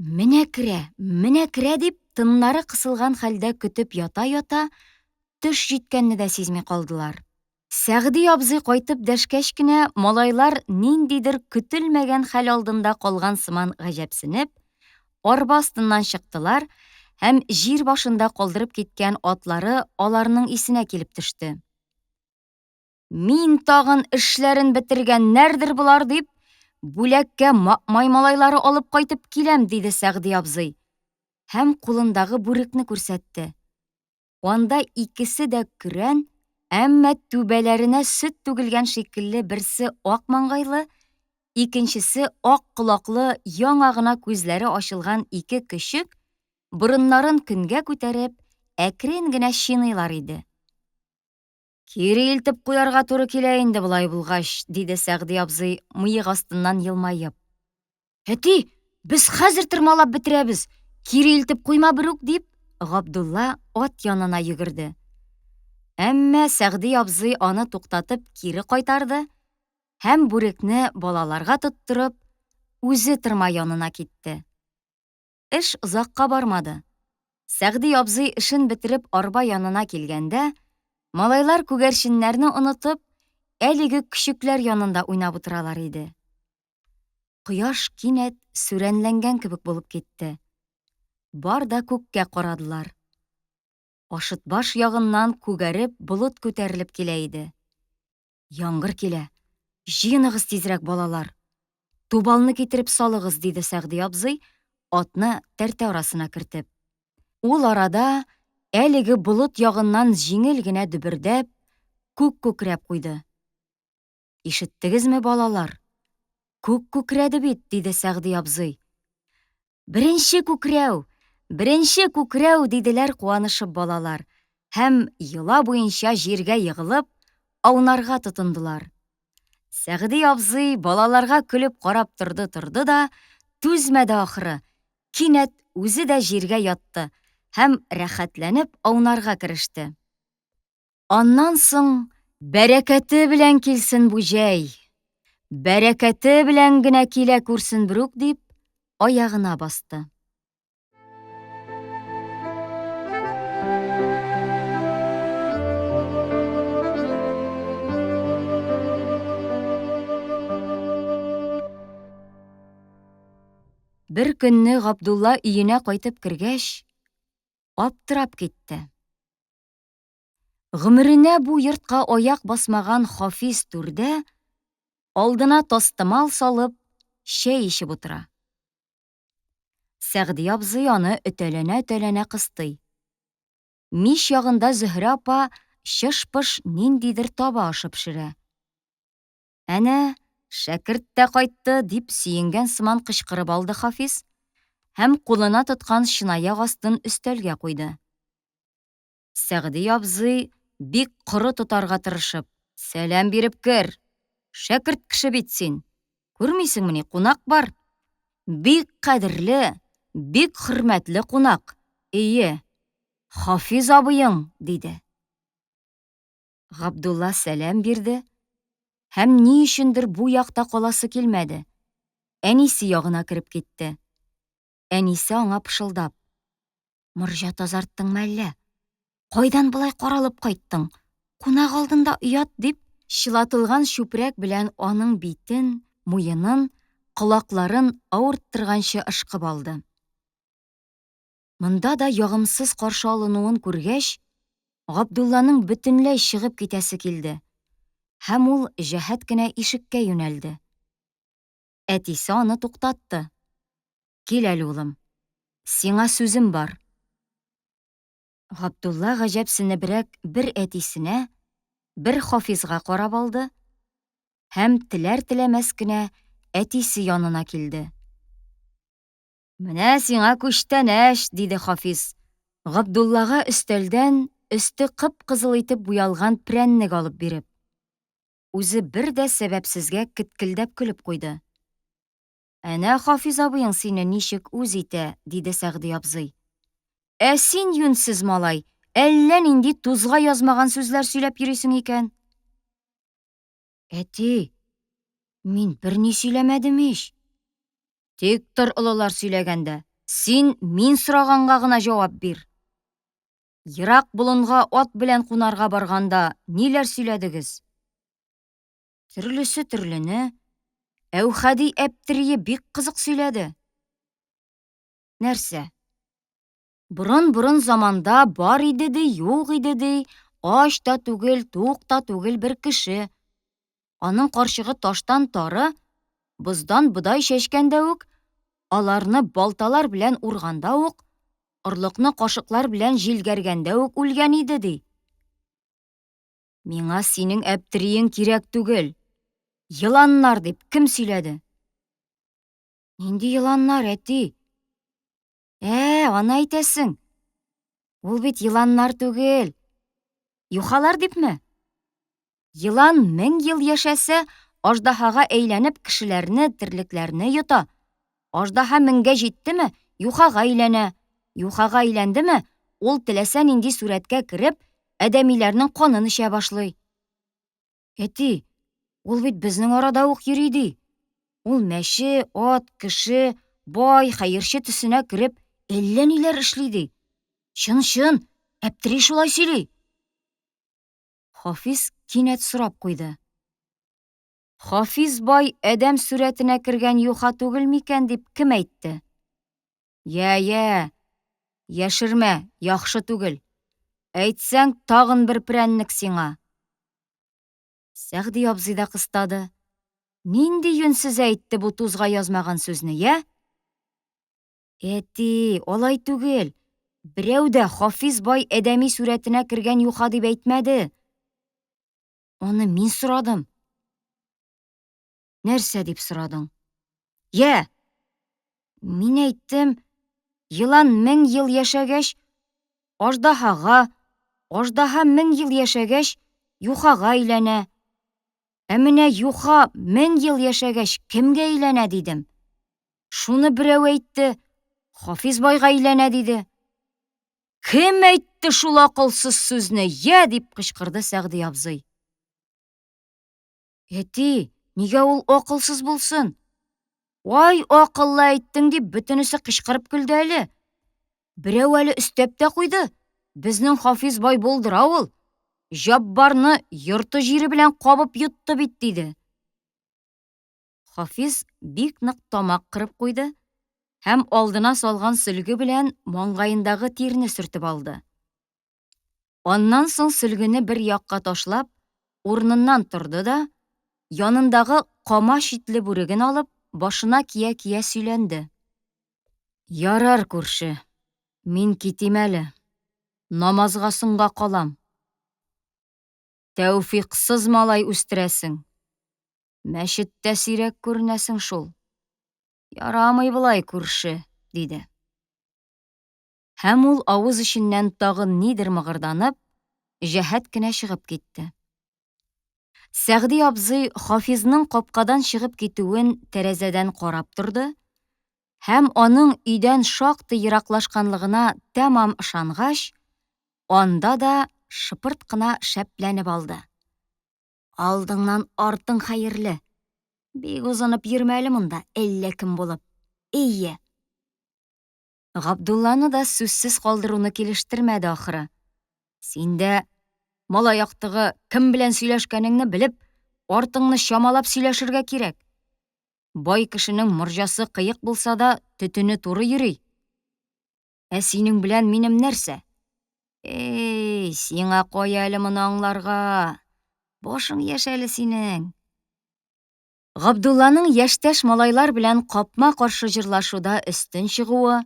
Менә керә, менә керә дип, тыннары кысылган хәлдә көтеп ята-ята, төш җиткәнне дә сизми калдылар. Сәгъди абзый кайтып дәшкәч кенә, малайлар ниндидер көтелмәгән хәл алдында калган сыман гаҗәпсенеп, арба астыннан чыктылар һәм җир башында калдырып киткән атлары аларның исенә килеп төште. Мин тагын эшләрен бетергәннәрдер болар дип, бүләккә Макмай малайлары алып кайтып киләм, диде Сәгъди абзый һәм кулындагы бүрекне күрсәтте. Анда икесе дә көрән, әмма түбәләренә сөт түгелгән шикелле берсе ак маңгайлы, икенчесе ак колаклы яңа гына күзләре ачылган ике көчек, борыннарын көнгә күтәреп, әкрен генә чиныйлар иде. Кире илтеп куярга туры килә инде болай булгач, диде Сәгъди абзый, мыек астыннан елмаеп. Әти, без хәзер тырмалап бетерәбез, кире илтеп куйма берүк, дип, Габдулла ат янына йөгерде. Әмма Сәгъди абзый аны туктатып кире кайтарды һәм бүрекне балаларга тоттырып, үзе тырма янына китте. Эш озакка бармады. Сәгъди абзый эшен бетереп арба янына килгәндә, малайлар күгәрченнәрне онытып, әлеге көчекләр янында уйнап утыралар иде. Кояш кинәт сүрәнләнгән кебек булып китте. Бар да күккә карадылар. Ашытбаш ягыннан күгәреп болыт күтәрелеп килә иде. Яңгыр килә. Җыеныгыз тизрәк, балалар. Тубалны китереп салыгыз, диде Сәгъди абзый, атны тәртә арасына кертеп. Ул арада әлеге болыт ягыннан җиңел генә дөбердәп, күк күкрәп куйды. Ишеттегезме, балалар? Күк күкрәде бит, диде Сәгъди абзый. Беренче күкрәү, беренче күкрәү, диделәр куанышып балалар һәм йола буенча җиргә егылып, аунарга тотындылар. Сәгъди абзый балаларга көлеп карап торды-торды да, түзмәде ахры, кинәт үзе дә җиргә ятты һәм рәхәтләнеп аунарга кереште. Аннан соң бәрәкәте белән килсен бу җәй, бәрәкәте белән генә килә күрсен берүк дип, аягына басты. Бер көнне Габдулла өенә кайтып кергәч, аптырап китте. Гомеренә бу йортка аяк басмаган Хафиз түрдә, алдына тастымал салып, чәй эчеп утыра. Сәгъди абзый аны өтәләнә-өтәләнә кыстый. Мич ягында Зөһрә апа чыш-пыш ниндидер таба ашы пешерә. Әнә, шәкерт тә кайтты, дип сөенгән сыман кычкырып алды Хафиз һәм кулына тоткан чынаяк астын өстәлгә куйды. Сәгъди абзый бик коры тотарга тырышып. Сәлам биреп кер! Шәкерт кеше бит син! Күрмисеңмени, кунак бар! Бик кадерле, бик хөрмәтле кунак, ие, Хафиз абыең, диде. Габдулла сәлам бирде һәм ни өчендер бу якта каласы килмәде. Әнисе ягына кереп китте. Әнисе аңа пышылдап: Морҗа тазарттыңмы әллә? Кайдан болай каралып кайттың? Кунак алдында оят, дип, чылатылган чүпрәк белән аның битен, муенын, колакларын авырттырганчы ышкып алды. Монда да ягымсыз каршы алынуын күргәч, Габдулланың бөтенләй чыгып китәсе килде һәм ул җәһәт кенә ишеккә юнәлде. Әтисе аны туктатты. Кил әле, улым. Сиңа сүзем бар. Габдулла гаҗәпсенебрәк бер әтисенә, бер Хафизга карап алды һәм теләр-теләмәс кенә әтисе янына килде. Менә сиңа күчтәнәч, диде Хафиз, Габдуллага өстәлдән өсте кып-кызыл итеп буялган прәннек алып биреп. Үзе бер дә сәбәпсезгә кеткелдәп көлеп куйды. Әнә Хафиз абыең сине ничек үз итә, диде Сәгъди абзый. Ә син, юньсез малай, әллә нинди тузга язмаган сүзләр сөйләп йөрисең икән. Әти, мин берни сөйләмәдем ич. Тик тор олылар сөйләгәндә. Син мин сораганга гына җавап бир. Ерак болынга ат белән кунарга барганда ниләр сөйләдегез? Төрлесе төрлене. Әүхәди Әптерие бик кызык сөйләде. Нәрсә? Борын-борын заманда бар иде ди, юк иде ди, ач та түгел, тук та түгел бер кеше. Аның карчыгы таштан тары, боздан бодай чәчкәндә үк, аларны балталар белән урганда ук, орлыкны кашыклар белән җилгәргәндә үк үлгән иде ди. Миңа синең әптериең кирәк түгел. Еланнар дип кем сөйләде? Нинди еланнар, әти? Ә, аны әйтәсең. Ул бит еланнар түгел. Юхалар дипме? Елан мең ел яшәсә, аждаһага әйләнеп кешеләрне, терлекләрне йота. Аждаһа меңгә җиттеме, юхага әйләнә. Юхага әйләндеме, ул теләсә нинди сурәткә кереп, адәмиләрнең канын эчә башлый. Әти, ул бит безнең арада ук йөри ди. Ул мәче, ат, кеше, бай, хәерче төсенә кереп, әллә ниләр эшли ди. Чын-чын, Әптери шулай сөйли. Хафиз кинәт сорап куйды. Хафиз бай адәм сурәтенә кергән юха түгел микән дип кем әйтте? Йә, йә, яшермә, яхшы түгел. Әйтсәң, тагын бер прәннек сиңа. Сәгъди абзый да кыстады. Нинди юньсез әйтте бу тузга язмаган сүзне, йә? Әти, алай түгел. Берәү дә Хафиз бай адәми сурәтенә кергән юха дип әйтмәде. Аны мин сорадым. Нәрсә дип сорадың? Йә! Мин әйттем, елан мең ел яшәгәч, аждаһага, аждаһа мең ел яшәгәч, юхага әйләнә. Ә менә юха мең ел яшәгәч, кемгә әйләнә, дидем. Шуны берәү әйтте, Хафиз байга әйләнә, диде. Кем әйтте шул акылсыз сүзне, йә, дип кычкырды Сәгъди абзый. Әти, нигә ул акылсыз булсын? Ай, акыллы әйттең дип бөтенесе кычкырып көлде әле. Берәү әле өстәп тә куйды. Безнең Хафиз бай булдыра ул. Җаббарны йорты җире белән кабып йотты бит, диде. Хафиз бик нык тамак кырып куйды һәм алдына салган сөлге белән маңгаендагы тирне сөртеп алды. Аннан соң сөлгене бер якка ташлап, урыныннан торды да, янындагы кама читле бүреген алып, башына кия-кия сөйләнде. Ярар, күрше, мин китим әле. Намазга соңга калам. Тәүфикъсыз малай үстерәсең. Мәчеттә сирәк күренәсең шул. Ярамый болай, күрше, диде. Һәм ул авыз эченнән тагын нидер мыгырданып, җәһәт кенә чыгып китте. Сәгъди абзый Хафизның капкадан чыгып китүен тәрәзәдән карап торды һәм аның өйдән шактый ераклашканлыгына тәмам ышангач, анда да шыпырт кына шәпләнеп алды. Алдыңнан артың хәерле. Бик узынып йөрмә әле монда, әллә кем булып. Әйе. Габдулланы да сүзсез калдыруны килештермәде ахры. Син дә малай актыгы кем белән сөйләшкәнеңне белеп, артыңны чамалап сөйләшергә кирәк. Бай кешенең морҗасы кыек булса да, төтене туры йөри. Ә синең белән минем нәрсә? Эй, сиңа кая әле моны аңларга? Башың яшь әле синең. Габдулланың яшьтәш малайлар белән капма-каршы җырлашуда өстен чыгуы,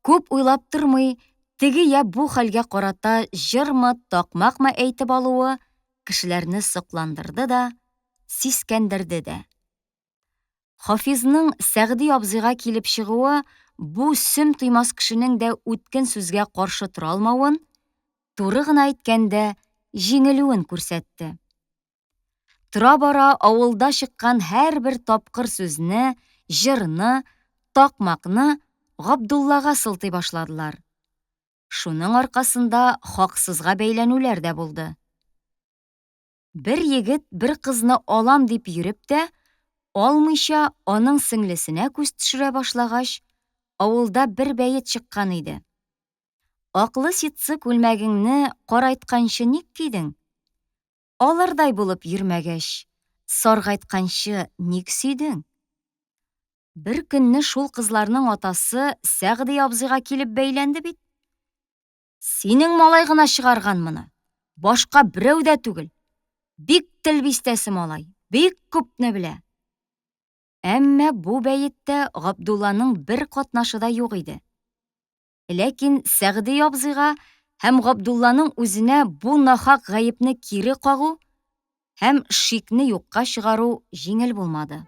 күп уйлап тормый, теге я бу хәлгә карата җырмы, такмакмы әйтеп алуы кешеләрне сокландырды да, сискәндерде дә. Хафизның Сәгъди абзыйга килеп чыгуы бу сөм тоймас кешенең дә үткен сүзгә каршы тора алмавын, туры гына әйткәндә, җиңелүен күрсәтте. Тора-бара авылда чыккан һәрбер тапкыр сүзне, җырны, такмакны Габдуллага сылтый башладылар. Шуның аркасында хаксызга бәйләнүләр дә булды. Бер егет бер кызны алам дип йөреп тә, алмыйча аның сеңлесенә күз төшерә башлагач, авылда бер бәет чыккан иде. Аклы ситсы күлмәгеңне карайтканчы ник кидең? Алырдай булып йөрмәгәч, саргайтканчы ник сөйдең? Бер көнне шул кызларның атасы Сәгъди абзыйга килеп бәйләнде бит. Синең малай гына чыгарган моны. Башка берәү дә түгел. Бик тел бистәсе малай, бик күпне белә. Әмма бу бәеттә Габдулланың бер катнашы да юк иде. Ләкин Сәгъди абзыйга һәм Габдулланың үзенә бу нахак гаепне кире кагу һәм шикне юкка чыгару җиңел булмады.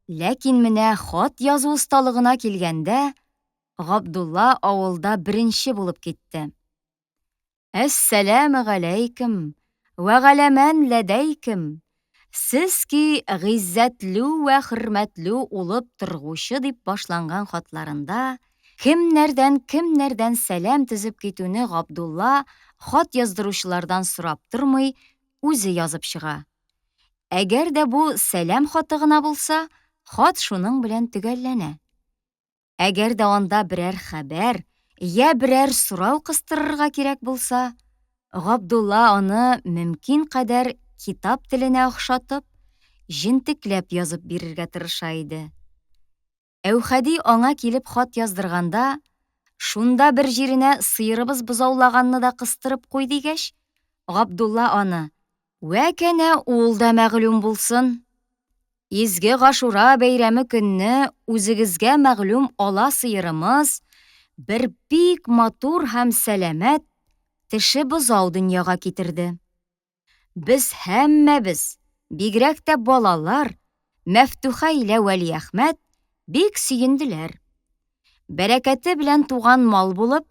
Ләкин менә хат язу осталыгына килгәндә, Габдулла авылда беренче булып китте. Әссәләме галәйкем, вә галәмән ләдәйкем, сез ки гыйззәтлү вә хөрмәтлү улып торгучы дип башланган хатларында кемнәрдән кемнәрдән сәлам төзеп китүне Габдулла хат яздыручылардан сорап тормый, үзе язып чыга. Әгәр дә бу сәлам хаты гына булса, хат шуның белән төгәлләнә. Әгәр дә анда берәр хәбәр, я берәр сорау кыстырырга кирәк булса, Габдулла аны мөмкин кадәр китап теленә охшатып, җентекләп язып бирергә тырыша иде. Әүхәди аңа килеп хат яздырганда, шунда бер җиренә сыерыбыз бозаулаганны да кыстырып куй дигәч, Габдулла аны, Вә кәнә ул да мәгълүм булсын. Изге Гашура бәйрәме көнне үзегезгә мәгълүм ала сыерымыз бер бик матур һәм сәламәт теше бозау дөньяга китерде. Без һәммәбез, бигрәк тә балалар, Мәфтуха илә Вәлиәхмәт бик сөенделәр. Бәрәкәте белән туган мал булып,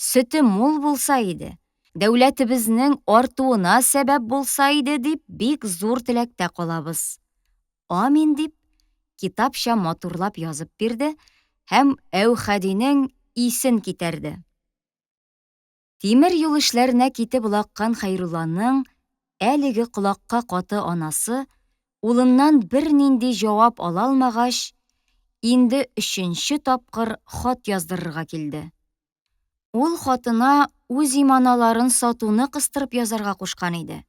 сөте мул булса иде, дәүләтебезнең артуына сәбәп булса иде дип бик зур теләктә калабыз. Амин дип, китапча матурлап язып бирде һәм Әүхәдинең исен китәрде. Тимер юл эшләренә китеп олаккан Хәйрулланың әлеге колакка каты анасы улыннан бернинди җавап ала алмагач, инде өченче тапкыр хат яздырырга килде. Ул хатына үз иманаларын сатуны кыстырып язарга кушкан иде.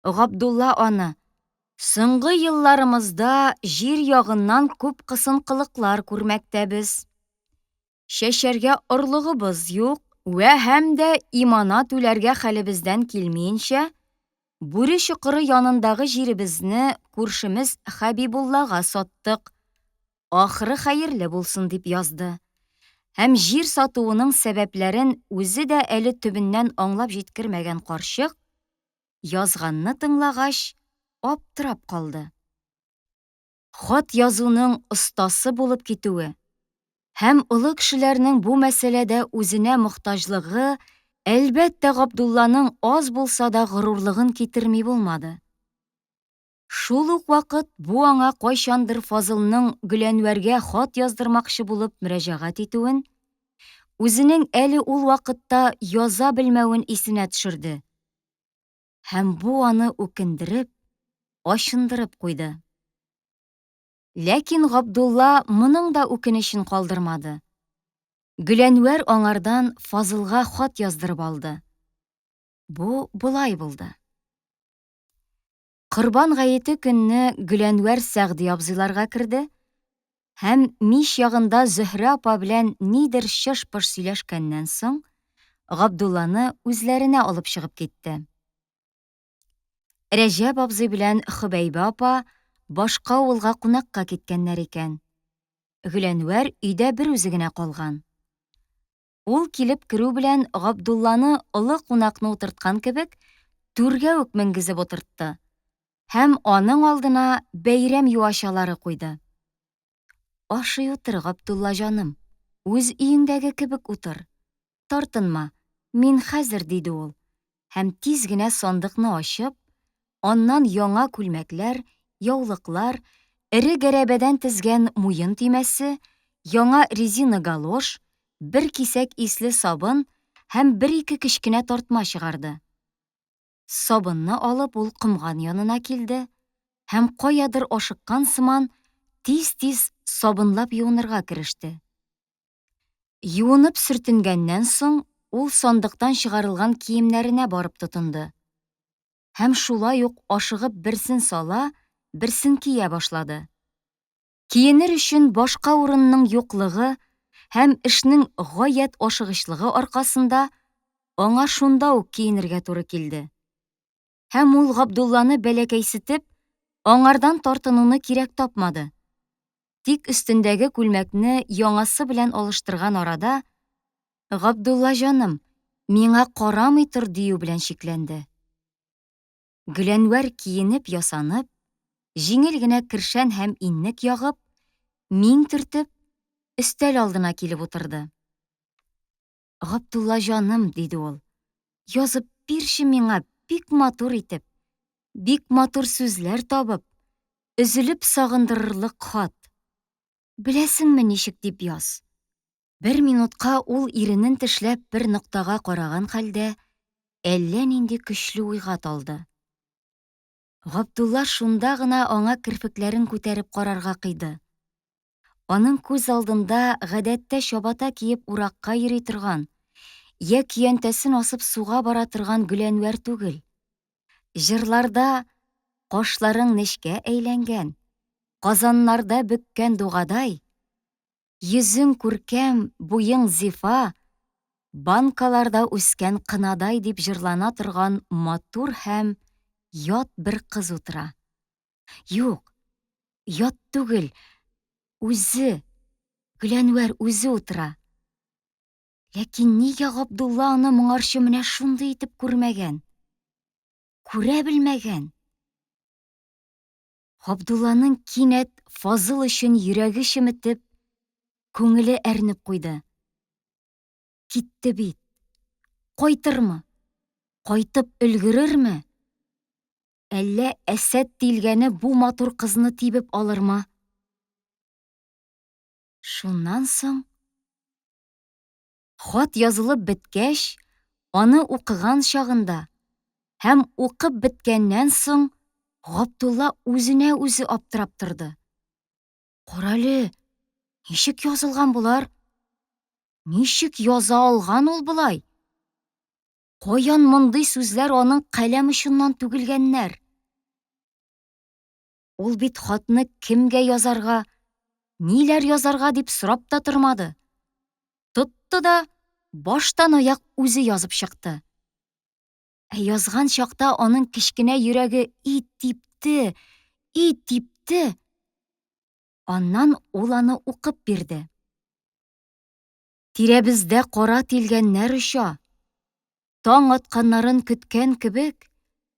Габдулла аны, Соңгы елларымызда җир ягыннан күп кысынкылыклар күрмәктәбез. Чәчәргә орлыгыбыз юк вә һәм дә имана түләргә хәлебездән килмиенчә, Бүре чокыры янындагы җиребезне күршемез Хәбибуллага саттык. Ахыры хәерле булсын, дип язды. Һәм җир сатуының сәбәпләрен үзе дә әле төбеннән аңлап җиткермәгән карчык, язганны тыңлагач, аптырап калды. Хат язуның остасы булып китүе һәм олы кешеләрнең бу мәсьәләдә үзенә мохтаҗлыгы, әлбәттә, Габдулланың аз булса да горурлыгын китерми булмады. Шул ук вакыт бу аңа кайчандыр Фазылның Гөләнвәргә хат яздырмакчы булып мөрәҗәгать итүен, үзенең әле ул вакытта яза белмәвен исенә төшерде. Һәм бу аны үкендереп, ачындырып куйды. Ләкин Габдулла моның да үкенечен калдырмады. Гөләнвәр аңардан Фазылга хат яздырып алды. Бу болай булды. Корбан гаете көнне Гөләнвәр Сәгъди абзыйларга керде һәм мич ягында Зөһрә апа белән нидер чыш-пыш сөйләшкәннән соң, Габдулланы үзләренә алып чыгып китте. Рәҗәп абзый белән Хөбәйбә апа башка авылга кунакка киткәннәр икән. Гөләнвәр өйдә бер үзе генә калган. Ул килеп керү белән Габдулланы олы кунакны утырткан кебек түргә үк менгезеп утыртты һәм аның алдына бәйрәм юачалары куйды. Ашый утыр, Габдулла җаным, үз өеңдәге кебек утыр. Тартынма, мин хәзер, диде ул һәм тиз генә сандыкны ачып, аннан яңа күлмәкләр, яулыклар, эре гәрәбәдән тезгән муен төймәсе, яңа резина галош, бер кисәк исле сабын һәм бер-ике кечкенә тартма чыгарды. Сабынны алып ул комган янына килде һәм каядыр ашыккан сыман тиз-тиз сабынлап юынырга кереште. Юынып сөртенгәннән соң, ул сандыктан чыгарылган киемнәренә барып тотынды. Һәм шулай ук ашыгып берсен сала, берсен кия башлады. Киенер өчен башка урынның юклыгы һәм эшнең гаять ашыгычлыгы аркасында аңа шунда ук киенергә туры килде. Һәм ул Габдулланы бәләкәйсетеп, аңардан тартынуны кирәк тапмады. Тик өстендәге күлмәкне яңасы белән алыштырган арада, Габдулла җаным, миңа карамый тор дию белән чикләнде. Гөләнвәр киенеп-ясанып, җиңел генә кершән һәм иннек ягып, миң төртеп, өстәл алдына килеп утырды. Габдулла җаным, диде ул, язып бирче миңа бик матур итеп, бик матур сүзләр табып, өзелеп сагындырырлык хат. Беләсеңме ничек дип яз? Бер минутка ул иренен тешләп бер ноктага караган хәлдә әллә нинди көчле уйга талды. Габдулла шунда гына аңа керфекләрен күтәреп карарга кыйды. Аның күз алдында гадәттә чабата киеп уракка йөри торган, йә көянтәсен асып суга бара торган Гөләнвәр түгел. Җырларда кашларың нечкә әйләнгән, казаннарда бөккән дугадай, йөзең күркәм, буең зифа, банкаларда үскән кынадай дип җырлана торган матур һәм ят бер кыз утыра. Юк, ят түгел, үзе, Гөләнвәр үзе утыра. Ләкин нигә Габдулла аны моңарчы менә шундый итеп күрмәгән? Күрә белмәгән? Габдулланың кинәт Фазыл өчен йөрәге чеметеп, күңеле әрнеп куйды. Китте бит. Кайтырмы? Кайтып өлгерерме? Әллә Әсәт тилгәне бу матур кызны тибеп алырмы? Шуннан соң хат язылып беткәч, аны укыган чагында һәм укып беткәннән соң Габдулла үзенә үзе аптырап торды. Карале, ничек язылган болар? Ничек яза алган ул болай? Каян мондый сүзләр аның каләм очыннан түгелгәннәр? Ул бит хатны кемгә язарга, ниләр язарга дип сорап та тормады. Тотты да баштан аяк үзе язып чыкты. Ә язган чакта аның кечкенә йөрәге и типте, и типте. Аннан ул аны укып бирде. Тирәбездә кара тилгәннәр оча. Таң атканнарын көткән кебек,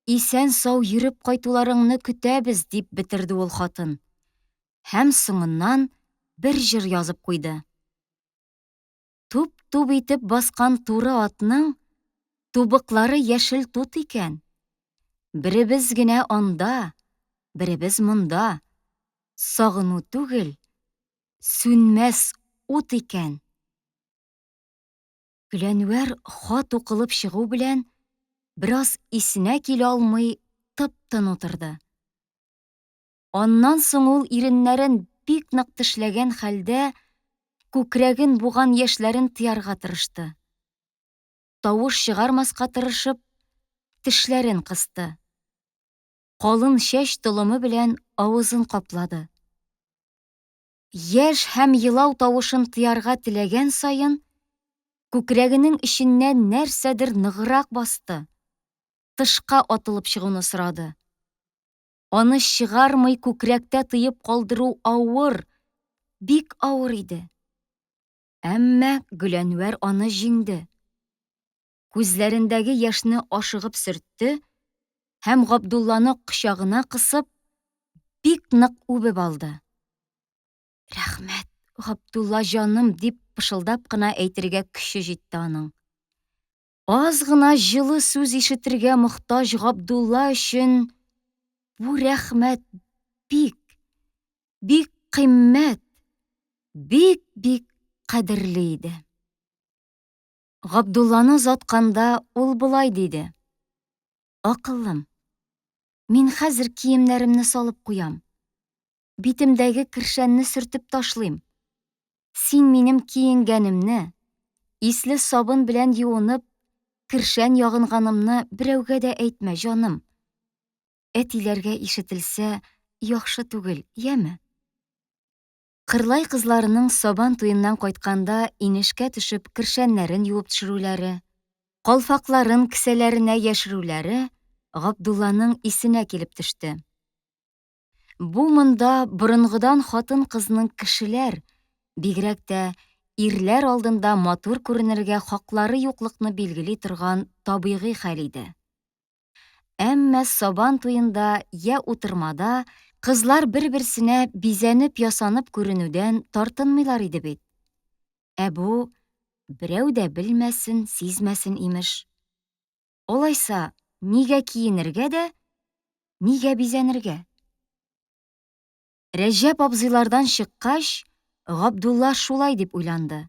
исән-сау йөреп кайтуларыңны көтәбез, дип бетерде ул хатын. Һәм соңыннан бер җыр язып куйды. Туп-туп итеп баскан туры атның тубыклары яшел тут икән. Беребез генә анда, беребез монда. Сагыну түгел, сүнмәс ут икән. Гөләнвәр хат укылып чыгу белән бераз исенә килә алмый тып-тын утырды. Аннан соң ул иреннәрен бик нык тешләгән хәлдә күкрәген буган яшьләрен тыярга тырышты. Тавыш чыгармаска тырышып, тешләрен кысты. Калын чәч толымы белән авызын каплады. Яшь һәм елау тавышын тыярга теләгән саен, күкрәгенең эченнән нәрсәдер ныграк басты, тышка атылып чыгуны сорады. Аны чыгармый күкрәктә тыеп калдыру авыр, бик авыр иде. Әмма Гөләнвәр аны җиңде. Күзләрендәге яшьне ашыгып сөртте һәм Габдулланы кочагына кысып, бик нык үбеп алды. Рәхмәт, Габдулла җаным, дип пышылдап кына әйтергә көче җитте аның. Аз гына җылы сүз ишетергә мохтаҗ Габдулла өчен бу рәхмәт бик, бик кыйммәт, бик-бик кадерле иде. Габдулланы озатканда ул болай диде. Акыллым, мин хәзер киемнәремне салып куям. Битемдәге кершәнне сөртеп ташлыйм. Син минем киенгәнемне, исле сабын белән юынып, кершән ягынганымны берәүгә дә әйтмә, җаным. Әтиләргә ишетелсә, яхшы түгел, яме? Кырлай кызларының Сабан туеннан кайтканда инешкә төшеп кершәннәрен юып төшерүләре, калфакларын кесәләренә яшерүләре Габдулланың исенә килеп төште. Бу монда борынгыдан хатын-кызның кешеләр, бигрәк тә ирләр алдында матур күренергә хаклары юклыкны билгели торган табигый хәл иде. Әмма Сабан туенда йә утырмада кызлар бер-берсенә бизәнеп-ясанып күренүдән тартынмыйлар иде бит. Ә бу берәү дә белмәсен, сизмәсен, имеш. Алайса, нигә киенергә дә, нигә бизәнергә? Рәҗәп абзыйлардан чыккач, Габдулла шулай дип уйланды.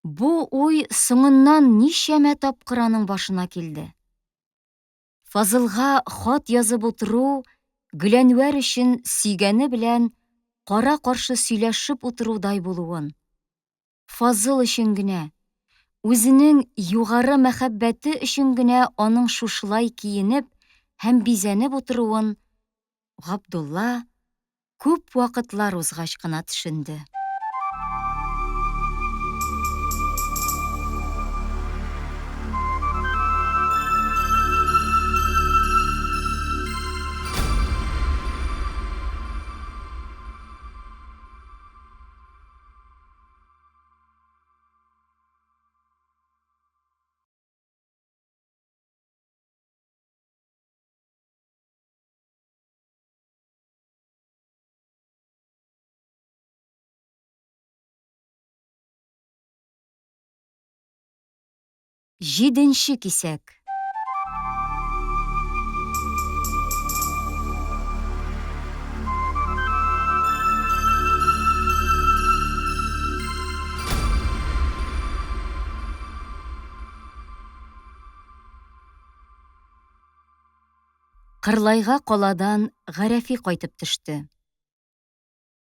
Бу уй соңыннан ничәмә тапкыр аның башына килде. Фазылга хат язып утыру Гөләнвәр өчен сөйгәне белән кара-каршы сөйләшеп утырудай булуын, Фазыл өчен генә, үзенең югары мәхәббәте өчен генә аның шушылай киенеп һәм бизәнеп утыруын Габдулла күп вакытлар узгач кына төшенде. Җиденче кисәк. Кырлайга каладан Гарәфи кайтып төште.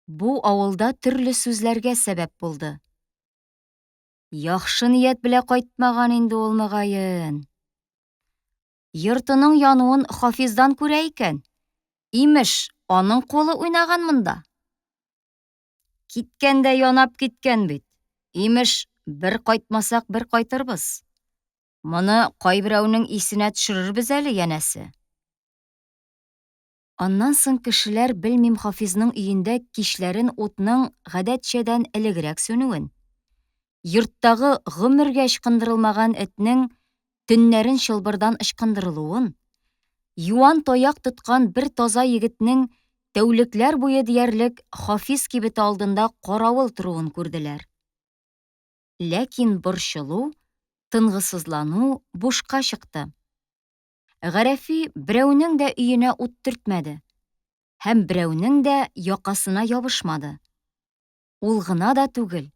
Бу авылда төрле сүзләргә сәбәп булды. Яхшы ният белә кайтмаган инде ул мөгаен. Йортының януын Хафиздан күрә икән. Имеш, аның кулы уйнаган монда. Киткәндә янап киткән бит. Имеш, бер кайтмасак, бер кайтырбыз. Моны кайберәүнең исенә төшерербез әле, янәсе. Аннан соң кешеләр белмим Хафизның өендә кичләрен утның гадәтчәдән элегрәк сүнүен, йорттагы гомергә ычкындырылмаган этнең төннәрен чылбырдан ычкындырылуын, юан таяк тоткан бер таза егетнең тәүлекләр буе диярлек Хафиз кибете алдында каравыл торуын күрделәр. Ләкин борчылу, тынгысызлану бушка чыкты. Гарәфи берәүнең дә өенә ут төртмәде һәм берәүнең дә якасына ябышмады. Ул гына да түгел,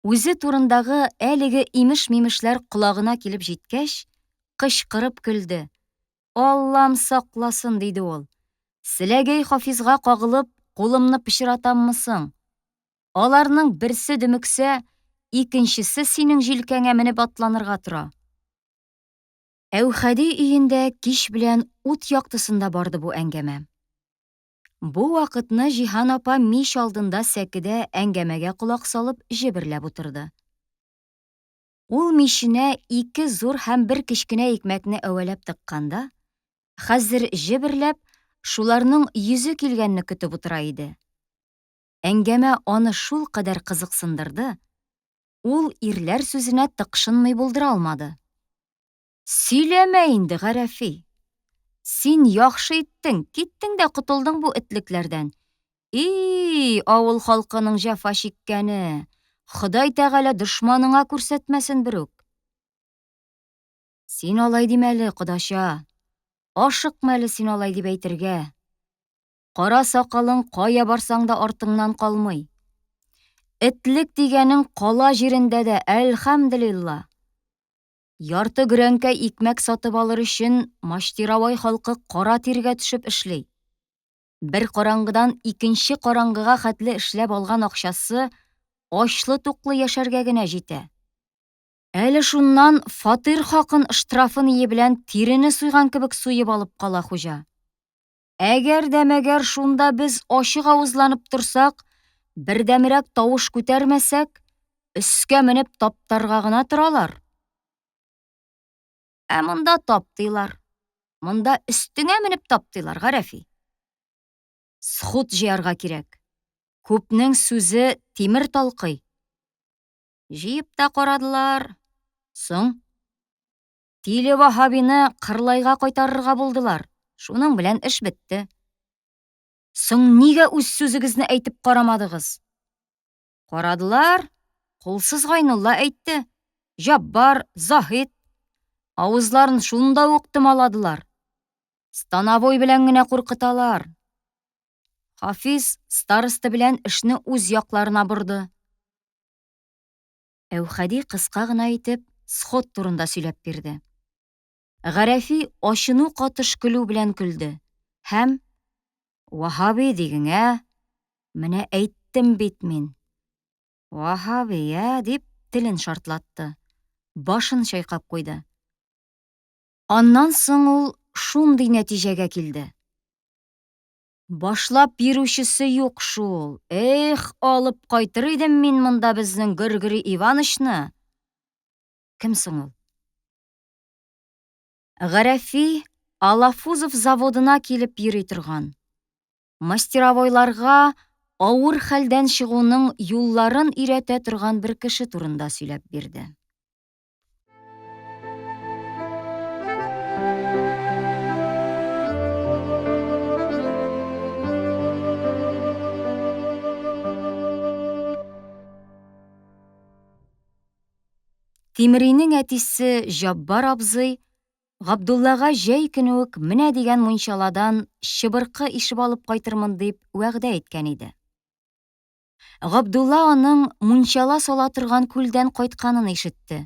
үзе турындагы әлеге имеш-мимешләр колагына килеп җиткәч, кычкырып көлде. Аллам сакласын, диде ул. Селәгәй Хафизга кагылып, кулымны пычратаммы соң? Аларның берсе дөмексә, икенчесе синең җилкәңә менеп атланырга тора. Әүхәди өендә кич белән ут яктысында барды бу әңгәмә. Бу вакытны Җиһан апа мич алдында сәкедә әңгәмәгә колак салып җеберләп утырды. Ул миченә ике зур һәм бер кечкенә икмәкне әвәләп тыкканда, хәзер җеберләп, шуларның йөзе килгәнне көтеп утыра иде. Әңгәмә аны шулкадәр кызыксындырды, ул ирләр сүзенә тыкшынмый булдыра алмады. Сөйләмә инде, Гарәфи. Син яхшы иттең, киттең дә котылдың бу этлекләрдән. И, авыл халкының җәфа чиккәне! Ходай Тәгалә дошманыңа күрсәтмәсен берүк. Син алай димә әле, кодача. Ашыкма әле син алай дип әйтергә. Кара сакалың кая барсаң да артыңнан калмый. Этлек дигәнең кала җирендә дә, әлхәмделилла. Ярты гөрәнкә икмәк сатып алыр өчен Маштирабай халкы кара тиргә төшеп эшли. Бер караңгыдан икенче караңгыга хәтле эшләп алган акчасы ачлы-туклы яшәргә генә җитә. Әле шуннан фатир хакын штрафын ие белән тирене суйган кебек суеп алып кала хуҗа. Әгәр дә мәгәр шунда без ачык авызланып торсак, бердәмрәк тавыш күтәрмәсәк, өскә менеп таптарга гына торалар. Ә монда таптыйлар. Монда өстеңә менеп таптыйлар, Гарәфи. Схуд җыярга кирәк. Күпнең сүзе тимер талкый. Җыеп та карадылар. Соң? Тиле Ваһабины Кырлайга кайтарырга булдылар. Шуның белән эш бетте. Соң нигә үз сүзегезне әйтеп карамадыгыз? Карадылар. Кулсыз Гайнулла әйтте. Җаббар, Заһид. Авызларын шунда ук томаладылар. Становой белән генә куркыталар. Хафиз староста белән эшне үз якларына борды. Әүхәди кыска гына итеп сход турында сөйләп бирде. Гарәфи ачыну катыш көлү белән көлде һәм Ваһаби диген, ә? Менә әйттем бит мин. Ваһаби, ә? дип телен шартлатты. Башын чайкап куйды. Аннан соң ул шундый нәтиҗәгә килде. Башлап йөрүчесе юк шул. Эх, алып кайтыр идем мин монда безнең Гөргөри Иванычны. Кем соң ул? Гарәфи Алафузов заводына килеп йөри торган. Мастеровойларга авыр хәлдән чыгуның юлларын өйрәтә торган бер кеше турында сөйләп бирде. Тимринең әтисе Җаббар абзый Габдуллага җәй көне үк менә дигән мунчаладан чыбыркы ишеп алып кайтырмын дип вәгъдә иткән иде. Габдулла аның мунчала сала торган күлдән кайтканын ишетте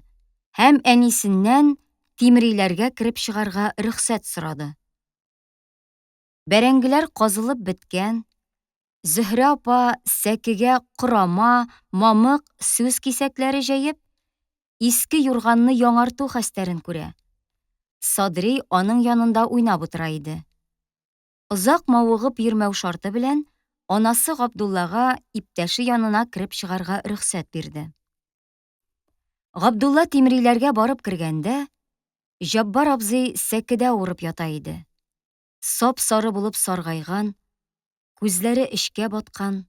һәм әнисеннән Тимриләргә кереп чыгарга рөхсәт сорады. Бәрәңгеләр казылып беткән, Зөһрә апа сәкегә корама, мамык, сүз кисәкләре җәеп, иске юрганны яңарту хәстәрен күрә. Садри аның янында уйнап утыра иде. Озак мавыгып йөрмәү шарты белән, анасы Габдуллага иптәше янына кереп чыгарга рөхсәт бирде. Габдулла Тимриләргә барып кергәндә, Җаббар абзый сәкедә авырып ята иде. Сап-сары булып саргайган, күзләре эчкә баткан,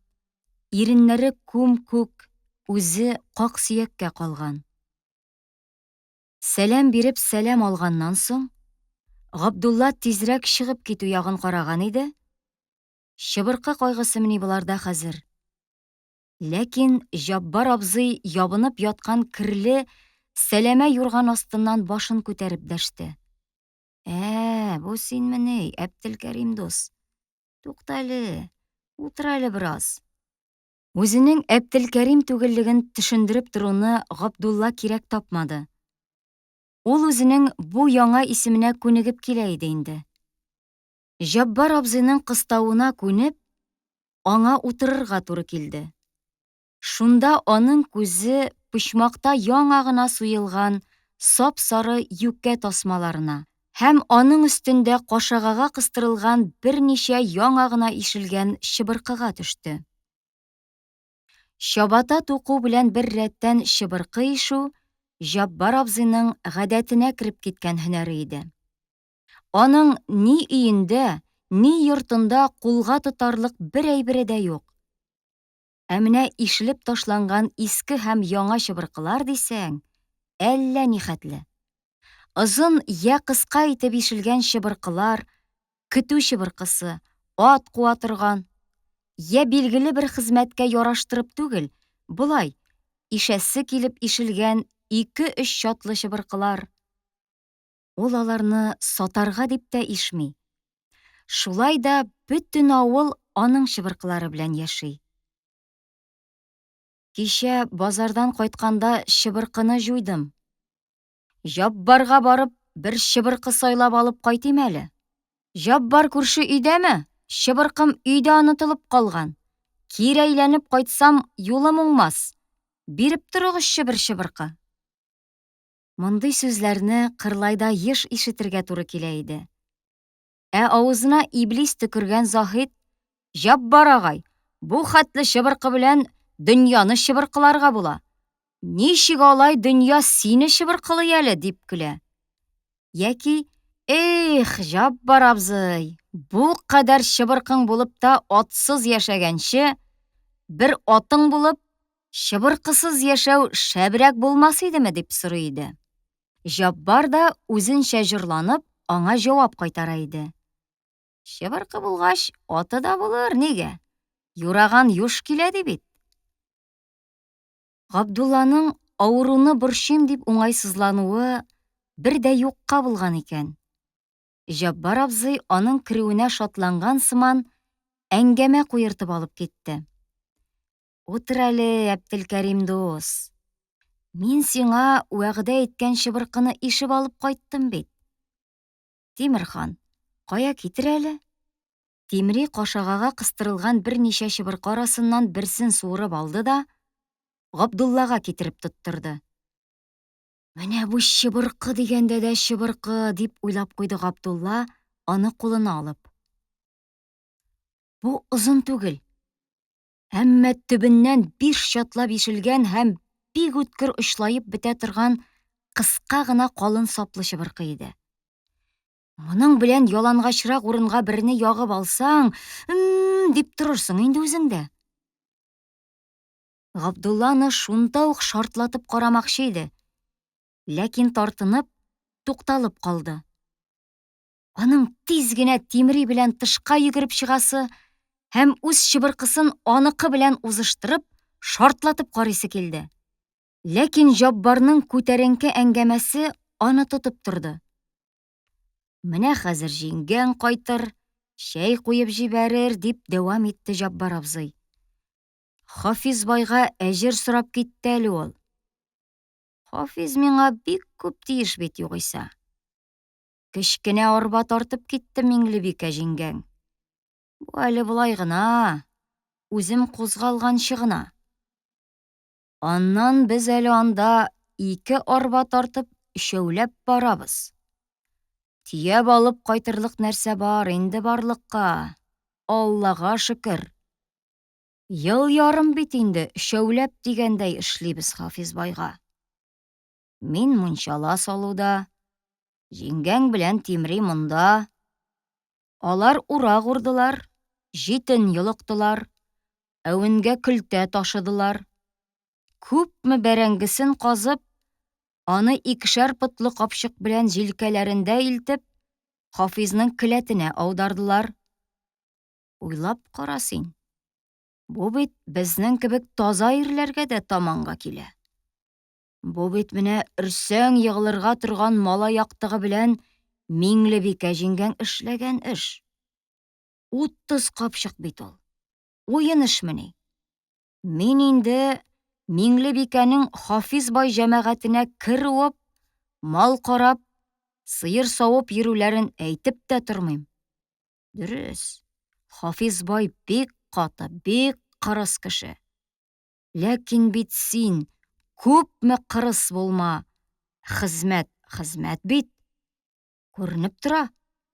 иреннәре күм-күк, үзе как сөяккә калган. Сәлам биреп сәлам алганнан соң, Габдулла тизрәк чыгып китү ягын караган иде, чыбыркы кайгысымыни боларда хәзер? Ләкин Җаббар абзый ябынып яткан керле сәләмә юрган астыннан башын күтәреп дәште. Ә, бу синмени, Әптелкәрим дус? Туктале, утыр әле бераз. Үзенең Әптелкәрим түгеллеген төшендереп торуны Габдулла кирәк тапмады. Ул үзенең бу яңа исеменә күнегеп килә иде инде. Җаббар абзыйның кыставына күнеп, аңа утырырга туры килде. Шунда аның күзе почмакта яңа гына суелган сап-сары юкә тасмаларына һәм аның өстендә кашагага кыстырылган берничә яңа гына ишелгән чыбыркыга төште. Чабата туку белән бер рәттән чыбыркы ишү Җаббар абзыйның гадәтенә кереп киткән һөнәре иде. Аның ни өендә, ни йортында кулга тотарлык бер әйбере дә юк. Ә менә ишелеп ташланган иске һәм яңа чыбыркылар дисәң, әллә ни хәтле. Озын я кыска итеп ишелгән чыбыркылар, көтү чыбыркысы, ат куа торган, я билгеле бер хезмәткә яраштырып түгел, болай, ишәсе килеп ишелгән ике-өч чатлы чыбыркылар. Ул аларны сатарга дип тә ишми. Шулай да бөтен авыл аның чыбыркылары белән яши. Кичә базардан кайтканда чыбыркыны җуйдым. Җаббарга барып, бер чыбыркы сайлап алып кайтыйм әле. Җаббар күрше өйдәме? Чыбыркым өйдә онытылып калган. Кире әйләнеп кайтсам, юлым уңмас. Биреп торыгызчы бер чыбыркы. Мондый сүзләрне Кырлайда еш ишетергә туры килә иде. Ә авызына иблис төкергән Заһид, Җаббар агай, бу хәтле чыбыркы белән дөньяны чыбыркыларга була. Ничек алай дөнья сине чыбыркылый әле, дип көлә. Яки, Эх, Җаббар абзый, бу кадәр чыбыркың булып та атсыз яшәгәнче, бер атың булып, Чыбыркысыз яшәү шәбрәк булмас идеме, дип сорый иде. Җаббар да үзенчә җорланып, аңа җавап кайтара иде. Чыбыркы булгач, аты да булыр, нигә? Юраган юш килә ди бит. Габдулланың авыруны борчыйм дип уңайсызлануы бер дә юкка булган икән. Җаббар абзый аның керүенә шатланган сыман әңгәмә куертып алып китте. Утыр әле, Әптелкәрим дус. Мин сиңа вәгъдә иткән чыбыркыны ишеп алып кайттым бит. Тимерхан, кая китер әле? Тимри кашагага кыстырылган берничә чыбыркы арасыннан берсен суырып алды да Габдуллага китереп тоттырды. Менә бу чыбыркы дигәндә дә чыбыркы, дип уйлап куйды Габдулла, аны кулына алып. Бу озын түгел, Әмма төбеннән биш чатлап ишелгән һәм бик үткер очлаеп бетә торган кыска гына калын саплы чыбыркы иде. Моның белән ялангачрак урынга берне ягып алсаң, м дип торырсың инде үзең дә. Габдулланы шунда ук шартлатып карамакчы иде. Ләкин тартынып, тукталып калды. Аның тиз генә Тимри белән тышка йөгереп чыгасы һәм үз чыбыркысын аныкы белән узыштырып, шартлатып карыйсы килде. Ләкин Җаббарның күтәренке әңгәмәсе аны тотып торды. Менә хәзер җиңгәң кайтыр, чәй куеп җибәрер, дип дәвам итте Җаббар абзый. Хафиз байга әҗер сорап китте әле ул. Хафиз миңа бик күп тиеш бит югыйсә. Кечкенә арба тартып китте Миңлебикә җиңгәң. Бу әле болай гына, үзем кузгалганчы гына. Аннан без әле анда ике арба тартып, өчәүләп барабыз. Төяп алып кайтырлык нәрсә бар инде барлыкка. Аллага шөкер. Ел ярым бит инде өчәүләп дигәндәй эшлибез Хафиз байга. Мин мунчала салуда, җиңгәң белән Тимри монда. Алар урак урдылар, җитен йолыктылар, әвенгә көлтә ташыдылар. Күпме бәрәңгесен казып, аны икешәр потлы капчык белән җилкәләрендә илтеп, Хафизның келәтенә аудардылар. Уйлап кара син. Бу бит безнең кебек таза ирләргә дә таманга килә. Бу бит менә өрсәң егылырга торган малай актыгы белән Миңлебикә җиңгәң эшләгән эш. 30 капчык бит ул. Уен эшмени? Мин инде Миңлебикәнең Хафиз бай җәмәгатенә кер уып, мал карап, сыер савып йөрүләрен әйтеп тә тормыйм. Дөрес, Хафиз бай бик каты, бик кырыс кеше. Ләкин бит син, күпме кырыс булма, хезмәт хезмәт бит. Күренеп тора,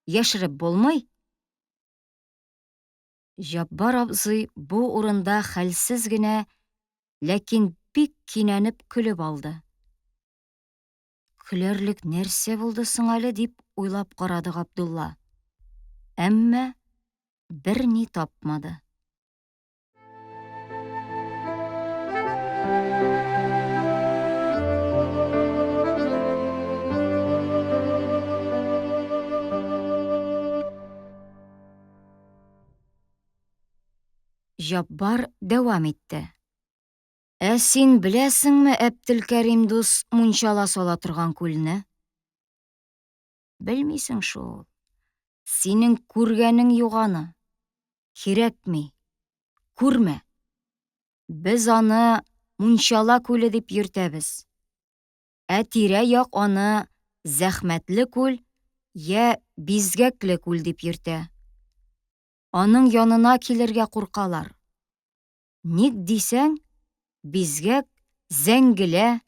яшереп булмый. Җаббар абзый бу урында хәлсез генә, ләкин бик кинәнеп көлеп алды. Көләрлек нәрсә булды соң әле дип уйлап карады Габдулла. Әмма берни тапмады. Җаббар дәвам итте. Ә син беләсеңме, Әптелкәрим дус, мунчала сала торган күлне? Белмисең шул. Синең күргәнең юк аны. Кирәкми. Күрмә. Без аны Мунчала күле дип йөртәбез. Ә тирә-як аны Зәхмәтле күл йә Бизгәкле күл дип йөртә. Аның янына килергә куркалар. Ник дисәң, бизгәк, зәңгелә,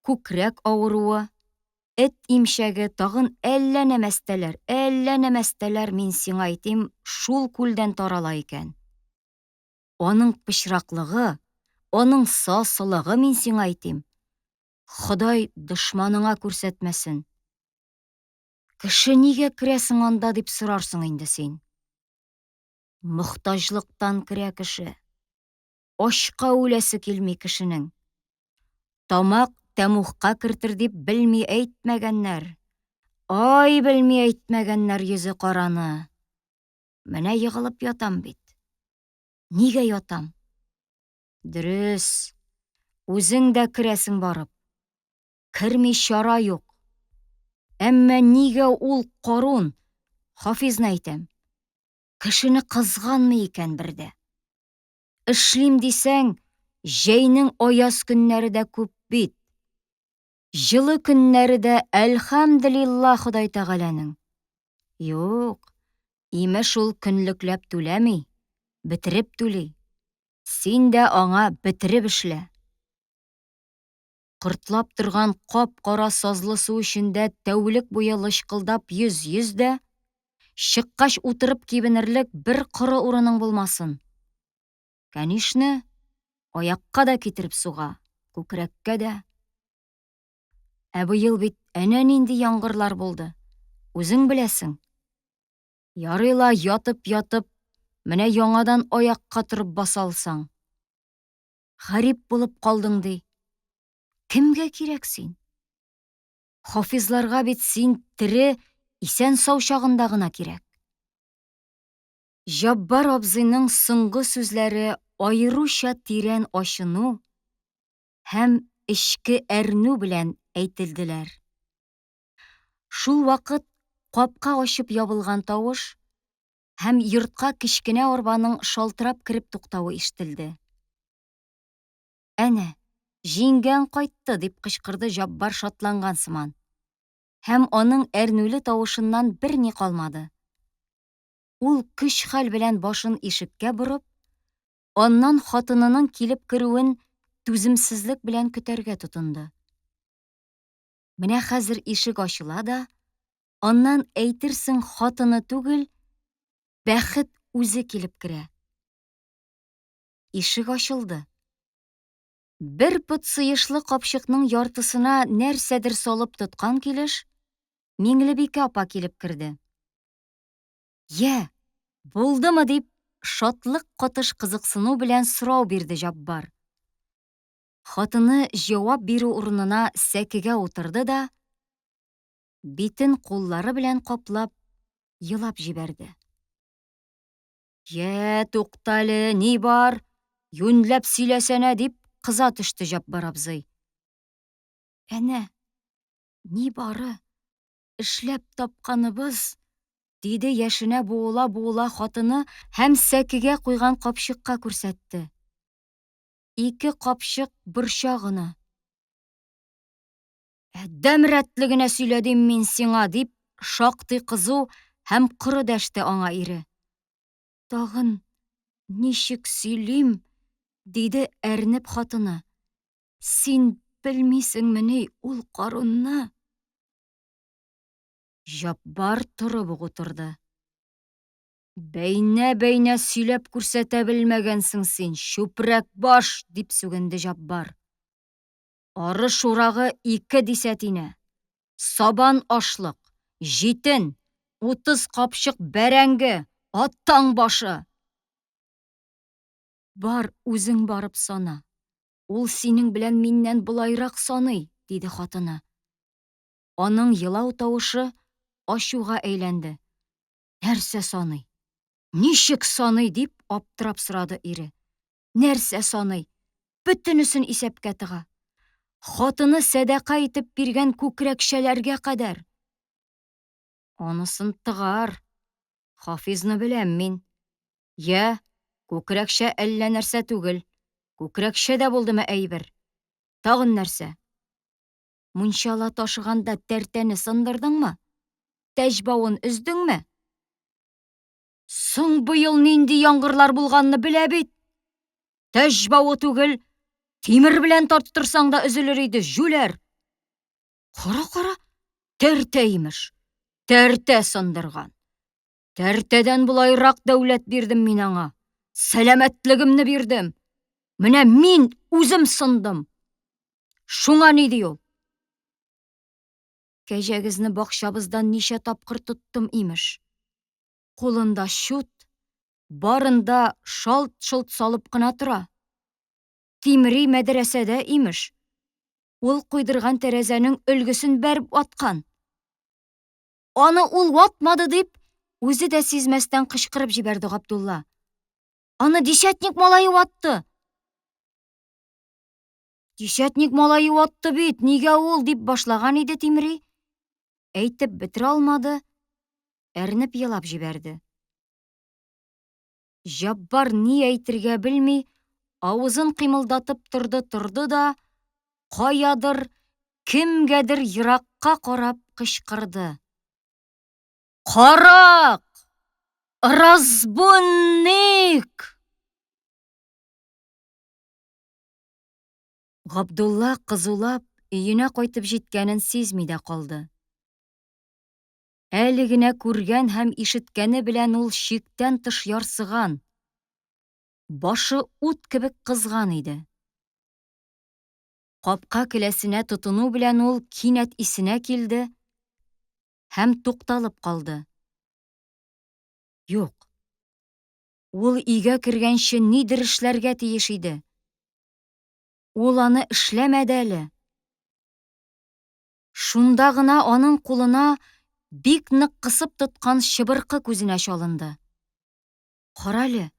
күкрәк авыруы, эт имчәге, тагын әллә нәмәстәләр, әллә нәмәстәләр, мин сиңа әйтим, шул күлдән тарала икән. Аның пычраклыгы, аның сасылыгы, мин сиңа әйтим. Ходай дошманыңа күрсәтмәсен. Кеше нигә керәсең анда дип сорарсың инде син. Мохтаҗлыктан керә кеше. Ачка үләсе килми кешенең. Тамак тәмухка кертер дип белми әйтмәгәннәр. Ай, белми әйтмәгәннәр йөзе караны. Менә егылып ятам бит. Нигә ятам? Дөрес, үзең дә керәсең барып. Керми чара юк. Әмма нигә ул Карун, Хафизны әйтәм, кешене кызганмый икән бер дә? Эшлим дисәң, җәйнең аяз көннәре дә күп бит. Җылы көннәре дә әлхәмделилла Ходай Тәгаләнең. Юк, имеш ул көнлекләп түләми, бетереп түли. Син дә аңа бетереп эшлә. Кортлап торган кап-кара сазлы су эчендә тәүлек буе лычкылдап йөз-йөз дә, чыккач утырып кибенерлек бер коры урының булмасын. Кәнишне, аякка да китереп суга, күкрәккә дә. Ә быел бит әнә нинди яңгырлар булды, үзең беләсең. Ярый ла ятып-ятып, менә яңадан аякка торып баса алсаң. Гарип булып калдың, ди. Кемгә кирәк син? Хафизларга бит син тере, исән-сау чагында гына кирәк. Җаббар абзыйның соңгы сүзләре аеруча тирән ачыну һәм эчке әрнү белән әйтелделәр. Шул вакыт капка ачып ябылган тавыш һәм йортка кечкенә арбаның шалтырап кереп туктавы ишетелде. Әнә, җиңгәң кайтты, дип кычкырды Җаббар шатланган сыман. Һәм аның әрнүле тавышыннан берни калмады. Ул көч-хәл белән башын ишеккә борып, аннан хатынының килеп керүен түземсезлек белән көтәргә тотынды. Менә хәзер ишек ачыла да, аннан әйтерсең хатыны түгел, бәхет үзе килеп керә. Ишек ачылды. Бер пот сыешлы капчыкның яртысына нәрсәдер салып тоткан килеш, Миңлебикә апа килеп керде. Йә, булдымы? дип, шатлык катыш кызыксыну белән сорау бирде Җаббар. Хатыны җавап бирү урынына сәкегә утырды да, битен куллары белән каплап, елап җибәрде. Йә, туктале, ни бар? Юньләп сөйләсәнә, дип кыза төште Җаббар абзый. Әнә, ни бары, эшләп тапканыбыз, диде яшенә буыла-буыла хатыны һәм сәкегә куйган капчыкка күрсәтте. Ике капчык борчак оны. Адәм рәтле генә сөйлә дим мин сиңа, дип шактый кызу һәм коры дәште аңа ире. Тагын ничек сөйлим, диде әрнеп хатыны. Син белмисеңмени ул Карунны? Җаббар торып ук утырды. Бәйнә-бәйнә сөйләп күрсәтә белмәгәнсең син, чүпрәк баш, дип сүгенде Җаббар. Арыш урагы ике дисәтинә, сабан ашлык, җитен, 30 капчык бәрәңге, атаң башы! Бар, үзең барып сана. Ул синең белән миннән болайрак саный, диде хатыны. Аның елау тавышы ачуга әйләнде. Нәрсә саный? Ничек саный? дип аптырап сорады ире. Нәрсә саный? Бөтенесен исәпкә тыга. Хатыны сәдака итеп биргән күкрәкчәләргә кадәр. Анысын тыгар. Хафизны беләм мин. Йә, күкрәкчә әллә нәрсә түгел. Күкрәкчә дә булдымы әйбер? Тагын нәрсә? Мунчала ташыганда тәртәне сындырдыңмы? Тәҗ бавын өздеңме? Соң быел нинди яңгырлар булганны белә бит. Тәҗ бавы түгел, тимер белән тарттырсаң да өзелер иде, җүләр. Кара, кара, тәртә имеш. Тәртә сындырган. Тәртәдән болайрак дәүләт бирдем мин аңа. Сәламәтлегемне бирдем. Менә мин үзем сындым. Шуңа ни ди ул? Кәҗәгезне бакчабыздан ничә тапкыр тоттым, имеш. Кулында чут, барында шалт-шолт салып кына тора. Тимри мәдрәсәдә, имеш. Ул куйдырган тәрәзәнең өлгесен бәреп ваткан. Аны ул ватмады дип, үзе дә сизмәстән кычкырып җибәрде Габдулла. Аны десятник малае ватты. Десятник малае ватты бит, нигә ул, дип башлаган иде Тимри. Әйтеп бетерә алмады, әрнеп елап җибәрде. Җаббар ни әйтергә белми, авызын кыймылдатып торды-торды да, каядыр, кемгәдер еракка карап кычкырды. Карак! Разбунник! Габдулла кызулап өенә кайтып җиткәнен сизми дә калды. Әле генә күргән һәм ишеткәне белән ул чиктән тыш ярсыган, башы ут кебек кызган иде. Капка келәсенә тотыну белән ул кинәт исенә килде һәм тукталып калды. Юк. Ул өйгә кергәнче нидер эшләргә тиеш иде. Ул аны эшләмәде әле. Шунда гына аның кулына бик нык кысып тоткан чыбыркы күзенә чалынды. Карале,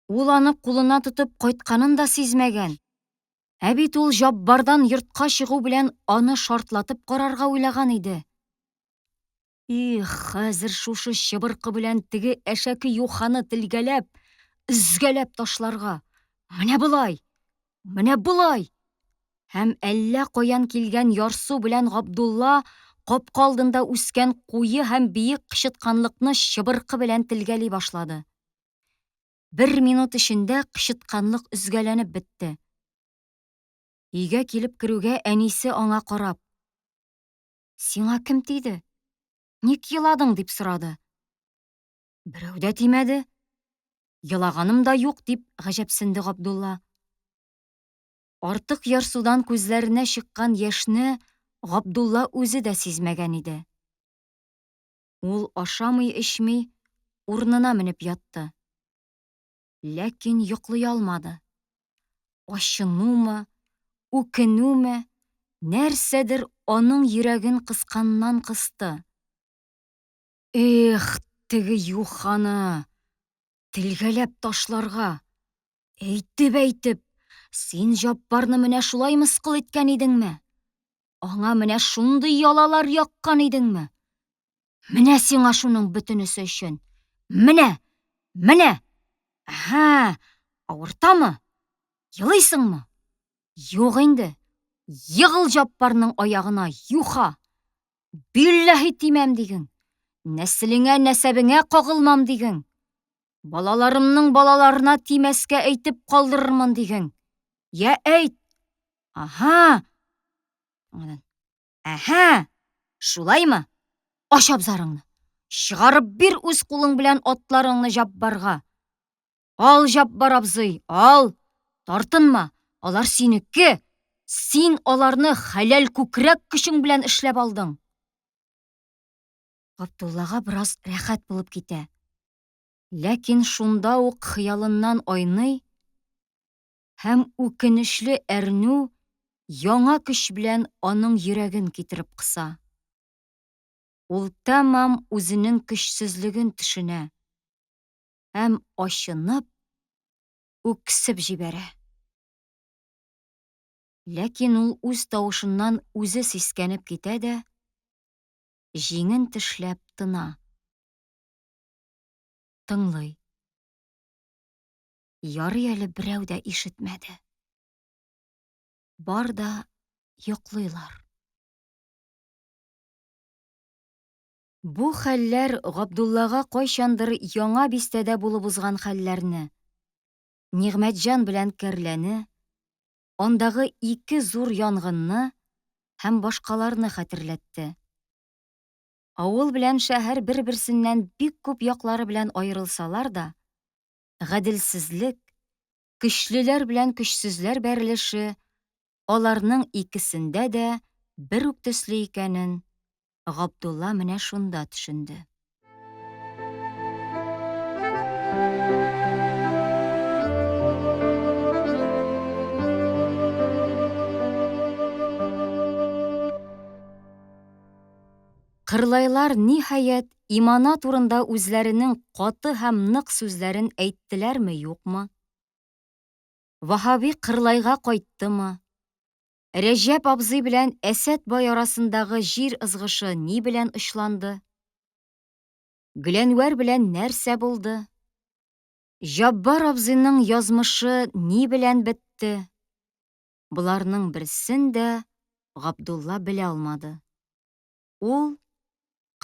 ул аны кулына тотып кайтканын да сизмәгән. Ә бит ул Җаббардан йортка чыгу белән аны шартлатып карарга уйлаган иде. Их, хәзер шушы чыбыркы белән теге әшәке юханы телгәләп, өзгәләп ташларга. Менә болай! Менә болай! Һәм әллә каян килгән ярсу белән Габдулла капка алдында үскән куе һәм биек кычытканлыкны чыбыркы белән телгәли башлады. Бер минут эчендә кычытканлык өзгәләнеп бетте. Өйгә килеп керүгә әнисе аңа карап: Сиңа кем тиде? Ник еладың? дип сорады. Берәү дә тимәде. Елаганым да юк, дип гаҗәпсенде Габдулла. Артык ярсудан күзләренә чыккан яшьне Габдулла үзе дә сизмәгән иде. Ул ашамый-эчми урынына менеп ятты. Ләкин йоклый алмады. Ачынумы, үкенүме, нәрсәдер аның йөрәген кысканнан кысты. Эх, теге юханы! Телгәләп ташларга! Әйтеп-әйтеп, син Җаппарны менә шулай мыскыл иткән идеңме? Аңа менә шундый ялалар яккан идеңме? Менә сиңа шуның бөтенесе өчен! Менә! Менә! Әһә! Авыртамы? Елыйсыңмы? Юк инде. Егыл Җаппарның аягына, юха! Билләһи тимәм диген. Нәселеңә, нәсәбеңә кагылмам диген. Балаларымның балаларына тимәскә әйтеп калдырырмын диген. Я әйт. Аһа. Әһә. Шулаймы? Ач абзарыңны. Чыгарып бир үз кулың белән атларыңны Җаббарга. Ал, Җаббар абзый, ал! Тартынма, алар синеке! Син аларны хәләл күкрәк көчең белән эшләп алдың. Габдуллага бераз рәхәт булып китә. Ләкин шунда ук хыялыннан айный һәм үкенечле әрнү яңа көч белән аның йөрәген китереп кыса. Ул тәмам үзенең көчсезлеген төшенә. Һәм ачынып, үксеп җибәрә. Ләкин ул үз тавышыннан үзе сискәнеп китә дә, җиңен тешләп тына. Тыңлый. Ярый әле берәү дә ишетмәде. Бар да йоклыйлар. Бу хәлләр Габдуллага кайчандыр Яңа бистәдә булып узган хәлләрне, Нигъмәтҗан белән Кәрләне, андагы ике зур янгынны һәм башкаларны хәтерләтте. Авыл белән шәһәр бер-берсеннән бик күп яклары белән аерылсалар да, гаделсезлек, көчлеләр белән көчсезләр бәрелеше аларның икесендә дә бер үк төсле икәнен Габдулла менә шунда төшенде. Кырлайлар, ниһаять, имана турында үзләренең каты һәм нык сүзләрен әйттеләрме-юкмы? Ваһаби Кырлайга кайттымы? Рәҗәп абзый белән Әсәт бай арасындагы җир ызгышы ни белән очланды? Гөләнвәр белән нәрсә булды? Җаббар абзыйның язмышы ни белән бетте? Боларның берсен дә Габдулла белә алмады. Ул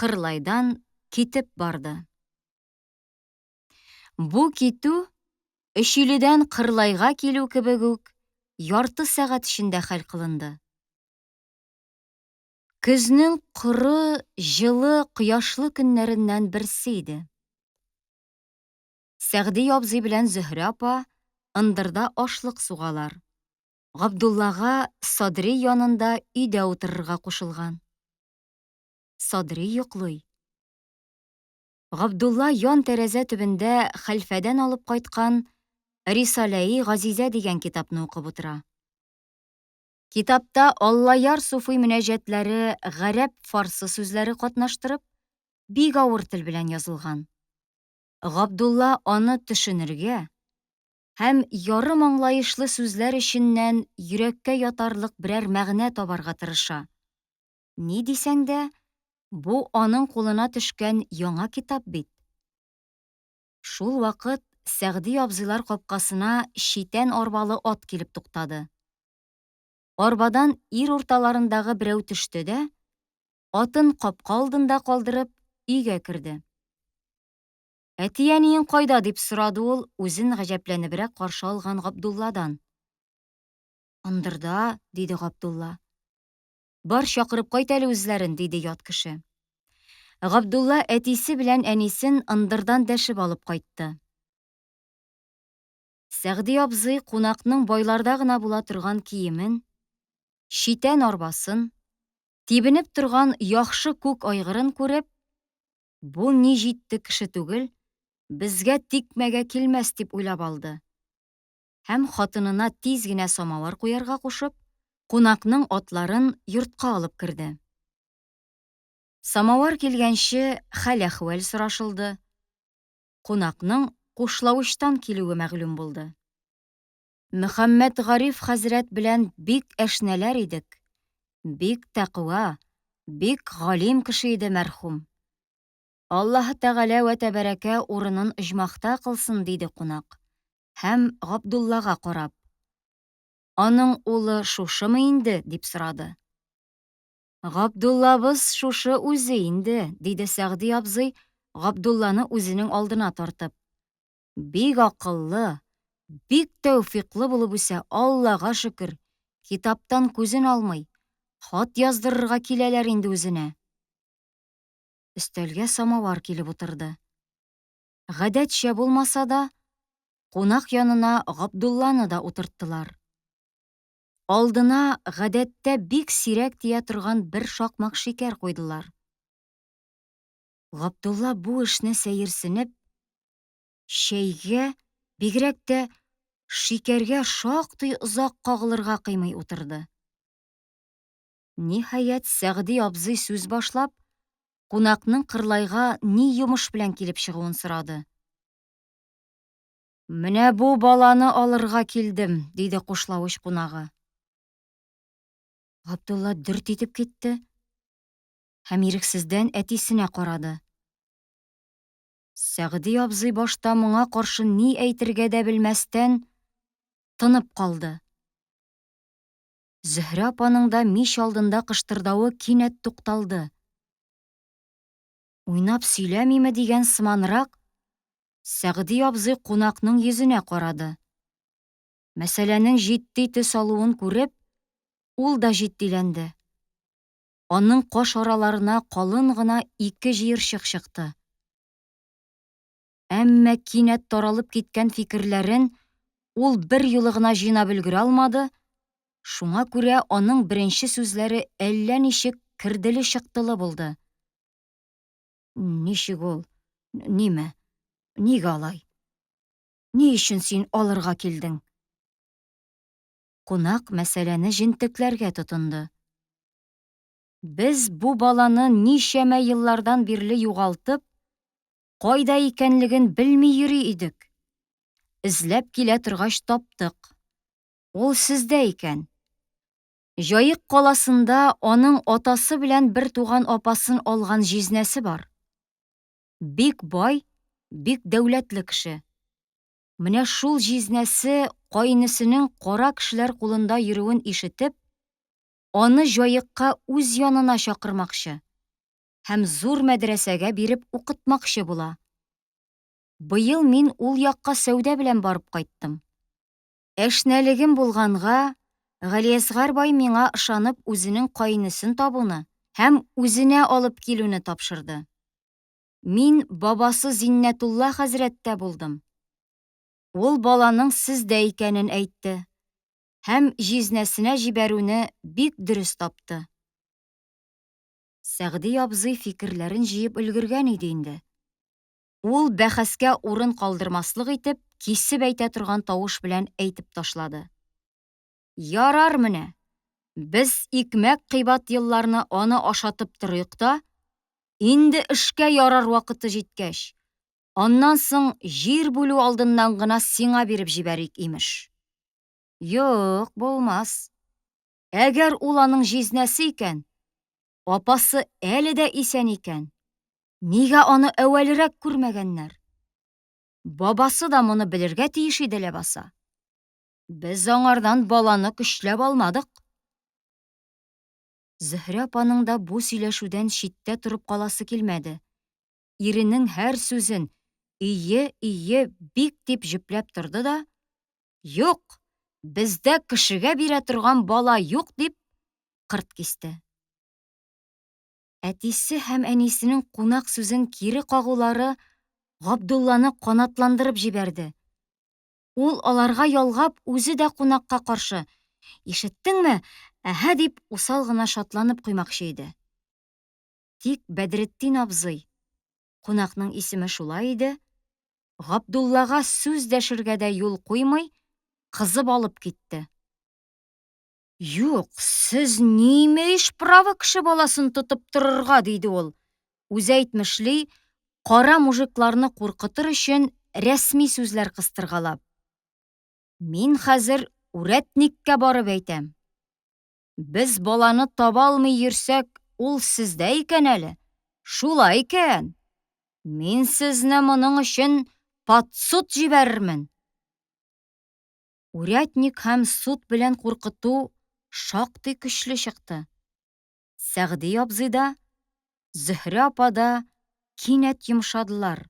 Кырлайдан китеп барды. Бу китү Өчиледән Кырлайга килү кебек үк ярты сәгать эчендә хәл кылынды. Көзнең коры, җылы, кояшлы көннәреннән берсе иде. Сәгъди абзый белән Зөһрә апа ындырда ашлык сугалар. Габдуллага Садри янында өйдә утырырга кушылган. Садри йоклый. Габдулла ян тәрәзә төбендә хәлфәдән алып кайткан Рисаләи Газизә дигән китапны укып утыра. Китапта Аллаяр суфый мөнәҗәтләре гарәп-фарсы сүзләре катнаштырып, бик авыр тел белән язылган. Габдулла аны төшенергә һәм ярым аңлаешлы сүзләр эченнән йөрәккә ятарлык берәр мәгънә табарга тырыша. Ни дисәң дә, бу аның кулына төшкән яңа китап бит. Шул вакыт Сәгъди абзыйлар капкасына читән арбалы ат килеп туктады. Арбадан ир урталарындагы берәү төште дә, атын капка алдында калдырып, өйгә керде. Әти-әниең кайда? дип сорады ул үзен гаҗәпләнебрәк каршы алган Габдулладан. Ындырда, диде Габдулла. Бар, чакырып кайт әле үзләрен, диде ят кеше. Габдулла әтисе белән әнисен ындырдан дәшеп алып кайтты. Сәгъди абзый кунакның байларда гына була торган киемен, читән арбасын, тибенеп торган яхшы күк айгырын күреп, бу ни җитте кеше түгел, безгә тикмәгә килмәс дип уйлап алды. Һәм хатынына тиз генә самавыр куярга кушып, кунакның атларын йортка алып керде. Самавыр килгәнче хәл-әхвәл сорашылды. Кунакның Кушлавычтан килүе мәгълүм булды. Мөхәммәтгариф хәзрәт белән бик әшнәләр идек. Бик тәкъва, бик галим кеше иде мәрхүм. Аллаһы Тәгалә вә Тәбәрәкә урынын оҗмахта кылсын, диде кунак һәм Габдуллага карап. Аның улы шушымы инде? дип сорады. Габдуллабыз шушы үзе инде, диде Сәгъди абзый, Габдулланы үзенең алдына тартып. Бик акыллы, бик тәүфикълы булып үсә, Аллага шөкер, китаптан күзен алмый, хат яздырырга киләләр инде үзенә. Өстәлгә самовар килеп утырды. Гадәтчә булмаса да, кунак янына Габдулланы да утырттылар. Алдына гадәттә бик сирәк тия торган бер шакмак шикәр куйдылар. Габдулла бу эшне сәерсенеп, чәйгә, бигрәк тә шикәргә шактый озак кагылырга кыймый утырды. Ниһаять, Сәгъди абзый сүз башлап, кунакның Кырлайга ни йомыш белән килеп чыгуын сорады. Менә бу баланы алырга килдем, диде Кушлавыч кунагы. Габдулла дөрт итеп китте һәм ирексездән әтисенә карады. Сәгъди абзый башта моңа каршы ни әйтергә дә белмәстән тынып калды. Зөһрә апаның да мич алдында кыштырдавы кинәт тукталды. Уйнап сөйләмиме дигән сыманрак, Сәгъди абзый кунакның йөзенә карады. Мәсьәләнең җитди төс алуын күреп, ул да җитдиләнде. Аның каш араларына калын гына ике җыерчык чыкты. Әмма кинәт таралып киткән фикерләрен ул бер юлы гына җыйнап өлгерә алмады, шуңа күрә аның беренче сүзләре әллә ничек керделе-чыктылы булды. Ничек ул? Ниме? Нигә алай? Ни өчен син алырга килдең? Кунак мәсьәләне җентекләргә тотынды. Без бу баланы ничәмә еллардан бирле югалтып, кайда икәнлеген белми йөри идек. Эзләп килә торгач таптык. Ул сездә икән. Җаек каласында аның атасы белән бер туган апасын алган җизнәсе бар. Бик бай, бик дәүләтле кеше. Менә шул җизнәсе каенесенең кара кешеләр кулында йөрүен ишетеп, аны Җаекка үз янына чакырмакчы һәм зур мәдрәсәгә биреп укытмакчы була. Быел мин ул якка сәүдә белән барып кайттым. Әшнәлегем булганга, Галиәсгар бай миңа ышанып үзенең каенесен табуны һәм үзенә алып килүне тапшырды. Мин бабасы Зиннәтулла хәзрәттә булдым. Ул баланың сездә икәнен әйтте һәм җизнәсенә җибәрүне бик дөрес тапты. Сәгъди абзый фикерләрен җыеп өлгергән иде инде. Ул бәхәскә урын калдырмаслык итеп, кисеп әйтә торган тавыш белән әйтеп ташлады. Ярар менә, без икмәк кыйбат елларны аны ашатып торыйк та, инде эшкә ярар вакыты җиткәч, аннан соң җир бүлү алдыннан гына сиңа биреп җибәрик, имеш. Юк, булмас. Әгәр ул аның җизнәсе икән, апасы әле дә исән икән, нигә аны әүвәлрәк күрмәгәннәр? Бабасы да моны белергә тиеш иде ләбаса. Без аңардан баланы көчләп алмадык. Зөһрә апаның да бу сөйләшүдән читтә торып каласы килмәде. Иренең һәр сүзен ие, ие, бик дип җөпләп торды да, Юк, бездә кешегә бирә торган бала юк, дип кырт кисте. Әтисе һәм әнисенең кунак сүзен кире кагулары Габдулланы канатландырып җибәрде. Ул аларга ялгап үзе дә кунакка каршы: "Ишеттеңме? Әһә!" дип усал гына шатланып куймакчы иде. Тик Бәдретдин абзый, кунакның исеме шулай иде, Габдуллага сүз дәшергә дә юл куймый, кызып алып китте. Юк, сез не имеешь права кеше баласын тотып торырга, диде ул. Үзе әйтмешли, кара мужикларны куркытыр өчен рәсми сүзләр кыстыргалап. Мин хәзер үрәтниккә барып әйтәм. Без баланы таба алмый йөрсәк, ул сездә икән әле. Шулай икән. Мин сезне моның өчен под суд җибәрермен. Урядник һәм суд белән куркыту шактый көчле чыкты. Сәгъди абзый да, Зөһрә апа да кинәт йомшадылар.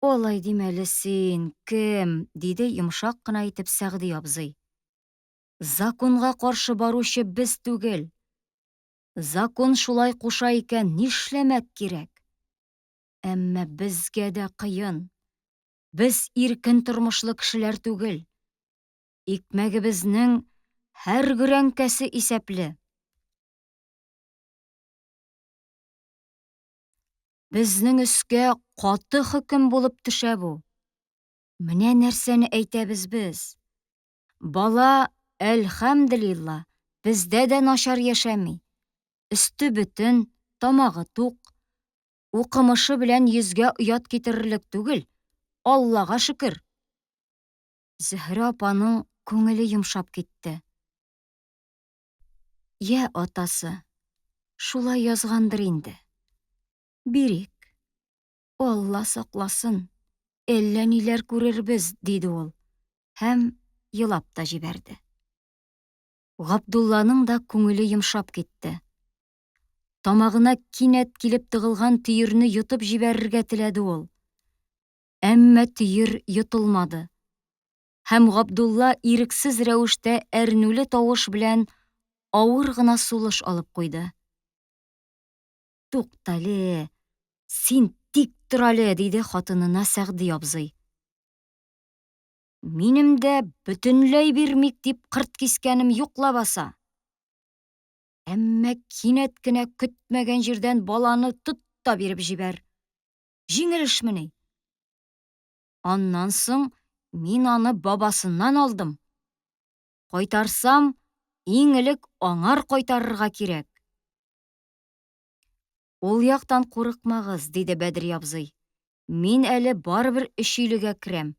Алай димә әле син, кем, диде йомшак кына итеп Сәгъди абзый. Законга каршы баручы без түгел. Закон шулай куша икән, нишләмәк кирәк? Әмма безгә дә кыен. Без иркен тормышлы кешеләр түгел. Икмәгебезнең һәр гөрәнкәсе исәпле. Безнең өскә каты хөкем булып төшә бу. Менә нәрсәне әйтәбез без. Бала, әлхәмделилла, бездә дә начар яшәми. Өсте бөтен, тамагы тук. Укымышы белән йөзгә оят китерерлек түгел, Аллага шөкер. Зөһрә апаның күңеле йомшап китте. Йә, атасы, шулай язгандыр инде. Бирик. Алла сакласын, әллә ниләр күрербез, диде ул һәм елап та җибәрде. Габдулланың да күңеле йомшап китте. Тамагына кинәт килеп тыгылган төерне йотып җибәрергә теләде ул. Әмма төер йотылмады. Һәм Габдулла ирексез рәвештә әрнүле тавыш белән авыр гына сулыш алып куйды. Туктале, син тик тор әле, диде хатынына Сәгъди абзый. Минем дә бөтенләй бирмик дип кырт кискәнем юк лабаса. Әмма кинәт кенә көтмәгән җирдән баланы тот та биреп җибәр. Җиңел эшмени? Аннан соң мин аны бабасыннан алдым. Кайтарсам, иң элек аңар кайтарырга кирәк. Ул яктан курыкмагыз, диде Бәдри абзый. Мин әле барыбер Өчилегә керәм.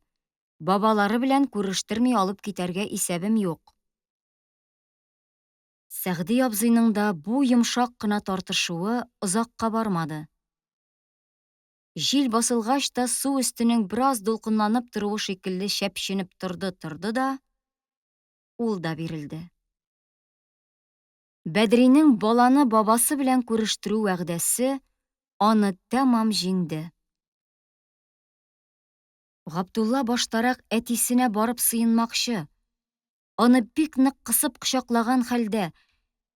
Бабалары белән күрештерми алып китәргә исәбем юк. Сәгъди абзыйның да бу йомшак кына тартышуы озакка бармады. Җил басылгач та су өстенең бераз дулкынланып торуы шикелле чәпченеп торды-торды да, ул да бирелде. Бәдринең баланы бабасы белән күрештерү вәгъдәсе аны тәмам җиңде. Габдулла баштарак әтисенә барып сыенмакчы, аны бик нык кысып кочаклаган хәлдә,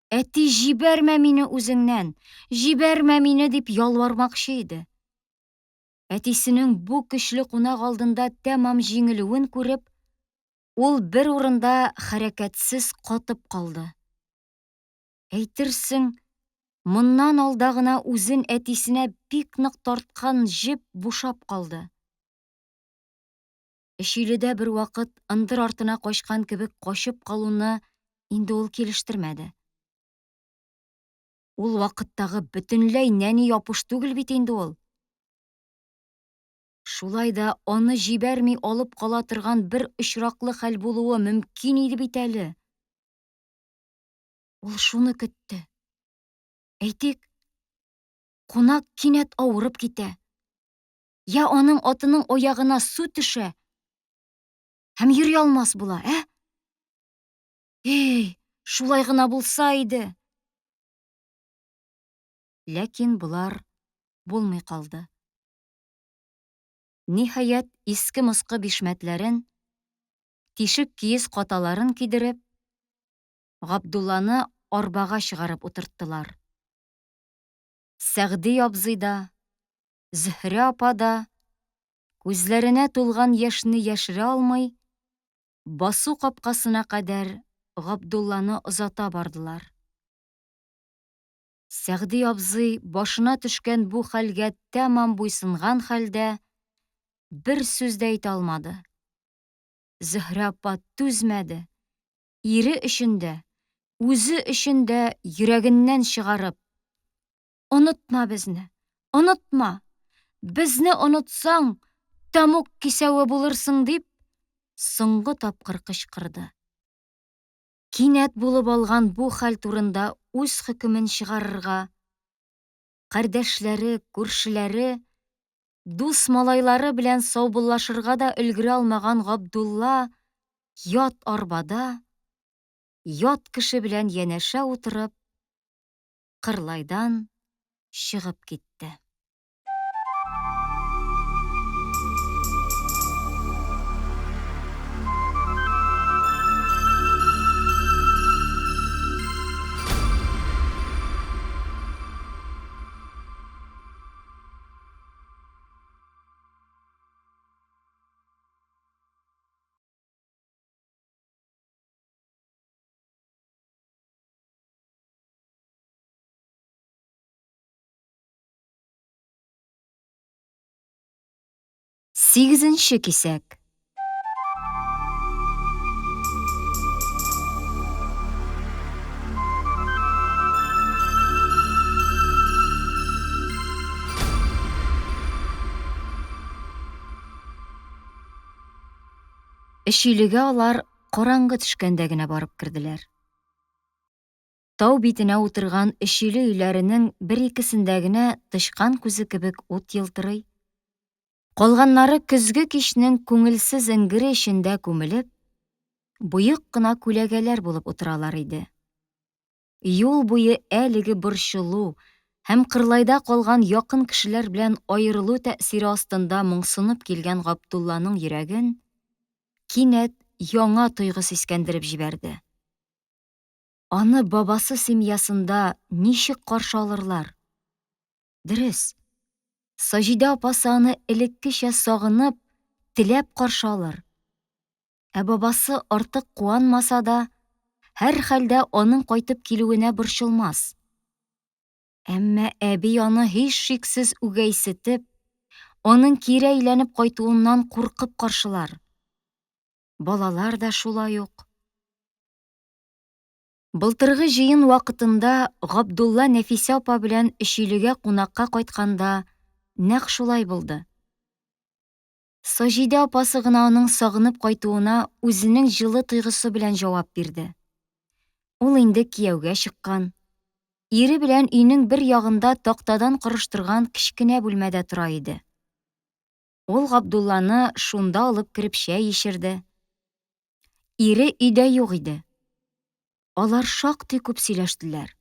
Әти, җибәрмә мине үзеңнән, җибәрмә мине, дип ялвармакчы иде. Әтисенең бу көчле кунак алдында тәмам җиңелүен күреп, ул бер урында хәрәкәтсез катып калды. Әйтерсең, моннан алда гына үзен әтисенә бик нык тарткан җеп бушап калды. Өчиледә бервакыт ындыр артына качкан кебек качып калуны инде ул килештермәде. Ул вакыттагы бөтенләй нәни Япуш түгел бит инде ул. Шулай да аны җибәрми алып кала торган бер очраклы хәл булуы мөмкин иде бит әле. Ул шуны көтте. Әйтик, кунак кинәт авырып китә. Я аның атының аягына су төшә һәм йөри алмас була, ә? Эй, шулай гына булса иде. Ләкин болар булмый калды. Ниһаять, иске-москы бишмәтләрен, тишек киез каталарын кидереп, Габдулланы арбага чыгарып утырттылар. Сәгъди абзый да, Зөһрә апа да Күзләренә тулган яшьне яшерә алмый, басу капкасына кадәр Габдулланы озата бардылар. Сәгъди абзый, башына төшкән бу хәлгә тәмам буйсынган хәлдә, бер сүз дә әйтә алмады. Зөһрә апа түзмәде, ире өчен дә, үзе өчен дә йөрәгеннән чыгарып, Онытма безне, онытма! Безне онытсаң, тәмуг кисәве булырсың, дип, соңгы тапкыр кычкырды. Кинәт булып алган бу хәл турында үз хөкемен чыгарырга, кардәшләре, күршеләре, дус малайлары белән саубуллашырга да өлгерә алмаган Габдулла ят арбада, ят кеше белән янәшә утырып, Кырлайдан чыгып китте. Сигезенче кисәк. Өчилегә алар караңгы төшкәндә генә барып керделәр. Тау битенә утырган Өчиле өйләренең бер-икесендә генә тычкан күзе кебек ут елтырый. Калганнары көзге кичнең күңелсез эңгере эчендә күмелеп, боек кына күләгәләр булып утыралар иде. Юл буе әлеге борчылу һәм Кырлайда калган якын кешеләр белән аерылу тәэсире астында моңсынып килгән Габдулланың йөрәген кинәт яңа тойгы сискәндереп җибәрде. Аны бабасы семьясында ничек каршы алырлар? Дөрес, Саҗидә апасы аны элеккечә сагынып, теләп каршы алыр. Ә бабасы артык куанмаса да, һәрхәлдә аның кайтып килүенә борчылмас. Әмма әби аны һичшиксез үгәйсетеп, аның кире әйләнеп кайтуыннан куркып каршылар. Балалар да шулай ук. Былтыргы җыен вакытында Габдулла Нәфисә апа белән Өчилегә кунакка кайтканда нәкъ шулай булды. Саҗидә апасы гына аның сагынып кайтуына үзенең җылы тойгысы белән җавап бирде. Ул инде кияүгә чыккан, ире белән өйнең бер ягында тактадан корыштырган кечкенә бүлмәдә тора иде. Ул Габдулланы шунда алып кереп чәй эчерде. Ире өйдә юк иде. Алар шактый күп сөйләштеләр.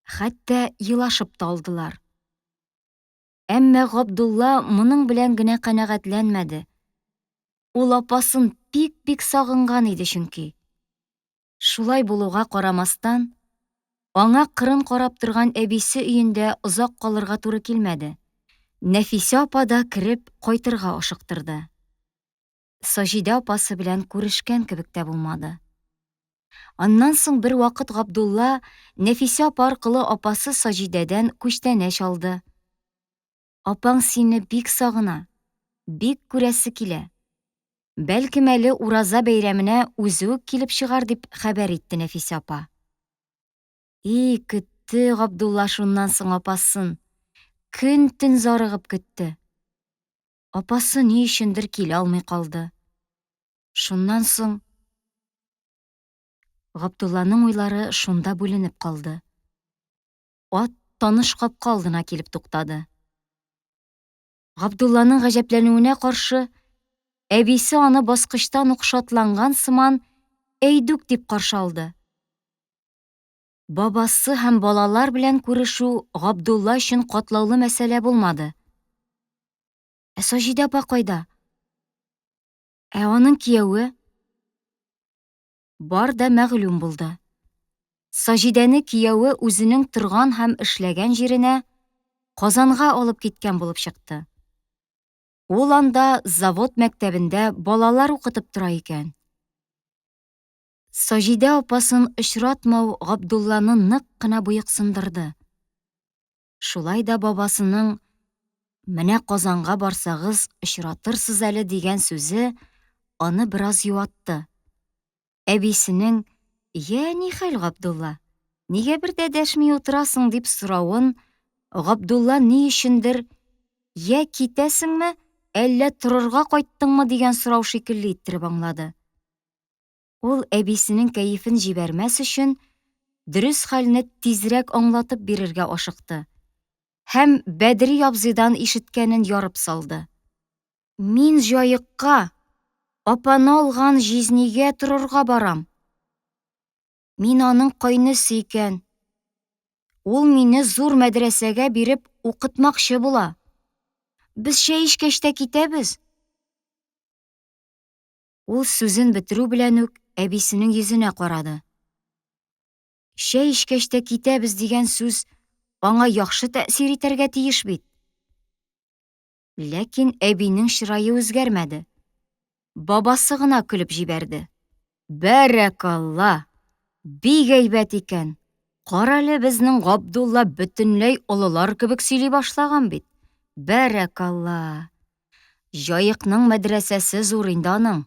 Хәтта елашып та алдылар. Әмма Габдулла моның белән генә канәгатьләнмәде. Ул апасын бик-бик сагынган иде чөнки. Шулай булуга карамастан, аңа кырын карап торган әбисе өендә озак калырга туры килмәде. Нәфисә апа да кереп кайтырга ашыктырды. Саҗидә апасы белән күрешкән кебек тә булмады. Аннан соң бервакыт Габдулла Нәфисә апа аркылы апасы Саҗидәдән күчтәнәч алды. Апаң сине бик сагына, бик күрәсе килә. Бәлкем әле Ураза бәйрәменә үзе үк килеп чыгар, дип хәбәр итте Нәфисә апа. И, көтте Габдулла шуннан соң апасын. Көн-төн зарыгып көтте. Апасы ни өчендер килә алмый калды. Шуннан соң Габдулланың уйлары шунда бүленеп калды. Ат таныш капка алдына килеп туктады. Габдулланың гаҗәпләнүенә каршы, әбисе аны баскычтан ук шатланган сыман Әйдүк дип каршы алды. Бабасы һәм балалар белән күрешү Габдулла өчен катлаулы мәсьәлә булмады. Ә Саҗидә апа кайда? Ә аның кияве? Бар да мәгълүм булды. Саҗидәне кияве үзенең торган һәм эшләгән җиренә, Казанга алып киткән булып чыкты. Ул анда завод мәктәбендә балалар укытып тора икән. Саҗидә апасын очратмау Габдулланы нык кына боексындырды. Шулай да бабасының Менә Казанга барсагыз, очратырсыз әле дигән сүзе аны бераз юатты. Әбисенең Йә, нихәл, Габдулла, нигә бер дә дәшми утырасың дип соравын Габдулла ни өчендер Йә китәсеңме, әллә торырга кайттыңмы дигән сорау шикелле иттереп аңлады. Ул әбисенең кәефен җибәрмәс өчен дөрес хәлне тизрәк аңлатып бирергә ашыкты һәм Бәдри абзыйдан ишеткәнен ярып салды. Мин Җаекка, апаны алган җизнигә торырга барам. Мин аның кайнесе икән. Ул мине зур мәдрәсәгә биреп укытмакчы була. Без чәй эчкәч тә китәбез. Ул сүзен бетерү белән үк әбисенең йөзенә карады. Чәй эчкәч тә китәбез дигән сүз аңа яхшы тәэсир итәргә тиеш бит. Ләкин әбинең чырае үзгәрмәде. Бабасы гына көлеп җибәрде. Бәрәкалла! Бик әйбәт икән. Карале, безнең Габдулла бөтенләй олылар кебек сөйли башлаган бит. Бәрәкалла! Җаекның мәдрәсәсе зур инде аның.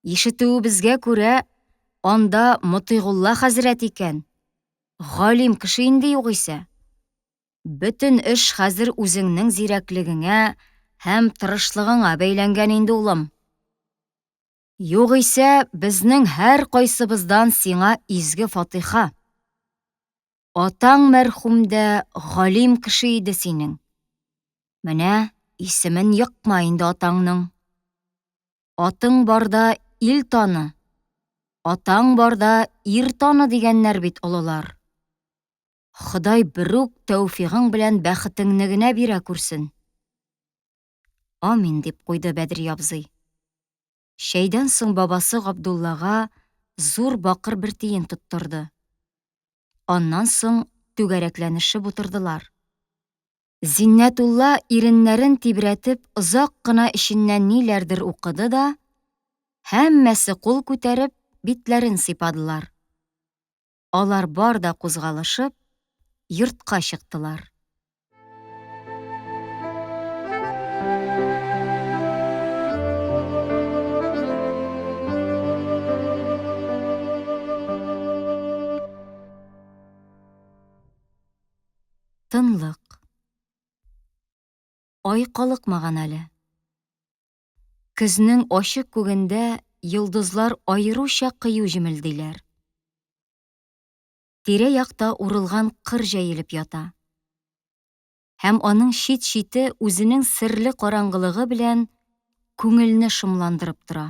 Ишетүебезгә күрә, анда Мотыйгулла хәзрәт икән. Галим кеше инде югыйсә. Бөтен эш хәзер үзеңнең зирәклегеңә һәм тырышлыгыңа бәйләнгән инде, улым. Югыйсә, безнең һәркайсыбыздан сиңа изге фатыйха. Атаң мәрхүм дә галим кеше иде синең. Менә исемен екма инде атаңның. Атың барда ил таны, атаң барда ир таны дигәннәр бит олылар. Ходай берүк тәүфигың белән бәхетеңне генә бирә күрсен. Амин, дип куйды Бәдри абзый. Чәйдән соң бабасы Габдуллага зур бакыр бер тиен тоттырды. Аннан соң түгәрәкләнешеп утырдылар. Зиннәтулла иреннәрен тибрәтеп озак кына эченнән ниләрдер укыды да, һәммәсе кул күтәреп, битләрен сыйпадылар. Алар бар да кузгалышып, йортка чыктылар. Тынлык. Ай калыкмаган әле. Көзнең ачык күгендә йолдызлар аеруча кыю җемелдиләр. Тирә-якта урылган кыр җәелеп ята. Һәм аның чит-чите үзенең серле караңгылыгы белән күңелне шомландырып тора.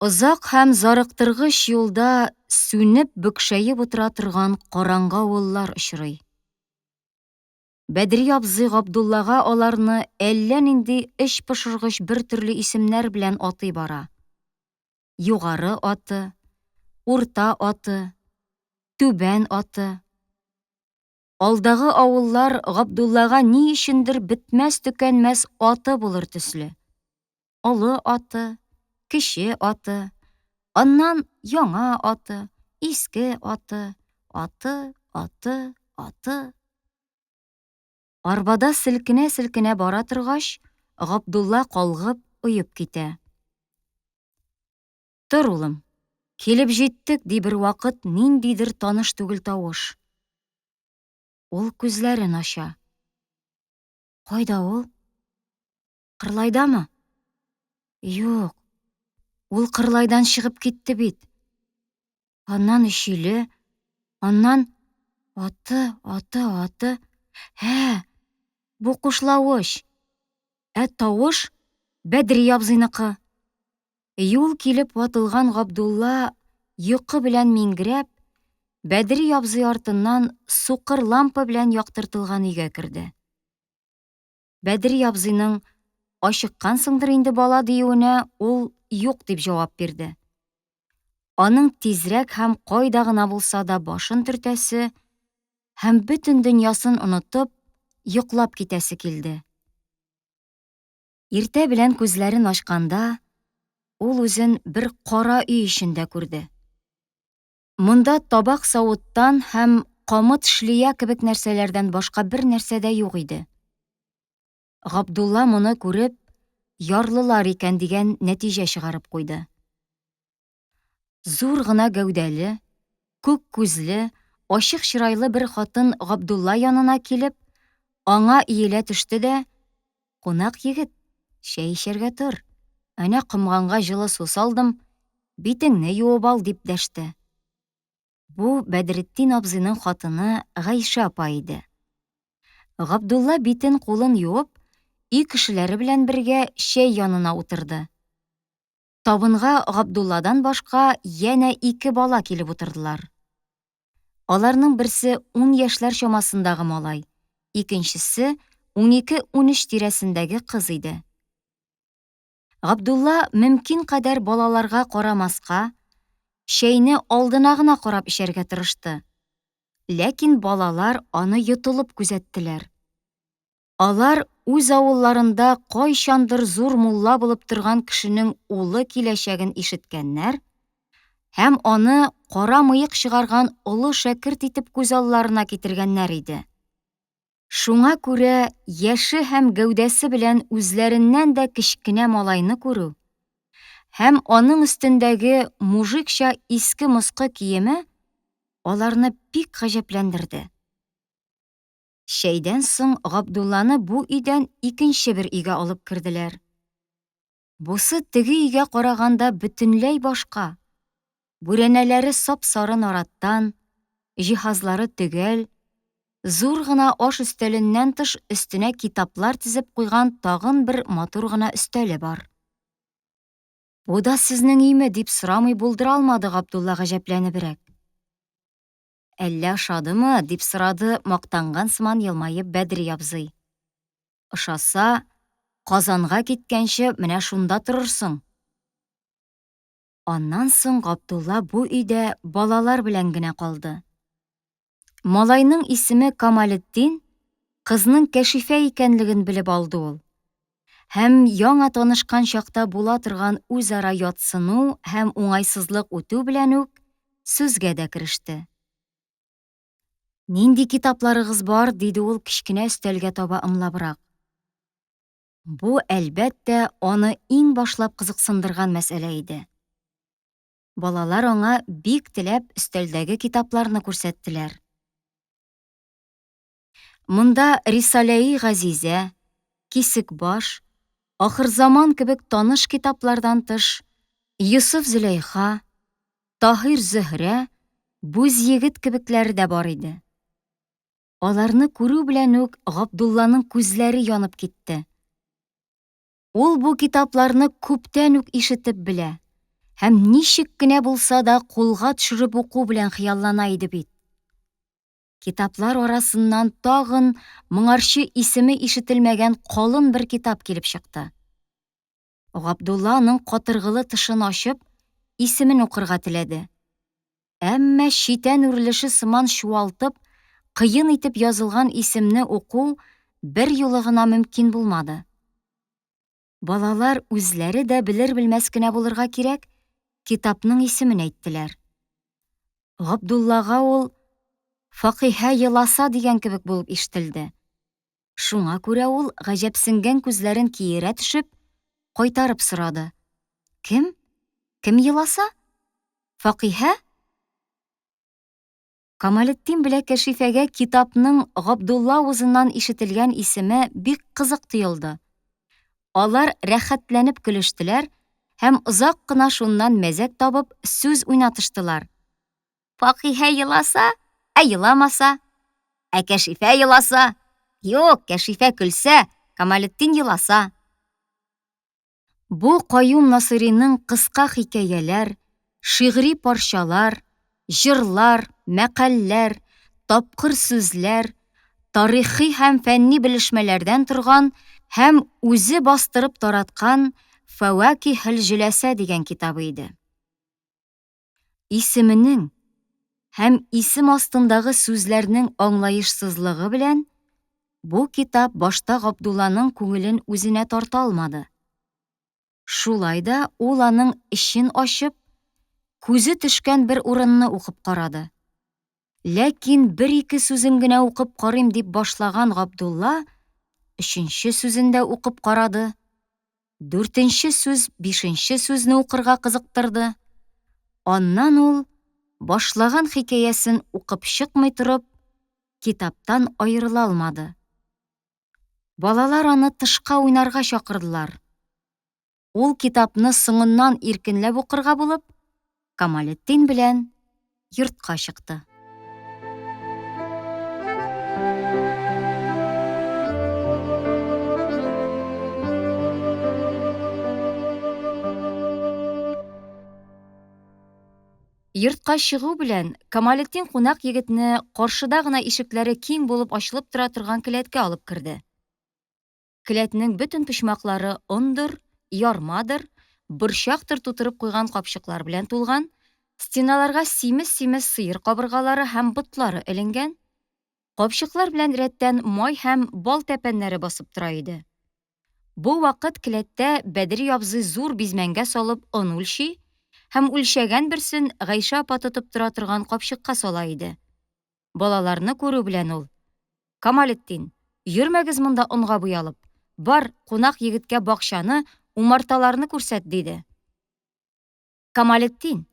Озак һәм зарыктыргыч юлда сүнеп бөкшәеп утыра торган караңгы авыллар очрый. Бәдри абзый Габдуллага аларны әллә нинди эч пошыргыч бер төрле исемнәр белән атый бара. Югары аты, Урта аты, Түбән аты. Алдагы авыллар Габдуллага ни өчендер бетмәс-төкәнмәс аты булыр төсле. Олы аты, кече аты, аннан яңа аты, иске аты, аты, аты, аты. Арбада селкенә-селкенә бара торгач, Габдулла калгып, оеп китә. Тор, улым, килеп җиттек, ди бервакыт ниндидер таныш түгел тавыш. Ул күзләрен ача. Кайда ул? Кырлайдамы? Юк. Ул Кырлайдан чыгып китте бит. Аннан Өчиле, аннан аты, аты, аты. Ә, бу Кушлавыч. Ә тавыш Бәдри абзыйныкы. Юл килеп ватылган Габдулла йокы белән миңгерәп, Бәдри абзый артыннан сукыр лампа белән яктыртылган өйгә керде. Бәдри абзыйның ачыккансыңдыр инде бала диюенә ул юк дип җавап бирде. Аның тизрәк һәм кайда гына булса да башын төртәсе һәм бөтен дөньясын онытып, йоклап китәсе килде. Иртә белән күзләрен ачканда, ул үзен бер кара өй эчендә күрде. Монда табак-савыттан һәм камыт шлия кебек нәрсәләрдән башка бер нәрсә дә юк иде. Габдулла моны күреп, ярлылар икән дигән нәтиҗә чыгарып куйды. Зур гына гәүдәле, күк күзле, ачык чырайлы бер хатын Габдулла янына килеп, аңа иелә төште дә, Кунак егет, чәй эчәргә тор. Әнә комганга җылы су салдым, битеңне юып ал, дип дәште. Бу Бәдретдин абзыйның хатыны Гайшә апа иде. Габдулла битен-кулын юып, өй кешеләре белән бергә чәй янына утырды. Табынга Габдулладан башка янә ике бала килеп утырдылар. Аларның берсе ун яшьләр чамасындагы малай, икенчесе унике-унөч тирәсендәге кыз иде. Габдулла мөмкин кадәр балаларга карамаска, чәйне алдына гына карап эчәргә тырышты. Ләкин балалар аны йотылып күзәттеләр. Алар үз авылларында кайчандыр зур мулла булып торган кешенең улы киләчәген ишеткәннәр һәм аны кара мыек чыгарган олы шәкерт итеп күз алларына китергәннәр иде. Шуңа күрә яше һәм гәүдәсе белән үзләреннән дә кечкенә малайны күрү һәм аның өстендәге мужикча иске-москы киеме аларны бик гаҗәпләндерде. Чәйдән соң Габдулланы бу өйдән икенче бер өйгә алып керделәр. Бусы теге өйгә караганда бөтенләй башка. Бүрәнәләре сап-сары нараттан, җиһазлары төгәл, зур гына аш өстәленнән тыш өстенә китаплар тезеп куйган тагын бер матур гына өстәле бар. Бу да сезнең өйме? дип сорамый булдыра алмады Габдулла гаҗәпләнебрәк. Әллә ошадымы? дип сорады мактанган сыман елмаеп Бәдри абзый. Ошаса, Казанга киткәнче менә шунда торырсың. Аннан соң Габдулла бу өйдә балалар белән генә калды. Малайның исеме Камалетдин, кызның Кәшифә икәнлеген белеп алды ул. Һәм яңа танышкан чакта була торган үзара ятсыну һәм уңайсызлык үтү белән үк сүзгә дә кереште. Нинди китапларыгыз бар? диде ул кечкенә өстәлгә таба ымлабрак. Бу, әлбәттә, аны иң башлап кызыксындырган мәсьәлә иде. Балалар аңа бик теләп өстәлдәге китапларны күрсәттеләр. Монда Рисаләи Газизә, Кисекбаш, Ахырзаман кебек таныш китаплардан тыш, Йосыф Зөләйха, Таһир Зөһрә, Бүз егет кебекләре дә бар иде. Аларны күрү белән үк Габдулланың күзләре янып китте. Ул бу китапларны күптән үк ишетеп белә һәм ничек кенә булса да кулга төшереп уку белән хыяллана иде бит. Китаплар арасыннан тагын моңарчы исеме ишетелмәгән калын бер китап килеп чыкты. Габдулла аның катыргылы тышын ачып, исемен укырга теләде. Әмма читән үрелеше сыман чуалтып, кыен итеп язылган исемне уку бер юлы гына мөмкин булмады. Балалар үзләре дә белер-белмәс кенә булырга кирәк, китапның исемен әйттеләр. Габдуллага ул Факиһә еласа дигән кебек булып ишетелде. Шуңа күрә ул гаҗәпсенгән күзләрен киерә төшеп, кайтарып сорады. Кем? Кем еласа? Факиһә? Камалетдин белә Кәшифәгә китапның Габдулла авызыннан ишетелгән исеме бик кызык тоелды. Алар рәхәтләнеп көлештеләр һәм озак кына шуннан мәзәк табып сүз уйнатыштылар. Факиһә еласа, ә еламаса? Ә Кәшифә еласа? Юк, Кәшифә көлсә, Камалетдин еласа. Бу Каюм Насыйриның кыска хикәяләр, шигъри парчалар, җырлар, мәкальләр, тапкыр сүзләр, тарихи һәм фәнни белешмәләрдән торган һәм үзе бастырып тараткан Фәвакиһел-җөләсә дигән китабы иде. Исеменең һәм исем астындагы сүзләрнең аңлаешсызлыгы белән Бу китап башта Габдулланың күңелен үзенә тарта алмады. Шулай да ул аның эчен ачып, күзе төшкән бер урынны укып карады. Ләкин бер-ике сүзен генә укып карыйм дип башлаган Габдулла өченче сүзен дә укып карады. Дүртенче сүз бишенче сүзне укырга кызыктырды. Аннан ул, башлаган хикәясен укып чыкмый торып, китаптан аерыла алмады. Балалар аны тышка уйнарга чакырдылар. Ул китапны соңыннан иркенләп укырга булып, Камалетдин белән йортка чыкты. Йортка чыгу белән Камалетдин кунак егетне каршыда гына ишекләре киң булып ачылып тора торган келәткә алып керде. Келәтнең бөтен почмаклары ондыр, ярмадыр, борчактыр тутырып куйган капчыклар белән тулган, стеналарга симез-симез сыер кабыргалары һәм ботлары эленгән, капчыклар белән рәттән май һәм бал тәпәннәре басып тора иде. Бу вакыт келәттә Бәдри абзый зур бизмәнгә салып он үлчи һәм үлчәгән берсен Гайшә апа тотып тора торган капчыкка сала иде. Балаларны күрү белән ул, Камалетдин, йөрмәгез монда онга буялып, бар, кунак егеткә бакчаны, умарталарны күрсәт, диде. Камалетдин,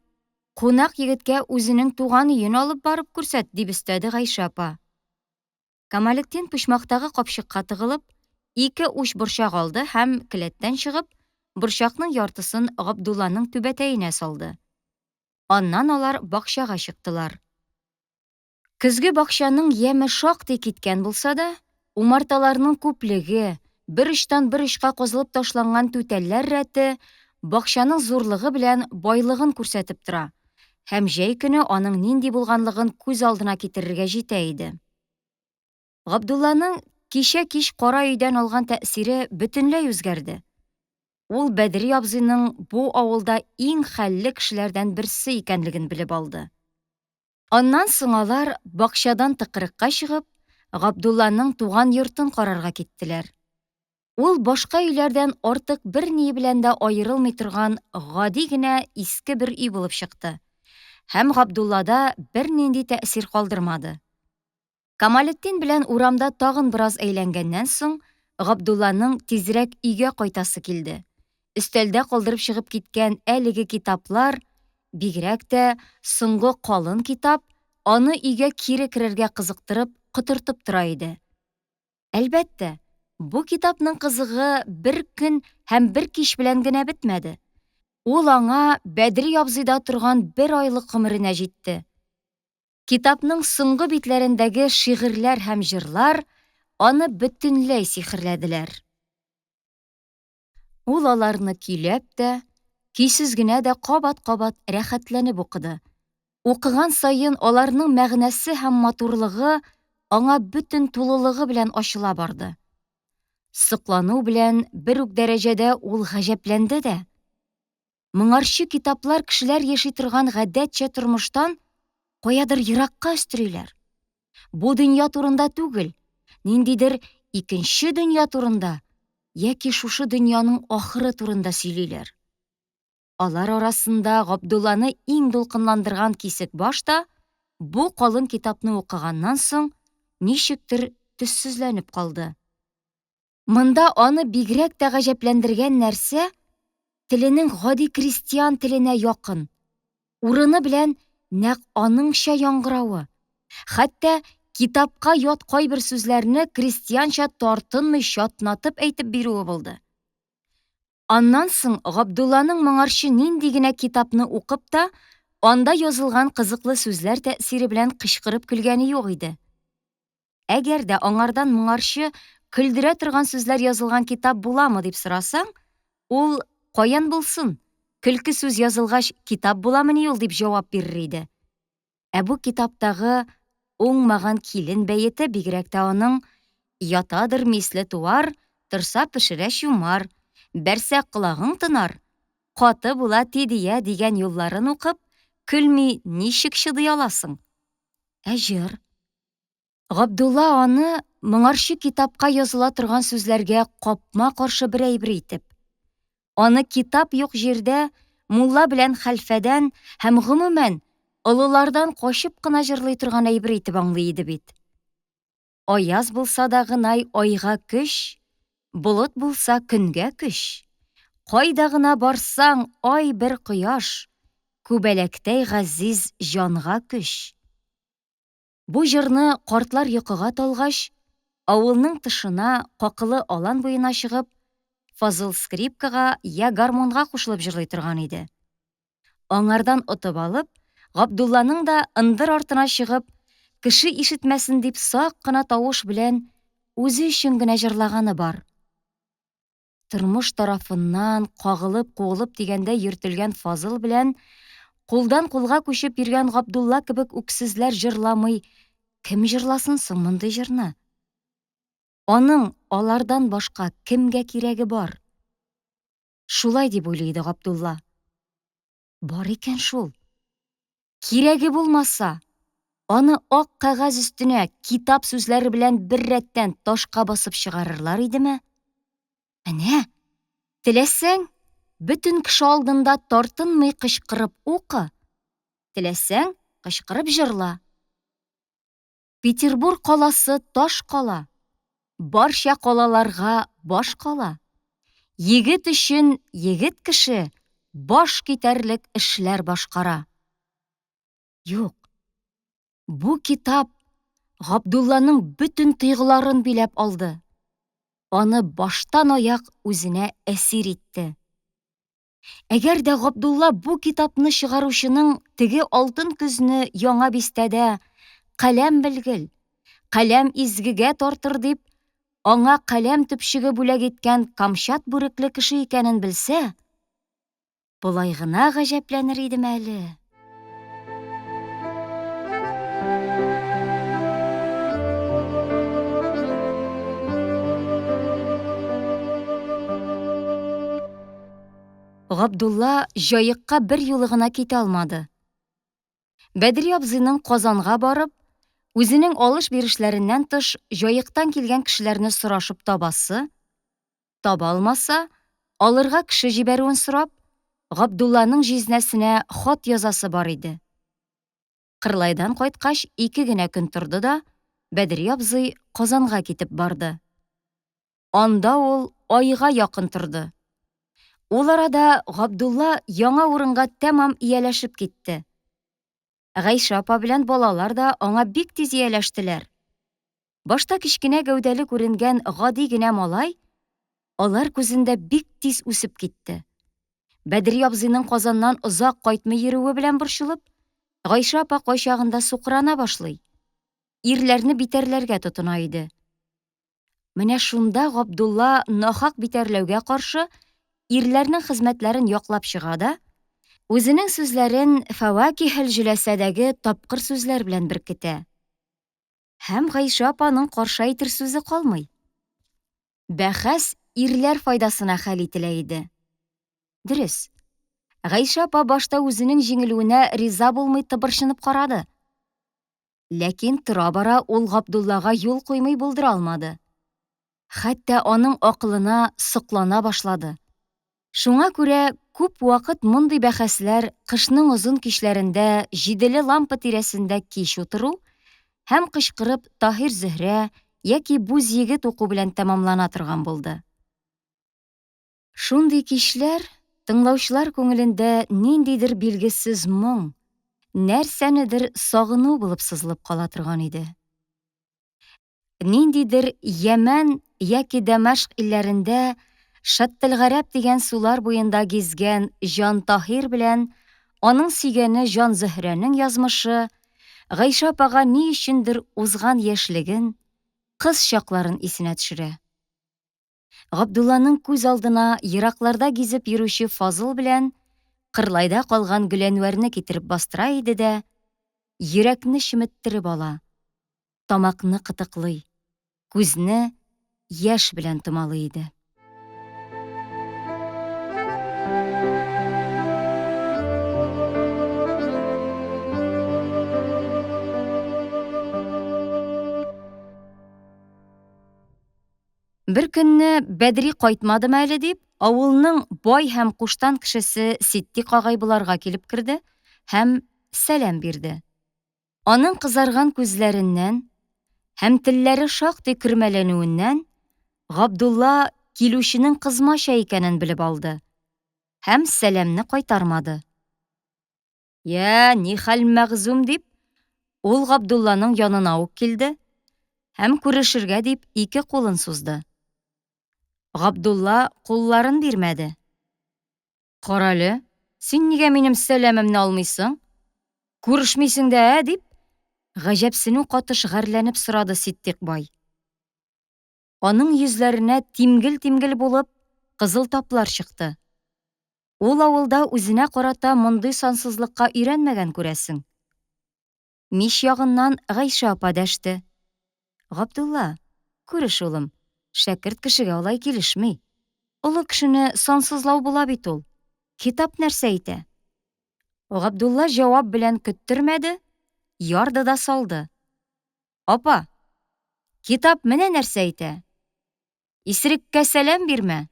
кунак егеткә үзенең туган өен алып барып күрсәт, дип өстәде Гайшә апа. Камалетдин почмактагы капчыкка тыгылып, ике уч борчак алды һәм, келәттән чыгып, борчакның яртысын Габдулланың түбәтәенә салды. Аннан алар бакчага чыктылар. Көзге бакчаның яме шактый киткән булса да, умарталарның күплеге, бер очтан бер очка казылып ташланган түтәлләр рәте бакчаның зурлыгы белән байлыгын күрсәтеп тора һәм җәй көне аның нинди булганлыгын күз алдына китерергә җитә иде. Габдулланың кичә кич кара өйдән алган тәэсире бөтенләй үзгәрде. Ул Бәдри абзыйның бу авылда иң хәлле кешеләрдән берсе икәнлеген белеп алды. Аннан соң алар, бакчадан тыкрыкка чыгып, Габдулланың туган йортын карарга киттеләр. Ул башка өйләрдән артык берние белән дә аерылмый торган гади генә иске бер өй булып чыкты һәм Габдуллада бернинди тәэсир калдырмады. Камалетдин белән урамда тагын бераз әйләнгәннән соң, Габдулланың тизрәк өйгә кайтасы килде. Өстәлдә калдырып чыгып киткән әлеге китаплар, бигрәк тә соңгы калын китап, аны өйгә кире керергә кызыктырып, котыртып тора иде. Әлбәттә, бу китапның кызыгы бер көн һәм бер кич белән генә бетмәде. Ул аңа Бәдри абзыйда торган бер айлык гомеренә җитте. Китапның соңгы битләрендәге шигырьләр һәм җырлар аны бөтенләй сихерләделәр. Ул аларны көйләп тә, көйсез генә дә кабат-кабат рәхәтләнеп укыды. Укыган саен аларның мәгънәсе һәм матурлыгы аңа бөтен тулылыгы белән ачыла барды. Соклану белән бер үк дәрәҗәдә ул гаҗәпләнде дә. Моңарчы китаплар кешеләр яши торган гадәтчә тормыштан каядыр еракка өстериләр. Бу дөнья турында түгел, ниндидер икенче дөнья турында яки шушы дөньяның ахыры турында сөйлиләр. Алар арасында Габдулланы иң дулкынландырган кисек баш та бу калын китапны укыганнан соң ничектер төссезләнеп калды. Монда аны бигрәк тә гаҗәпләндергән нәрсә, теленең гади крестьян теленә якын, урыны белән нәкъ аныңча яңгыравы. Хәтта китапка ят кайбер сүзләрне крестьянча тартынмый чатнатып әйтеп бирүе булды. Аннан соң Габдулланың моңарчы нинди генә китапны укып та, анда язылган кызыклы сүзләр тәэсире белән кычкырып көлгәне юк иде. Әгәр дә аңардан моңарчы көлдерә торган сүзләр язылган китап буламы дип сорасаң, ул каян булсын, көлке сүз язылгач китап буламыни ул дип җавап бирер иде. Ә бу китаптагы уңмаган килен бәете бигрәк тә аның ятадыр мисле туар, торса пешерә чумар, бәрсә колагың тонар, каты була тидия дигән юлларын укып, көлми ничек чыдый аласың? Ә җыр? Габдулла аны моңарчы китапка языла торган сүзләргә капма-каршы бер әйбер итеп, аны китап юк җирдә мулла белән хәлфәдән һәм, гомумән, олылардан качып кына җырлый торган әйбер итеп аңлый иде бит. Аяз булса да гынай айга көч, болыт булса көнгә көч. Кайда гына барсаң, ай бер кояш, күбәләктәй газиз җанга көч. Бу җырны картлар йокыга талгач, авылның тышына, какылы алан буена чыгып, Фазыл скрипкага я гармунга кушылып җырлый торган иде. Аңардан отып алып, Габдулланың да ындыр артына чыгып, кеше ишетмәсен дип сак кына тавыш белән үзе өчен генә җырлаганы бар. Тормыш тарафыннан кагылып-куылып дигәндәй йөртелгән Фазыл белән кулдан кулга күчеп йөргән Габдулла кебек үксезләр җырламый, кем җырласын соң мондый җырны? Аның алардан башка кемгә кирәге бар? Шулай дип уйлый иде Габдулла. Бар икән шул. Кирәге булмаса, аны ак кәгазь өстенә китап сүзләре белән беррәттән ташка басып чыгарырлар идеме? Әнә, теләсәң, бөтен кеше алдында тартынмый кычкырып укы, теләсәң, кычкырып җырла. Петербур каласы таш кала, барча калаларга баш кала. Егет өчен егет кеше баш китәрлек эшләр башкара. Юк, бу китап Габдулланың бөтен тойгыларын биләп алды. Аны баштан аяк үзенә әсир итте. Әгәр дә Габдулла бу китапны чыгаручының теге алтын көзне Яңа бистәдә каләм белгел, каләм изгегә тартыр дип, аңа каләм төпчеге бүләк иткән камчат бүрекле кеше икәнен белсә, болай гына гаҗәпләнер идем әле. Габдулла Җаекка бер юлы гына китә алмады. Бәдри абзыйның Казанга барып, үзенең алыш-бирешләреннән тыш Җаектан килгән кешеләрне сорашып табасы, таба алмаса, алырга кеше җибәрүен сорап, Габдулланың җизнәсенә хат язасы бар иде. Кырлайдан кайткач ике генә көн торды да, Бәдри абзый Казанга китеп барды. Анда ул айга якын торды. Ул арада Габдулла яңа урынга тәмам ияләшеп китте. Гайшә апа белән балалар да аңа бик тиз ияләштеләр. Башта кечкенә гәүдәле күренгән гади генә малай алар күзендә бик тиз үсеп китте. Бәдри абзыйның Казаннан озак кайтмый йөрүе белән борчылып, Гайшә апа кайчагында сукрана башлый, ирләрне битәрләргә тотына иде. Менә шунда Габдулла нахак битәрләүгә каршы ирләрнең хезмәтләрен яклап чыга да, үзенең сүзләрен Фәвакиһел җөләсәдәге тапкыр сүзләр белән беркетә. Һәм Гайшә апаның каршы әйтер сүзе калмый. Бәхәс ирләр файдасына хәл ителә иде. Дөрес, Гайшә апа башта үзенең җиңелүенә риза булмый тыбырчынып карады. Ләкин тора-бара ул Габдуллага юл куймый булдыра алмады. Хәтта аның акылына соклана башлады. Шуңа күрә күп вакыт мондый бәхәсләр кышның озын кичләрендә җиделе лампа тирәсендә кич утыру һәм кычкырып Таһир-Зөһрә яки Бүз егет уку белән тәмамлана торган булды. Шундый кичләр тыңлаучылар күңелендә ниндидер билгесез моң, нәрсәнедер сагыну булып сызылып кала торган иде. Ниндидер Йәмән яки Дәмәшк илләрендә Шаттел-Гарәп дигән сулар буенда гизгән Җан Таһир белән аның сөйгәне Җан Зөһрәнең язмышы Гайшә апага ни өчендер узган яшьлеген, кыз чакларын исенә төшерә. Габдулланың күз алдына еракларда гизеп йөрүче Фазыл белән Кырлайда калган Гөләнвәрне китереп бастыра иде дә, йөрәкне чеметтереп ала, тамакны кытыклый, күзне яшь белән томалый иде. Бер көнне Бәдри кайтмадымы әле дип, авылның бай һәм куштан кешесе Ситдик агай боларга килеп керде һәм сәлам бирде. Аның кызарган күзләреннән һәм телләре шактый көрмәләнүеннән Габдулла килүченең кызмача икәнен белеп алды һәм сәламне кайтармады. Йә, нихәл, мәгъзүм, дип, ул Габдулланың янына ук килде һәм күрешергә дип ике кулын сузды. Габдулла кулларын бирмәде. Карале, син нигә минем сәламемне алмыйсың? Күрешмисең дә, ә, дип, гаҗәпсенү катыш гарьләнеп сорады Ситдыйк бай. Аның йөзләренә тимгел-тимгел булып, кызыл таплар чыкты. Ул авылда үзенә карата мондый сансызлыкка өйрәнмәгән, күрәсең. Мич ягыннан Гайшә апа дәште. Габдулла, күреш, улым, шәкерт кешегә алай килешми. Олы кешене сансызлау була бит ул. Китап нәрсә әйтә? Габдулла җавап белән көттермәде, ярды да салды. Апа, китап менә нәрсә әйтә. Исереккә сәлам бирмә.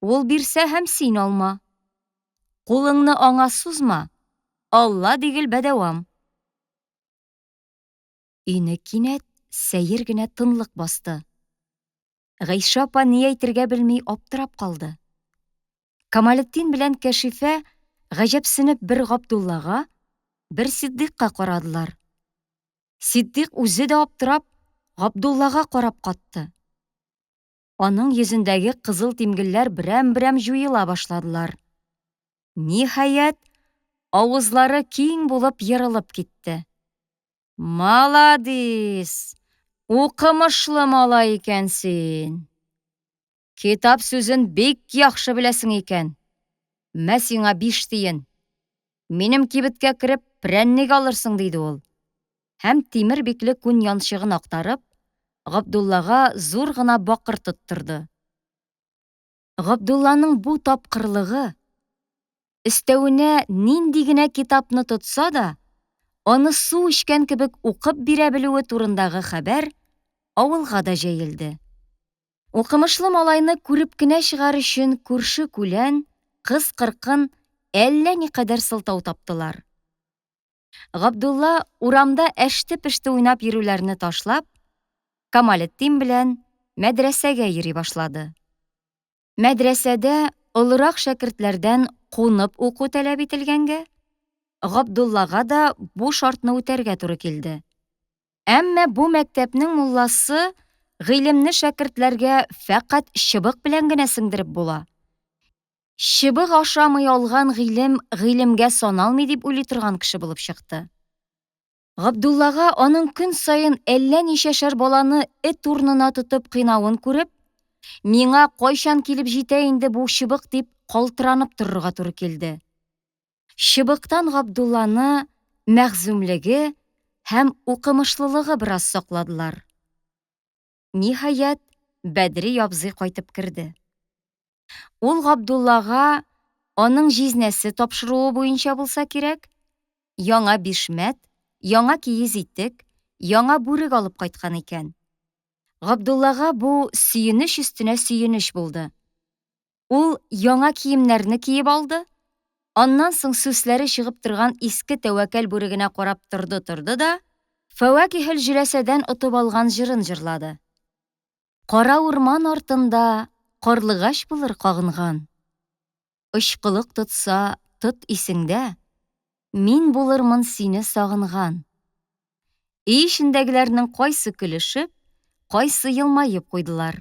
Ул бирсә һәм син алма. Кулыңны аңа сузма. Алла дигел бәдәвам. Өйне кинәт сәер генә тынлык басты. Гайшә апа ни әйтергә белми аптырап калды. Камалетдин белән Кәшифә гаҗәпсенеп бер Габдуллага, бер Ситдыйкка карадылар. Ситдыйк үзе дә аптырап, Габдуллага карап катты. Аның йөзендәге кызыл тимгелләр берәм-берәм җуела башладылар. Ниһаять, авызлары киң булып ерылып китте. Маладис! Укымышлы малай икән син! Китап сүзен бик яхшы беләсең икән. Мә сиңа биш тиен. Минем кибеткә кереп, прәннек алырсың, диде ул. Һәм тимер бикле күн янчыгын актарып, Габдуллага зур гына бакыр тоттырды. Габдулланың бу тапкырлыгы, өстәвенә нинди генә китапны тотса да, аны су эчкән кебек укып бирә белүе турындагы хәбәр авылга да җәелде. Укымышлы малайны күреп кенә чыгар өчен күрше-күлән, кыз-кыркын әллә никадәр сылтау таптылар. Габдулла урамда әште-пеште уйнап йөрүләрне ташлап, Камалетдин белән мәдрәсәгә йөри башлады. Мәдрәсәдә олырак шәкертләрдән кунып уку таләп ителгәнгә, Габдуллага да бу шартны үтәргә туры килде. Әмма бу мәктәпнең мулласы гыйлемне шәкертләргә фәкать чыбык белән генә сеңдереп була. Чыбык ашамый алган гыйлем гыйлемгә саналмый дип уйлый торган кеше булып чыкты. Габдуллага аның көн саен әллә ничәшәр баланы эт урынына тотып кыйнавын күреп, миңа кайчан килеп җитә инде бу чыбык дип калтыранып торырга туры килде. Чыбыктан Габдулланы мәгъзүмлеге һәм укымышлылыгы бераз сакладылар. Ниһаять, Бәдри абзый кайтып керде. Ул Габдуллага аның җизнәсе тапшыруы буенча булса кирәк, яңа бишмәт, яңа киез итек, яңа бүрек алып кайткан икән. Габдуллага бу сөенеч өстенә сөенеч булды. Ул яңа киемнәрне киеп алды, аннан соң сүсләре чыгып торган иске тәвәкәл бүрегенә карап торды-торды да, Фәвакиһел җөләсәдән отып алган җырын җырлады. Кара урман артында карлыгач булыр кагынган. Очкылык тотса, тот исеңдә, мин булырмын сине сагынган. Өй эчендәгеләрнең кайсы көлешеп, кайсы елмаеп куйдылар.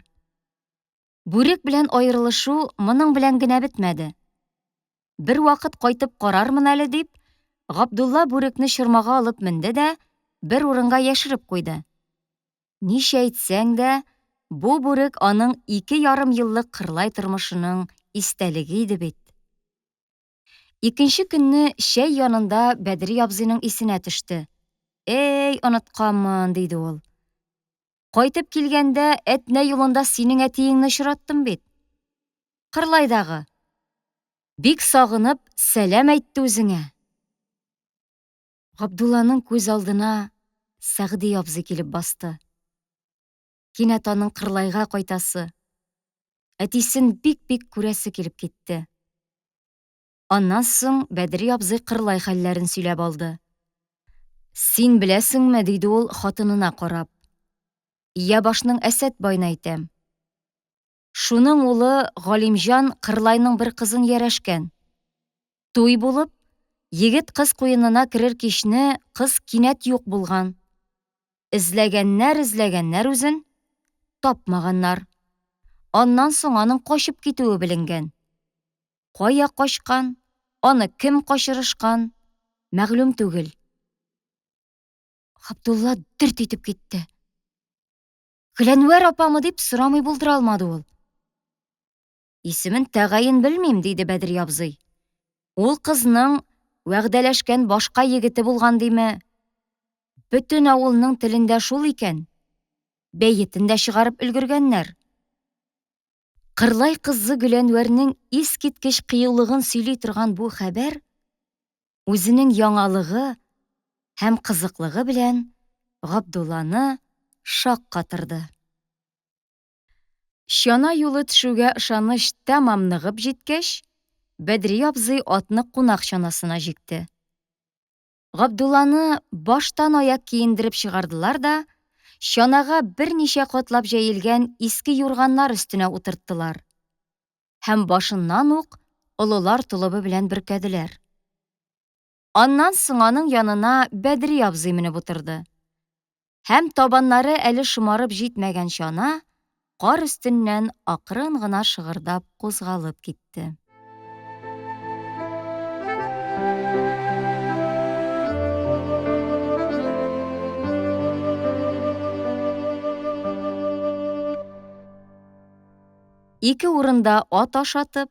Бүрек белән аерылышу моның белән генә бетмәде. Бервакыт кайтып карармын әле дип, Габдулла бүрекне чормага алып менде дә бер урынга яшереп куйды. Ничә әйтсәң дә, бу бүрек аның 2,5 еллык кырлай тормышының истәлеге иде бит. Икенче көнне чәй янында Бәдри абзыйның исенә төште. Эй, онытканмын, диде ул. Кайтып килгәндә Әтнә юлында синең әтиеңне очраттым бит. Кырлайдагы. Бик сагынып сәлам әйтте үзеңә. Габдулланың күз алдына Сәгъди абзый килеп басты. Кинәт аның Кырлайга кайтасы, әтисен бик-бик күрәсе килеп китте. Аннан соң Бәдри абзый Кырлай хәлләрен сөйләп алды. Син беләсеңме, диде ул хатынына карап. Иябашның Әсәт байны әйтәм. Шуның улы Галимҗан Кырлайның бер кызын ярәшкән. Туй булып, егет кыз куенына керер кичне кыз кинәт юк булган. Эзләгәннәр-эзләгәннәр үзен, тапмаганнар. Аннан соң аның качып китүе беленгән. Кая качкан, аны кем качырышкан, мәгълүм түгел. Габдулла дерт итеп китте. Гөләнвәр апамы дип сорамый булдыра алмады ул. Исемен тәгаен белмим, диде Бәдри абзый. Ул кызның вәгъдәләшкән башка егете булган диме? Бөтен авылның телендә шул икән. Бәетен дә чыгарып өлгергәннәр. Кырлай кызы Гөләнвәрнең искиткеч кыюлыгын сөйли торган бу хәбәр үзенең яңалыгы һәм кызыклыгы белән Габдулланы шаккатырды. Чана юлы төшүгә ышаныч тәмам ныгып җиткәч, Бәдри абзый атны кунак чанасына җикте. Габдулланы баштан аяк киендереп чыгардылар да, чанага берничә катлап җәелгән иске юрганнар өстенә утырттылар һәм башыннан ук олылар толыбы белән бөркәделәр. Аннан соң аның янына Бәдри абзый менеп утырды. Һәм табаннары әле шомарып җитмәгән чана кар өстеннән акрын гына шыгырдап кузгалып китте. Ике урында ат ашатып,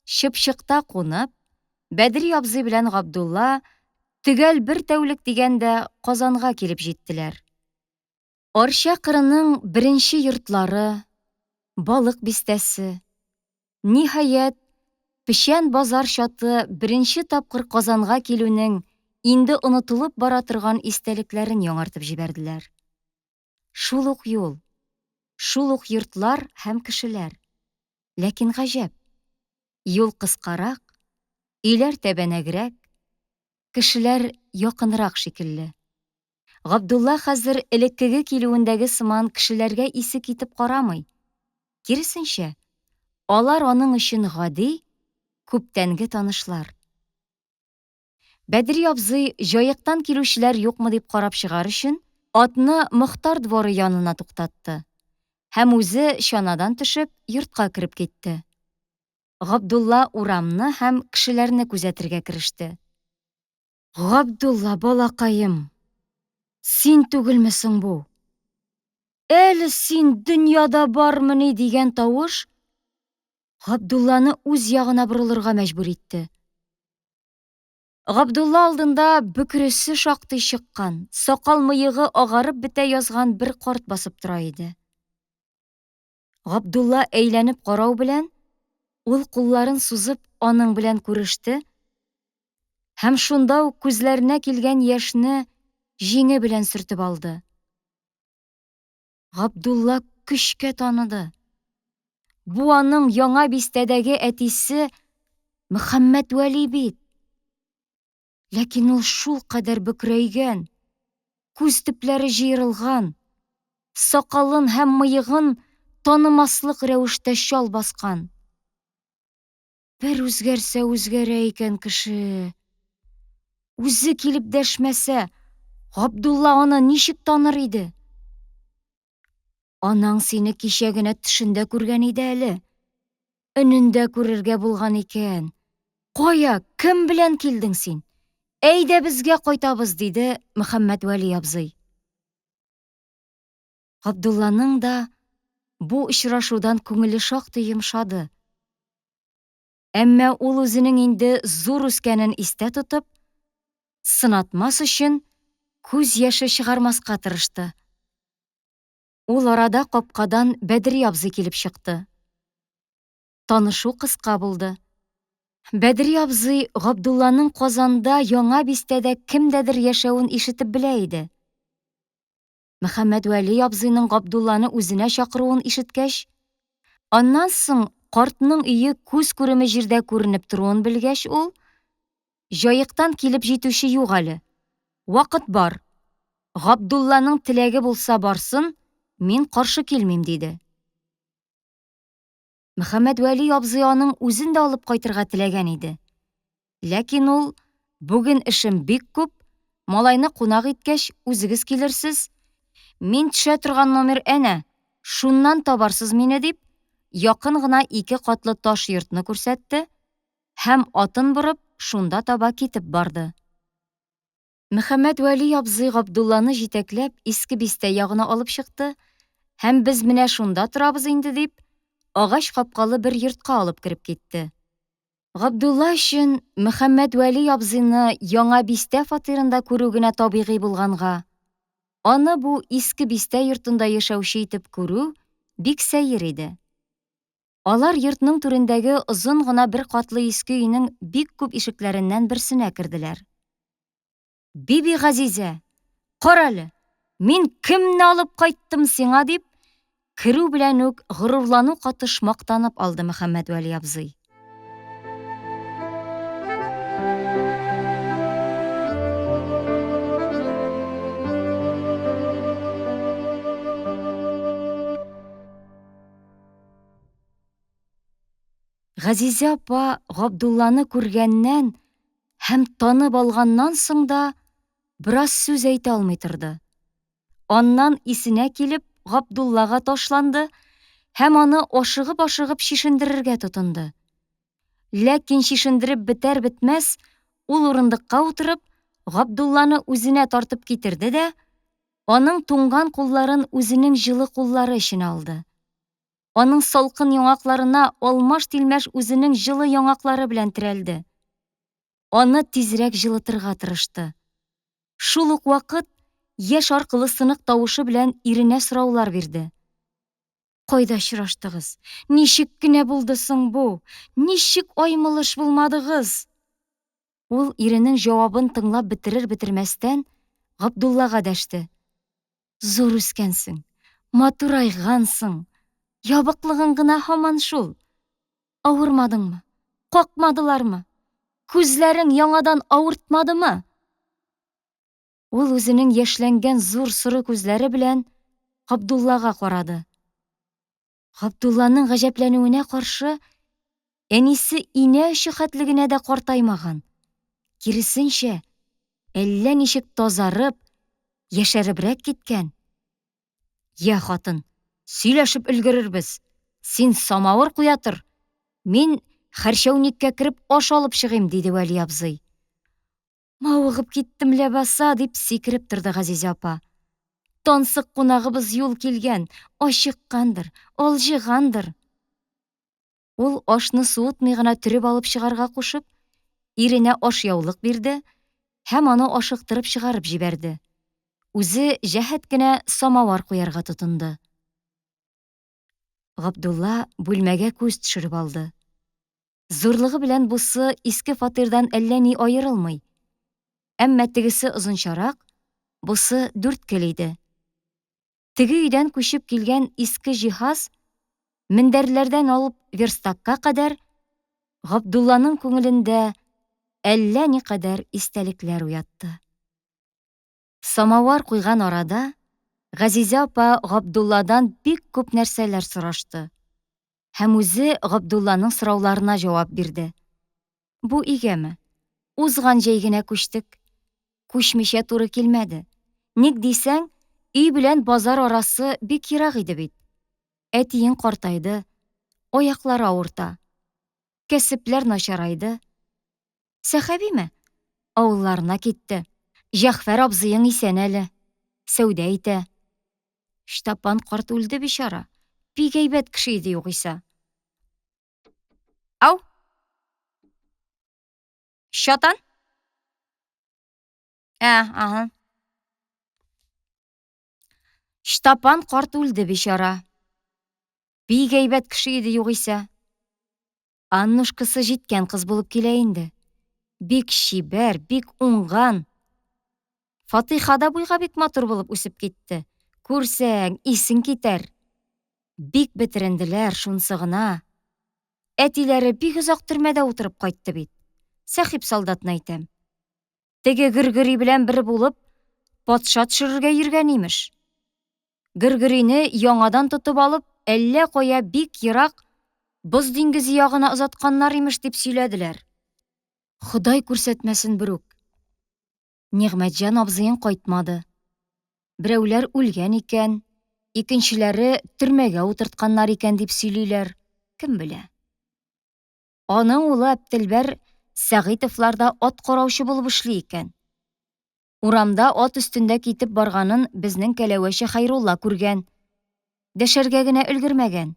чыпчыкта кунып, Бәдри абзый белән Габдулла төгәл бер тәүлек дигәндә Казанга килеп җиттеләр. Арча кырының беренче йортлары, Балык бистәсе, ниһаять, Печән базар чаты беренче тапкыр Казанга килүнең инде онытылып бара торган истәлекләрен яңартып җибәрделәр. Шул ук юл, шул ук йортлар һәм кешеләр. Ләкин гаҗәп, юл кыскарак, өйләр тәбәнәгрәк, кешеләр якынрак шикелле. Габдулла хәзер элеккеге килүендәге сыман кешеләргә исе китеп карамый. Киресенчә, алар аның өчен гади, күптәнге танышлар. Бәдри абзый, Җаектан килүчеләр юкмы дип карап чыгар өчен, атны Мохтар дворы янына туктатты һәм үзе, чанадан төшеп, йортка кереп китте. Габдулла урамны һәм кешеләрне күзәтергә кереште. Габдулла, балакаем, син түгелме соң бу? Әле син дөньяда бармыни? дигән тавыш Габдулланы үз ягына борылырга мәҗбүр итте. Габдулла алдында бөкресе шактый чыккан, сакал-мыегы агарып бетә язган бер карт басып тора иде. Габдулла әйләнеп карау белән, ул кулларын сузып аның белән күреште һәм шунда ук күзләренә килгән яшьне җиңе белән сөртеп алды. Габдулла көчкә таныды. Бу аның Яңа бистәдәге әтисе Мөхәммәтвәли бит. Ләкин ул шулкадәр бөкрәйгән, күз төпләре җыерылган, сакалын һәм мыегын танымаслык рәвештә чал баскан. Бер үзгәрсә үзгәрә икән кеше. Үзе килеп дәшмәсә, Габдулла аны ничек таныр иде? Анаң сине кичә генә төшендә күргән иде әле. Өнендә күрергә булган икән. Кая, кем белән килдең син? Әйдә безгә кайтабыз, диде Мөхәммәтвәли абзый. Габдулланың да бу очрашудан күңеле шактый йомшады. Әмма ул үзенең инде зур үскәнен истә тотып, сынатмас өчен күз яше чыгармаска тырышты. Ул арада капкадан Бәдри абзый килеп чыкты. Танышу кыска булды. Бәдри абзый Габдулланың Казанда Яңа бистәдә кемдәдер яшәвен ишетеп белә иде. Мөхәммәдвәли абзыйның Габдулланы үзенә чакыруын ишеткәч, аннан соң картның өе күз күреме җирдә күренеп торуын белгәч, ул: "Җаектан килеп җитүче юк әле. Вакыт бар. Габдулланың теләге булса барсын, мин каршы килмим", диде. Мөхәммәдвәли абзый аның үзен дә алып кайтырга теләгән иде. Ләкин ул, Бүген эшем бик күп, малайны кунак иткәч, үзегез килерсез. Мин төшә торган номер әнә, шуннан табарсыз мине, дип, якын гына ике катлы таш йортны күрсәтте һәм атын борып, шунда таба китеп барды. Мөхәммәдвәли абзый Габдулланы җитәкләп Иске бистә ягына алып чыкты һәм без менә шунда торабыз инде дип, агач капкалы бер йортка алып кереп китте. Габдулла өчен Мөхәммәдвәли абзыйны Яңа бистә фатирында күрү генә табигый булганга, аны бу Иске бистә йортында яшәүче итеп күрү бик сәер иде. Алар йортның түрендәге озын гына бер катлы иске өйнең бик күп ишекләреннән берсенә керделәр. Биби Газизә, карале, мин кемне алып кайттым сиңа, дип, керү белән үк горурлану катыш мактанып алды Мөхәммәдвәли абзый. Газизә апа Габдулланы күргәннән һәм танып алганнан соң да бераз сүз әйтә алмый торды. Аннан исенә килеп, Габдуллага ташланды һәм аны ашыгып-ашыгып чишендерергә тотынды. Ләкин чишендереп бетәр-бетмәс, ул урындыкка утырып, Габдулланы үзенә тартып китерде дә, аның туңган кулларын үзенең җылы куллары эченә алды. Аның салкын яңакларына алмаш-тилмәш үзенең җылы яңаклары белән терәлде. Аны тизрәк җылытырга тырышты. Шул ук вакыт яшь аркылы сынык тавышы белән иренә сораулар бирде. Кайда очраштыгыз? Ничек кенә булды соң бу? Ничек аймылыш булмадыгыз? Ул иренең җавабын тыңлап бетерер-бетермәстән Габдуллага дәште. Зур үскәнсең, матурайгансың. Ябыклыгың гына һаман шул. Авырмадыңмы? Какмадылармы? Күзләрең яңадан авыртмадымы? Ул үзенең яшьләнгән зур соры күзләре белән Габдуллага карады. Габдулланың гаҗәпләнүенә каршы, әнисе инә очы хәтле генә дә картаймаган. Киресенчә, әллә ничек тазарып, яшәребрәк киткән. Я, хатын, сөйләшеп өлгерербез. Син самавыр куя тор. Мин хәрчәүниккә кереп аш алып чыгыйм, диде Вәли абзый. Мавыгып киттем ләбаса, дип сикереп торды Газизә апа. Тансык кунагыбыз юл килгән, ачыккандыр, алҗыгандыр. Ул ашны суытмый гына төреп алып чыгарга кушып, иренә ашъяулык бирде һәм аны ашыктырып чыгарып җибәрде. Үзе җәһәт кенә самавар куярга тотынды. Габдулла бүлмәгә күз төшереп алды. Зурлыгы белән бусы иске фатирдан әллә ни аерылмый. Әмма тегесе озынчарак, бусы дүрткел иде. Теге өйдән күчеп килгән иске җиһаз, мендәрләрдән алып верстакка кадәр, Габдулланың күңелендә әллә никадәр истәлекләр уятты. Самавар куйган арада Газизә апа Габдулладан бик күп нәрсәләр сорашты. Һәм үзе Габдулланың сорауларына җавап бирде. Бу өйгәме? Узган җәй генә күчтек. Күчмичә туры килмәде. Ник дисәң, өй белән базар арасы бик ерак иде бит. Әтиең картайды, аяклары авырта. Кәсепләр начарайды. Сәхәбиме? Авылларына китте. Җәгъфәр абзыең исән әле. Сәүдә итә. Чтапан карт үлде бичара. Бик әйбәт кеше иде югыйсә. Ау! Чатан? Ә, ага. Чтапан карт үлде бичара. Бик әйбәт кеше иде югыйсә. Аннушкасы җиткән кыз булып килә инде. Бик чибәр, бик уңган. Фатыйха да буйга бик матур булып үсеп китте. Күрсәң, исең китәр. Бик бетеренделәр, шунсы гына. Әтиләре бик озак төрмәдә утырып кайтты бит. Сәхип солдатны әйтәм. Теге Гөргөри белән бер булып, патша төшерергә йөргән имеш. Гөргөрине яңадан тотып алып, әллә кая бик ерак боз диңгезе ягына озатканнар имеш дип сөйләделәр. Ходай күрсәтмәсен берүк. Нигъмәтҗан абзыең кайтмады. Берәүләр үлгән икән, икенчеләре төрмәгә утыртканнар икән дип сөйлиләр, кем белә. Аның улы Әптелбәр Сәгыйтовларда ат караучы булып эшли икән. Урамда ат өстендә китеп барганын безнең кәләвәче Хәйрулла күргән. Дәшәргә генә өлгермәгән.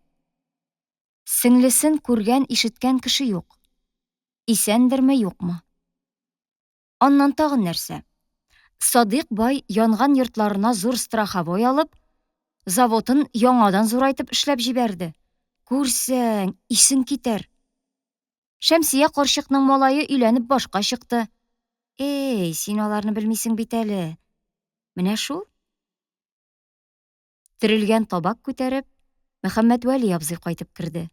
Сеңлесен күргән-ишеткән кеше юк. Исәндерме, юкмы? Аннан тагын нәрсә? Садыйк бай янган йортларына зур страховой алып, заводын яңадан зурайтып эшләп җибәрде. Күрсәң, исең китәр. Шәмсия карчыкның малае өйләнеп башка чыкты. Эй, син аларны белмисең бит әле. Менә шул. Төрелгән табак күтәреп, Мөхәммәтвәли абзый кайтып керде.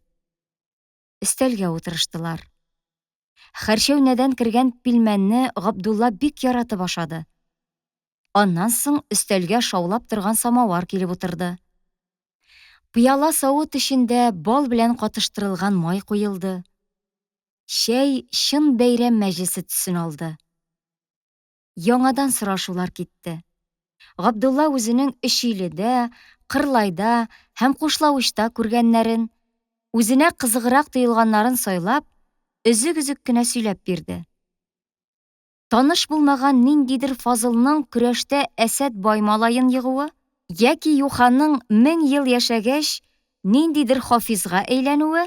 Өстәлгә утырыштылар. Хәрчәүнәдән кергән пилмәнне Габдулла бик яратып ашады. Аннан соң өстәлгә шаулап торган самовар килеп утырды. Пыяла савыт эчендә бал белән катыштырылган май куелды. Чәй чын бәйрәм мәҗлесе төсен алды. Яңадан сорашулар китте. Габдулла үзенең Өчиледә, Кырлайда һәм Кушлавычта күргәннәрен, үзенә кызыграк тоелганнарын сайлап, өзек-өзек кенә сөйләп бирде. Таныш булмаган ниндидер Фазылның көрәштә Әсәт бай малаен егуы, яки Юханың 1000 ел яшәгәч ниндидер Хафизга әйләнүе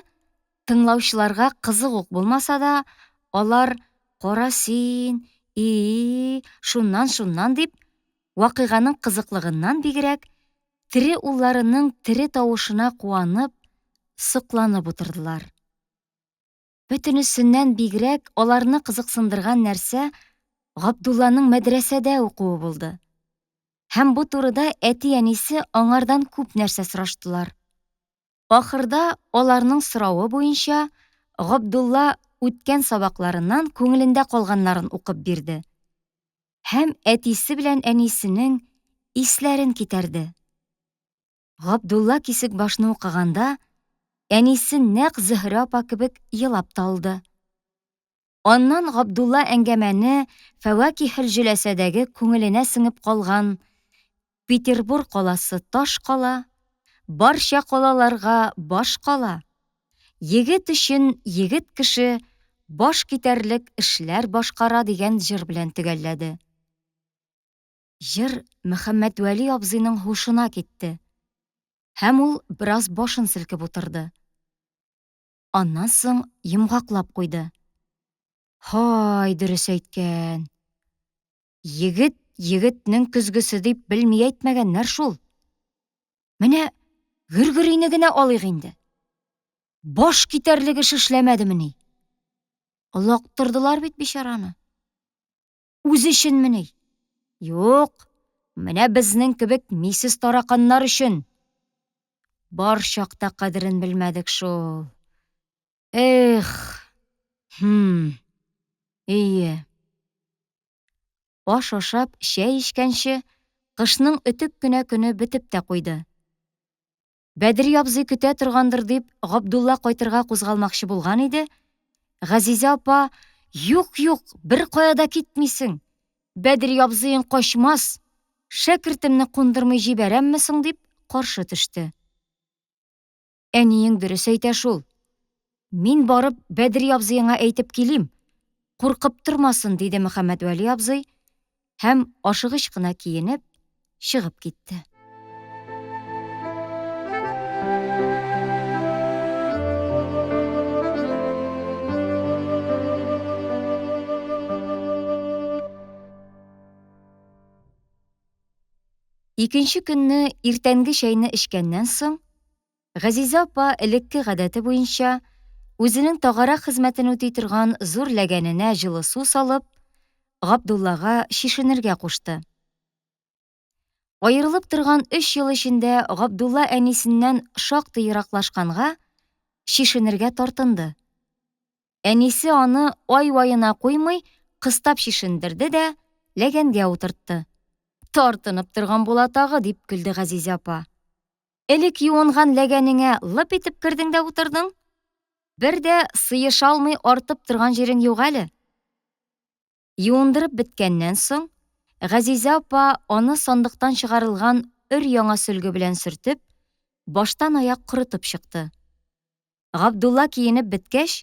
тыңлаучыларга кызык ук булмаса да, алар Кара син, и-и, шуннан-шуннан дип, вакыйганың кызыклыгыннан бигрәк, тере улларының тере тавышына куанып, сокланып утырдылар. Бөтенесеннән бигрәк аларны кызыксындырган нәрсә Габдулланың мәдрәсәдә укуы булды. Һәм бу турыда әти-әнисе аңардан күп нәрсә сораштылар. Ахырда аларның соравы буенча Габдулла үткән сабакларыннан күңелендә калганнарын укып бирде. Һәм әтисе белән әнисенең исләрен китәрде. Габдулла Кисекбашны укыганда, әнисе нәкъ Зөһрә апа кебек елап та алды. Аннан Габдулла әңгәмәне Фәвакиһел җөләсәдәге күңеленә сеңеп калган Петербур каласы таш кала, барча калаларга баш кала, егет өчен егет кеше баш китәрлек эшләр башкара дигән җыр белән төгәлләде. Җыр Мөхәммәтвәли абзыйның һушына китте һәм ул бераз башын селкеп утырды. Аннан соң йомгаклап куйды. Һай, дөрес әйткән. Егет егетнең көзгесе дип белми әйтмәгәннәр шул. Менә Гөргөрине генә алыйк инде. Баш китәрлек эш эшләмәдемени? Олактырдылар бит бичараны. Үзе өченмени? Юк, менә безнең кебек мисез тараканнар өчен. Бар чакта кадерен белмәдек шул. Эх, хм, ие. Аш ашап, чәй эчкәнче, кышның өтек кенә көне бетеп тә куйды. Бәдри абзый көтә торгандыр дип, Габдулла кайтырга кузгалмакчы булган иде, Газизә апа, Юк, юк, беркая да китмисең. Бәдри абзыең качмас, шәкертемне кундырмый җибәрәмме соң, дип каршы төште. Әниең дөрес әйтә шул. Мин барып Бәдри абзыеңа әйтеп килим. Куркып тормасын, диде Мөхәммәтвәли абзый һәм ашыгыч кына киенеп, чыгып китте. Икенче көнне иртәнге чәйне эчкәннән соң, Газизә апа элекке гадәте буенча үзенең тагарак хезмәтен үти торган зур ләгәненә җылы су салып, Габдуллага чишенергә кушты. Аерылып торган өч ел эчендә Габдулла әнисеннән шактый ераклашканга, чишенергә тартынды. Әнисе аны ай-ваена куймый, кыстап чишендерде дә ләгәнгә утыртты. Тартынып торган була тагы, дип көлде Газизә апа. Элек юынган ләгәнеңә лып итеп кердең дә утырдың. Бер дә сыеша алмый артып торган җирең юк әле. Юындырып беткәннән соң, Газизә апа аны сандыктан чыгарылган өр-яңа сөлге белән сөртеп, баштан-аяк корытып чыкты. Габдулла киенеп беткәч,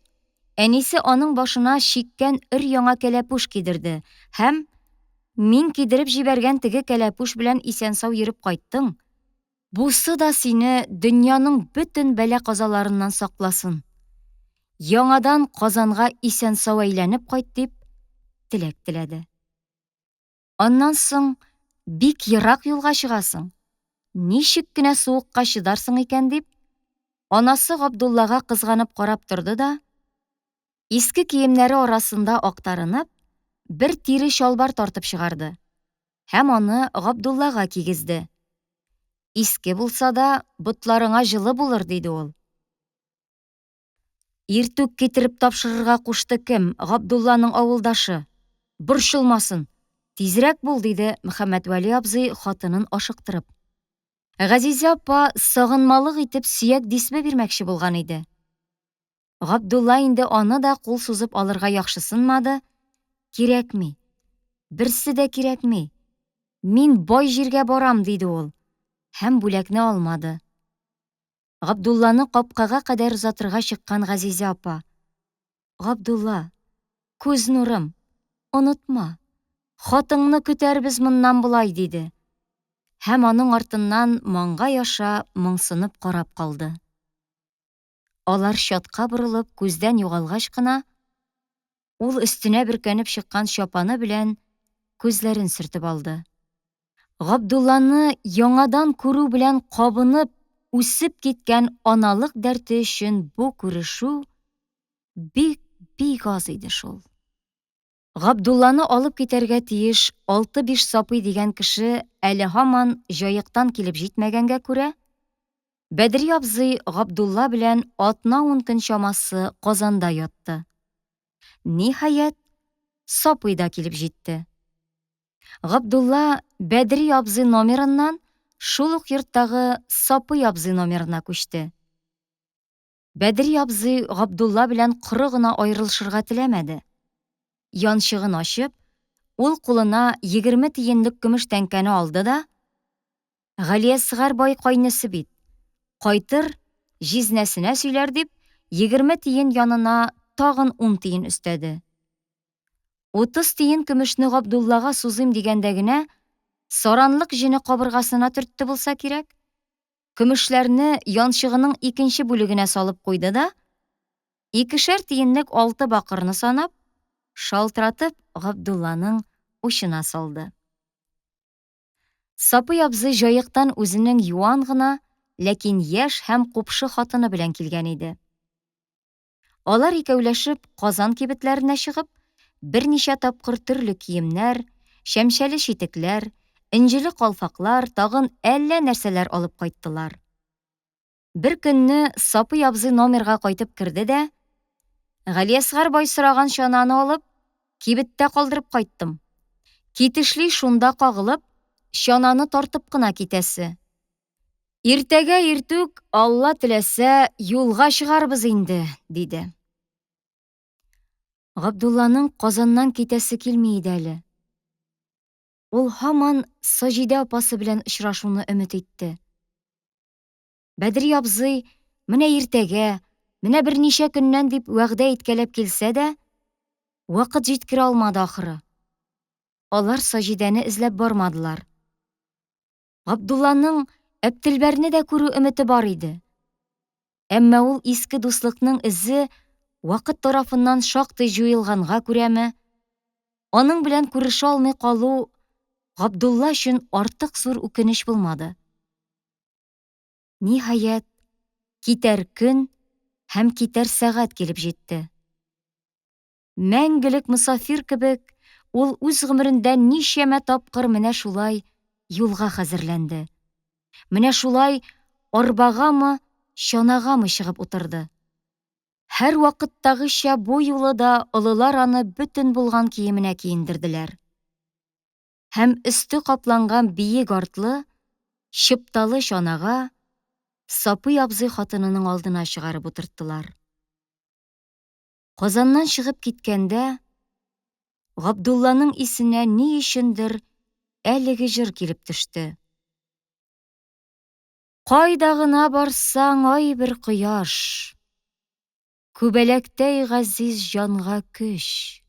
әнисе аның башына чиккән өр-яңа кәләпүш кидерде һәм, Мин кидереп җибәргән теге кәләпүш белән исән-сау йөреп кайттың, Бусы да сине дөньяның бөтен бәла-казаларыннан сакласын. Яңадан Казанга исән-сау әйләнеп кайт, дип теләк теләде. Аннан соң бик ерак юлга чыгасың. Ничек кенә суыкка чыдарсың икән дип, анасы Габдуллага кызганып карап торды да, иске киемнәре арасында актарынып, бер тире чалбар тартып чыгарды һәм аны Габдуллага кигезде. Иске булса да, ботларыңа җылы булыр, диде ул. Иртүк китереп тапшырырга кушты кем, Габдулланың авылдашы. Борчылмасын, тизрәк бул, диде Мөхәммәтвәли абзый хатынын ашыктырып. Газизә апа сагынмалык итеп сөяк дисбе бирмәкче булган иде. Габдулла инде аны да кул сузып алырга яхшысынмады, Кирәкми. Берсе дә кирәкми. Мин бай җиргә барам, диде ул һәм бүләкне алмады. Габдулланы капкага кадәр озатырга чыккан Газизә апа, Габдулла, күз нурым, онытма, хатыңны көтәрбез моннан болай, диде һәм аның артыннан маңгай аша моңсынып карап калды. Алар чатка борылып күздән югалгач кына, ул өстенә бөркәнеп чыккан чапаны белән күзләрен сөртеп алды. Габдулланы яңадан күрү белән кабынып үсеп киткән аналык дәрте өчен бу күрешү бик-бик аз иде шул. Габдулланы алып китәргә тиеш алты-биш Сапый дигән кеше әле һаман Җаектан килеп җитмәгәнгә күрә, Бәдри абзый Габдулла белән атна-ун көн чамасы Казанда ятты. Ниһаять, Сапый да килеп җитте. Габдулла Бәдри абзый номерыннан шул ук йорттагы Сапый абзый номерына күчте. Бәдри абзый Габдулла белән коры гына аерылышырга теләмәде. Янчыгын ачып, ул кулына 20 тиенлек көмеш тәңкәне алды да, Галиәсгар бай кайнысы бит, кайтыр, җизнәсенә сөйләр дип, 20 тиен янына тагын ун тиен өстәде. 30 тиен көмешне Габдуллага сузыйм дигәндә генә, саранлык җене кабыргасына төртте булса кирәк, көмешләрне янчыгының икенче бүлегенә салып куйды да, икешәр тиенлек алты бакырны санап, шалтыратып Габдулланың учына салды. Сапый абзый Җаектан үзенең юан гына, ләкин яшь һәм купшы хатыны белән килгән иде. Алар икәүләшеп Казан кибетләренә чыгып, берничә тапкыр төрле киемнәр, чәмчәле читекләр, энҗеле калфаклар, тагын әллә нәрсәләр алып кайттылар. Бер көнне Сапый абзый номерга кайтып керде дә, Галиәсгар бай сораган чананы алып, кибеттә калдырып кайттым. Китешли шунда кагылып, чананы тартып кына китәсе. Иртәгә иртүк, Алла теләсә, юлга чыгарбыз инде, диде. Габдулланың Казаннан китәсе килми иде әле. Ул һаман Саҗидә апасы белән очрашуны өмет итте. Бәдри абзый менә иртәгә, менә берничә көннән дип вәгъдә иткәләп килсә дә, вакыт җиткерә алмады ахыры. Алар Саҗидәне эзләп бармадылар. Габдулланың Әптелбәрне дә күрү өмете бар иде. Әмма ул иске дуслыкның эзе вакыт тарафыннан шактый җуелганга күрәме, аның белән күрешә алмый калу Габдулла өчен артык зур үкенеч булмады. Ниһаять, китәр көн һәм китәр сәгать килеп җитте. Мәңгелек мосафир кебек, ул үз гомерендә ничәмә тапкыр менә шулай юлга хәзерләнде. Менә шулай арбагамы, чанагамы чыгып утырды. Һәрвакыттагыча бу юлы да олылар аны бөтен булган киеменә киендерделәр. Һәм өсте капланган биек артлы, чыпталы чанага Сапый абзый хатынының алдына чыгарып утырттылар. Казаннан чыгып киткәндә, Габдулланың исенә ни өчендер әлеге җыр килеп төште. Кайда гына барсаң, ай бер кояш, Күбәләктәй газиз җанга көч.